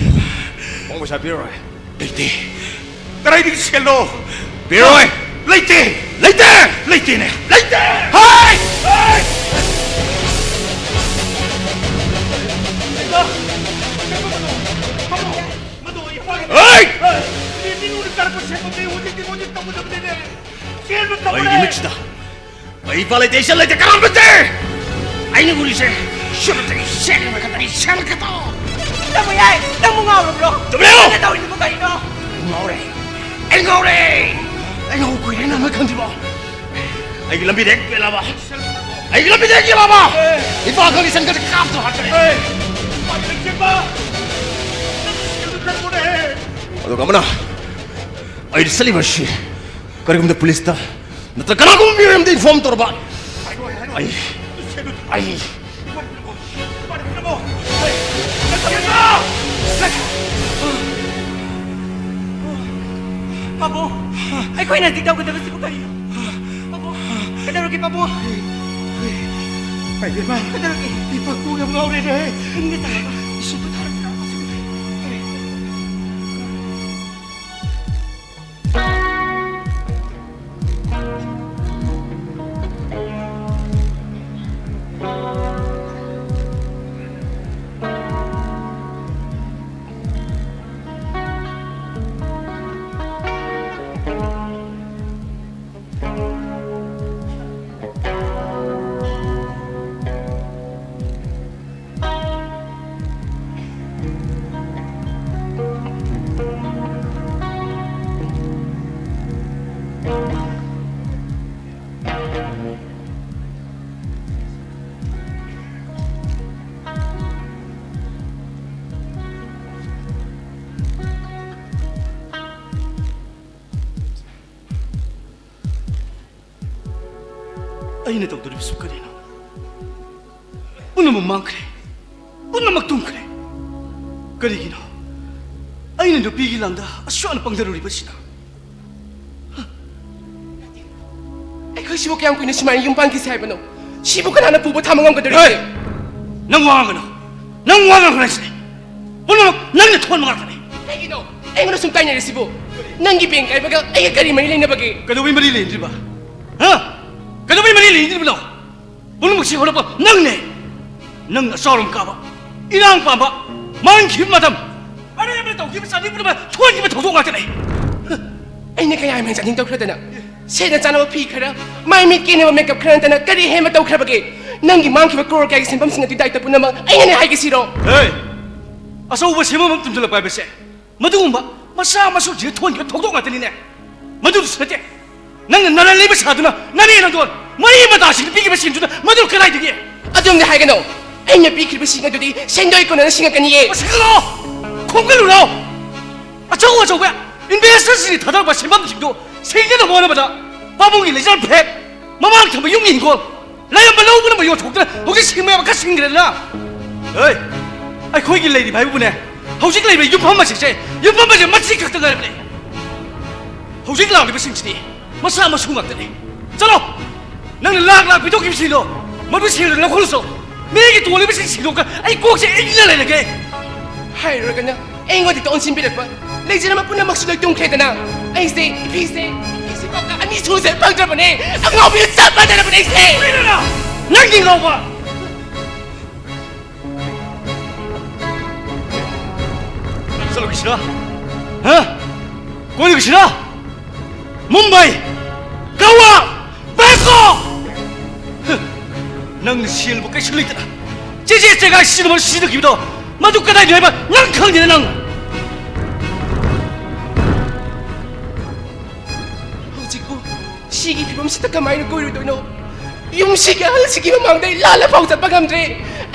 ꯄꯥꯕꯨꯡ ꯄꯩꯁꯥ ꯄꯤꯔꯔꯣꯏ꯫ ꯂꯩꯇꯦ꯫ ꯀꯗꯥꯏꯗꯒꯤ ꯁꯦꯜꯅꯣ? ꯄꯤꯔꯣꯏ꯫ ꯂꯩꯇꯦ꯫ ꯂꯩꯇꯦ꯫ ꯂꯩꯇꯦꯅꯦ꯫ ꯂꯩꯇꯦ꯫ ꯍꯥꯏ! ꯍꯥꯏ! ꯍꯥꯏ! ꯑꯩꯒꯤ ꯃꯤꯠꯁꯤꯗ ꯑꯩ ꯏꯄꯥ ꯂꯩꯇꯦ, ꯏꯆꯟ ꯂꯩꯇꯦ, ꯀꯅꯥꯝ ꯂꯩꯇꯦ꯫ ꯑꯩꯅ ꯎꯔꯤꯁꯦ ꯁꯨꯞꯅꯇꯒꯤ ꯁꯦꯜ ꯈꯛꯇꯅꯤ, ꯁꯦꯜ ꯈꯛꯇ꯫ ꯅꯪꯕꯨ ꯌꯥꯏ, ꯅꯪꯕꯨ ꯉꯥꯎꯔꯕ꯭ꯔꯣ? ꯇꯨꯃꯤꯟ ꯂꯩꯌꯨ! ꯅꯪꯅ ꯇꯧꯔꯤꯗꯨꯕꯨ ꯀꯔꯤꯅꯣ? ꯉꯥꯎꯔꯦ, ꯑꯩ ꯉꯥꯎꯔꯦ꯫ ꯑꯩ ꯉꯥꯎ ꯀꯨꯏꯔꯦ, ꯅꯪꯅ ꯈꯪꯗ꯭ꯔꯤꯕꯣ? ꯑꯩꯒꯤ ꯂꯝꯕꯤꯗ ꯍꯦꯛ ꯄꯦꯜꯂꯕ, ꯑꯩꯒꯤ ꯂꯝꯕꯤꯗ ꯍꯦꯛ ꯌꯦꯜꯂꯕ, ꯏꯄꯥ ꯈꯪꯗꯦ, ꯏꯆꯟ ꯈꯪꯗꯦ, ꯀꯥꯞꯇꯨꯅ ꯍꯥꯠꯀꯅꯤ꯫ ꯑꯗꯨꯒ ꯑꯃꯅ ꯑꯩꯅ ꯆꯠꯂꯤꯕ ꯑꯁꯤ ꯀꯔꯤꯒꯨꯝꯕ ꯄꯨꯂꯤꯁꯇ ꯅꯠꯇ꯭ꯔꯒ ꯀꯅꯥꯒꯨꯝꯕ ꯃꯤꯑꯣꯏ ꯑꯃꯗ ꯏꯟꯐꯣꯔꯝ ꯇꯧꯔꯕ, ꯑꯩ, ꯑꯩ, ꯄꯥꯕꯨꯡ, ꯑꯩꯈꯣꯏꯅ ꯍꯧꯖꯤꯛ ꯇꯧꯒꯗꯕꯁꯤꯕꯨ ꯀꯔꯤꯅꯣ? ꯄꯥꯕꯨꯡ, ꯀꯩꯗꯧꯔꯒꯦ, ꯄꯥꯕꯨꯡ? ꯏꯃꯥ, ꯀꯩꯗꯧꯔꯒꯦ? ꯏꯄꯥ ꯀꯣꯛ ꯌꯥꯝ ꯉꯥꯎꯔꯦꯅꯦ꯫ ꯏꯪꯅ ꯆꯥꯕ꯫ ꯏꯁꯤꯡꯗꯣ ꯊꯥꯔꯛꯀꯦꯔꯥ? ꯑꯩꯅ ꯇꯧꯗꯣꯔꯤꯕꯁꯨ ꯀꯔꯤꯅꯣ? ꯄꯨꯝꯅꯃꯛ ꯃꯥꯡꯈ꯭ꯔꯦ, ꯄꯨꯝꯅꯃꯛ ꯇꯨꯝꯈ꯭ꯔꯦ꯫ ꯀꯔꯤꯒꯤꯅꯣ ꯑꯩꯅ ꯅꯨꯄꯤꯒꯤ ꯂꯥꯡꯗ ꯑꯁꯨꯛ ꯌꯥꯝꯅ ꯄꯪꯊꯔꯨꯔꯤꯕꯁꯤꯅ? ꯑꯩꯈꯣꯏ ꯁꯤꯕꯨ ꯀꯌꯥꯝ ꯀꯨꯏꯅ ꯁꯨꯃꯥꯏꯅ ꯌꯨꯝ ꯄꯥꯟꯈꯤꯁꯦ ꯍꯥꯏꯕꯅꯣ? ꯁꯤꯕꯨ ꯀꯅꯥꯅ ꯄꯨꯕ ꯊꯥꯡꯕ ꯉꯝꯒꯗꯧꯔꯤꯒꯦ? ꯍꯦ! ꯅꯪ ꯋꯥ ꯉꯥꯡꯒꯅꯨ, ꯅꯪ ꯋꯥ ꯉꯥꯡꯒꯅꯨ ꯍꯥꯏꯁꯤꯅꯤ꯫ ꯄꯨꯝꯅꯃꯛ ꯅꯪꯅ ꯊꯣꯟꯕ ꯉꯥꯛꯇꯅꯤ꯫ ꯀꯩꯒꯤꯅꯣ ꯑꯩꯉꯣꯟꯗ ꯁꯨꯝ ꯇꯥꯏꯅꯔꯤꯁꯤꯕꯨ? ꯅꯪꯒꯤ ꯕꯦꯡ ꯀꯥꯏꯕꯒ ꯑꯩꯒ ꯀꯔꯤ ꯃꯔꯤ ꯂꯩꯅꯕꯒꯦ? ꯀꯩꯗꯧꯕꯩ ꯃꯔꯤ ꯂꯩꯅꯗ꯭ꯔꯤꯕ? ꯍꯥ? ꯀꯩꯗꯧꯕꯩ ꯃꯔꯤ ꯂꯩꯅꯗ꯭ꯔꯤꯕꯅꯣ? ꯄꯨꯝꯅꯃꯛꯁꯤ ꯍꯧꯔꯛꯄ ꯅꯪꯅꯦ꯫ ꯅꯪꯅ ꯑꯆꯥꯎꯔꯝ ꯀꯥꯕ, ꯏꯔꯥꯡ ꯄꯥꯝꯕ, ꯃꯥꯡꯈꯤꯕ ꯃꯇꯝ, ꯑꯔꯦꯝꯕꯗ ꯇꯧꯈꯤꯕ ꯆꯥꯅꯤꯡ ꯄꯨꯝꯅꯃꯛ ꯊꯣꯛꯈꯤꯕ ꯊꯧꯗꯣꯛ ꯉꯥꯛꯇꯅꯦ꯫ ꯑꯩꯅ ꯀꯌꯥ ꯍꯦꯟꯅ ꯆꯥꯅꯤꯡ ꯇꯧꯈ꯭ꯔꯗꯅ? ꯁꯦꯠꯅ ꯆꯥꯅꯕ ꯐꯤ ꯈꯔ, ꯃꯥꯏ ꯃꯤꯠ ꯀꯦꯅꯕ ꯃꯦꯀꯞ ꯈꯔ ꯅꯠꯇꯅ ꯀꯔꯤ ꯍꯦꯟꯕ ꯇꯧꯈ꯭ꯔꯕꯒꯦ? ꯅꯪꯒꯤ ꯃꯥꯡꯈꯤꯕ ꯀ꯭ꯔꯣꯔ ꯀꯌꯥꯒꯤ ꯁꯦꯟꯐꯝꯁꯤꯡ ꯑꯗꯨꯒꯤ ꯗꯥꯏꯇ ꯄꯨꯝꯅꯃꯛ ꯑꯩꯅꯅꯦ ꯍꯥꯏꯒꯦꯁꯤꯔꯣ? ꯍꯦ! ꯑꯆꯧꯕ ꯁꯦꯟꯐꯝ ꯑꯃ ꯇꯨꯝꯁꯤꯜꯂꯛꯄ ꯍꯥꯏꯕꯁꯦ ꯃꯗꯨꯒꯨꯝꯕ ꯃꯆꯥ ꯃꯁꯨꯁꯤꯡꯅ ꯊꯣꯛꯍꯟꯈꯤꯕ ꯊꯧꯗꯣꯛ ꯉꯥꯛꯇꯅꯤꯅꯦ꯫ ꯃꯗꯨꯗꯁꯨ ꯅꯠꯇꯦ, ꯅꯪꯅ ꯅꯔꯟ ꯂꯩꯕ ꯁꯥꯗꯨꯅ ꯅꯔꯦꯟ ꯑꯗꯣ ꯃꯔꯤ ꯃꯇꯥꯁꯤꯡꯗ ꯄꯤꯈꯤꯕ ꯁꯤꯡꯗꯨꯅ ꯃꯗꯨ ꯀꯗꯥꯏꯗꯒꯤ? ꯑꯗꯨꯝꯗꯤ ꯍꯥꯏꯒꯅꯣ꯫ ꯑꯩꯅ ꯄꯤꯈ꯭ꯔꯤꯕꯁꯤꯡ ꯑꯗꯨꯗꯤ ꯁꯦꯟꯗꯣꯏ ꯀꯣꯟꯅꯅ ꯁꯤꯡꯉꯛꯀꯅꯤꯌꯦ꯫ ꯃꯁꯤꯗꯣ ꯈꯣꯝꯒꯠꯂꯨꯔꯣ꯫ ꯑꯆꯧ ꯑꯆꯧꯕ ꯏꯟꯚꯦꯁꯇꯔꯁꯤꯡꯅ ꯊꯥꯗꯔꯛꯄ ꯁꯦꯟꯐꯝꯁꯤꯡꯗꯨ ꯁꯤꯡꯅꯅꯕ ꯍꯣꯠꯅꯕꯗ ꯄꯥꯕꯨꯡꯒꯤ ꯂꯩꯖꯔꯝ ꯐ꯭ꯂꯦꯠ, ꯃꯃꯥꯡ ꯊꯝꯕ ꯌꯨꯝꯒꯤ ꯍꯤꯡꯒꯣꯜ, ꯂꯩꯔꯝꯕ ꯂꯧ ꯄꯨꯝꯅꯃꯛ ꯌꯣꯟꯊꯣꯛꯇꯨꯅ ꯍꯧꯖꯤꯛ ꯁꯤꯡꯕ ꯌꯥꯕ ꯈꯔ ꯁꯤꯡꯈ꯭ꯔꯦꯗꯅ꯫ ꯍꯣꯏ, ꯑꯩꯈꯣꯏꯒꯤ ꯂꯩꯔꯤꯕ ꯍꯥꯏꯕꯕꯨꯅꯦ, ꯍꯧꯖꯤꯛ ꯂꯩꯔꯤꯕ ꯌꯨꯝꯐꯝ ꯑꯁꯤꯁꯦ, ꯌꯨꯝꯐꯝ ꯑꯁꯦ ꯃꯆꯤ ꯈꯛꯇ ꯉꯥꯏꯔꯕꯅꯦ꯫ ꯍꯧꯖꯤꯛ ꯂꯥꯛꯂꯤꯕꯁꯤꯡꯁꯤꯗꯤ ꯃꯆꯥ ꯃꯁꯨ ꯉꯥꯛꯇꯅꯤ꯫ ꯆꯠꯂꯣ! ꯅꯪꯅ ꯂꯥꯛ ꯂꯥꯛ ꯄꯤꯊꯣꯛꯈꯤꯕꯁꯤꯡꯗꯣ ꯃꯗꯨ ꯁꯦꯜꯗ ꯂꯧꯈꯠꯂꯨꯆꯣ꯫ ꯃꯤꯒꯤ ꯇꯣꯜꯂꯤꯕꯁꯤꯡ ꯁꯤꯡꯗꯣꯛꯇ ꯑꯩ ꯀꯣꯛꯁꯦ ꯏꯪꯅ ꯂꯩꯔꯒꯦ꯫ ꯍꯥꯏꯔꯨꯔꯒꯅ ꯑꯩꯉꯣꯟꯗ ꯍꯦꯛꯇ ꯑꯣꯟꯁꯤꯟꯕꯤꯔꯛꯄ꯫ ꯂꯩꯖꯔꯝꯕ ꯄꯨꯝꯅꯃꯛꯁꯨ ꯂꯣꯏ ꯇꯨꯝꯈ꯭ꯔꯦꯗꯅ꯫ ꯑꯩꯁꯦ ꯏꯐꯤꯁꯦ, ꯏꯐꯤꯁꯦ ꯀꯧꯇꯥ ꯑꯅꯤ ꯁꯨꯖ ꯐꯪꯗ꯭ꯔꯕꯅꯦ꯫ ꯑꯉꯥꯎꯕꯤꯒ ꯆꯞ ꯃꯥꯟꯅꯔꯕꯅꯦ ꯑꯩꯁꯦ꯫ ꯀꯔꯤꯅꯣ? ꯅꯪꯒꯤ ꯉꯥꯎꯕ! ꯆꯠꯂꯨꯈꯤꯁꯤꯔꯥ? ꯍꯥ? ꯀꯣꯏꯔꯨꯈꯤꯁꯤꯔꯥ? ꯃꯨꯝꯕꯥꯏ, ꯒꯋꯥ, ꯕꯦꯡꯀꯣꯛ! ꯍ! ꯅꯪꯅ ꯁꯦꯜꯕꯨ ꯀꯩꯁꯨ ꯂꯩꯇꯅ ꯆꯦꯆꯦ ꯆꯦꯒꯥꯏ ꯁꯤꯖꯤꯟꯅꯕ ꯁꯤꯖꯤꯟꯅꯈꯤꯕꯗꯣ ꯃꯗꯨ ꯀꯗꯥꯏꯗ ꯍꯥꯏꯕ ꯅꯪ ꯈꯪꯗꯦꯅ ꯅꯪ? ꯍꯧꯖꯤꯛꯄꯨ ꯁꯤꯒꯤ ꯐꯤꯕꯝꯁꯤꯗ ꯀꯃꯥꯏꯅ ꯀꯣꯏꯔꯨꯗꯣꯏꯅꯣ? ꯌꯨꯝꯁꯤꯒꯤ ꯑꯍꯜꯁꯤꯒꯤ ꯃꯃꯥꯡꯗ ꯑꯩ ꯂꯥꯜꯂ ꯐꯥꯎ ꯆꯠꯄ ꯉꯝꯗ꯭ꯔꯦ꯫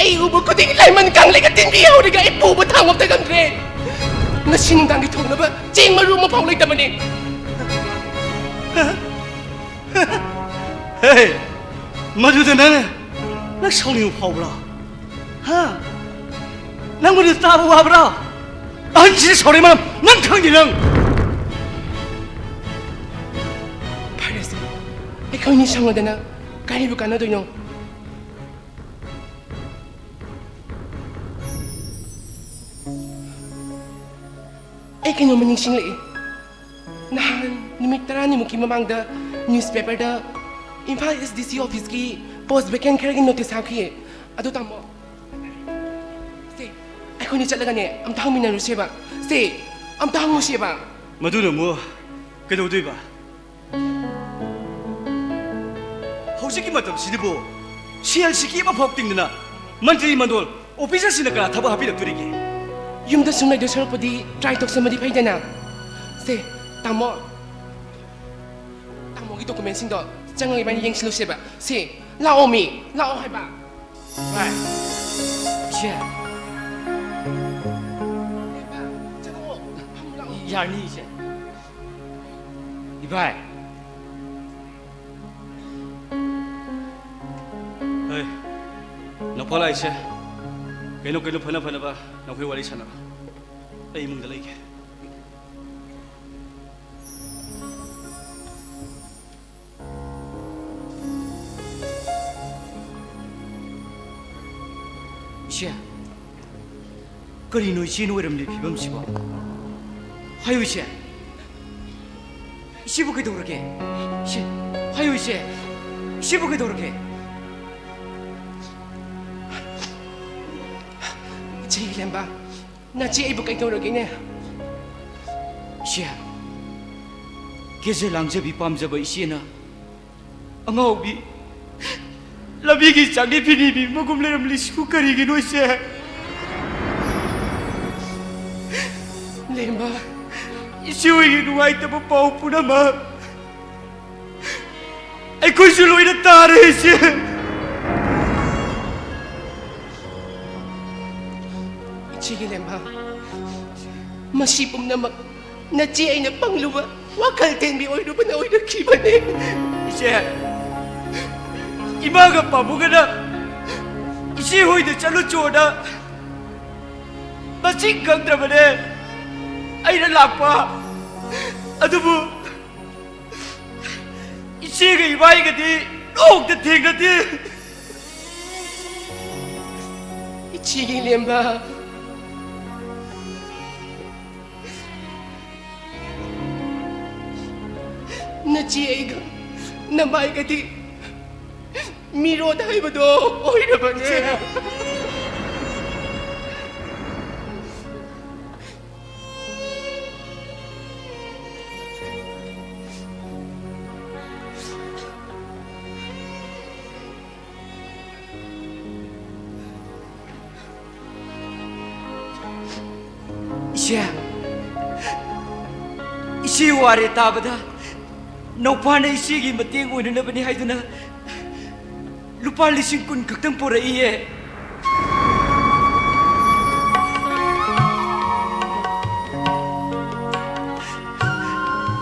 ꯑꯩ ꯎꯕ ꯈꯨꯗꯤꯡ ꯂꯥꯏꯃꯟ ꯀꯥꯡꯂꯩꯒ ꯇꯤꯟꯕꯤ ꯍꯧꯔꯒ ꯑꯩ ꯄꯨꯕ ꯊꯥꯡꯕ ꯑꯝꯇ ꯉꯝꯗ꯭ꯔꯦ꯫ ꯉꯁꯤ ꯅꯨꯡꯗꯥꯡꯒꯤ ꯊꯣꯡꯅꯕ ꯆꯦꯡ ꯃꯔꯨ ꯑꯃ ꯐꯥꯎ ꯂꯩꯇꯕꯅꯦ꯫ ꯍꯦ! ꯃꯗꯨꯗ ꯅꯪ, ꯅꯪ ꯁꯥꯎꯅꯤꯡꯕ ꯐꯥꯎꯕ꯭ꯔꯥ? ꯍꯥ? ꯅꯪ ꯃꯗꯨ ꯇꯥꯕ ꯋꯥꯕ꯭ꯔꯥ? ꯑꯍꯟꯁꯤꯅ ꯁꯥꯎꯔꯛꯏ ꯃꯔꯝ ꯅꯪ ꯈꯪꯗꯦ ꯅꯪ꯫ ꯐꯔꯦꯁꯦ, ꯑꯩꯈꯣꯏꯅꯤ ꯁꯪꯉꯗꯅ ꯀꯔꯤꯕꯨ ꯀꯥꯟꯅꯗꯣꯏꯅꯣ? ꯑꯩ ꯀꯩꯅꯣꯝꯃ ꯅꯤꯡꯁꯤꯡꯂꯛꯑꯦ꯫ ꯅꯍꯥꯟ ꯅꯨꯃꯤꯠ ꯇꯔꯥꯅꯤꯃꯨꯛꯀꯤ ꯃꯃꯥꯡꯗ newspaperꯗ Imphal S D C officeꯀꯤ post vacant ꯈꯔꯒꯤ notice ꯍꯥꯞꯈꯤꯌꯦ꯫ ꯑꯗꯨ ꯇꯥꯃꯣ, ꯁꯦ, ꯑꯩꯈꯣꯏꯅꯤ ꯆꯠꯂꯒꯅꯦ ꯑꯝꯇ ꯍꯪꯃꯤꯟꯅꯔꯨꯁꯦꯕ꯫ ꯁꯦ, ꯑꯝꯇ ꯍꯪꯉꯨꯁꯦꯕ꯫ ꯃꯗꯨꯅ ꯑꯃꯨꯛ ꯀꯩꯗꯧꯗꯣꯏꯕ? ꯍꯧꯖꯤꯛꯀꯤ ꯃꯇꯝꯁꯤꯗꯕꯨ ꯁꯦꯜ ꯁꯤꯀꯤ ꯑꯃꯐꯥꯎ ꯇꯤꯡꯗꯅ ꯃꯟꯇ꯭ꯔꯤ ꯃꯟꯗꯣꯜ officerꯁꯤꯡꯅ ꯀꯅꯥ ꯊꯕꯛ ꯍꯥꯞꯄꯤꯔꯛꯇꯣꯔꯤꯒꯦ? ꯌꯨꯝꯗ ꯁꯨꯝ ꯂꯩꯗꯣꯏ ꯁꯔꯨꯛꯄꯨꯗꯤ try ꯇꯧꯁꯟꯕꯗꯤ ꯐꯩꯗꯅ꯫ ꯁꯦ, ꯇꯥꯃꯣ, ꯇꯥꯃꯣꯒꯤ documentꯁꯤꯡꯗꯣ ꯆꯪꯉꯒ ꯏꯕꯥꯅꯤ ꯌꯦꯡꯁꯤꯜꯂꯨꯁꯦꯕ꯫ ꯁꯦ, ꯂꯥꯛꯑꯣ ꯃꯤ, ꯂꯥꯛꯑꯣ ꯍꯥꯏꯕ꯫ ꯚꯥꯏ, ꯏꯆꯦ꯫ ꯆꯪꯉꯛꯑꯣ, ꯐꯝꯃꯨ ꯂꯥꯛꯑꯣ꯫ ꯌꯥꯔꯅꯤ, ꯏꯆꯦ꯫ ꯏꯕꯥꯏ꯫ ꯍꯩ, ꯅꯣꯡꯐꯥ ꯂꯥꯛꯏꯁꯦ꯫ ꯀꯩꯅꯣ, ꯀꯩꯅꯣ, ꯐꯅ ꯐꯅꯕ ꯅꯈꯣꯏ ꯋꯥꯔꯤ ꯁꯥꯟꯅꯔꯣ꯫ ꯑꯩ ꯏꯃꯨꯡꯗ ꯂꯩꯒꯦ꯫ ꯏꯆꯦ, ꯀꯔꯤꯅꯣ ꯏꯆꯦꯅ ꯑꯣꯏꯔꯝꯂꯤ ꯐꯤꯕꯝꯁꯤꯕꯣ? ꯍꯥꯏꯌꯨ ꯏꯆꯦ, ꯏꯆꯦꯕꯨ ꯀꯩꯗꯧꯔꯒꯦ? ꯏꯆꯦ, ꯍꯥꯏꯌꯨ ꯏꯆꯦ, ꯏꯆꯦꯕꯨ ꯀꯩꯗꯧꯔꯒꯦ? ꯏꯆꯦ ꯏꯂꯦꯝꯕ, ꯅꯆꯦ ꯑꯩꯕꯨ ꯀꯩꯗꯧꯔꯒꯦꯅꯦ? ꯏꯆꯦ, ꯀꯦꯖ ꯂꯥꯡꯖꯕꯤ ꯄꯥꯝꯖꯕ ꯏꯆꯦꯅ ꯑꯉꯥꯎꯕꯤ, ꯂꯝꯕꯤꯒꯤ ꯆꯥꯛꯅꯤ ꯐꯤꯅꯤ ꯃꯤ ꯃꯒꯨꯝ ꯂꯩꯔꯝꯂꯤꯁꯤꯕꯨ ꯀꯔꯤꯒꯤꯅꯣ ꯏꯆꯦ? ꯂꯦꯝꯕ, ꯏꯆꯦ ꯍꯣꯏꯒꯤ ꯅꯨꯡꯉꯥꯏꯇꯕ ꯄꯥꯎ ꯄꯨꯝꯅꯃꯛ ꯑꯩꯈꯣꯏꯁꯨ ꯂꯣꯏꯅ ꯇꯥꯔꯦ ꯏꯆꯦ꯫ ꯏꯆꯦ ꯏꯂꯦꯝꯕ, ꯃꯁꯤ ꯄꯨꯝꯅꯃꯛ ꯅꯆꯦ ꯑꯩꯅ ꯄꯪꯂꯨꯕ, ꯋꯥꯈꯜ ꯇꯦꯟꯕꯤ ꯑꯣꯏꯔꯨꯕꯅ ꯑꯣꯏꯔꯛꯈꯤꯕꯅꯤ꯫ ꯏꯆꯦ, ꯏꯃꯥꯒ ꯄꯥꯕꯨꯡꯒꯅ ꯏꯆꯦ ꯍꯣꯏꯗ ꯆꯠꯂꯨ ꯆꯣꯅ ꯃꯁꯤꯡ ꯈꯪꯗ꯭ꯔꯕꯅꯦ ꯑꯩꯅ ꯂꯥꯛꯄ꯫ ꯑꯗꯨꯕꯨ ꯏꯆꯦꯒ ꯏꯕꯥꯏꯒꯗꯤ ꯅꯣꯡꯇ ꯊꯦꯡꯅꯗꯦ꯫ ꯏꯆꯦꯒꯤ ꯂꯦꯝꯕ, ꯅꯆꯦ ꯑꯩꯒ ꯅꯃꯥꯏꯒꯗꯤ ꯃꯤꯔꯣꯟ ꯍꯥꯏꯕꯗꯣ ꯑꯣꯏꯔꯕꯅꯦ꯫ ꯏꯆꯦ, ꯏꯆꯦ ꯋꯥꯔꯦ ꯇꯥꯕꯗ ꯅꯧꯄꯥꯅ ꯏꯆꯦꯒꯤ ꯃꯇꯦꯡ ꯑꯣꯏꯅꯅꯕꯅꯤ ꯍꯥꯏꯗꯨꯅ ꯂꯨꯄꯥ ꯂꯤꯁꯤꯡ ꯀꯨꯟ ꯈꯛꯇꯪ ꯄꯨꯔꯛꯏꯌꯦ꯫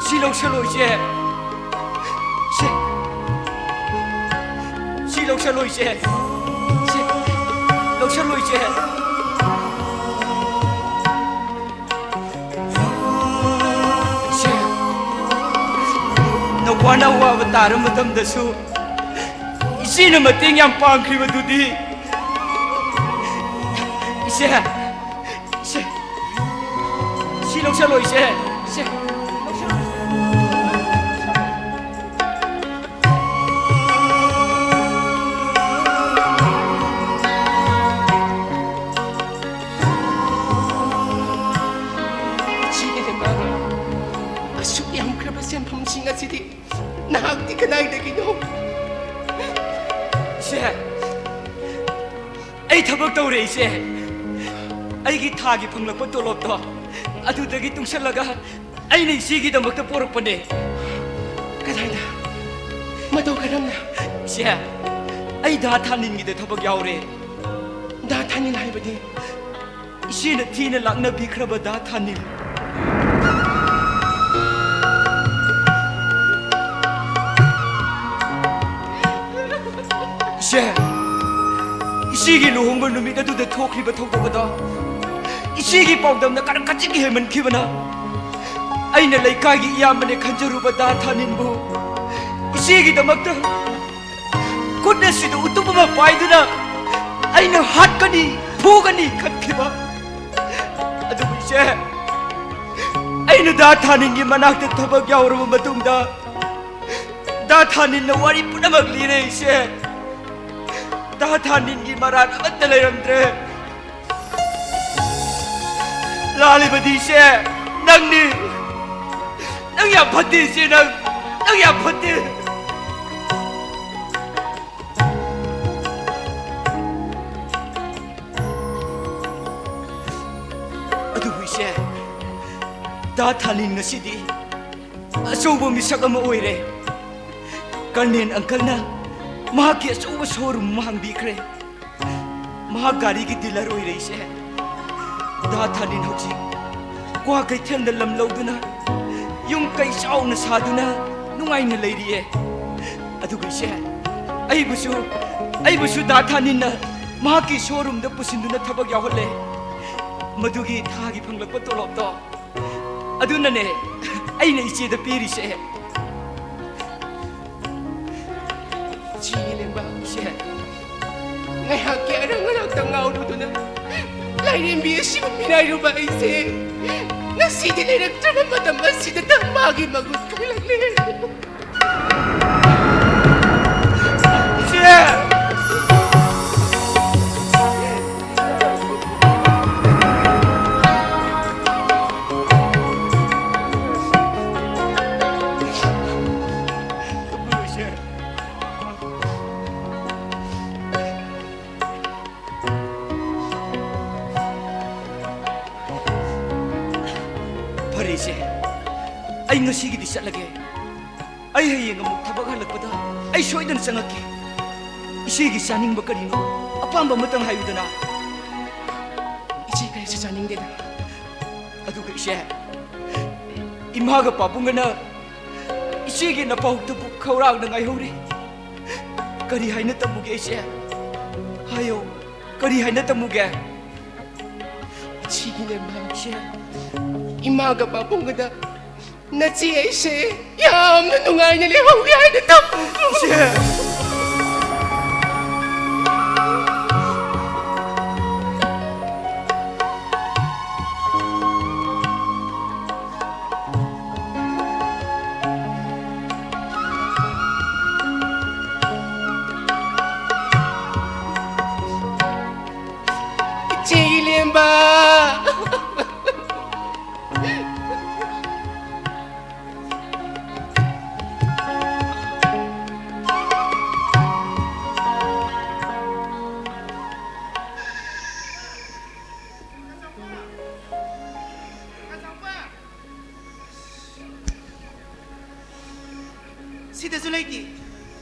ꯁꯤ ꯂꯧꯁꯜꯂꯣ, ꯏꯆꯦ꯫ ꯁꯤ, ꯁꯤ ꯂꯧꯁꯜꯂꯣ, ꯏꯆꯦ꯫ ꯁꯤ ꯂꯧꯁꯜꯂꯣ, ꯏꯆꯦ꯫ ꯏꯆꯦ, ꯅꯧꯄꯥꯅ ꯑꯋꯥꯕ ꯇꯥꯔ ꯃꯇꯝꯗꯁꯨ ꯏꯆꯦꯅ ꯃꯇꯦꯡ ꯌꯥꯝ ꯄꯥꯡꯈ꯭ꯔꯤꯕꯗꯨꯗꯤ꯫ ꯏꯆꯦ, ꯏꯆꯦ, ꯁꯤ ꯂꯧꯁꯜꯂꯣ, ꯏꯆꯦ꯫ ꯏꯆꯦ, ꯂꯧꯁꯜꯂꯣ꯫ ꯏꯆꯦꯒꯤ ꯂꯩꯕꯥꯛ ꯑꯁꯨꯛ ꯌꯥꯝꯈ꯭ꯔꯕ ꯁꯦꯟꯐꯝꯁꯤꯡ ꯑꯁꯤꯗꯤ ꯅꯍꯥꯛꯇꯤ ꯀꯗꯥꯏꯗꯒꯤꯅꯣ? ꯏꯆꯦ, ꯑꯩ ꯊꯕꯛ ꯇꯧꯔꯦ, ꯏꯆꯦ꯫ ꯑꯩꯒꯤ ꯊꯥꯒꯤ ꯐꯪꯂꯛꯄ ꯇꯣꯂꯣꯞꯇꯣ ꯑꯗꯨꯗꯒꯤ ꯇꯨꯡꯁꯜꯂꯒ ꯑꯩꯅ ꯏꯆꯦꯒꯤꯗꯃꯛꯇ ꯄꯣꯔꯛꯄꯅꯦ꯫ ꯀꯗꯥꯏꯗ? ꯃꯇꯧ ꯀꯔꯝꯅ? ꯏꯆꯦ, ꯑꯩ ꯗꯥ ꯊꯥꯅꯤꯟꯒꯤꯗ ꯊꯕꯛ ꯌꯥꯎꯔꯦ꯫ ꯗꯥ ꯊꯥꯅꯤꯟ ꯍꯥꯏꯕꯗꯤ? ꯏꯆꯦꯅ ꯊꯤꯅ ꯂꯥꯛꯅꯕꯤꯈ꯭ꯔꯕ ꯗꯥ ꯊꯥꯅꯤꯟ꯫ ꯏꯆꯦ, ꯏꯆꯦꯒꯤ ꯂꯨꯍꯣꯡꯕ ꯅꯨꯃꯤꯠ ꯑꯗꯨꯗ ꯊꯣꯛꯈ꯭ꯔꯤꯕ ꯊꯧꯗꯣꯛ ꯑꯗꯣ ꯏꯆꯦꯒꯤ ꯄꯥꯎꯗꯝꯅ ꯀꯔꯝ ꯀꯆꯤꯛ ꯍꯦꯟꯃꯟꯈꯤꯕꯅ ꯑꯩꯅ ꯂꯩꯀꯥꯏꯒꯤ ꯏꯌꯥꯝꯕꯅꯦ ꯈꯟꯖꯔꯨꯕ ꯗꯥ ꯊꯥꯅꯤꯟꯕꯨ ꯏꯆꯦꯒꯤꯗꯃꯛꯇ ꯈꯨꯠ ꯑꯁꯤꯗ ꯎꯇꯨꯞ ꯑꯃ ꯄꯥꯏꯗꯨꯅ ꯑꯩꯅ ꯍꯥꯠꯀꯅꯤ, ꯐꯨꯒꯅꯤ ꯈꯟꯈꯤꯕ꯫ ꯑꯗꯨꯕꯨ ꯏꯆꯦ, ꯑꯩꯅ ꯗꯥ ꯊꯥꯅꯤꯟꯒꯤ ꯃꯅꯥꯛꯇ ꯊꯕꯛ ꯌꯥꯎꯔꯕ ꯃꯇꯨꯡꯗ ꯗꯥ ꯊꯥꯅꯤꯟꯅ ꯋꯥꯔꯤ ꯄꯨꯝꯅꯃꯛ ꯂꯤꯔꯦ ꯏꯆꯦ꯫ ꯗꯥ ꯊꯥꯅꯤꯟꯒꯤ ꯃꯔꯥꯜ ꯑꯃꯠꯇ ꯂꯩꯔꯝꯗ꯭ꯔꯦ꯫ ꯂꯥꯜꯂꯤꯕꯗꯤ ꯏꯆꯦ, ꯅꯪꯅꯤ꯫ ꯅꯪ ꯌꯥꯝ ꯐꯠꯇꯦ ꯏꯆꯦ, ꯅꯪ, ꯅꯪ ꯌꯥꯝ ꯐꯠꯇꯦ꯫ ꯑꯗꯨꯕꯨ ꯏꯆꯦ, ꯗꯥ ꯊꯥꯅꯤꯟ ꯉꯁꯤꯗꯤ ꯑꯆꯧꯕ ꯃꯤꯁꯛ ꯑꯃ ꯑꯣꯏꯔꯦ꯫ ꯀꯔꯅꯦꯜ ꯑꯪꯀꯜꯅ ꯃꯍꯥꯛꯀꯤ ꯑꯆꯧꯕ ꯁꯣꯔꯨꯝ ꯑꯃ ꯍꯥꯡꯕꯤꯈ꯭ꯔꯦ꯫ ꯃꯍꯥꯛ ꯒꯥꯔꯤꯒꯤ ꯗꯤꯂꯔ ꯑꯣꯏꯔꯦ ꯏꯆꯦ꯫ ꯗꯥ ꯊꯥꯅꯤꯟ ꯍꯧꯖꯤꯛ ꯀ꯭ꯋꯥ ꯀꯩꯊꯦꯜꯗ ꯂꯝ ꯂꯧꯗꯨꯅ ꯌꯨꯝ ꯀꯩ ꯆꯥꯎꯅ ꯁꯥꯗꯨꯅ ꯅꯨꯡꯉꯥꯏꯅ ꯂꯩꯔꯤꯌꯦ꯫ ꯑꯗꯨꯒ ꯏꯆꯦ, ꯑꯩꯕꯨꯁꯨ, ꯑꯩꯕꯨꯁꯨ ꯗꯥ ꯊꯥꯅꯤꯟꯅ ꯃꯍꯥꯛꯀꯤ ꯁꯣꯔꯨꯝꯗ ꯄꯨꯁꯤꯟꯗꯨꯅ ꯊꯕꯛ ꯌꯥꯎꯍꯜꯂꯦ꯫ ꯃꯗꯨꯒꯤ ꯊꯥꯒꯤ ꯐꯪꯂꯛꯄ ꯇꯣꯂꯣꯞꯇꯣ ꯑꯗꯨꯅꯅꯦ ꯑꯩꯅ ꯏꯆꯦꯗ ꯄꯤꯔꯤꯁꯦ꯫ ꯏꯆꯦꯒꯤ ꯂꯦꯡꯕꯥꯛ ꯏꯆꯦ, ꯉꯥꯏꯍꯥꯛꯀꯤ ꯑꯔꯪ ꯑꯔꯥꯛꯇ ꯉꯥꯎꯔꯨꯗꯨꯅ ꯂꯥꯏꯔꯦꯝꯕꯤ ꯑꯁꯤꯕꯨ ꯃꯤꯔꯥꯏꯔꯨꯕ ꯑꯩꯁꯦ ꯉꯁꯤꯗꯤ ꯂꯩꯔꯛꯇ꯭ꯔꯕ ꯃꯇꯝ ꯑꯁꯤꯗ ꯃꯥꯒꯤ ꯃꯒꯨꯟ ꯈꯪꯂꯛꯂꯦ꯫ ꯏꯆꯦ! ꯐꯔꯦ ꯏꯆꯦ, ꯑꯩ ꯉꯁꯤꯒꯤꯗꯤ ꯆꯠꯂꯒꯦ꯫ ꯑꯩ ꯍꯌꯦꯡ ꯑꯃꯨꯛ ꯊꯕꯛ ꯍꯜꯂꯛꯄꯗ ꯑꯩ ꯁꯣꯏꯗꯅ ꯆꯪꯉꯛꯀꯦ꯫ ꯏꯆꯦꯒꯤ ꯆꯥꯅꯤꯡꯕ ꯀꯔꯤꯅꯣ? ꯑꯄꯥꯝꯕ ꯑꯃꯇꯪ ꯍꯥꯏꯌꯨꯗꯅ꯫ ꯏꯆꯦ ꯀꯔꯤꯁꯨ ꯆꯥꯅꯤꯡꯗꯦꯗ꯫ ꯑꯗꯨꯒ ꯏꯆꯦ, ꯏꯃꯥꯒ ꯄꯥꯕꯨꯡꯒꯅ ꯏꯆꯦꯒꯤ ꯅꯄꯥꯎꯛꯇꯕꯨ ꯈꯧꯔꯥꯡꯅ ꯉꯥꯏꯍꯧꯔꯤ꯫ ꯀꯔꯤ ꯍꯥꯏꯅ ꯇꯝꯃꯨꯒꯦ ꯑꯩꯁꯦ? ꯍꯥꯏꯌꯣ, ꯀꯔꯤ ꯍꯥꯏꯅ ꯇꯝꯃꯨꯒꯦ? ꯁꯤꯒꯤ ꯂꯩꯕꯥꯛꯁꯦ ꯏꯃꯥꯒ ꯄꯥꯕꯨꯡꯒꯗ ꯅꯆꯦ ꯑꯩꯁꯦ ꯌꯥꯝꯅ ꯅꯨꯡꯉꯥꯏꯅ ꯂꯩꯍꯧꯒꯦ ꯍꯥꯏꯅ ꯇꯝꯃꯨꯒꯦ꯫ ꯏꯆꯦ! ꯏꯆꯦ ꯏꯂꯦꯝꯕ! ꯁꯤꯗꯁꯨ ꯂꯩꯇꯦ꯫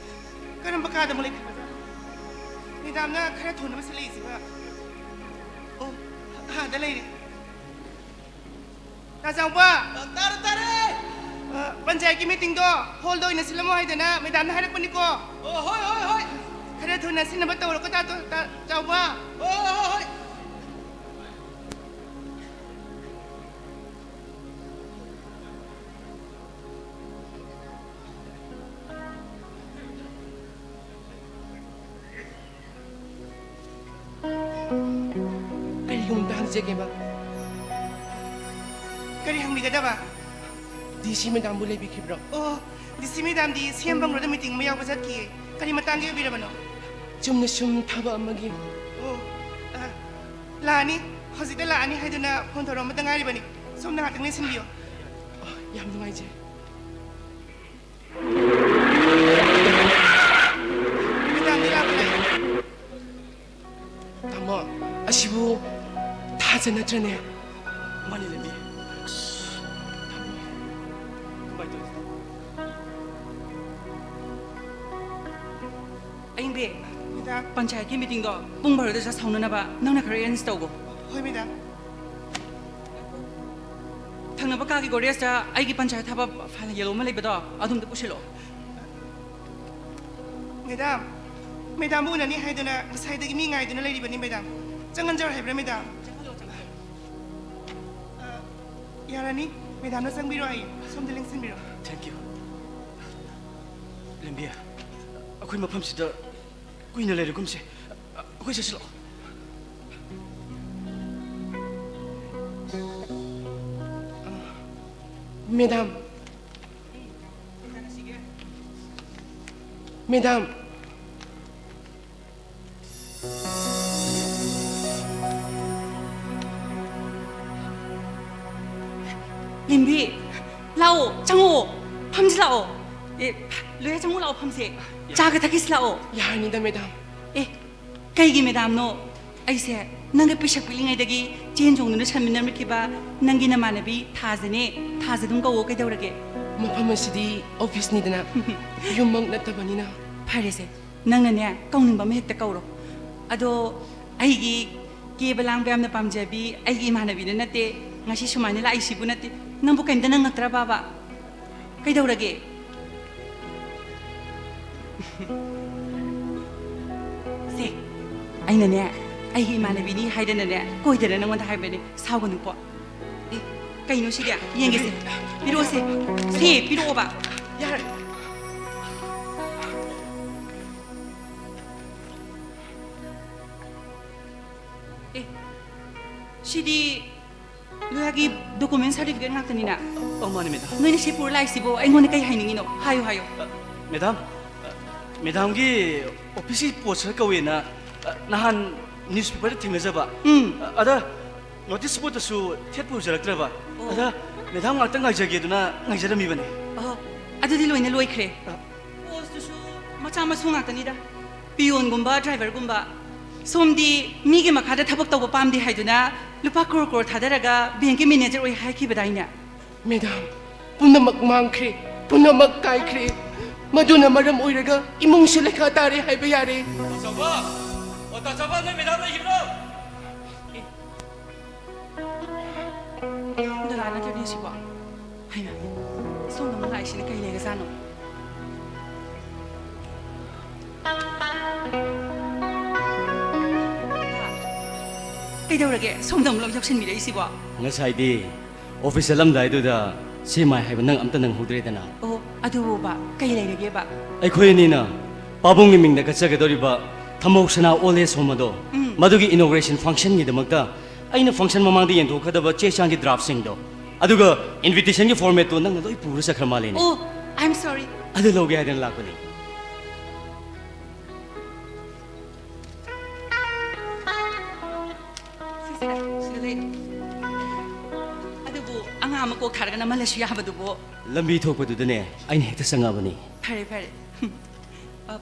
ꯀꯔꯝꯕ ꯀꯥꯗ ꯑꯃꯨꯛ ꯂꯩꯈ꯭ꯔꯕꯖꯥꯠꯅꯣ? ꯃꯦꯗꯥꯝꯅ ꯈꯔ ꯊꯨꯅꯕ ꯁꯤꯜꯂꯛꯏꯁꯤꯒ꯫ ꯑꯣ, ꯑꯥꯗ ꯂꯩꯔꯦ꯫ ꯇꯥ ꯆꯥꯎꯕ! ꯇꯥꯔꯦ, ꯇꯥꯔꯦ! ꯑ, ꯄꯟꯆꯥꯌꯠꯀꯤ ꯃꯤꯇꯤꯡꯗꯣ ꯍꯣꯜꯗ ꯑꯣꯏꯅ ꯁꯤꯜꯂꯝꯃꯣ ꯍꯥꯏꯗꯅ ꯃꯦꯗꯥꯝꯅ ꯍꯥꯏꯔꯛꯄꯅꯤꯀꯣ꯫ ꯑꯣ, ꯍꯣꯏ, ꯍꯣꯏ, ꯍꯣꯏ꯫ ꯈꯔ ꯊꯨꯅ ꯁꯤꯟꯅꯕ ꯇꯧꯔꯣꯀꯣ, ꯇꯥ, ꯇꯥ ꯆꯥꯎꯕ꯫ ꯍꯣꯏ, ꯍꯣꯏ, ꯍꯣꯏ꯫ ꯀꯔꯤꯒꯨꯝꯕ ꯑꯝꯇ ꯍꯪꯖꯒꯦꯕ꯫ ꯀꯔꯤ ꯍꯪꯕꯤꯒꯗꯕ? ꯗꯤ ꯁꯤ ꯃꯦꯗꯥꯝꯕꯨ ꯂꯩꯕꯤꯈꯤꯕ꯭ꯔꯣ? ꯑꯣ, ꯗꯤ ꯁꯤ ꯃꯦꯗꯥꯝꯗꯤ ꯁꯤ ꯑꯦꯝ ꯕꯪꯒ꯭ꯂꯣꯗ ꯃꯤꯇꯤꯡ ꯑꯃ ꯌꯥꯎꯕ ꯆꯠꯈꯤꯌꯦ꯫ ꯀꯔꯤ ꯃꯇꯥꯡꯒꯤ ꯑꯣꯏꯕꯤꯔꯕꯅꯣ? ꯆꯨꯝꯅ ꯁꯨꯝ ꯊꯕꯛ ꯑꯃꯒꯤ꯫ ꯑꯣ, ꯑ, ꯂꯥꯛꯑꯅꯤ꯫ ꯍꯧꯖꯤꯛꯇ ꯂꯥꯛꯑꯅꯤ ꯍꯥꯏꯗꯨꯅ ꯐꯣꯟ ꯇꯧꯔꯛꯑꯝꯕꯗ ꯉꯥꯏꯔꯤꯕꯅꯤ꯫ ꯁꯣꯝꯅ ꯉꯥꯛꯇꯪ ꯂꯩꯁꯤꯟꯕꯤꯌꯣ꯫ ꯑꯣ, ꯌꯥꯝ ꯅꯨꯡꯉꯥꯏꯖꯔꯦ꯫ ꯃꯦꯗꯥꯝꯗꯤ ꯂꯥꯛꯄ ꯂꯩ꯫ ꯇꯥꯃꯣ, ꯑꯁꯤꯕꯨ ꯊꯥꯖ ꯅꯠꯇ꯭ꯔꯅꯦ? ꯃꯥꯅꯤ, ꯂꯩꯃꯤ꯫ ꯑꯁ, ꯀꯃꯥꯏ ꯇꯧꯔꯤꯅꯣ? ꯑꯌꯤꯡꯕꯤ, ꯃꯦꯗꯥꯝ꯫ ꯄꯟꯆꯥꯌꯠꯀꯤ ꯃꯤꯇꯤꯡꯗꯣ ꯄꯨꯡ ꯕꯥꯔꯣꯗ ꯆꯠ ꯁꯥꯎꯅꯅꯕ ꯅꯪꯅ ꯈꯔ ꯑꯦꯔꯦꯟꯖ ꯇꯧꯒꯣ꯫ ꯍꯣꯏ, ꯃꯦꯗꯥꯝ꯫ ꯊꯪꯅꯕ ꯀꯥꯒꯤ ꯒꯣꯗ꯭ꯔꯦꯖꯇ ꯑꯩꯒꯤ ꯄꯟꯆꯥꯌꯠ ꯊꯥꯕ ꯐꯥꯏꯜ ꯌꯦꯂꯣ ꯑꯃ ꯂꯩꯕꯗꯣ ꯑꯗꯨꯝꯇ ꯄꯨꯁꯤꯜꯂꯛꯑꯣ꯫ ꯃꯦꯗꯥꯝ, ꯃꯦꯗꯥꯝꯕꯨ ꯎꯅꯅꯤ ꯍꯥꯏꯗꯨꯅ ꯉꯁꯥꯏꯗꯒꯤ ꯃꯤ ꯉꯥꯏꯗꯨꯅ ꯂꯩꯔꯤꯕꯅꯤ, ꯃꯦꯗꯥꯝ꯫ ꯆꯪꯍꯟꯖꯔꯣ ꯍꯥꯏꯕ꯭ꯔꯥ, ꯃꯦꯗꯥꯝ? ꯑ, ꯌꯥꯔꯅꯤ꯫ ꯃꯦꯗꯥꯝꯅ ꯆꯪꯕꯤꯔꯣ, ꯑꯩ ꯁꯣꯝꯗ ꯂꯦꯡꯁꯤꯟꯕꯤꯔꯣ꯫ Thank you꯫ ꯂꯦꯝꯕꯤ, ꯑꯩꯈꯣꯏ ꯃꯐꯝꯁꯤꯗ ꯀꯨꯏꯅ ꯂꯩꯔꯒꯨꯝꯁꯦ꯫ ꯑꯩꯈꯣꯏ ꯆꯠꯁꯤ ꯂꯥꯛꯑꯣ꯫ ꯃꯦꯗꯥꯝ꯫ ꯃꯦꯗꯥꯝ꯫ ꯂꯤꯝꯕꯤ, ꯂꯥꯛꯑꯣ, ꯆꯪꯉꯛꯑꯣ, ꯐꯝꯁꯤ ꯂꯥꯛꯑꯣ꯫ ꯑꯦ, ꯂꯣꯏꯔ ꯆꯪꯉꯛꯑꯣ ꯂꯥꯛꯑꯣ, ꯐꯝꯁꯦ꯫ ꯆꯥꯒ ꯊꯛꯈꯤꯁꯤ ꯂꯥꯛꯑꯣ꯫ ꯌꯥꯔꯅꯤꯗ, ꯃꯦꯗꯥꯝ꯫ ꯑꯦ, ꯀꯩꯒꯤ ꯃꯦꯗꯥꯝꯅꯣ? ꯑꯩꯁꯦ ꯅꯪꯒ ꯄꯤꯁꯛ ꯄꯤꯛꯂꯤꯉꯩꯗꯒꯤ ꯆꯦꯟ ꯆꯣꯡꯗꯨꯅ ꯁꯥꯟꯃꯤꯟꯅꯔꯛꯈꯤꯕ ꯅꯪꯒꯤ ꯅꯃꯥꯟꯅꯕꯤ ꯊꯥꯖꯅꯦ꯫ ꯊꯥꯖ ꯑꯗꯨꯝ ꯀꯧꯋꯣ, ꯀꯩꯗꯧꯔꯒꯦ? ꯃꯐꯝ ꯑꯁꯤꯗꯤ ꯑꯣꯐꯤꯁꯅꯤꯗꯅ, ꯌꯨꯝꯃꯛ ꯅꯠꯇꯕꯅꯤꯅ꯫ ꯐꯔꯦꯁꯦ, ꯅꯪꯅꯅꯦ, ꯀꯧꯅꯤꯡꯕ ꯑꯃ ꯍꯦꯛꯇ ꯀꯧꯔꯣ꯫ ꯑꯗꯣ ꯑꯩꯒꯤ ꯀꯦꯕ ꯂꯥꯡꯕ ꯌꯥꯝꯅ ꯄꯥꯝꯖꯕꯤ ꯑꯩꯒꯤ ꯏꯃꯥꯟꯅꯕꯤꯅ ꯅꯠꯇꯦ, ꯉꯁꯤ ꯁꯨꯃꯥꯏꯅ ꯂꯥꯛꯏꯁꯤꯕꯨ ꯅꯠꯇꯦ꯫ ꯅꯪꯕꯨ ꯀꯩꯝꯇ ꯅꯪꯉꯛꯇ꯭ꯔꯕꯕ? ꯀꯩꯗꯧꯔꯒꯦ? ꯁꯦ, ꯑꯩꯅꯅꯦ, ꯑꯩꯒꯤ ꯏꯃꯥꯟꯅꯕꯤꯅꯤ ꯍꯥꯏꯗꯅꯅꯦ, ꯀꯣꯏꯗꯅ ꯅꯪꯉꯣꯟꯗ ꯍꯥꯏꯕꯅꯦ, ꯁꯥꯎꯒꯅꯨꯀꯣ꯫ ꯑꯦ, ꯀꯩꯅꯣ ꯁꯤꯗꯤ? ꯌꯦꯡꯒꯦꯁꯦ꯫ ꯄꯤꯔꯛꯑꯣꯁꯦ꯫ ꯁꯦ, ꯄꯤꯔꯛꯑꯣꯕ꯫ ꯌꯥꯔꯦ꯫ ꯑꯦ, ꯁꯤꯗꯤ ꯂꯣꯌꯥꯒꯤ document certificate ꯉꯥꯛꯇꯅꯤꯅ? ꯑꯧ, ꯃꯥꯅꯦ, ꯃꯦꯗꯥꯝ꯫ ꯅꯣꯏꯅ ꯁꯤ ꯄꯨꯔ ꯂꯥꯛꯏꯁꯤꯕꯨ ꯑꯩꯉꯣꯟꯗ ꯀꯩ ꯍꯥꯏꯅꯤꯡꯉꯤꯅꯣ? ꯍꯥꯏꯌꯨ, ꯍꯥꯏꯌꯨ꯫ ꯑ, ꯃꯦꯗꯥꯝ, ꯑ, ꯃꯦꯗꯥꯝꯒꯤ ꯑꯣꯐꯤꯁꯀꯤ ꯄꯣꯠ ꯈꯔ ꯀꯧꯋꯦꯅ, ꯑ, ꯅꯍꯥꯟ newspaperꯗ ꯊꯦꯡꯅꯖꯕ꯫ ꯎꯝ꯫ ꯑ, ꯑꯗ notice boardꯇꯁꯨ ꯊꯦꯠꯄ ꯎꯖꯔꯛꯇ꯭ꯔꯕ꯫ ꯑꯣ꯫ ꯑꯗ ꯃꯦꯗꯥꯝ ꯉꯥꯛꯇ ꯉꯥꯏꯖꯒꯦꯗꯨꯅ ꯉꯥꯏꯖꯔꯝꯃꯤꯕꯅꯤ꯫ ꯑꯣ, ꯑꯗꯨꯗꯤ ꯂꯣꯏꯅ ꯂꯣꯏꯈ꯭ꯔꯦ꯫ ꯑ꯫ ꯄꯣꯁꯇꯨꯁꯨ ꯃꯆꯥ ꯃꯁꯨ ꯉꯥꯛꯇꯅꯤꯗ꯫ ꯄꯤꯌꯣꯟꯒꯨꯝꯕ, ꯗ꯭ꯔꯥꯏꯚꯔꯒꯨꯝꯕ꯫ ꯁꯣꯝꯗꯤ ꯃꯤꯒꯤ ꯃꯈꯥꯗ ꯊꯕꯛ ꯇꯧꯕ ꯄꯥꯝꯗꯦ ꯍꯥꯏꯗꯨꯅ ꯂꯨꯄꯥ ꯀ꯭ꯔꯣꯔ ꯀ꯭ꯔꯣꯔ ꯊꯥꯗꯔꯒ ꯕꯦꯡꯀꯤ ꯃꯦꯅꯦꯖꯔ ꯑꯣꯏ ꯍꯥꯏꯈꯤꯕꯗꯥꯏꯅꯦ? ꯃꯦꯗꯥꯝ, ꯄꯨꯝꯅꯃꯛ ꯃꯥꯡꯈ꯭ꯔꯦ, ꯄꯨꯝꯅꯃꯛ ꯀꯥꯏꯈ꯭ꯔꯦ꯫ ꯃꯗꯨꯅ ꯃꯔꯝ ꯑꯣꯏꯔꯒ ꯏꯃꯨꯡꯁꯨ ꯂꯩꯈꯥ ꯇꯥꯔꯦ ꯍꯥꯏꯕ ꯌꯥꯔꯦ꯫ ꯇꯥꯆꯧꯕ! ꯑꯣ, ꯇꯥꯆꯧꯕ, ꯅꯣꯏ ꯃꯦꯗꯥꯝ ꯂꯩꯈꯤꯕ꯭ꯔꯣ? ꯑꯦ, ꯗꯗꯥ ꯅꯠꯇ꯭ꯔꯅꯦ ꯁꯤꯕꯣ? ꯍꯩꯃꯥ, ꯁꯣꯝꯗ ꯑꯃꯨꯛ ꯂꯥꯛꯏꯁꯤꯅ ꯀꯩ ꯂꯩꯔꯖꯥꯠꯅꯣ? ꯀꯩꯗꯧꯔꯒꯦ? ꯁꯣꯝꯗ ꯑꯃꯨꯛ ꯌꯥꯎꯁꯟꯕꯤꯔꯛꯏꯁꯤꯕꯣ? ꯉꯁꯥꯏꯗꯤ ꯑꯣꯐꯤꯁ ꯆꯠꯂꯝꯗꯥꯏꯗꯨꯗ ꯁꯤ ꯃꯥꯏ ꯍꯥꯏꯕ ꯅꯪ ꯑꯝꯇ ꯅꯪꯍꯧꯗ꯭ꯔꯦꯗꯅ꯫ ꯑꯣ, ꯑꯗꯨꯕꯨꯕ, ꯀꯩ ꯂꯩꯔꯒꯦꯕ? ꯑꯩꯈꯣꯏ ꯑꯅꯤꯅ ꯄꯥꯕꯨꯡꯒꯤ ꯃꯤꯡꯗ ꯀꯠꯆꯒꯗꯧꯔꯤꯕ ꯊꯝꯕꯧ ꯁꯅꯥ ꯑꯣꯜ ꯑꯦꯖ ꯍꯣꯝ ꯑꯗꯣ, ꯎꯝ꯫ ꯃꯗꯨꯒꯤ ꯏꯅꯣꯒ꯭ꯔꯦꯁꯟ ꯐꯪꯁꯟꯒꯤꯗꯃꯛꯇ ꯑꯩꯅ ꯐꯪꯁꯟ ꯃꯃꯥꯡꯗ ꯌꯦꯟꯊꯣꯛꯀꯗꯕ ꯆꯦ ꯆꯥꯡꯒꯤ ꯗ꯭ꯔꯥꯐꯁꯤꯡꯗꯣ, ꯑꯗꯨꯒ ꯏꯟꯚꯤꯇꯦꯁꯟꯒꯤ ꯐꯣꯔꯃꯦꯠꯇꯣ ꯅꯪꯅ ꯂꯣꯏ ꯄꯨꯔ ꯆꯠꯈ꯭ꯔ ꯃꯥꯜꯂꯦꯅꯦ꯫ ꯑꯣ, I am sorry. ꯑꯗꯨ ꯂꯧꯒꯦ ꯍꯥꯏꯗꯅ ꯂꯥꯛꯄꯅꯤ꯫ ꯁꯤꯁꯤꯗ, ꯁꯤꯗ ꯂꯩꯔꯦ꯫ ꯑꯗꯨꯕꯨ ꯑꯉꯥꯡ ꯑꯃ ꯀꯣꯛ ꯊꯥꯔꯒ ꯅꯝꯍꯜꯂꯁꯨ ꯌꯥꯕꯗꯨꯕꯨ꯫ ꯂꯝꯕꯤ ꯊꯣꯛꯄꯗꯨꯗꯅꯦ ꯑꯩꯅ ꯍꯦꯛꯇ ꯆꯪꯉꯛꯑꯕꯅꯤ꯫ ꯐꯔꯦ, ꯐꯔꯦ꯫ ꯑ,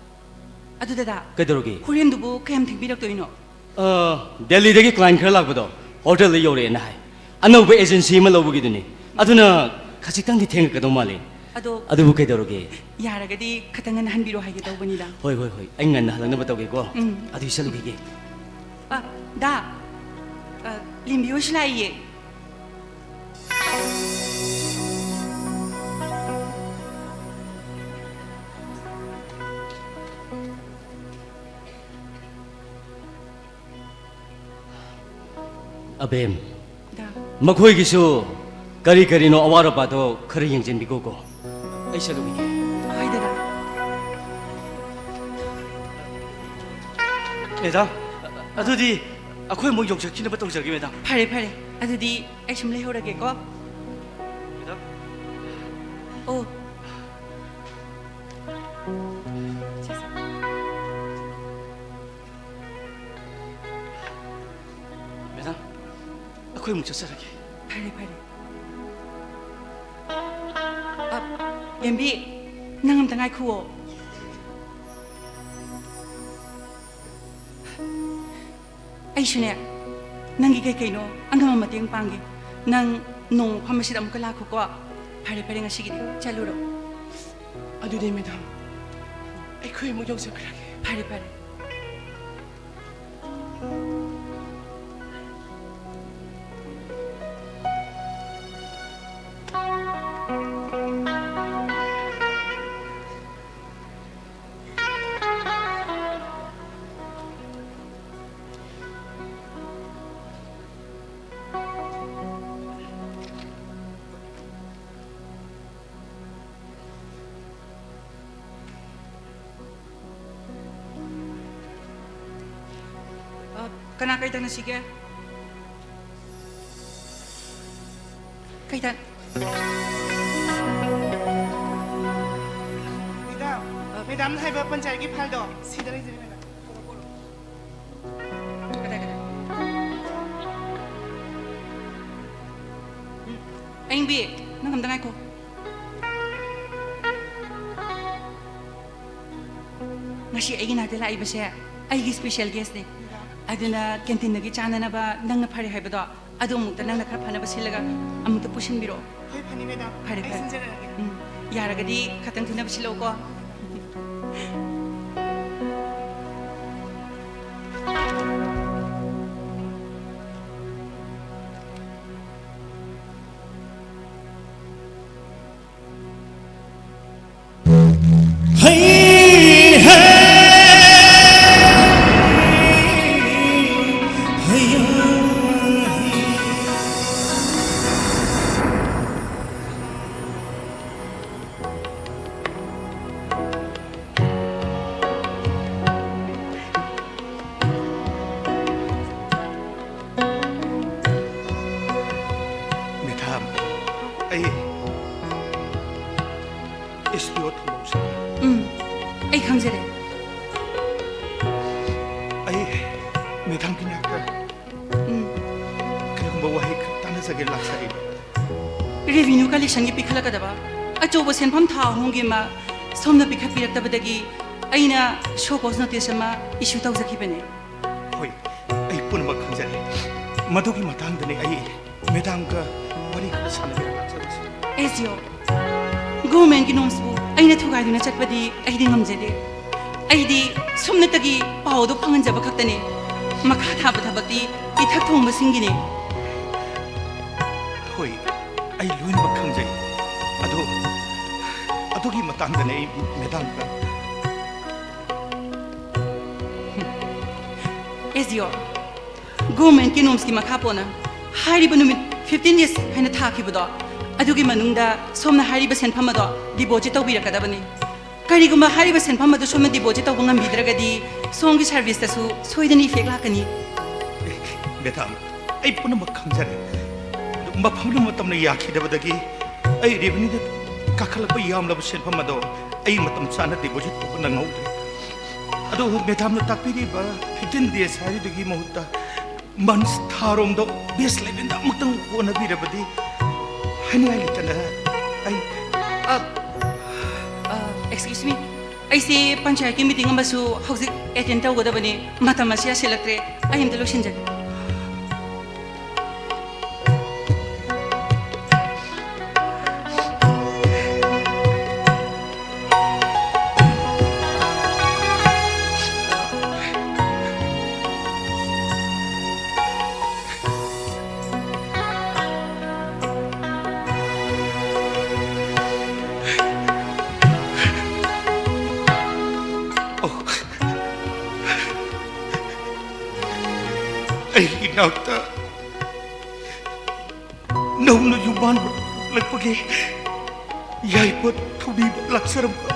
ꯑꯗꯨ ꯗꯗꯥ, ꯀꯩꯗꯧꯔꯒꯦ? ꯍꯣꯔꯦꯟꯗꯨꯕꯨ ꯀꯌꯥꯝ ꯊꯦꯡꯕꯤꯔꯛꯇꯣꯏꯅꯣ? ꯑ, ꯗꯦꯜꯂꯤꯗꯒꯤ ꯀ꯭ꯂꯥꯏꯟ ꯈꯔ ꯂꯥꯛꯄꯗꯣ ꯍꯣꯇꯦꯜꯗ ꯌꯧꯔꯛꯑꯦꯅ ꯍꯥꯏ꯫ ꯑꯅꯧꯕ ꯑꯦꯖꯦꯟꯁꯤ ꯑꯃ ꯂꯧꯕꯒꯤꯗꯨꯅꯤ꯫ ꯑꯗꯨꯅ ꯈꯖꯤꯛꯇꯪꯗꯤ ꯊꯦꯡꯉꯛꯀꯗꯧ ꯃꯥꯜꯂꯦ꯫ ꯑꯗꯣ ꯑꯗꯨꯕꯨ ꯀꯩꯗꯧꯔꯒꯦ? ꯌꯥꯔꯒꯗꯤ ꯈꯇꯪ ꯉꯟꯅ ꯍꯟꯕꯤꯔꯣ ꯍꯥꯏꯒꯦ ꯇꯧꯕꯅꯤꯗ꯫ ꯍꯣꯏ, ꯍꯣꯏ, ꯍꯣꯏ꯫ ꯑꯩ ꯉꯟꯅ ꯍꯜꯂꯛꯅꯕ ꯇꯧꯒꯦꯀꯣ꯫ ꯎꯝ꯫ ꯑꯗꯨꯗꯤ ꯆꯠꯂꯨꯈꯤꯒꯦ꯫ ꯑ, ꯗꯥ, ꯑ, ꯂꯦꯝꯕꯤ ꯍꯣꯏꯁꯨ ꯂꯥꯛꯏꯌꯦ꯫ ꯑꯕꯦꯝ, ꯗꯥ꯫ ꯃꯈꯣꯏꯒꯤꯁꯨ ꯀꯔꯤ ꯀꯔꯤꯅꯣ ꯑꯋꯥꯠ ꯑꯄꯥꯗꯣ ꯈꯔ ꯌꯦꯡꯁꯤꯟꯕꯤꯈꯣꯀꯣ꯫ ꯑꯩ ꯆꯠꯂꯨꯈꯤꯒꯦ꯫ ꯍꯣꯏ, ꯗꯗꯥ꯫ ꯃꯦꯗꯥꯝ, ꯑꯗꯨꯗꯤ ꯑꯩꯈꯣꯏ ꯑꯃꯨꯛ ꯌꯣꯡꯆꯠꯈꯤꯅꯕ ꯇꯧꯖꯒꯦ, ꯃꯦꯗꯥꯝ꯫ ꯐꯔꯦ, ꯐꯔꯦ꯫ ꯑꯗꯨꯗꯤ ꯑꯩ ꯁꯨꯝ ꯂꯩꯍꯧꯔꯒꯦꯀꯣ꯫ ꯃꯦꯗꯥꯝ꯫ ꯑꯣ꯫ ꯃꯦꯗꯥꯝ, ꯑꯩꯈꯣꯏ ꯑꯃꯨꯛ ꯆꯠꯆꯔꯒꯦ꯫ ꯐꯔꯦ, ꯐꯔꯦ꯫ ꯑ, ꯂꯦꯝꯕꯤ, ꯅꯪ ꯑꯝꯇ ꯉꯥꯏꯈꯨꯑꯣ꯫ ꯑꯩꯁꯨꯅꯦ, ꯅꯪꯒꯤ ꯀꯩ ꯀꯩꯅꯣ ꯑꯉꯝꯕ ꯃꯇꯦꯡ ꯄꯥꯡꯒꯦ꯫ ꯅꯪ ꯅꯣꯡꯃ ꯃꯐꯝ ꯑꯁꯤꯗ ꯑꯃꯨꯛꯀ ꯂꯥꯛꯈꯣꯀꯣ꯫ ꯐꯔꯦ, ꯐꯔꯦ, ꯉꯁꯤꯒꯤꯗꯤ ꯆꯠꯂꯨꯔꯣ꯫ ꯑꯗꯨꯗꯤ, ꯃꯦꯗꯥꯝ, ꯑꯩꯈꯣꯏ ꯑꯃꯨꯛ ꯌꯧꯖꯈ꯭ꯔꯒꯦ꯫ ꯐꯔꯦ, ꯐꯔꯦ꯫ ꯀꯅꯥ ꯀꯩ ꯇꯥꯟꯅꯁꯤꯒꯦ? ꯀꯩ ꯇꯥꯟ- ꯃꯦꯗꯥꯝ, ꯃꯦꯗꯥꯝꯅ ꯍꯥꯏꯕ ꯄꯟꯆꯥꯌꯠꯀꯤ ꯐꯥꯏꯜꯗꯣ ꯁꯤꯗ ꯂꯩꯖꯔꯦ, ꯃꯦꯗꯥꯝ꯫ ꯀꯗꯥꯏ, ꯀꯗꯥꯏ? ꯎꯝ, ꯑꯌꯤꯡꯕꯤ, ꯅꯪ ꯑꯝꯇ ꯉꯥꯏꯈꯣ꯫ ꯉꯁꯤ ꯑꯩꯒꯤ ꯅꯥꯛꯇ ꯂꯥꯛꯏꯕꯁꯦ ꯑꯩꯒꯤ special guestꯅꯦ꯫ ꯑꯗꯨꯅ canteen ꯗꯒꯤ ꯆꯥꯅꯅꯕ ꯅꯪꯅ ꯐꯔꯦ ꯍꯥꯏꯕꯗꯣ, ꯑꯗꯨ ꯑꯃꯨꯛꯇ ꯅꯪꯅ ꯈꯔ ꯐꯅꯕ ꯁꯤꯜꯂꯒ ꯑꯃꯨꯛꯇ ꯄꯨꯁꯤꯟꯕꯤꯔꯛꯑꯣ꯫ ꯍꯣꯏ, ꯐꯅꯤ, ꯃꯦꯗꯥꯝ꯫ ꯐꯔꯦ, ꯑꯩ ꯐꯔꯦ꯫ ꯁꯤꯟꯖꯔꯛꯑꯒꯦ꯫ ꯎꯝ, ꯌꯥꯔꯒꯗꯤ ꯈꯇꯪ ꯊꯨꯅꯕ ꯁꯤꯜꯂꯛꯎꯀꯣ꯫ ꯃꯦꯗꯥꯝ, ꯑꯩ ꯑꯦꯁ ꯗꯤ ꯑꯣ ꯊꯧꯕꯥꯜꯁꯦ꯫ ꯎꯝ, ꯑꯩ ꯈꯪꯖꯔꯦ꯫ ꯑꯩ ꯃꯦꯗꯥꯝꯒꯤ ꯅꯥꯛꯇ ꯎꯝ꯫ ꯀꯔꯤꯒꯨꯝꯕ ꯋꯥꯍꯩ ꯈꯔ ꯇꯥꯟꯅꯖꯒꯦ ꯂꯥꯛꯆꯔꯤꯕ꯫ Revenue collection ꯒꯤ ꯄꯤꯈꯠꯂꯛꯀꯗꯕ ꯑꯆꯧꯕ ꯁꯦꯟꯐꯝ ꯊꯥ ꯑꯍꯨꯝꯒꯤ ꯑꯃ ꯁꯣꯝꯅ ꯄꯤꯈꯠꯄꯤꯔꯛꯇꯕꯗꯒꯤ ꯑꯩꯅ show cause notice ꯑꯃ issue ꯇꯧꯖꯈꯤꯕꯅꯦ꯫ ꯍꯣꯏ, ꯑꯩ ꯄꯨꯝꯅꯃꯛ ꯈꯪꯖꯔꯦ꯫ ꯃꯗꯨꯒꯤ ꯃꯇꯥꯡꯗꯅꯦ ꯑꯩ ꯃꯦꯗꯥꯝꯒ ꯋꯥꯔꯤ ꯈꯔ ꯁꯥꯟꯅꯕꯤꯔ ꯂꯥꯛꯆꯕꯁꯤ꯫ ꯑꯦꯁ ꯗꯤ ꯑꯣ, government ꯀꯤ norms ꯄꯨ ꯑꯩꯅ ꯊꯨꯒꯥꯏꯗꯨꯅ ꯆꯠꯄꯗꯤ ꯑꯩꯗꯤ ꯉꯝꯖꯗꯦ꯫ ꯑꯩꯗꯤ ꯁꯨꯞꯅꯇꯒꯤ ꯄꯥꯎꯗꯣ ꯐꯪꯍꯟꯖꯕ ꯈꯛꯇꯅꯤ꯫ ꯃꯈꯥ ꯊꯥꯕ ꯊꯕꯛꯇꯤ ꯏꯊꯛ ꯊꯣꯡꯕꯁꯤꯡꯒꯤꯅꯤ꯫ ꯍꯣꯏ, ꯑꯩ ꯂꯣꯏꯅꯃꯛ ꯈꯪꯖꯩ꯫ ꯑꯗꯣ, ꯑꯗꯨꯒꯤ ꯃꯇꯥꯡꯗꯅꯦ ꯑꯩ ꯃꯦꯗꯥꯝꯗ꯫ ꯑꯦꯁ ꯗꯤ ꯑꯣ, government ꯀꯤ norms ꯀꯤ ꯃꯈꯥ ꯄꯣꯟꯅ ꯍꯥꯏꯔꯤꯕ ꯅꯨꯃꯤꯠ fifteen days ꯍꯥꯏꯅ ꯊꯥꯈꯤꯕꯗꯣ, ꯑꯗꯨꯒꯤ ꯃꯅꯨꯡꯗ ꯁꯣꯝꯅ ꯍꯥꯏꯔꯤꯕ ꯁꯦꯟꯐꯝ ꯑꯗꯣ deposit ꯇꯧꯕꯤꯔꯛꯀꯗꯕꯅꯤ꯫ ꯀꯔꯤꯒꯨꯝꯕ ꯍꯥꯏꯔꯤꯕ ꯁꯦꯟꯐꯝ ꯑꯗꯨ ꯁꯣꯝꯅ deposit ꯇꯧꯕ ꯉꯝꯕꯤꯗ꯭ꯔꯒꯗꯤ ꯁꯣꯝꯒꯤ service ꯇꯁꯨ ꯁꯣꯏꯗꯅ effect ꯂꯥꯛꯀꯅꯤ꯫ ꯃꯦꯗꯥꯝ, ꯑꯩ ꯄꯨꯝꯅꯃꯛ ꯈꯪꯖꯔꯦ꯫ ꯑꯗꯨ ꯃꯐꯝꯗꯨ ꯃꯇꯝꯅ ꯌꯥꯈꯤꯗꯕꯗꯒꯤ ꯑꯩ ꯔꯦꯚꯦꯅ꯭ꯌꯨꯗ ꯀꯥꯈꯠꯂꯛꯄ ꯌꯥꯝꯂꯕ ꯁꯦꯟꯐꯝ ꯑꯗꯣ ꯑꯩ ꯃꯇꯝ ꯆꯥꯅ ꯗꯤꯄꯣꯖꯤꯠ ꯇꯧꯕ ꯅꯪꯍꯧꯗ꯭ꯔꯦ꯫ ꯑꯗꯣ ꯃꯦꯗꯥꯝꯅ ꯇꯥꯛꯄꯤꯔꯤꯕ ꯐꯤꯐꯇꯤꯟ ꯗꯦꯖ ꯍꯥꯏꯔꯤꯗꯨꯒꯤ ꯃꯍꯨꯠꯇ ꯃꯟꯁ, ꯊꯥꯔꯣꯝꯗꯣ ꯕꯦꯁ ꯂꯦꯚꯦꯜꯗ ꯑꯃꯨꯛꯇꯪ ꯍꯣꯠꯅꯕꯤꯔꯕꯗꯤ ꯍꯥꯏꯅꯤꯡꯉꯥꯏ ꯂꯩꯇꯅ ꯑꯩ ꯑ, ꯑ, excuse me, ꯑꯩꯁꯦ ꯄꯟꯆꯥꯌꯠꯀꯤ ꯃꯤꯇꯤꯡ ꯑꯃꯁꯨ ꯍꯧꯖꯤꯛ ꯑꯦꯇꯦꯟ ꯇꯧꯒꯗꯕꯅꯤ꯫ ꯃꯇꯝ ꯑꯁꯤ ꯌꯥꯁꯤꯜꯂꯛꯇ꯭ꯔꯦ꯫ ꯑꯩ ꯑꯝꯇ ꯂꯣꯏꯁꯤꯟꯖꯒꯦ꯫ ꯑꯩꯒꯤ ꯏꯅꯥꯛꯇ ꯅꯧꯅ ꯌꯨꯝꯕꯥꯟꯕ ꯄꯣꯛꯂꯛꯄꯒꯤ ꯌꯥꯏꯐ ꯊꯧꯅꯤꯕ ꯂꯥꯛꯆꯔꯝꯕ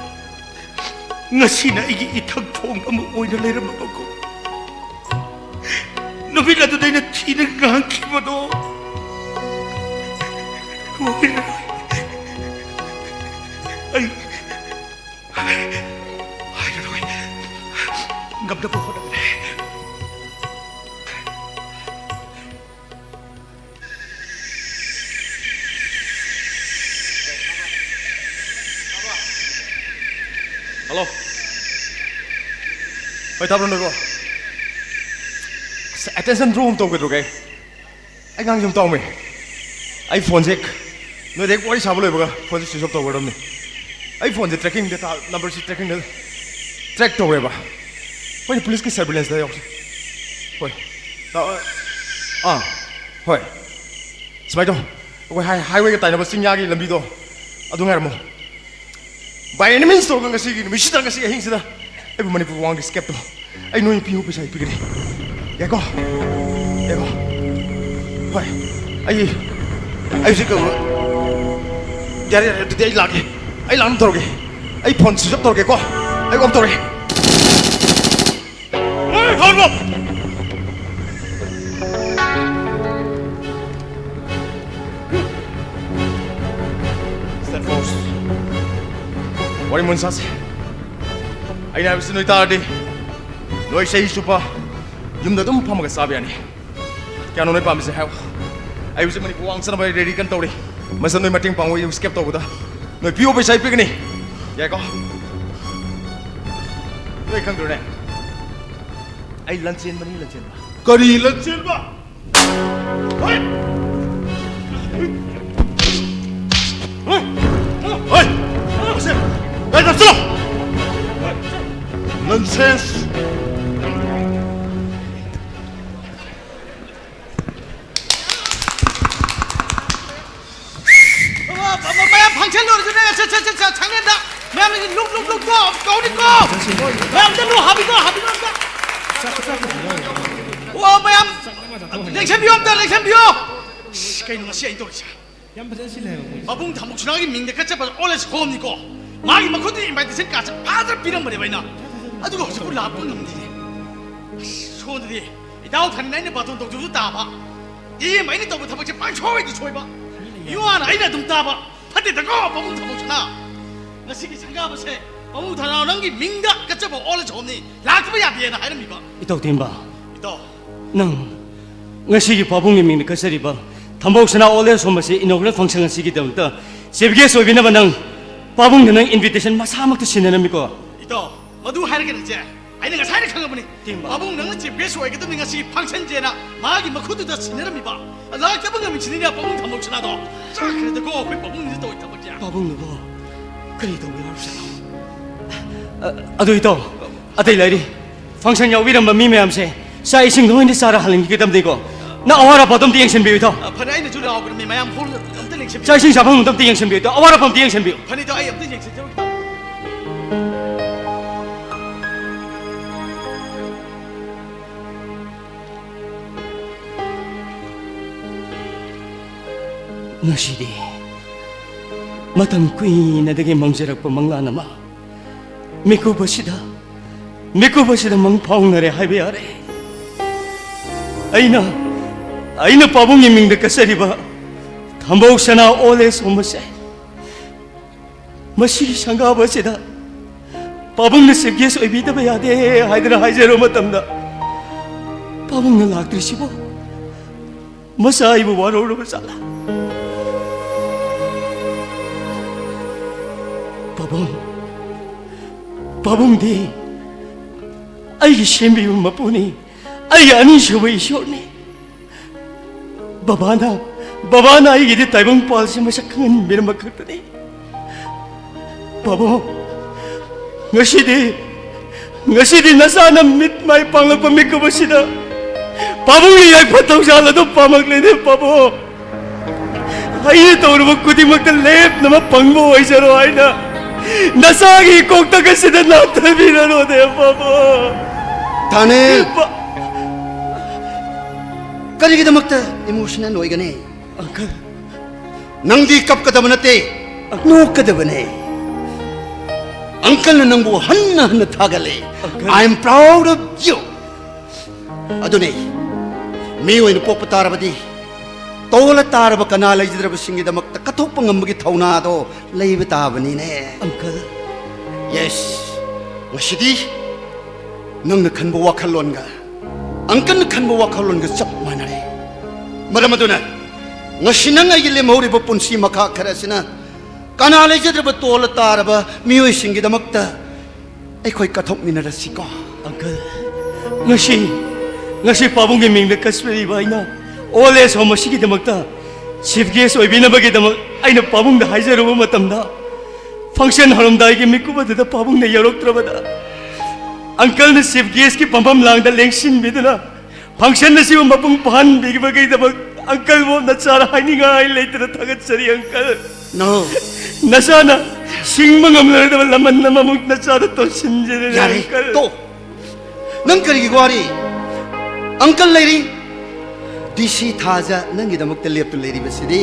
ꯉꯁꯤꯅ ꯑꯩꯒꯤ ꯏꯊꯛ ꯊꯣꯡꯕ ꯑꯃ ꯑꯣꯏꯅ ꯂꯩꯔꯝꯕꯀꯣ꯫ ꯅꯨꯃꯤꯠ ꯑꯗꯨꯗ ꯑꯩꯅ ꯊꯤꯅ ꯉꯥꯡꯈꯤꯕꯗꯣ ꯑꯣꯏꯔꯔꯣꯏ꯫ ꯑꯩ ꯍꯥꯏꯔꯔꯣꯏ꯫ ꯉꯝꯅꯕ ꯍꯣꯠꯅꯒꯅꯤ꯫ ꯍꯜꯂꯣ꯫ ꯍꯣꯏ, ꯇꯥꯕ꯭ꯔꯣ ꯅꯣꯏꯕꯣ? ꯑꯁ, ꯑꯦꯇꯦꯟꯁꯟ ꯗ꯭ꯔꯣ ꯑꯃ ꯇꯧꯒꯗ꯭ꯔꯣꯒꯦ? ꯑꯩ ꯉꯥꯡꯁꯦ ꯑꯃ ꯇꯥꯎꯃꯦ꯫ ꯑꯩ ꯐꯣꯟꯁꯦ ꯅꯣꯏꯗ ꯍꯦꯛ ꯋꯥꯔꯤ ꯁꯥꯕ ꯂꯣꯏꯕꯒ ꯐꯣꯟꯁꯦ ꯁ꯭ꯋꯤꯆ ꯑꯣꯐ ꯇꯧꯒꯗꯕꯅꯤ꯫ ꯑꯩ ꯐꯣꯟꯁꯦ ꯇ꯭ꯔꯦꯀꯤꯡ ꯗꯦꯇꯥ, ꯅꯝꯕꯔꯁꯤ ꯇ꯭ꯔꯦꯀꯤꯡꯗ ꯇ꯭ꯔꯦꯛ ꯇꯧꯔꯦꯕ꯫ ꯑꯩꯈꯣꯏꯅ ꯄꯨꯂꯤꯁꯀꯤ ꯁꯔꯚꯤꯂꯦꯟꯁꯇ ꯌꯥꯎꯁꯦ꯫ ꯍꯣꯏ꯫ ꯇꯥ-, ꯑꯥ, ꯍꯣꯏ꯫ ꯁꯨꯃꯥꯏꯅ ꯇꯧ꯫ ꯑꯩꯈꯣꯏ ꯍꯥꯏ-, ꯍꯥꯏꯋꯦꯒ ꯇꯥꯏꯅꯕ ꯆꯤꯡꯌꯥꯒꯤ ꯂꯝꯕꯤꯗꯣ ꯑꯗꯨ ꯉꯥꯏꯔꯝꯃꯣ꯫ By any means ꯇꯧꯔꯒ ꯉꯁꯤꯒꯤ ꯅꯨꯃꯤꯠꯁꯤꯗ, ꯉꯁꯤ ꯑꯍꯤꯡꯁꯤꯗ ꯑꯩꯕꯨ ꯃꯅꯤꯄꯨꯔ ꯋꯥꯡꯒꯤ ꯁ꯭ꯀꯦꯞꯇꯣ ꯑꯩ ꯅꯣꯏ ꯄꯤꯌꯨ, ꯄꯩꯁꯥ ꯑꯩ ꯄꯤꯒꯅꯤ꯫ ꯌꯥꯏꯀꯣ? ꯌꯥꯏꯀꯣ? ꯍꯣꯏ꯫ ꯑꯩ, ꯑꯩ ꯍꯧꯖꯤꯛ ꯀꯩꯅꯣ, ꯌꯥꯔꯦ, ꯌꯥꯔꯦ, ꯑꯗꯨꯗꯤ ꯑꯩ ꯂꯥꯛꯀꯦ꯫ ꯑꯩ ꯂꯥꯛꯅꯕ ꯇꯧꯔꯒꯦ꯫ ꯑꯩ ꯐꯣꯟ ꯁ꯭ꯋꯤꯆ ꯑꯣꯐ ꯇꯧꯔꯒꯦꯀꯣ꯫ ꯑꯩ ꯑꯣꯐ ꯇꯧꯔꯒꯦ꯫ ꯍꯣꯏ, ꯐꯣꯟ ꯑꯣꯐ! ꯋꯥꯔꯤ ꯃꯨꯟ ꯁꯥꯁꯦ꯫ ꯑꯩꯅ ꯍꯥꯏꯕꯁꯤ ꯅꯣꯏ ꯇꯥꯔꯗꯤ, ꯅꯣꯏ ꯆꯍꯤ ꯆꯨꯞꯄ ꯌꯨꯝꯗ ꯑꯗꯨꯝ ꯐꯝꯃꯒ ꯆꯥꯕ ꯌꯥꯅꯤ꯫ ꯀꯌꯥꯅꯣ ꯅꯣꯏ ꯄꯥꯝꯃꯤꯁꯦ ꯍꯥꯏꯌꯨ꯫ ꯑꯩ ꯍꯧꯖꯤꯛ ꯃꯅꯤꯄꯨꯔ ꯋꯥꯡ ꯆꯠꯅꯕ ready ꯀꯟꯅ ꯇꯧꯔꯤ꯫ ꯃꯁꯤꯗ ꯅꯣꯏ ꯃꯇꯦꯡ ꯄꯥꯡꯕ, escape ꯇꯧꯕꯗ ꯅꯣꯏ ꯄꯤꯌꯣ ꯄꯩꯁꯥ ꯑꯩ ꯄꯤꯒꯅꯤ꯫ ꯌꯥꯏꯀꯣ? ꯅꯣꯏ ꯈꯪꯗ꯭ꯔꯣꯅꯦ? ꯑꯩ ꯂꯟꯆꯦꯟꯕꯅꯤ, ꯂꯟꯆꯦꯟꯕ꯫ ꯀꯔꯤ ꯂꯟꯆꯦꯟꯕ? ꯍꯣꯏ! ꯍꯣꯏ! ꯍꯣꯏ! ꯀꯥꯏꯗ ꯆꯠꯂꯣ! Nonsense! ꯃꯌꯥꯝ function ꯂꯣꯏꯔꯁꯨꯅꯦ, ꯁꯠ, ꯁꯠ, ꯁꯠ, ꯁꯠ, ꯁꯪꯂꯦꯟꯗ ꯃꯌꯥꯝ ꯂꯨꯞ, ꯂꯨꯞ, ꯂꯨꯞ, ꯀꯣ, ꯀꯧꯅꯤꯀꯣ꯫ ꯃꯌꯥꯝ ꯆꯠꯂꯨ, ꯍꯥꯕꯤꯀꯣ, ꯍꯥꯕꯤꯀꯣ ꯑꯝꯇ꯫ ꯑꯣ, ꯃꯌꯥꯝ ꯂꯦꯡꯁꯟꯕꯤꯌꯣ ꯑꯝꯇ, ꯂꯦꯡꯁꯟꯕꯤꯌꯣ꯫ ꯏꯁ, ꯀꯩꯅꯣ ꯉꯁꯤ ꯑꯩꯅ ꯇꯧꯔꯤꯁꯦ? ꯌꯥꯝ ꯐꯖꯅ ꯁꯤꯜꯂꯦ ꯍꯥꯏꯕ ꯃꯣꯏꯁꯦ꯫ ꯄꯥꯕꯨꯡ ꯊꯥꯃꯨꯛꯁꯅꯥꯒꯤ ꯃꯤꯡꯗ ꯀꯠꯆꯕ old age homeꯅꯤꯀꯣ꯫ ꯃꯥꯒꯤ ꯃꯈꯨꯠꯇ invitation cardꯁꯦ ꯐꯖꯅ ꯄꯤꯔꯝꯕꯅꯦꯕ ꯑꯩꯅ꯫ ꯑꯗꯨꯒ ꯍꯧꯖꯤꯛꯄꯨ ꯂꯥꯛꯄ ꯉꯝꯗꯦꯅꯦ꯫ ꯑꯁ, ꯁꯣꯝꯗꯗꯤ ꯏꯇꯥꯎ ꯊꯥꯅꯤꯅ ꯑꯩꯅ ꯕꯥꯇꯣꯟ ꯇꯧꯖꯕꯁꯨ ꯇꯥꯕ꯫ ꯏꯌꯦꯝꯕ ꯑꯩꯅ ꯇꯧꯕ ꯊꯕꯛꯁꯦ ꯄꯥꯡꯊꯣꯛꯑꯣꯏꯗꯤ ꯁꯣꯏꯕ꯫ ꯃꯤꯋꯥꯅ ꯑꯩꯅ ꯑꯗꯨꯝ ꯇꯥꯕ꯫ ꯐꯠꯇꯦꯗꯀꯣ, ꯄꯥꯕꯨꯡ ꯊꯥꯃꯨꯛꯁꯅꯥ꯫ ꯉꯁꯤꯒꯤ ꯁꯪꯒꯥꯕꯁꯦ ꯄꯥꯕꯨꯡ ꯊꯥꯅꯥꯎ ꯅꯪꯒꯤ ꯃꯤꯡꯗ ꯀꯠꯆꯕ old age homeꯅꯤ, ꯂꯥꯛꯇꯕ ꯌꯥꯗꯦꯅ ꯍꯥꯏꯔꯝꯃꯤꯕ꯫ ꯏꯇꯥꯎ ꯇꯦꯝꯕ, ꯏꯇꯥꯎ꯫ ꯅꯪ ꯉꯁꯤꯒꯤ ꯄꯥꯕꯨꯡꯒꯤ ꯃꯤꯡꯗ ꯀꯠꯆꯔꯤꯕ ꯊꯥꯃꯨꯛꯁꯅꯥ old age home ꯑꯁꯤ inaugural function ꯑꯁꯤꯒꯤꯗꯃꯛꯇ chief guest ꯑꯣꯏꯕꯤꯅꯕ ꯅꯪ ꯄꯥꯕꯨꯡꯅ ꯅꯪ invitation ꯃꯁꯥꯃꯛꯇ ꯁꯤꯟꯅꯔꯝꯃꯤꯀꯣ? ꯏꯇꯥꯎ, ꯃꯗꯨ ꯍꯥꯏꯔꯒꯅ ꯏꯆꯦ, ꯑꯩꯅ ꯉꯁꯥꯏꯅ ꯈꯪꯉꯕꯅꯤ꯫ ꯇꯦꯝꯕ꯫ ꯄꯥꯕꯨꯡ ꯅꯪꯅ chief guest ꯑꯣꯏꯒꯗꯕꯅꯤ ꯉꯁꯤꯒꯤ functionꯁꯦꯅ ꯃꯥꯒꯤ ꯃꯈꯨꯠꯇꯨꯗ ꯁꯤꯟꯅꯔꯝꯃꯤꯕ꯫ ꯂꯥꯛꯇꯕ ꯉꯝꯃꯤꯁꯤꯅꯤꯅꯦ ꯄꯥꯕꯨꯡ ꯊꯥꯃꯨꯛꯁꯅꯥꯗꯣ꯫ ꯆꯥꯈ꯭ꯔꯦꯗꯀꯣ ꯑꯩꯈꯣꯏ ꯄꯥꯕꯨꯡꯁꯤꯅ ꯇꯧꯔꯤ ꯊꯕꯛꯁꯦ꯫ ꯄꯥꯕꯨꯡꯅꯕꯨ ꯀꯔꯤ ꯇꯧꯕꯤꯔꯕꯖꯥꯠꯅꯣ? ꯑ, ꯑꯗꯨ ꯏꯇꯥꯎ, ꯑꯇꯩ ꯂꯩꯔꯤ꯫ Function ꯌꯥꯎꯕꯤꯔꯝꯕ ꯃꯤ ꯃꯌꯥꯝꯁꯦ ꯆꯥꯛ ꯏꯁꯤꯡꯗ ꯑꯣꯏꯅ ꯆꯥꯔ ꯍꯜꯍꯟꯈꯤꯒꯗꯕꯅꯤꯀꯣ꯫ ꯅꯪ ꯑꯋꯥꯠ ꯑꯄꯥꯗꯣ ꯑꯝꯇ ꯌꯦꯡꯁꯤꯟꯕꯤꯌꯨ ꯏꯇꯥꯎ꯫ ꯑ, ꯐꯔꯦ, ꯑꯩꯅꯁꯨ ꯂꯥꯎꯕꯤꯔꯝꯃꯤ ꯃꯌꯥꯝ hall ꯑꯝꯇ ꯌꯦꯡꯁꯤꯟꯕꯤꯌꯨ꯫ ꯆꯥꯛ ꯏꯁꯤꯡ ꯆꯥꯐꯝ ꯑꯝꯇ ꯌꯦꯡꯁꯤꯟꯕꯤꯌꯨ ꯏꯇꯥꯎ꯫ ꯑꯋꯥꯠ ꯑꯄꯥ ꯑꯝꯇ ꯌꯦꯡꯁꯤꯟꯕꯤꯌꯨ꯫ ꯐꯅꯤꯗꯣ ꯑꯩ ꯑꯝꯇ ꯌꯦꯡꯁꯤꯟꯖꯔꯨꯒꯦ ꯏꯇꯥꯎ꯫ ꯉꯁꯤꯗꯤ ꯃꯇꯝ ꯀꯨꯏꯅꯗꯒꯤ ꯃꯪꯖꯔꯛꯄ ꯃꯪꯂꯥꯟ ꯑꯃ ꯃꯤꯀꯨꯞ ꯑꯁꯤꯗ, ꯃꯤꯀꯨꯞ ꯑꯁꯤꯗ ꯃꯪ ꯐꯥꯎꯅꯔꯦ ꯍꯥꯏꯕ ꯌꯥꯔꯦ꯫ ꯑꯩꯅ, ꯑꯩꯅ ꯄꯥꯕꯨꯡꯒꯤ ꯃꯤꯡꯗ ꯀꯠꯆꯔꯤꯕ ꯊꯥꯃꯨꯛꯁꯅꯥ old age home ꯑꯁꯦ ꯃꯁꯤꯒꯤ ꯁꯪꯒꯥꯕ ꯑꯁꯤꯗ ꯄꯥꯕꯨꯡꯅ chief guest ꯑꯣꯏꯕꯤꯗꯕ ꯌꯥꯗꯦ ꯍꯥꯏꯗꯅ ꯍꯥꯏꯖꯔꯨꯕ ꯃꯇꯝꯗ, ꯄꯥꯕꯨꯡꯅ ꯂꯥꯛꯇ꯭ꯔꯤꯁꯤꯕꯨ ꯃꯆꯥ ꯑꯩꯕꯨ ꯋꯥꯔꯧꯔꯕ ꯖꯥꯠꯂꯥ? ꯄꯥꯕꯨꯡ, ꯄꯥꯕꯨꯡꯗꯤ ꯑꯩꯒꯤ ꯁꯦꯝꯕꯤꯕ ꯃꯄꯨꯅꯤ, ꯑꯩꯒꯤ ꯑꯅꯤꯁꯨꯕ ꯏꯁꯣꯔꯅꯤ꯫ ꯕꯕꯥꯅ, ꯕꯕꯥꯅ ꯑꯩꯒꯤꯗꯤ ꯇꯥꯏꯕꯪ ꯄꯥꯜꯁꯤ ꯃꯁꯛ ꯈꯪꯍꯟꯕꯤꯔꯝꯕ ꯈꯛꯇꯅꯤ꯫ ꯄꯥꯕꯨꯡ, ꯉꯁꯤꯗꯤ, ꯉꯁꯤꯗꯤ ꯅꯆꯥꯅ ꯃꯤꯠ ꯃꯥꯏ ꯄꯥꯡꯂꯛꯄ ꯃꯤꯀꯨꯞ ꯑꯁꯤꯗ ꯄꯥꯕꯨꯡꯒꯤ ꯌꯥꯏꯐ ꯊꯧꯖꯥꯜ ꯑꯗꯨ ꯄꯥꯝꯂꯛꯂꯦꯅꯦ ꯄꯥꯕꯨꯡ꯫ ꯑꯩꯅ ꯇꯧꯔꯨꯕ ꯈꯨꯗꯤꯡꯃꯛꯇ ꯂꯦꯞꯅꯕ ꯐꯪꯕ ꯑꯣꯏꯖꯔꯣ ꯍꯥꯏꯅ ꯅꯆꯥꯒꯤ ꯀꯣꯛꯇꯛ ꯑꯁꯤꯗ ꯅꯥꯊꯕꯤꯔꯅꯨꯅꯦ ꯄꯥꯕꯨꯡ꯫ ꯊꯥꯅꯦ꯫ ꯄꯥ- ꯀꯔꯤꯒꯤꯗꯃꯛꯇ emotional ꯑꯣꯏꯒꯅꯤ? Uncle꯫ ꯅꯪꯗꯤ ꯀꯞꯀꯗꯕ ꯅꯠꯇꯦ, ꯅꯣꯛꯀꯗꯕꯅꯦ꯫ Uncleꯅ ꯅꯪꯕꯨ ꯍꯟꯅ ꯍꯟꯅ ꯊꯥꯒꯠꯂꯦ꯫ Uncle꯫ I am proud of you꯫ ꯑꯗꯨꯅꯦ, ꯃꯤ ꯑꯣꯏꯅ ꯄꯣꯛꯄ ꯇꯥꯔꯕꯗꯤ ꯇꯣꯜꯂ ꯇꯥꯔꯕ ꯀꯅꯥ ꯂꯩꯖꯗ꯭ꯔꯕꯁꯤꯡꯒꯤꯗꯃꯛꯇ ꯀꯠꯊꯣꯛꯄ ꯉꯝꯕꯒꯤ ꯊꯧꯅꯥꯗꯣ ꯂꯩꯕ ꯇꯥꯕꯅꯤꯅꯦ꯫ Uncle꯫ Yes, ꯉꯁꯤꯗꯤ ꯅꯪꯅ ꯈꯟꯕ ꯋꯥꯈꯜꯂꯣꯟꯒ Uncleꯅ ꯈꯟꯕ ꯋꯥꯈꯜꯂꯣꯟꯒ ꯆꯞ ꯃꯥꯟꯅꯔꯦ꯫ ꯃꯔꯝ ꯑꯗꯨꯅ ꯉꯁꯤ ꯅꯪ ꯑꯩꯒꯤ ꯂꯦꯝꯍꯧꯔꯤꯕ ꯄꯨꯟꯁꯤ ꯃꯈꯥ ꯈꯔ ꯑꯁꯤꯅ ꯀꯅꯥ ꯂꯩꯖꯗ꯭ꯔꯕ ꯇꯣꯜꯂ ꯇꯥꯔꯕ ꯃꯤꯑꯣꯏꯁꯤꯡꯒꯤꯗꯃꯛꯇ ꯑꯩꯈꯣꯏ ꯀꯠꯊꯣꯛꯃꯤꯟꯅꯔꯁꯤꯀꯣ꯫ Uncle, ꯉꯁꯤ, ꯉꯁꯤ ꯄꯥꯕꯨꯡꯒꯤ ꯃꯤꯡꯗ ꯀꯠꯆꯔꯤꯕ ꯑꯩꯅ old age home ꯑꯁꯤꯒꯤꯗꯃꯛꯇ chief guest ꯑꯣꯏꯕꯤꯅꯕꯒꯤꯗꯃꯛ ꯑꯩꯅ ꯄꯥꯕꯨꯡꯗ ꯍꯥꯏꯖꯔꯨꯕ ꯃꯇꯝꯗ, function ꯍꯧꯔꯝꯗꯥꯏꯒꯤ ꯃꯤꯀꯨꯞ ꯑꯗꯨꯗ ꯄꯥꯕꯨꯡꯅ ꯌꯧꯔꯛꯇ꯭ꯔꯕꯗ, Uncleꯅ chief guestꯀꯤ ꯐꯝꯐꯝ ꯂꯥꯡꯗ ꯂꯦꯡꯁꯤꯟꯕꯤꯗꯨꯅ function ꯑꯁꯤꯕꯨ ꯃꯄꯨꯡ ꯐꯥꯍꯟꯕꯤꯕꯒꯤꯗꯃꯛ Uncleꯕꯨ ꯅꯆꯥꯅ ꯍꯥꯏꯅꯤꯡꯉꯥꯏ ꯂꯩꯇꯅ ꯊꯥꯒꯠꯆꯔꯤ, Uncle꯫ No꯫ ꯅꯆꯥꯅ ꯁꯤꯡꯕ ꯉꯝꯂꯔꯣꯏꯗꯕ ꯂꯃꯟ ꯑꯃꯃꯨꯛ ꯅꯆꯥꯗ ꯇꯣꯟꯁꯤꯟꯖꯔꯦ, ꯌꯥꯔꯦ, Uncle꯫ ꯇꯣꯛ꯫ ꯅꯪ ꯀꯔꯤꯒꯤ ꯋꯥꯔꯤ? Uncle ꯂꯩꯔꯤ꯫ DC ꯊꯥꯖ ꯅꯪꯒꯤꯗꯃꯛꯇ ꯂꯦꯞꯇꯨ ꯂꯩꯔꯤꯕꯁꯤꯗꯤ꯫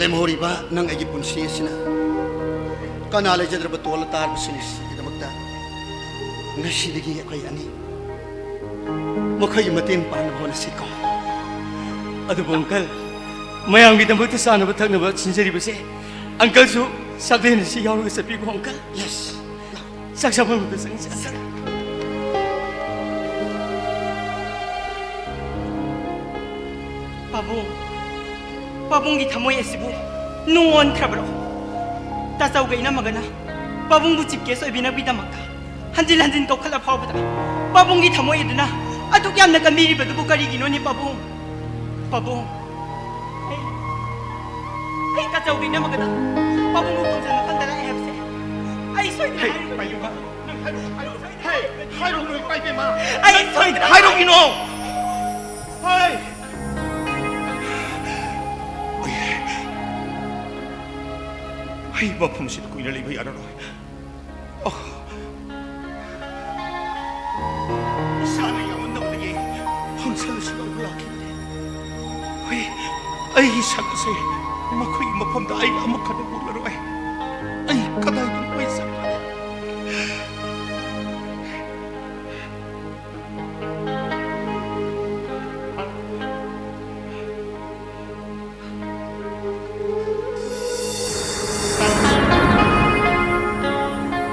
ꯂꯦꯝꯍꯧꯔꯤꯕ ꯅꯪ ꯑꯩꯒꯤ ꯄꯨꯟꯁꯤ ꯑꯁꯤꯅ ꯀꯅꯥ ꯂꯩꯖꯗ꯭ꯔꯕ ꯇꯣꯜꯂ ꯇꯥꯔꯕꯁꯤꯡꯒꯤꯗꯃꯛꯇ ꯉꯁꯤꯗꯒꯤ ꯑꯩꯈꯣꯏ ꯑꯅꯤ ꯃꯈꯣꯏꯒꯤ ꯃꯇꯦꯡ ꯄꯥꯡꯅꯕ ꯍꯣꯠꯅꯁꯤꯀꯣ꯫ ꯑꯗꯨꯕꯨ Uncle, ꯃꯌꯥꯝꯒꯤꯗꯃꯛꯇ ꯆꯥꯅꯕ ꯊꯛꯅꯕ ꯁꯤꯟꯖꯔꯤꯕꯁꯦ꯫ ꯑꯪꯀꯜꯁꯨ ꯆꯥꯛꯂꯦꯟ ꯑꯁꯤ ꯌꯥꯎꯔꯒ ꯆꯠꯄꯤꯈꯣ, ꯑꯪꯀꯜ꯫ ꯌꯦꯁ꯫ ꯆꯥꯛ ꯆꯥꯐꯝꯗ ꯆꯪꯁꯤ, ꯑꯪꯀꯜ꯫ ꯄꯥꯕꯨꯡ, ꯄꯥꯕꯨꯡꯒꯤ ꯊꯃꯣꯏ ꯑꯁꯤꯕꯨ ꯅꯨꯡ ꯑꯣꯟꯈ꯭ꯔꯕꯔꯣ? ꯇꯥꯆꯧꯒ ꯏꯅꯝꯃꯒꯅ ꯄꯥꯕꯨꯡꯕꯨ ꯆꯤꯐ ꯒꯦꯁ ꯑꯣꯏꯕꯤꯅꯕꯒꯤꯗꯃꯛꯇ ꯍꯟꯖꯤꯟ ꯍꯟꯖꯤꯟ ꯀꯧꯈꯠꯂ ꯐꯥꯎꯕꯗ ꯄꯥꯕꯨꯡꯒꯤ ꯊꯃꯣꯏ ꯑꯗꯨꯅ ꯑꯗꯨꯛ ꯌꯥꯝꯅ ꯀꯟꯕꯤꯔꯤꯕꯗꯨꯕꯨ ꯀꯔꯤꯒꯤꯅꯣꯅꯦ, ꯄꯥꯕꯨꯡ? ꯄꯥꯕꯨꯡ, ꯑꯩ, ꯑꯩ ꯇꯥꯆꯧꯒ ꯏꯅꯝꯃꯒꯅ ꯄꯥꯕꯨꯡꯕꯨ ꯈꯣꯡꯖꯪ ꯃꯐꯝꯗ ꯂꯥꯛꯑꯦ ꯍꯥꯏꯕꯁꯦ ꯑꯩ ꯁꯣꯏꯗꯅ ꯍꯥꯏꯔꯨ꯫ ꯄꯥꯏꯕꯤꯃ, ꯅꯪ ꯍꯥꯏꯔꯨ, ꯍꯥꯏꯔꯨ, ꯍꯦ, ꯍꯥꯏꯔꯨ, ꯏꯄꯥ ꯏꯕꯦꯝꯃ꯫ ꯑꯩ ꯁꯣꯏꯗꯅ ꯍꯥꯏꯔꯨꯒꯤꯅꯣ꯫ ꯍꯦ꯫ ꯑꯩ ꯃꯐꯝꯁꯤꯗ ꯀꯨꯏꯅ ꯂꯩꯕ ꯌꯥꯔꯔꯣꯏ꯫ ꯑꯣ꯫ ꯏꯁꯥꯅ ꯌꯥꯝꯃꯟꯗꯕꯗꯒꯤ ꯐꯪꯁꯟ ꯑꯁꯤ ꯂꯧꯕ ꯂꯥꯛꯈꯤꯕꯅꯤ꯫ ꯍꯣꯏ, ꯑꯩꯒꯤ ꯁꯛ ꯑꯁꯦ ꯃꯈꯣꯏꯒꯤ ꯃꯐꯝꯗ ꯑꯩ ꯑꯃꯨꯛ ꯍꯟꯅ ꯎꯠꯂꯔꯣꯏ꯫ ꯑꯩ ꯀꯗꯥꯏꯗꯅꯣ ꯑꯩ ꯆꯠꯈ꯭ꯔꯦ?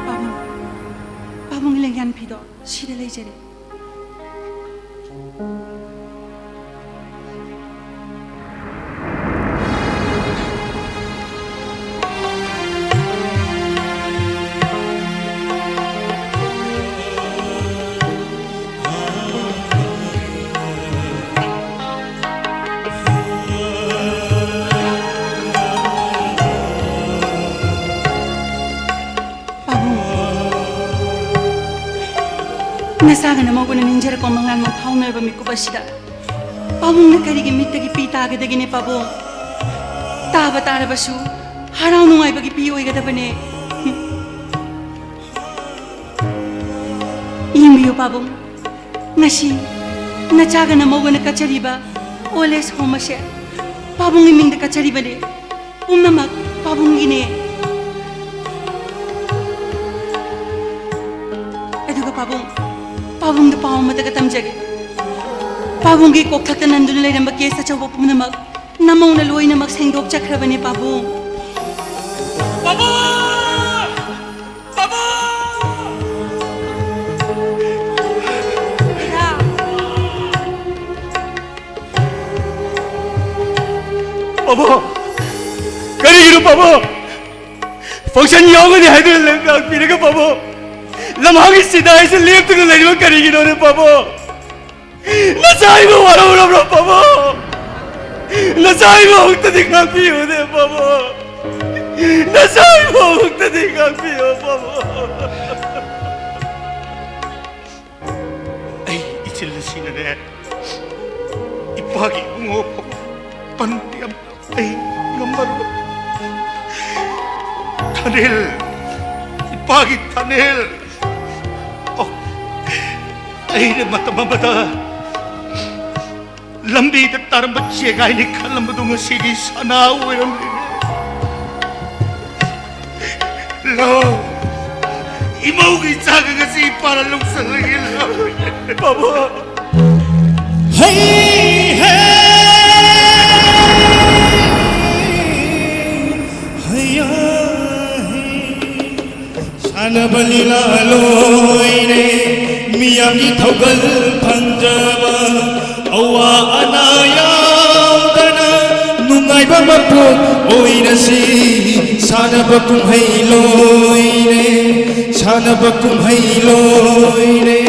ꯄꯥꯕꯨꯡ, ꯄꯥꯕꯨꯡꯒꯤ ꯂꯦꯡꯌꯥꯟ ꯐꯤꯗꯣ ꯁꯤꯗ ꯂꯩꯖꯔꯦ꯫ ꯄꯥꯕꯨꯡ, ꯅꯆꯥꯒ ꯅꯃꯧꯒꯅ ꯅꯤꯡꯖꯔꯛꯄ ꯃꯉꯥꯜ ꯃꯪꯐꯥꯎꯅꯔꯕ ꯃꯤꯀꯨꯞ ꯑꯁꯤꯗ ꯄꯥꯕꯨꯡꯅ ꯀꯔꯤꯒꯤ ꯃꯤꯠꯇꯒꯤ ꯄꯤ ꯇꯥꯒꯗꯒꯦꯅꯦ ꯄꯥꯕꯨꯡ? ꯇꯥꯕ ꯇꯥꯔꯕꯁꯨ ꯍꯔꯥꯎ ꯅꯨꯡꯉꯥꯏꯕꯒꯤ ꯄꯤ ꯑꯣꯏꯒꯗꯕꯅꯦ꯫ ꯌꯦꯡꯕꯤꯌꯨ ꯄꯥꯕꯨꯡ, ꯉꯁꯤ ꯅꯆꯥꯒ ꯅꯃꯧꯒꯅ ꯀꯠꯆꯔꯤꯕ old age home ꯑꯁꯦ ꯄꯥꯕꯨꯡꯒꯤ ꯃꯤꯡꯗ ꯀꯠꯆꯔꯤꯕꯅꯦ꯫ ꯄꯨꯝꯅꯃꯛ ꯄꯥꯕꯨꯡꯒꯤꯅꯦ꯫ ꯑꯗꯨꯒ ꯄꯥꯕꯨꯡ, ꯄꯥꯕꯨꯡꯗ ꯄꯥꯎ ꯑꯃꯇꯒ ꯇꯝꯖꯒꯦ꯫ ꯄꯥꯕꯨꯡꯒꯤ ꯀꯣꯛꯊꯛꯇ ꯅꯟꯗꯨꯅ ꯂꯩꯔꯝꯕ ꯀꯦꯁ ꯑꯆꯧꯕ ꯄꯨꯝꯅꯃꯛ ꯅꯃꯧꯅ ꯂꯣꯏꯅꯃꯛ ꯁꯦꯡꯗꯣꯛꯆꯈ꯭ꯔꯕꯅꯦ, ꯄꯥꯕꯨꯡ꯫ ꯄꯥꯕꯨꯡ! ꯄꯥꯕꯨꯡ! ꯄꯥꯕꯨꯡ! ꯀꯔꯤꯒꯤꯅꯣ, ꯄꯥꯕꯨꯡ? ꯐꯪꯁꯟ ꯌꯥꯎꯒꯅꯤ ꯍꯥꯏꯗꯨꯅ ꯂꯥꯛꯄꯤꯔꯒ, ꯄꯥꯕꯨꯡ, ꯂꯝꯍꯥꯡꯒꯤ ꯁꯤꯗꯥꯏꯁꯦ ꯂꯦꯞꯇꯨꯅ ꯂꯩꯔꯤꯕ ꯀꯔꯤꯒꯤꯅꯣꯅꯦ, ꯄꯥꯕꯨꯡ? ꯅꯆꯥ ꯏꯕꯨ ꯋꯥꯔꯧꯔꯕ꯭ꯔꯣ, ꯄꯥꯕꯨꯡ? ꯅꯆꯥ ꯏꯕꯨ ꯑꯃꯨꯛꯇꯗꯤ ꯉꯥꯛꯄꯤꯌꯨꯅꯦ, ꯄꯥꯕꯨꯡ꯫ ꯅꯆꯥ ꯏꯕꯨ ꯑꯃꯨꯛꯇꯗꯤ ꯉꯥꯛꯄꯤꯌꯨ, ꯄꯥꯕꯨꯡ꯫ ꯑꯩ ꯏꯆꯤꯜ ꯑꯁꯤꯅꯅꯦ, ꯏꯄꯥꯒꯤ ꯏꯕꯨꯡꯉꯣ ꯐꯥꯎꯕ ꯄꯟꯕ ꯌꯥꯝ ꯑꯩ ꯉꯝꯃꯔꯣꯏ꯫ ꯊꯥꯅꯦꯜ, ꯏꯄꯥꯒꯤ ꯊꯥꯅꯦꯜ꯫ ꯑꯣ, ꯑꯩꯅ ꯃꯇꯝ ꯑꯃꯗ ꯂꯝꯕꯤꯗ ꯇꯥꯔꯝꯕ ꯆꯦꯒꯥꯏꯅꯤ ꯈꯜꯂꯝꯕꯗꯨ ꯉꯁꯤꯗꯤ ꯁꯅꯥ ꯑꯣꯏꯔꯝꯂꯦ꯫ ꯂꯧ, ꯏꯃꯧꯒꯤ ꯆꯥꯒ ꯉꯁꯤ ꯏꯄꯥꯅ ꯂꯧꯁꯜꯂꯒꯦ, ꯂꯧ꯫ ꯄꯥꯕꯨꯡ꯫ ꯍꯩ ꯍꯦ, ꯍꯩꯌꯥ ꯍꯦ꯫ ꯁꯥꯟꯅꯕ ꯂꯤꯂꯥ ꯂꯣꯏꯔꯦ, ꯃꯤꯌꯥꯝꯒꯤ ꯊꯧꯒꯜ ꯐꯪꯖꯕ, ꯑꯋꯥ ꯑꯅꯥ ꯌꯥꯎꯗꯅ ꯅꯨꯡꯉꯥꯏꯕ ꯃꯄꯣꯛ ꯑꯣꯏꯔꯁꯤ꯫ ꯁꯥꯟꯅꯕ ꯀꯨꯝꯍꯩ ꯂꯣꯏꯔꯦ, ꯁꯥꯟꯅꯕ ꯀꯨꯝꯍꯩ ꯂꯣꯏꯔꯦ꯫